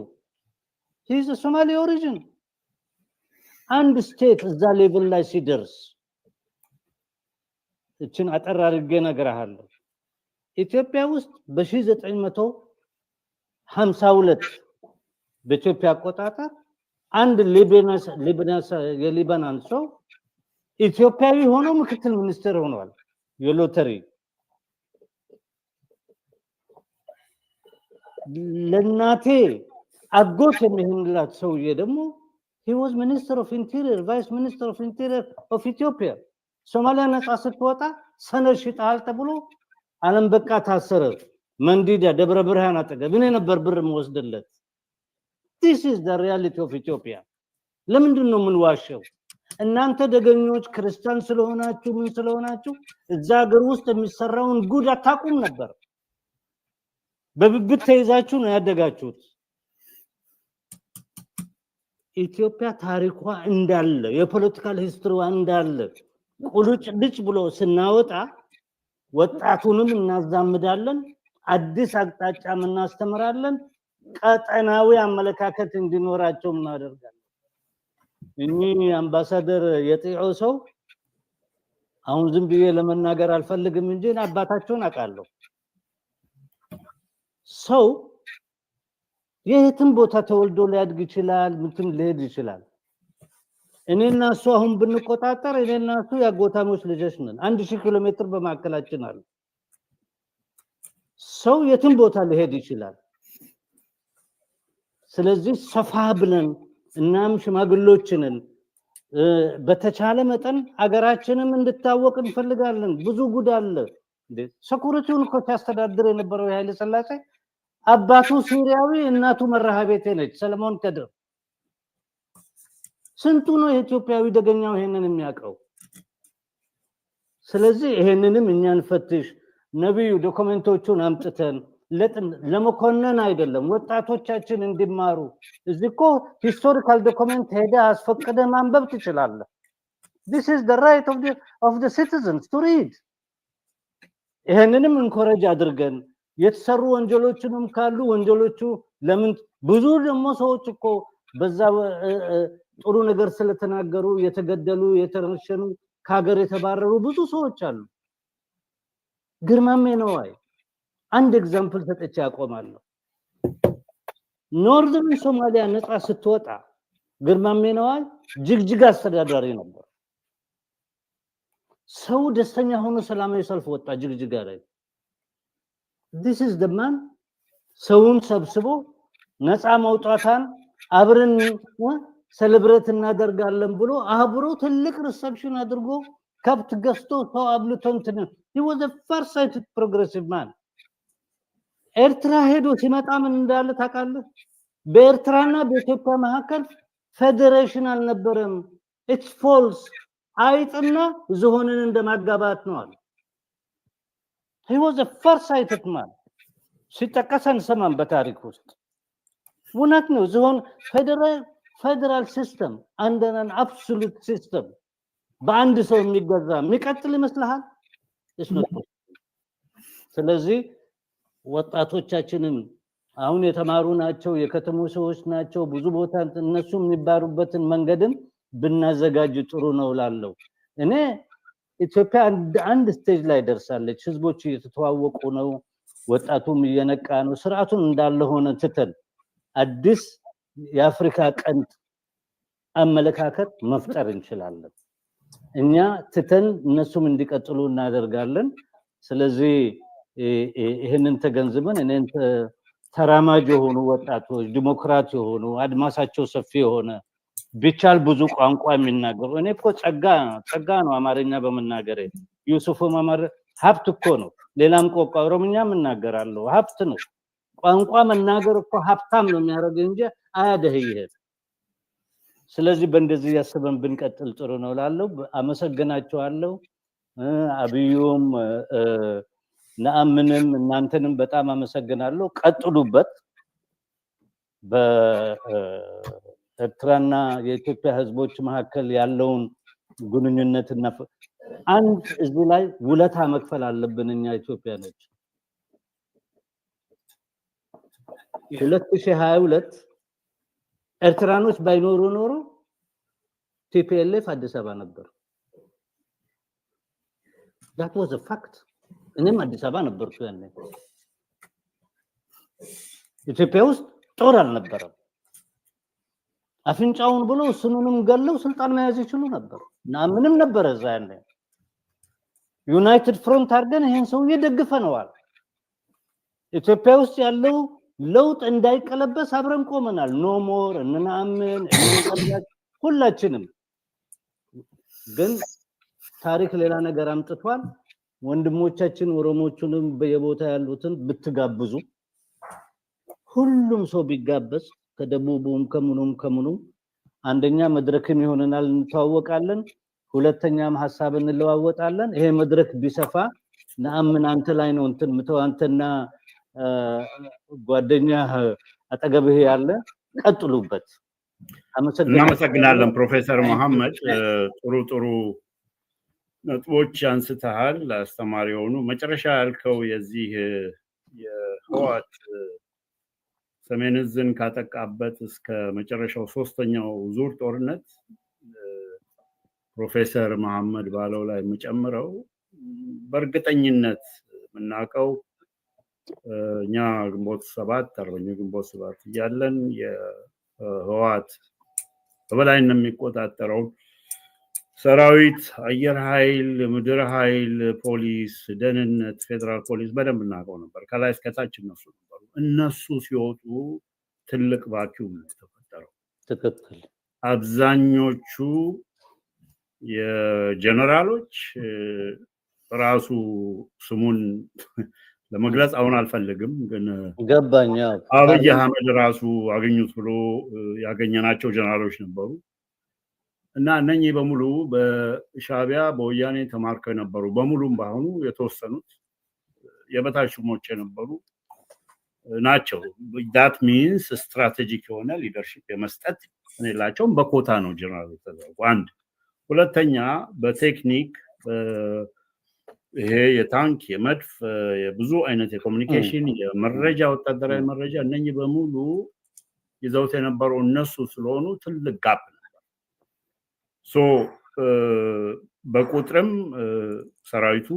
he's Somali origin። አንድ state እዛ level ላይ ሲደርስ፣ እችን አጠር አድርጌ እነግርሃለሁ። ኢትዮጵያ ውስጥ በ1952 በኢትዮጵያ አቆጣጠር አንድ የሊባናን ሰው ኢትዮጵያዊ ሆኖ ምክትል ሚኒስትር ሆኗል። የሎተሪ ለእናቴ አጎት የሚሆንላት ሰውዬ ደግሞ he was Minister of Interior, Vice Minister of Interior of Ethiopia። ሶማሊያ ነፃ ስትወጣ ሰነድ ሽጠሃል ተብሎ አለም በቃ ታሰረ። መንዲዳ ደብረ ብርሃን አጠገብ እኔ ነበር ብር የምወስድለት። This is the reality of Ethiopia። ለምንድን ነው የምንዋሸው? እናንተ ደገኞች ክርስቲያን ስለሆናችሁ፣ ምን ስለሆናችሁ እዛ ሀገር ውስጥ የሚሰራውን ጉድ አታውቁም ነበር። በብብት ተይዛችሁ ነው ያደጋችሁት። ኢትዮጵያ ታሪኳ እንዳለ፣ የ political history ዋ እንዳለ ቁልጭልጭ ብሎ ስናወጣ ወጣቱንም እናዛምዳለን፣ አዲስ አቅጣጫም እናስተምራለን፣ ቀጠናዊ አመለካከት እንዲኖራቸው እናደርጋለን። እኚህ አምባሳደር የጢዖ ሰው አሁን ዝም ብዬ ለመናገር አልፈልግም እንጂ አባታቸውን አውቃለሁ። ሰው የትም ቦታ ተወልዶ ሊያድግ ይችላል፣ ምትም ሊሄድ ይችላል። እኔና እሱ አሁን ብንቆጣጠር እኔና እሱ የአጎታሞች ልጆች ነን። 1000 ኪሎ ሜትር በመካከላችን አለ። ሰው የትም ቦታ ሊሄድ ይችላል። ስለዚህ ሰፋ ብለን እናም ሽማግሎችንን በተቻለ መጠን አገራችንም እንድታወቅ እንፈልጋለን። ብዙ ጉድ አለ። Security ውን እኮ ሲያስተዳድር የነበረው የኃይለ ሥላሴ አባቱ ሲሪያዊ፣ እናቱ መርሃ ቤቴ ነች፣ ሰለሞን ከድር። ስንቱ ነው የኢትዮጵያዊ ደገኛው ይሄንን የሚያውቀው? ስለዚህ ይሄንንም እኛን ፈትሽ ነቢዩ document ኦቹን አምጥተን ለመኮነን አይደለም፣ ወጣቶቻችን እንዲማሩ። እዚህ እኮ historical document ሄደህ አስፈቅደህ ማንበብ ትችላለህ። This is the right of the citizens to read። ይሄንንም encourage አድርገን የተሰሩ ወንጀሎችንም ካሉ ወንጀሎቹ ለምን፣ ብዙ ደግሞ ሰዎች እኮ በዛ ጥሩ ነገር ስለተናገሩ የተገደሉ፣ የተረሸኑ፣ ከሀገር የተባረሩ ብዙ ሰዎች አሉ። ግርማሜ ነዋይ አንድ example ሰጥቼ ያቆማለሁ። Northern ሶማሊያ ነፃ ስትወጣ ግርማሜ ነዋይ ጅግጅጋ አስተዳዳሪ ነበር። ሰው ደስተኛ ሆኖ ሰላማዊ ሰልፍ ወጣ ጅግጅጋ ላይ። This is the man ሰውን ሰብስቦ ነፃ መውጣቷን አብረን celebrate እናደርጋለን ብሎ አብሮ ትልቅ reception አድርጎ፣ ከብት ገዝቶ፣ ሰው አብልቶ እንትን፣ he was a far-sighted progressive man። ኤርትራ ሄዶ ሲመጣ ምን እንዳለ ታውቃለህ? በኤርትራና በኢትዮጵያ መካከል ፌዴሬሽን አልነበረም። It's false፣ አይጥና ዝሆንን እንደማጋባት ነው አለ። He was a far-sighted man። ሲጠቀስ አንሰማም በታሪክ ውስጥ። እውነት ነው። ዝሆን federal system under an absolute system በአንድ ሰው የሚገዛ የሚቀጥል ይመስልሃል? It's not possible። ስለዚህ ወጣቶቻችንን አሁን የተማሩ ናቸው፣ የከተሞች ሰዎች ናቸው። ብዙ ቦታ እነሱ የሚባሩበትን መንገድም ብናዘጋጅ ጥሩ ነው ላለው። እኔ ኢትዮጵያ አንድ stage ላይ ደርሳለች። ህዝቦች እየተተዋወቁ ነው። ወጣቱም እየነቃ ነው። ስርዓቱን እንዳለ ሆነ ትተን አዲስ የአፍሪካ ቀንድ አመለካከት መፍጠር እንችላለን። እኛ ትተን እነሱም እንዲቀጥሉ እናደርጋለን። ስለዚህ ይህንን ተገንዝበን እኔን ተራማጅ የሆኑ ወጣቶች፣ ዲሞክራት የሆኑ፣ አድማሳቸው ሰፊ የሆነ፣ ቢቻል ብዙ ቋንቋ የሚናገሩ። እኔ እኮ ጸጋ ጸጋ ነው አማርኛ በመናገሬ፣ ዩሱፍም አማር ሀብት እኮ ነው። ሌላም ቋንቋ ኦሮምኛም እናገራለሁ፣ ሀብት ነው። ቋንቋ መናገር እኮ ሀብታም ነው የሚያደርግ እንጂ አያደህይህም። ስለዚህ በእንደዚህ ያስበን ብንቀጥል ጥሩ ነው ላለው አመሰግናቸዋለሁ። አብዩም ነአምንም እናንተንም በጣም አመሰግናለሁ። ቀጥሉበት። በኤርትራና የኢትዮጵያ ህዝቦች መካከል ያለውን ግንኙነትና አንድ እዚህ ላይ ውለታ መክፈል አለብን እኛ ኢትዮጵያኖች። 2022 ኤርትራኖች ባይኖሩ ኖሮ TPLF አዲስ አበባ ነበር። That was a fact። እኔም አዲስ አበባ ነበርኩ ያኔ። ኢትዮጵያ ውስጥ ጦር አልነበረም። አፍንጫውን ብሎ እሱንም ገለው ስልጣን መያዝ ይችሉ ነበር። እና ምንም ነበረ እዛ ያኔ። United front አድርገን ይሄን ሰውዬ ደግፈነዋል። ኢትዮጵያ ውስጥ ያለው ለውጥ እንዳይቀለበስ አብረን ቆመናል። No more እንናምን ሁላችንም። ግን ታሪክ ሌላ ነገር አምጥቷል። ወንድሞቻችን ኦሮሞቹንም በየቦታ ያሉትን ብትጋብዙ፣ ሁሉም ሰው ቢጋበዝ ከደቡቡም ከምኑም ከምኑም፣ አንደኛ መድረክም ይሆነናል፣ እንተዋወቃለን። ሁለተኛም ሀሳብ እንለዋወጣለን። ይሄ መድረክ ቢሰፋ፣ ነአምን አንተ ላይ ነው እንትን ምተው፣ አንተና ጓደኛ አጠገብህ ያለ ቀጥሉበት። እናመሰግናለን ፕሮፌሰር መሐመድ። ጥሩ ጥሩ ነጥቦች አንስተሃል፣ አስተማሪ የሆኑ። መጨረሻ ያልከው የዚህ የህወሓት ሰሜን ዕዝን ካጠቃበት እስከ መጨረሻው ሶስተኛው ዙር ጦርነት ፕሮፌሰር መሐመድ ባለው ላይ የምጨምረው፣ በእርግጠኝነት የምናውቀው እኛ ግንቦት 7፣ አርበኞች ግንቦት 7 እያለን የህወሓት በበላይነት የሚቆጣጠረውን ሰራዊት፣ አየር ኃይል፣ ምድር ኃይል፣ ፖሊስ፣ ደህንነት፣ ፌዴራል ፖሊስ በደንብ እናውቀው ነበር። ከላይ እስከታች እነሱ ነበሩ። እነሱ ሲወጡ ትልቅ vacuum ነው የተፈጠረው። አብዛኞቹ የጀነራሎች፣ ራሱ ስሙን ለመግለጽ አሁን አልፈልግም፣ ግን ገባኝ። አብይ አህመድ ራሱ አገኙት ብሎ ያገኘናቸው ጀነራሎች ነበሩ እና እነኚህ በሙሉ በሻዕቢያ በወያኔ ተማርከው የነበሩ፣ በሙሉም በአሁኑ የተወሰኑት የበታች ሹሞች የነበሩ ናቸው። That means strategic የሆነ leadership የመስጠት የላቸውም። በኮታ ነው ጀነራል የተደረጉ። አንድ ሁለተኛ በቴክኒክ ይሄ የታንክ፣ የመድፍ፣ የብዙ አይነት የ communication፣ የመረጃ፣ ወታደራዊ መረጃ፣ እነኚህ በሙሉ ይዘውት የነበረው እነሱ ስለሆኑ ትልቅ gap ነበር። So በቁጥርም ሰራዊቱ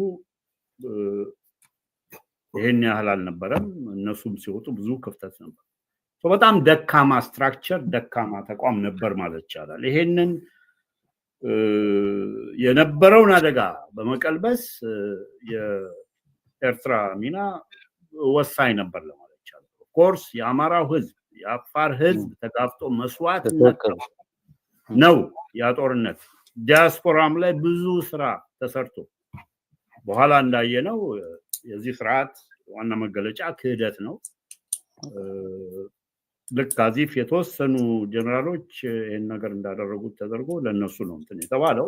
ይሄን ያህል አልነበረም። እነሱም ሲወጡ ብዙ ክፍተት ነበር። በጣም ደካማ structure፣ ደካማ ተቋም ነበር ማለት ይቻላል። ይሄንን የነበረውን አደጋ በመቀልበስ የኤርትራ ሚና ወሳኝ ነበር ለማለት ይቻላል። Of course የአማራው ህዝብ፣ የአፋር ህዝብ ተጋፍጦ መስዋዕትነት ነው ያ ጦርነት። ዲያስፖራም ላይ ብዙ ስራ ተሰርቶ በኋላ እንዳየነው የዚህ ስርዓት ዋና መገለጫ ክህደት ነው። ልክ as if የተወሰኑ ጀነራሎች ይህን ነገር እንዳደረጉት ተደርጎ ለእነሱ ነው እንትን የተባለው።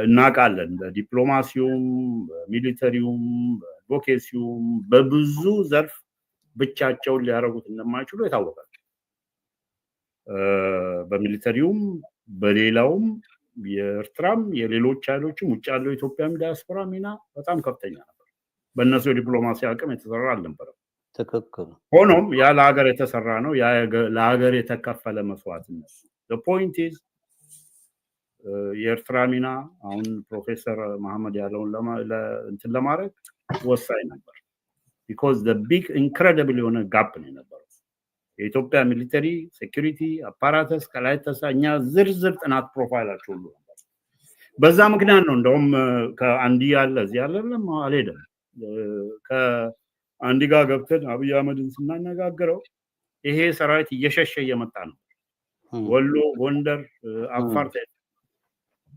እናውቃለን። በዲፕሎማሲውም፣ በ military ውም፣ በ advocacy ውም በብዙ ዘርፍ ብቻቸውን ሊያደርጉት እንደማይችሉ የታወቀ ነው። በ military ውም በሌላውም የኤርትራም የሌሎች ኃይሎችም ውጭ ያለው ኢትዮጵያም ዲያስፖራ ሚና በጣም ከፍተኛ ነበር። በእነሱ የዲፕሎማሲ አቅም የተሰራ አልነበረም። ትክክል። ሆኖም ያ ለሀገር የተሰራ ነው። ያ ለሀገር የተከፈለ መስዋዕትነት ነው። Point is የኤርትራ ሚና አሁን ፕሮፌሰር መሐመድ ያለውን እንትን ለማድረግ ወሳኝ ነበር። Because big incredible የሆነ gap ነው የነበረው። የኢትዮጵያ military security apparatus ከላይ ተሳ እኛ ዝርዝር ጥናት profile ኣቸው ሁሉ ነበር። በዛ ምክንያት ነው እንደውም ከአንዲ ያለ እዚህ ያለ አልሄደም። ከአንዲ ጋር ገብተን አብይ አህመድን ስናነጋግረው ይሄ ሰራዊት እየሸሸ እየመጣ ነው። ወሎ፣ ጎንደር፣ አፋር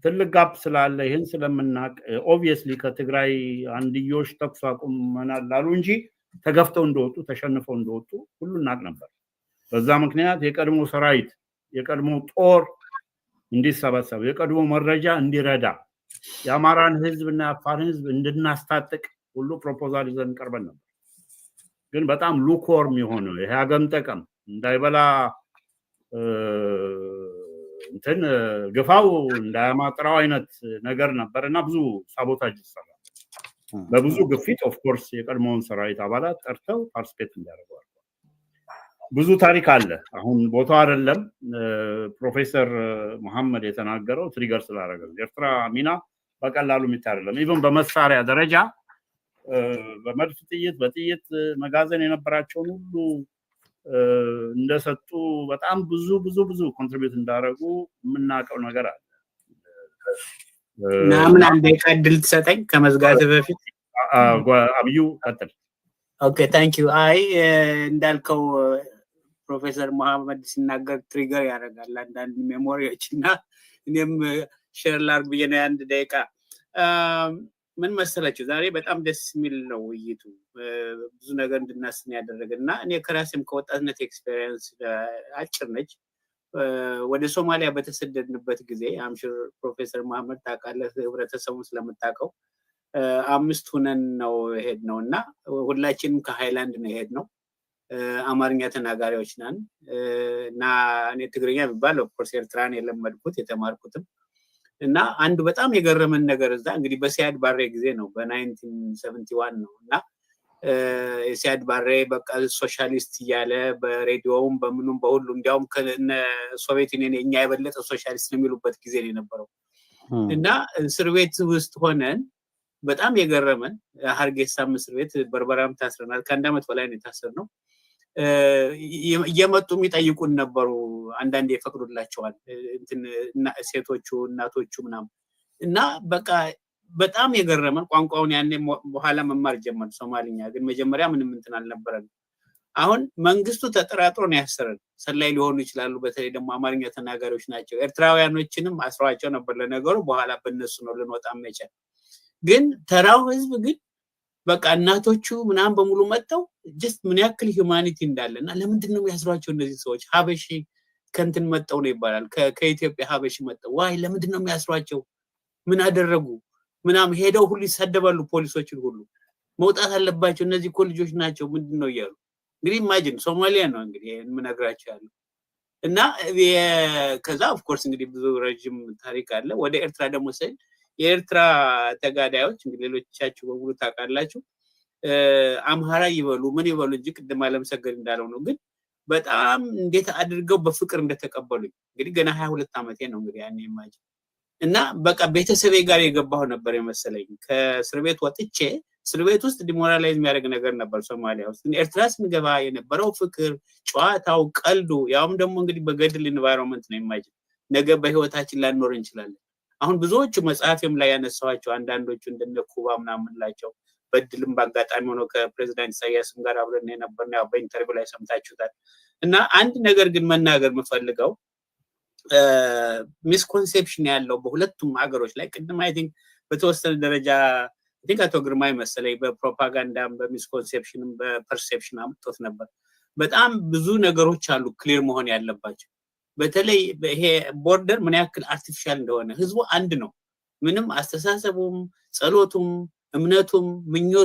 ትልቅ gap ስላለ ይህን ስለምናቅ obviously ከትግራይ አንድዮሽ ተኩስ አቁመናል አሉ እንጂ ተገፍተው እንደወጡ፣ ተሸንፈው እንደወጡ ሁሉ እናቅ ነበር። በዛ ምክንያት የቀድሞ ሰራዊት፣ የቀድሞ ጦር እንዲሰበሰብ፣ የቀድሞ መረጃ እንዲረዳ፣ የአማራን ህዝብ እና የአፋርን ህዝብ እንድናስታጥቅ ሁሉ proposal ይዘን ቀርበን ነበር። ግን በጣም lukewarm የሆነ ይሄ አገም ጠቀም እንዳይበላ እንትን ግፋው እንዳያማጥራው አይነት ነገር ነበር እና ብዙ sabotage ይሰራል። በብዙ ግፊት of course የቀድሞውን ሰራዊት አባላት ጠርተው participate እንዲያደርጉ ብዙ ታሪክ አለ። አሁን ቦታው አይደለም። ፕሮፌሰር መሐመድ የተናገረው trigger ስላደረገ ነው። የኤርትራ ሚና በቀላሉ የሚታይ አይደለም። Even በመሳሪያ ደረጃ በመድፍ ጥይት፣ በጥይት መጋዘን የነበራቸውን ሁሉ እንደሰጡ፣ በጣም ብዙ ብዙ ብዙ contribute እንዳደረጉ የምናውቀው ነገር አለ። ምናምን አንድ ደቂቃ እድል ትሰጠኝ ከመዝጋት በፊት? አብዩ ቀጥል። Okay, thank you። አይ፣ እንዳልከው ፕሮፌሰር መሐመድ ሲናገር trigger ያደርጋል አንዳንድ memory ዎች እና እኔም share ላርግ ብዬ ነው የአንድ ደቂቃ። ምን መሰላችሁ፣ ዛሬ በጣም ደስ የሚል ነው ውይይቱ፣ ብዙ ነገር እንድናስብ ያደረገ እና እኔ ከራሴም ከወጣትነት experience አጭር ነች። ወደ ሶማሊያ በተሰደድንበት ጊዜ፣ I'm sure ፕሮፌሰር መሐመድ ታውቃለህ፣ ህብረተሰቡን ስለምታውቀው፣ አምስት ሁነን ነው የሄድነው እና ሁላችንም ከሃይላንድ ነው የሄድነው። አማርኛ ተናጋሪዎች ነን እና እኔ ትግርኛ የሚባል of course ኤርትራን የለመድኩት የተማርኩትም። እና አንዱ በጣም የገረመን ነገር እዛ እንግዲህ በሲያድ ባሬ ጊዜ ነው፣ በ 1971 ነው እና የሲያድ ባሬ በቃ ሶሻሊስት እያለ በሬዲዮውም በምኑም በሁሉ እንዲያውም ከነ Soviet Union የኛ የበለጠ ሶሻሊስት ነው የሚሉበት ጊዜ ነው የነበረው። እና እስር ቤት ውስጥ ሆነን በጣም የገረመን ሀርጌሳም እስር ቤት፣ በርበራም ታስረናል። ከአንድ ዓመት በላይ ነው የታሰርነው። እየመጡ የሚጠይቁን ነበሩ። አንዳንዴ ይፈቅዱላቸዋል ሴቶቹ፣ እናቶቹ ምናምን። እና በቃ በጣም የገረመን ቋንቋውን ያኔ በኋላ መማር ጀመር ሶማሊኛ፣ ግን መጀመሪያ ምንም እንትን አልነበረንም። አሁን መንግስቱ ተጠራጥሮ ነው ያሰረን። ሰላይ ሊሆኑ ይችላሉ። በተለይ ደግሞ አማርኛ ተናጋሪዎች ናቸው። ኤርትራውያኖችንም አስረዋቸው ነበር። ለነገሩ በኋላ በእነሱ ነው ልንወጣ መቻል። ግን ተራው ህዝብ ግን በቃ እናቶቹ ምናምን በሙሉ መጥተው just ምን ያክል humanity እንዳለ እና ለምንድን ነው የሚያስሯቸው እነዚህ ሰዎች፣ ሀበሺ ከእንትን መጠው ነው ይባላል። ከኢትዮጵያ ሀበሺ መጠው why ለምንድን ነው የሚያስሯቸው? ምን አደረጉ? ምናምን ሄደው ሁሉ ይሳደባሉ። ፖሊሶችን ሁሉ መውጣት አለባቸው፣ እነዚህ እኮ ልጆች ናቸው፣ ምንድን ነው እያሉ። እንግዲህ imagine ሶማሊያ ነው እንግዲህ የምነግራቸው ያለው። እና ከዛ of course እንግዲህ ብዙ ረዥም ታሪክ አለ። ወደ ኤርትራ ደግሞ ስሄድ የኤርትራ ተጋዳዮች እንግዲህ ሌሎቻችሁ በሙሉ ታውቃላችሁ። አምሃራ ይበሉ ምን ይበሉ እንጂ ቅድም አለምሰገድ እንዳለው ነው። ግን በጣም እንዴት አድርገው በፍቅር እንደተቀበሉኝ፣ እንግዲህ ገና 22 ዓመቴ ነው እንግዲህ ያኔ፣ imagine። እና በቃ ቤተሰቤ ጋር የገባሁ ነበር የመሰለኝ። ከእስር ቤት ወጥቼ እስር ቤት ውስጥ demoralize የሚያደርግ ነገር ነበር ሶማሊያ ውስጥ። ኤርትራ ስንገባ የነበረው ፍቅር፣ ጨዋታው፣ ቀልዱ፣ ያውም ደግሞ እንግዲህ በገድል environment ነው። Imagine ነገ በህይወታችን ላንኖር እንችላለን። አሁን ብዙዎቹ መጽሐፌም ላይ ያነሳኋቸው አንዳንዶቹ እንደነ ኩባ ምናምን የምንላቸው በድልም በአጋጣሚ ሆኖ ከፕሬዚዳንት ኢሳያስም ጋር አብረን የነበርን፣ ያው በ interview ላይ ሰምታችሁታል። እና አንድ ነገር ግን መናገር የምፈልገው misconception ያለው በሁለቱም ሀገሮች ላይ፣ ቅድም I think በተወሰነ ደረጃ think አቶ ግርማይ መሰለኝ በፕሮፓጋንዳም በሚስኮንሴፕሽንም በፐርሴፕሽን አምጥቶት ነበር። በጣም ብዙ ነገሮች አሉ clear መሆን ያለባቸው። በተለይ ይሄ border ምን ያክል artificial እንደሆነ፣ ህዝቡ አንድ ነው። ምንም አስተሳሰቡም፣ ጸሎቱም፣ እምነቱም፣ ምኞቱም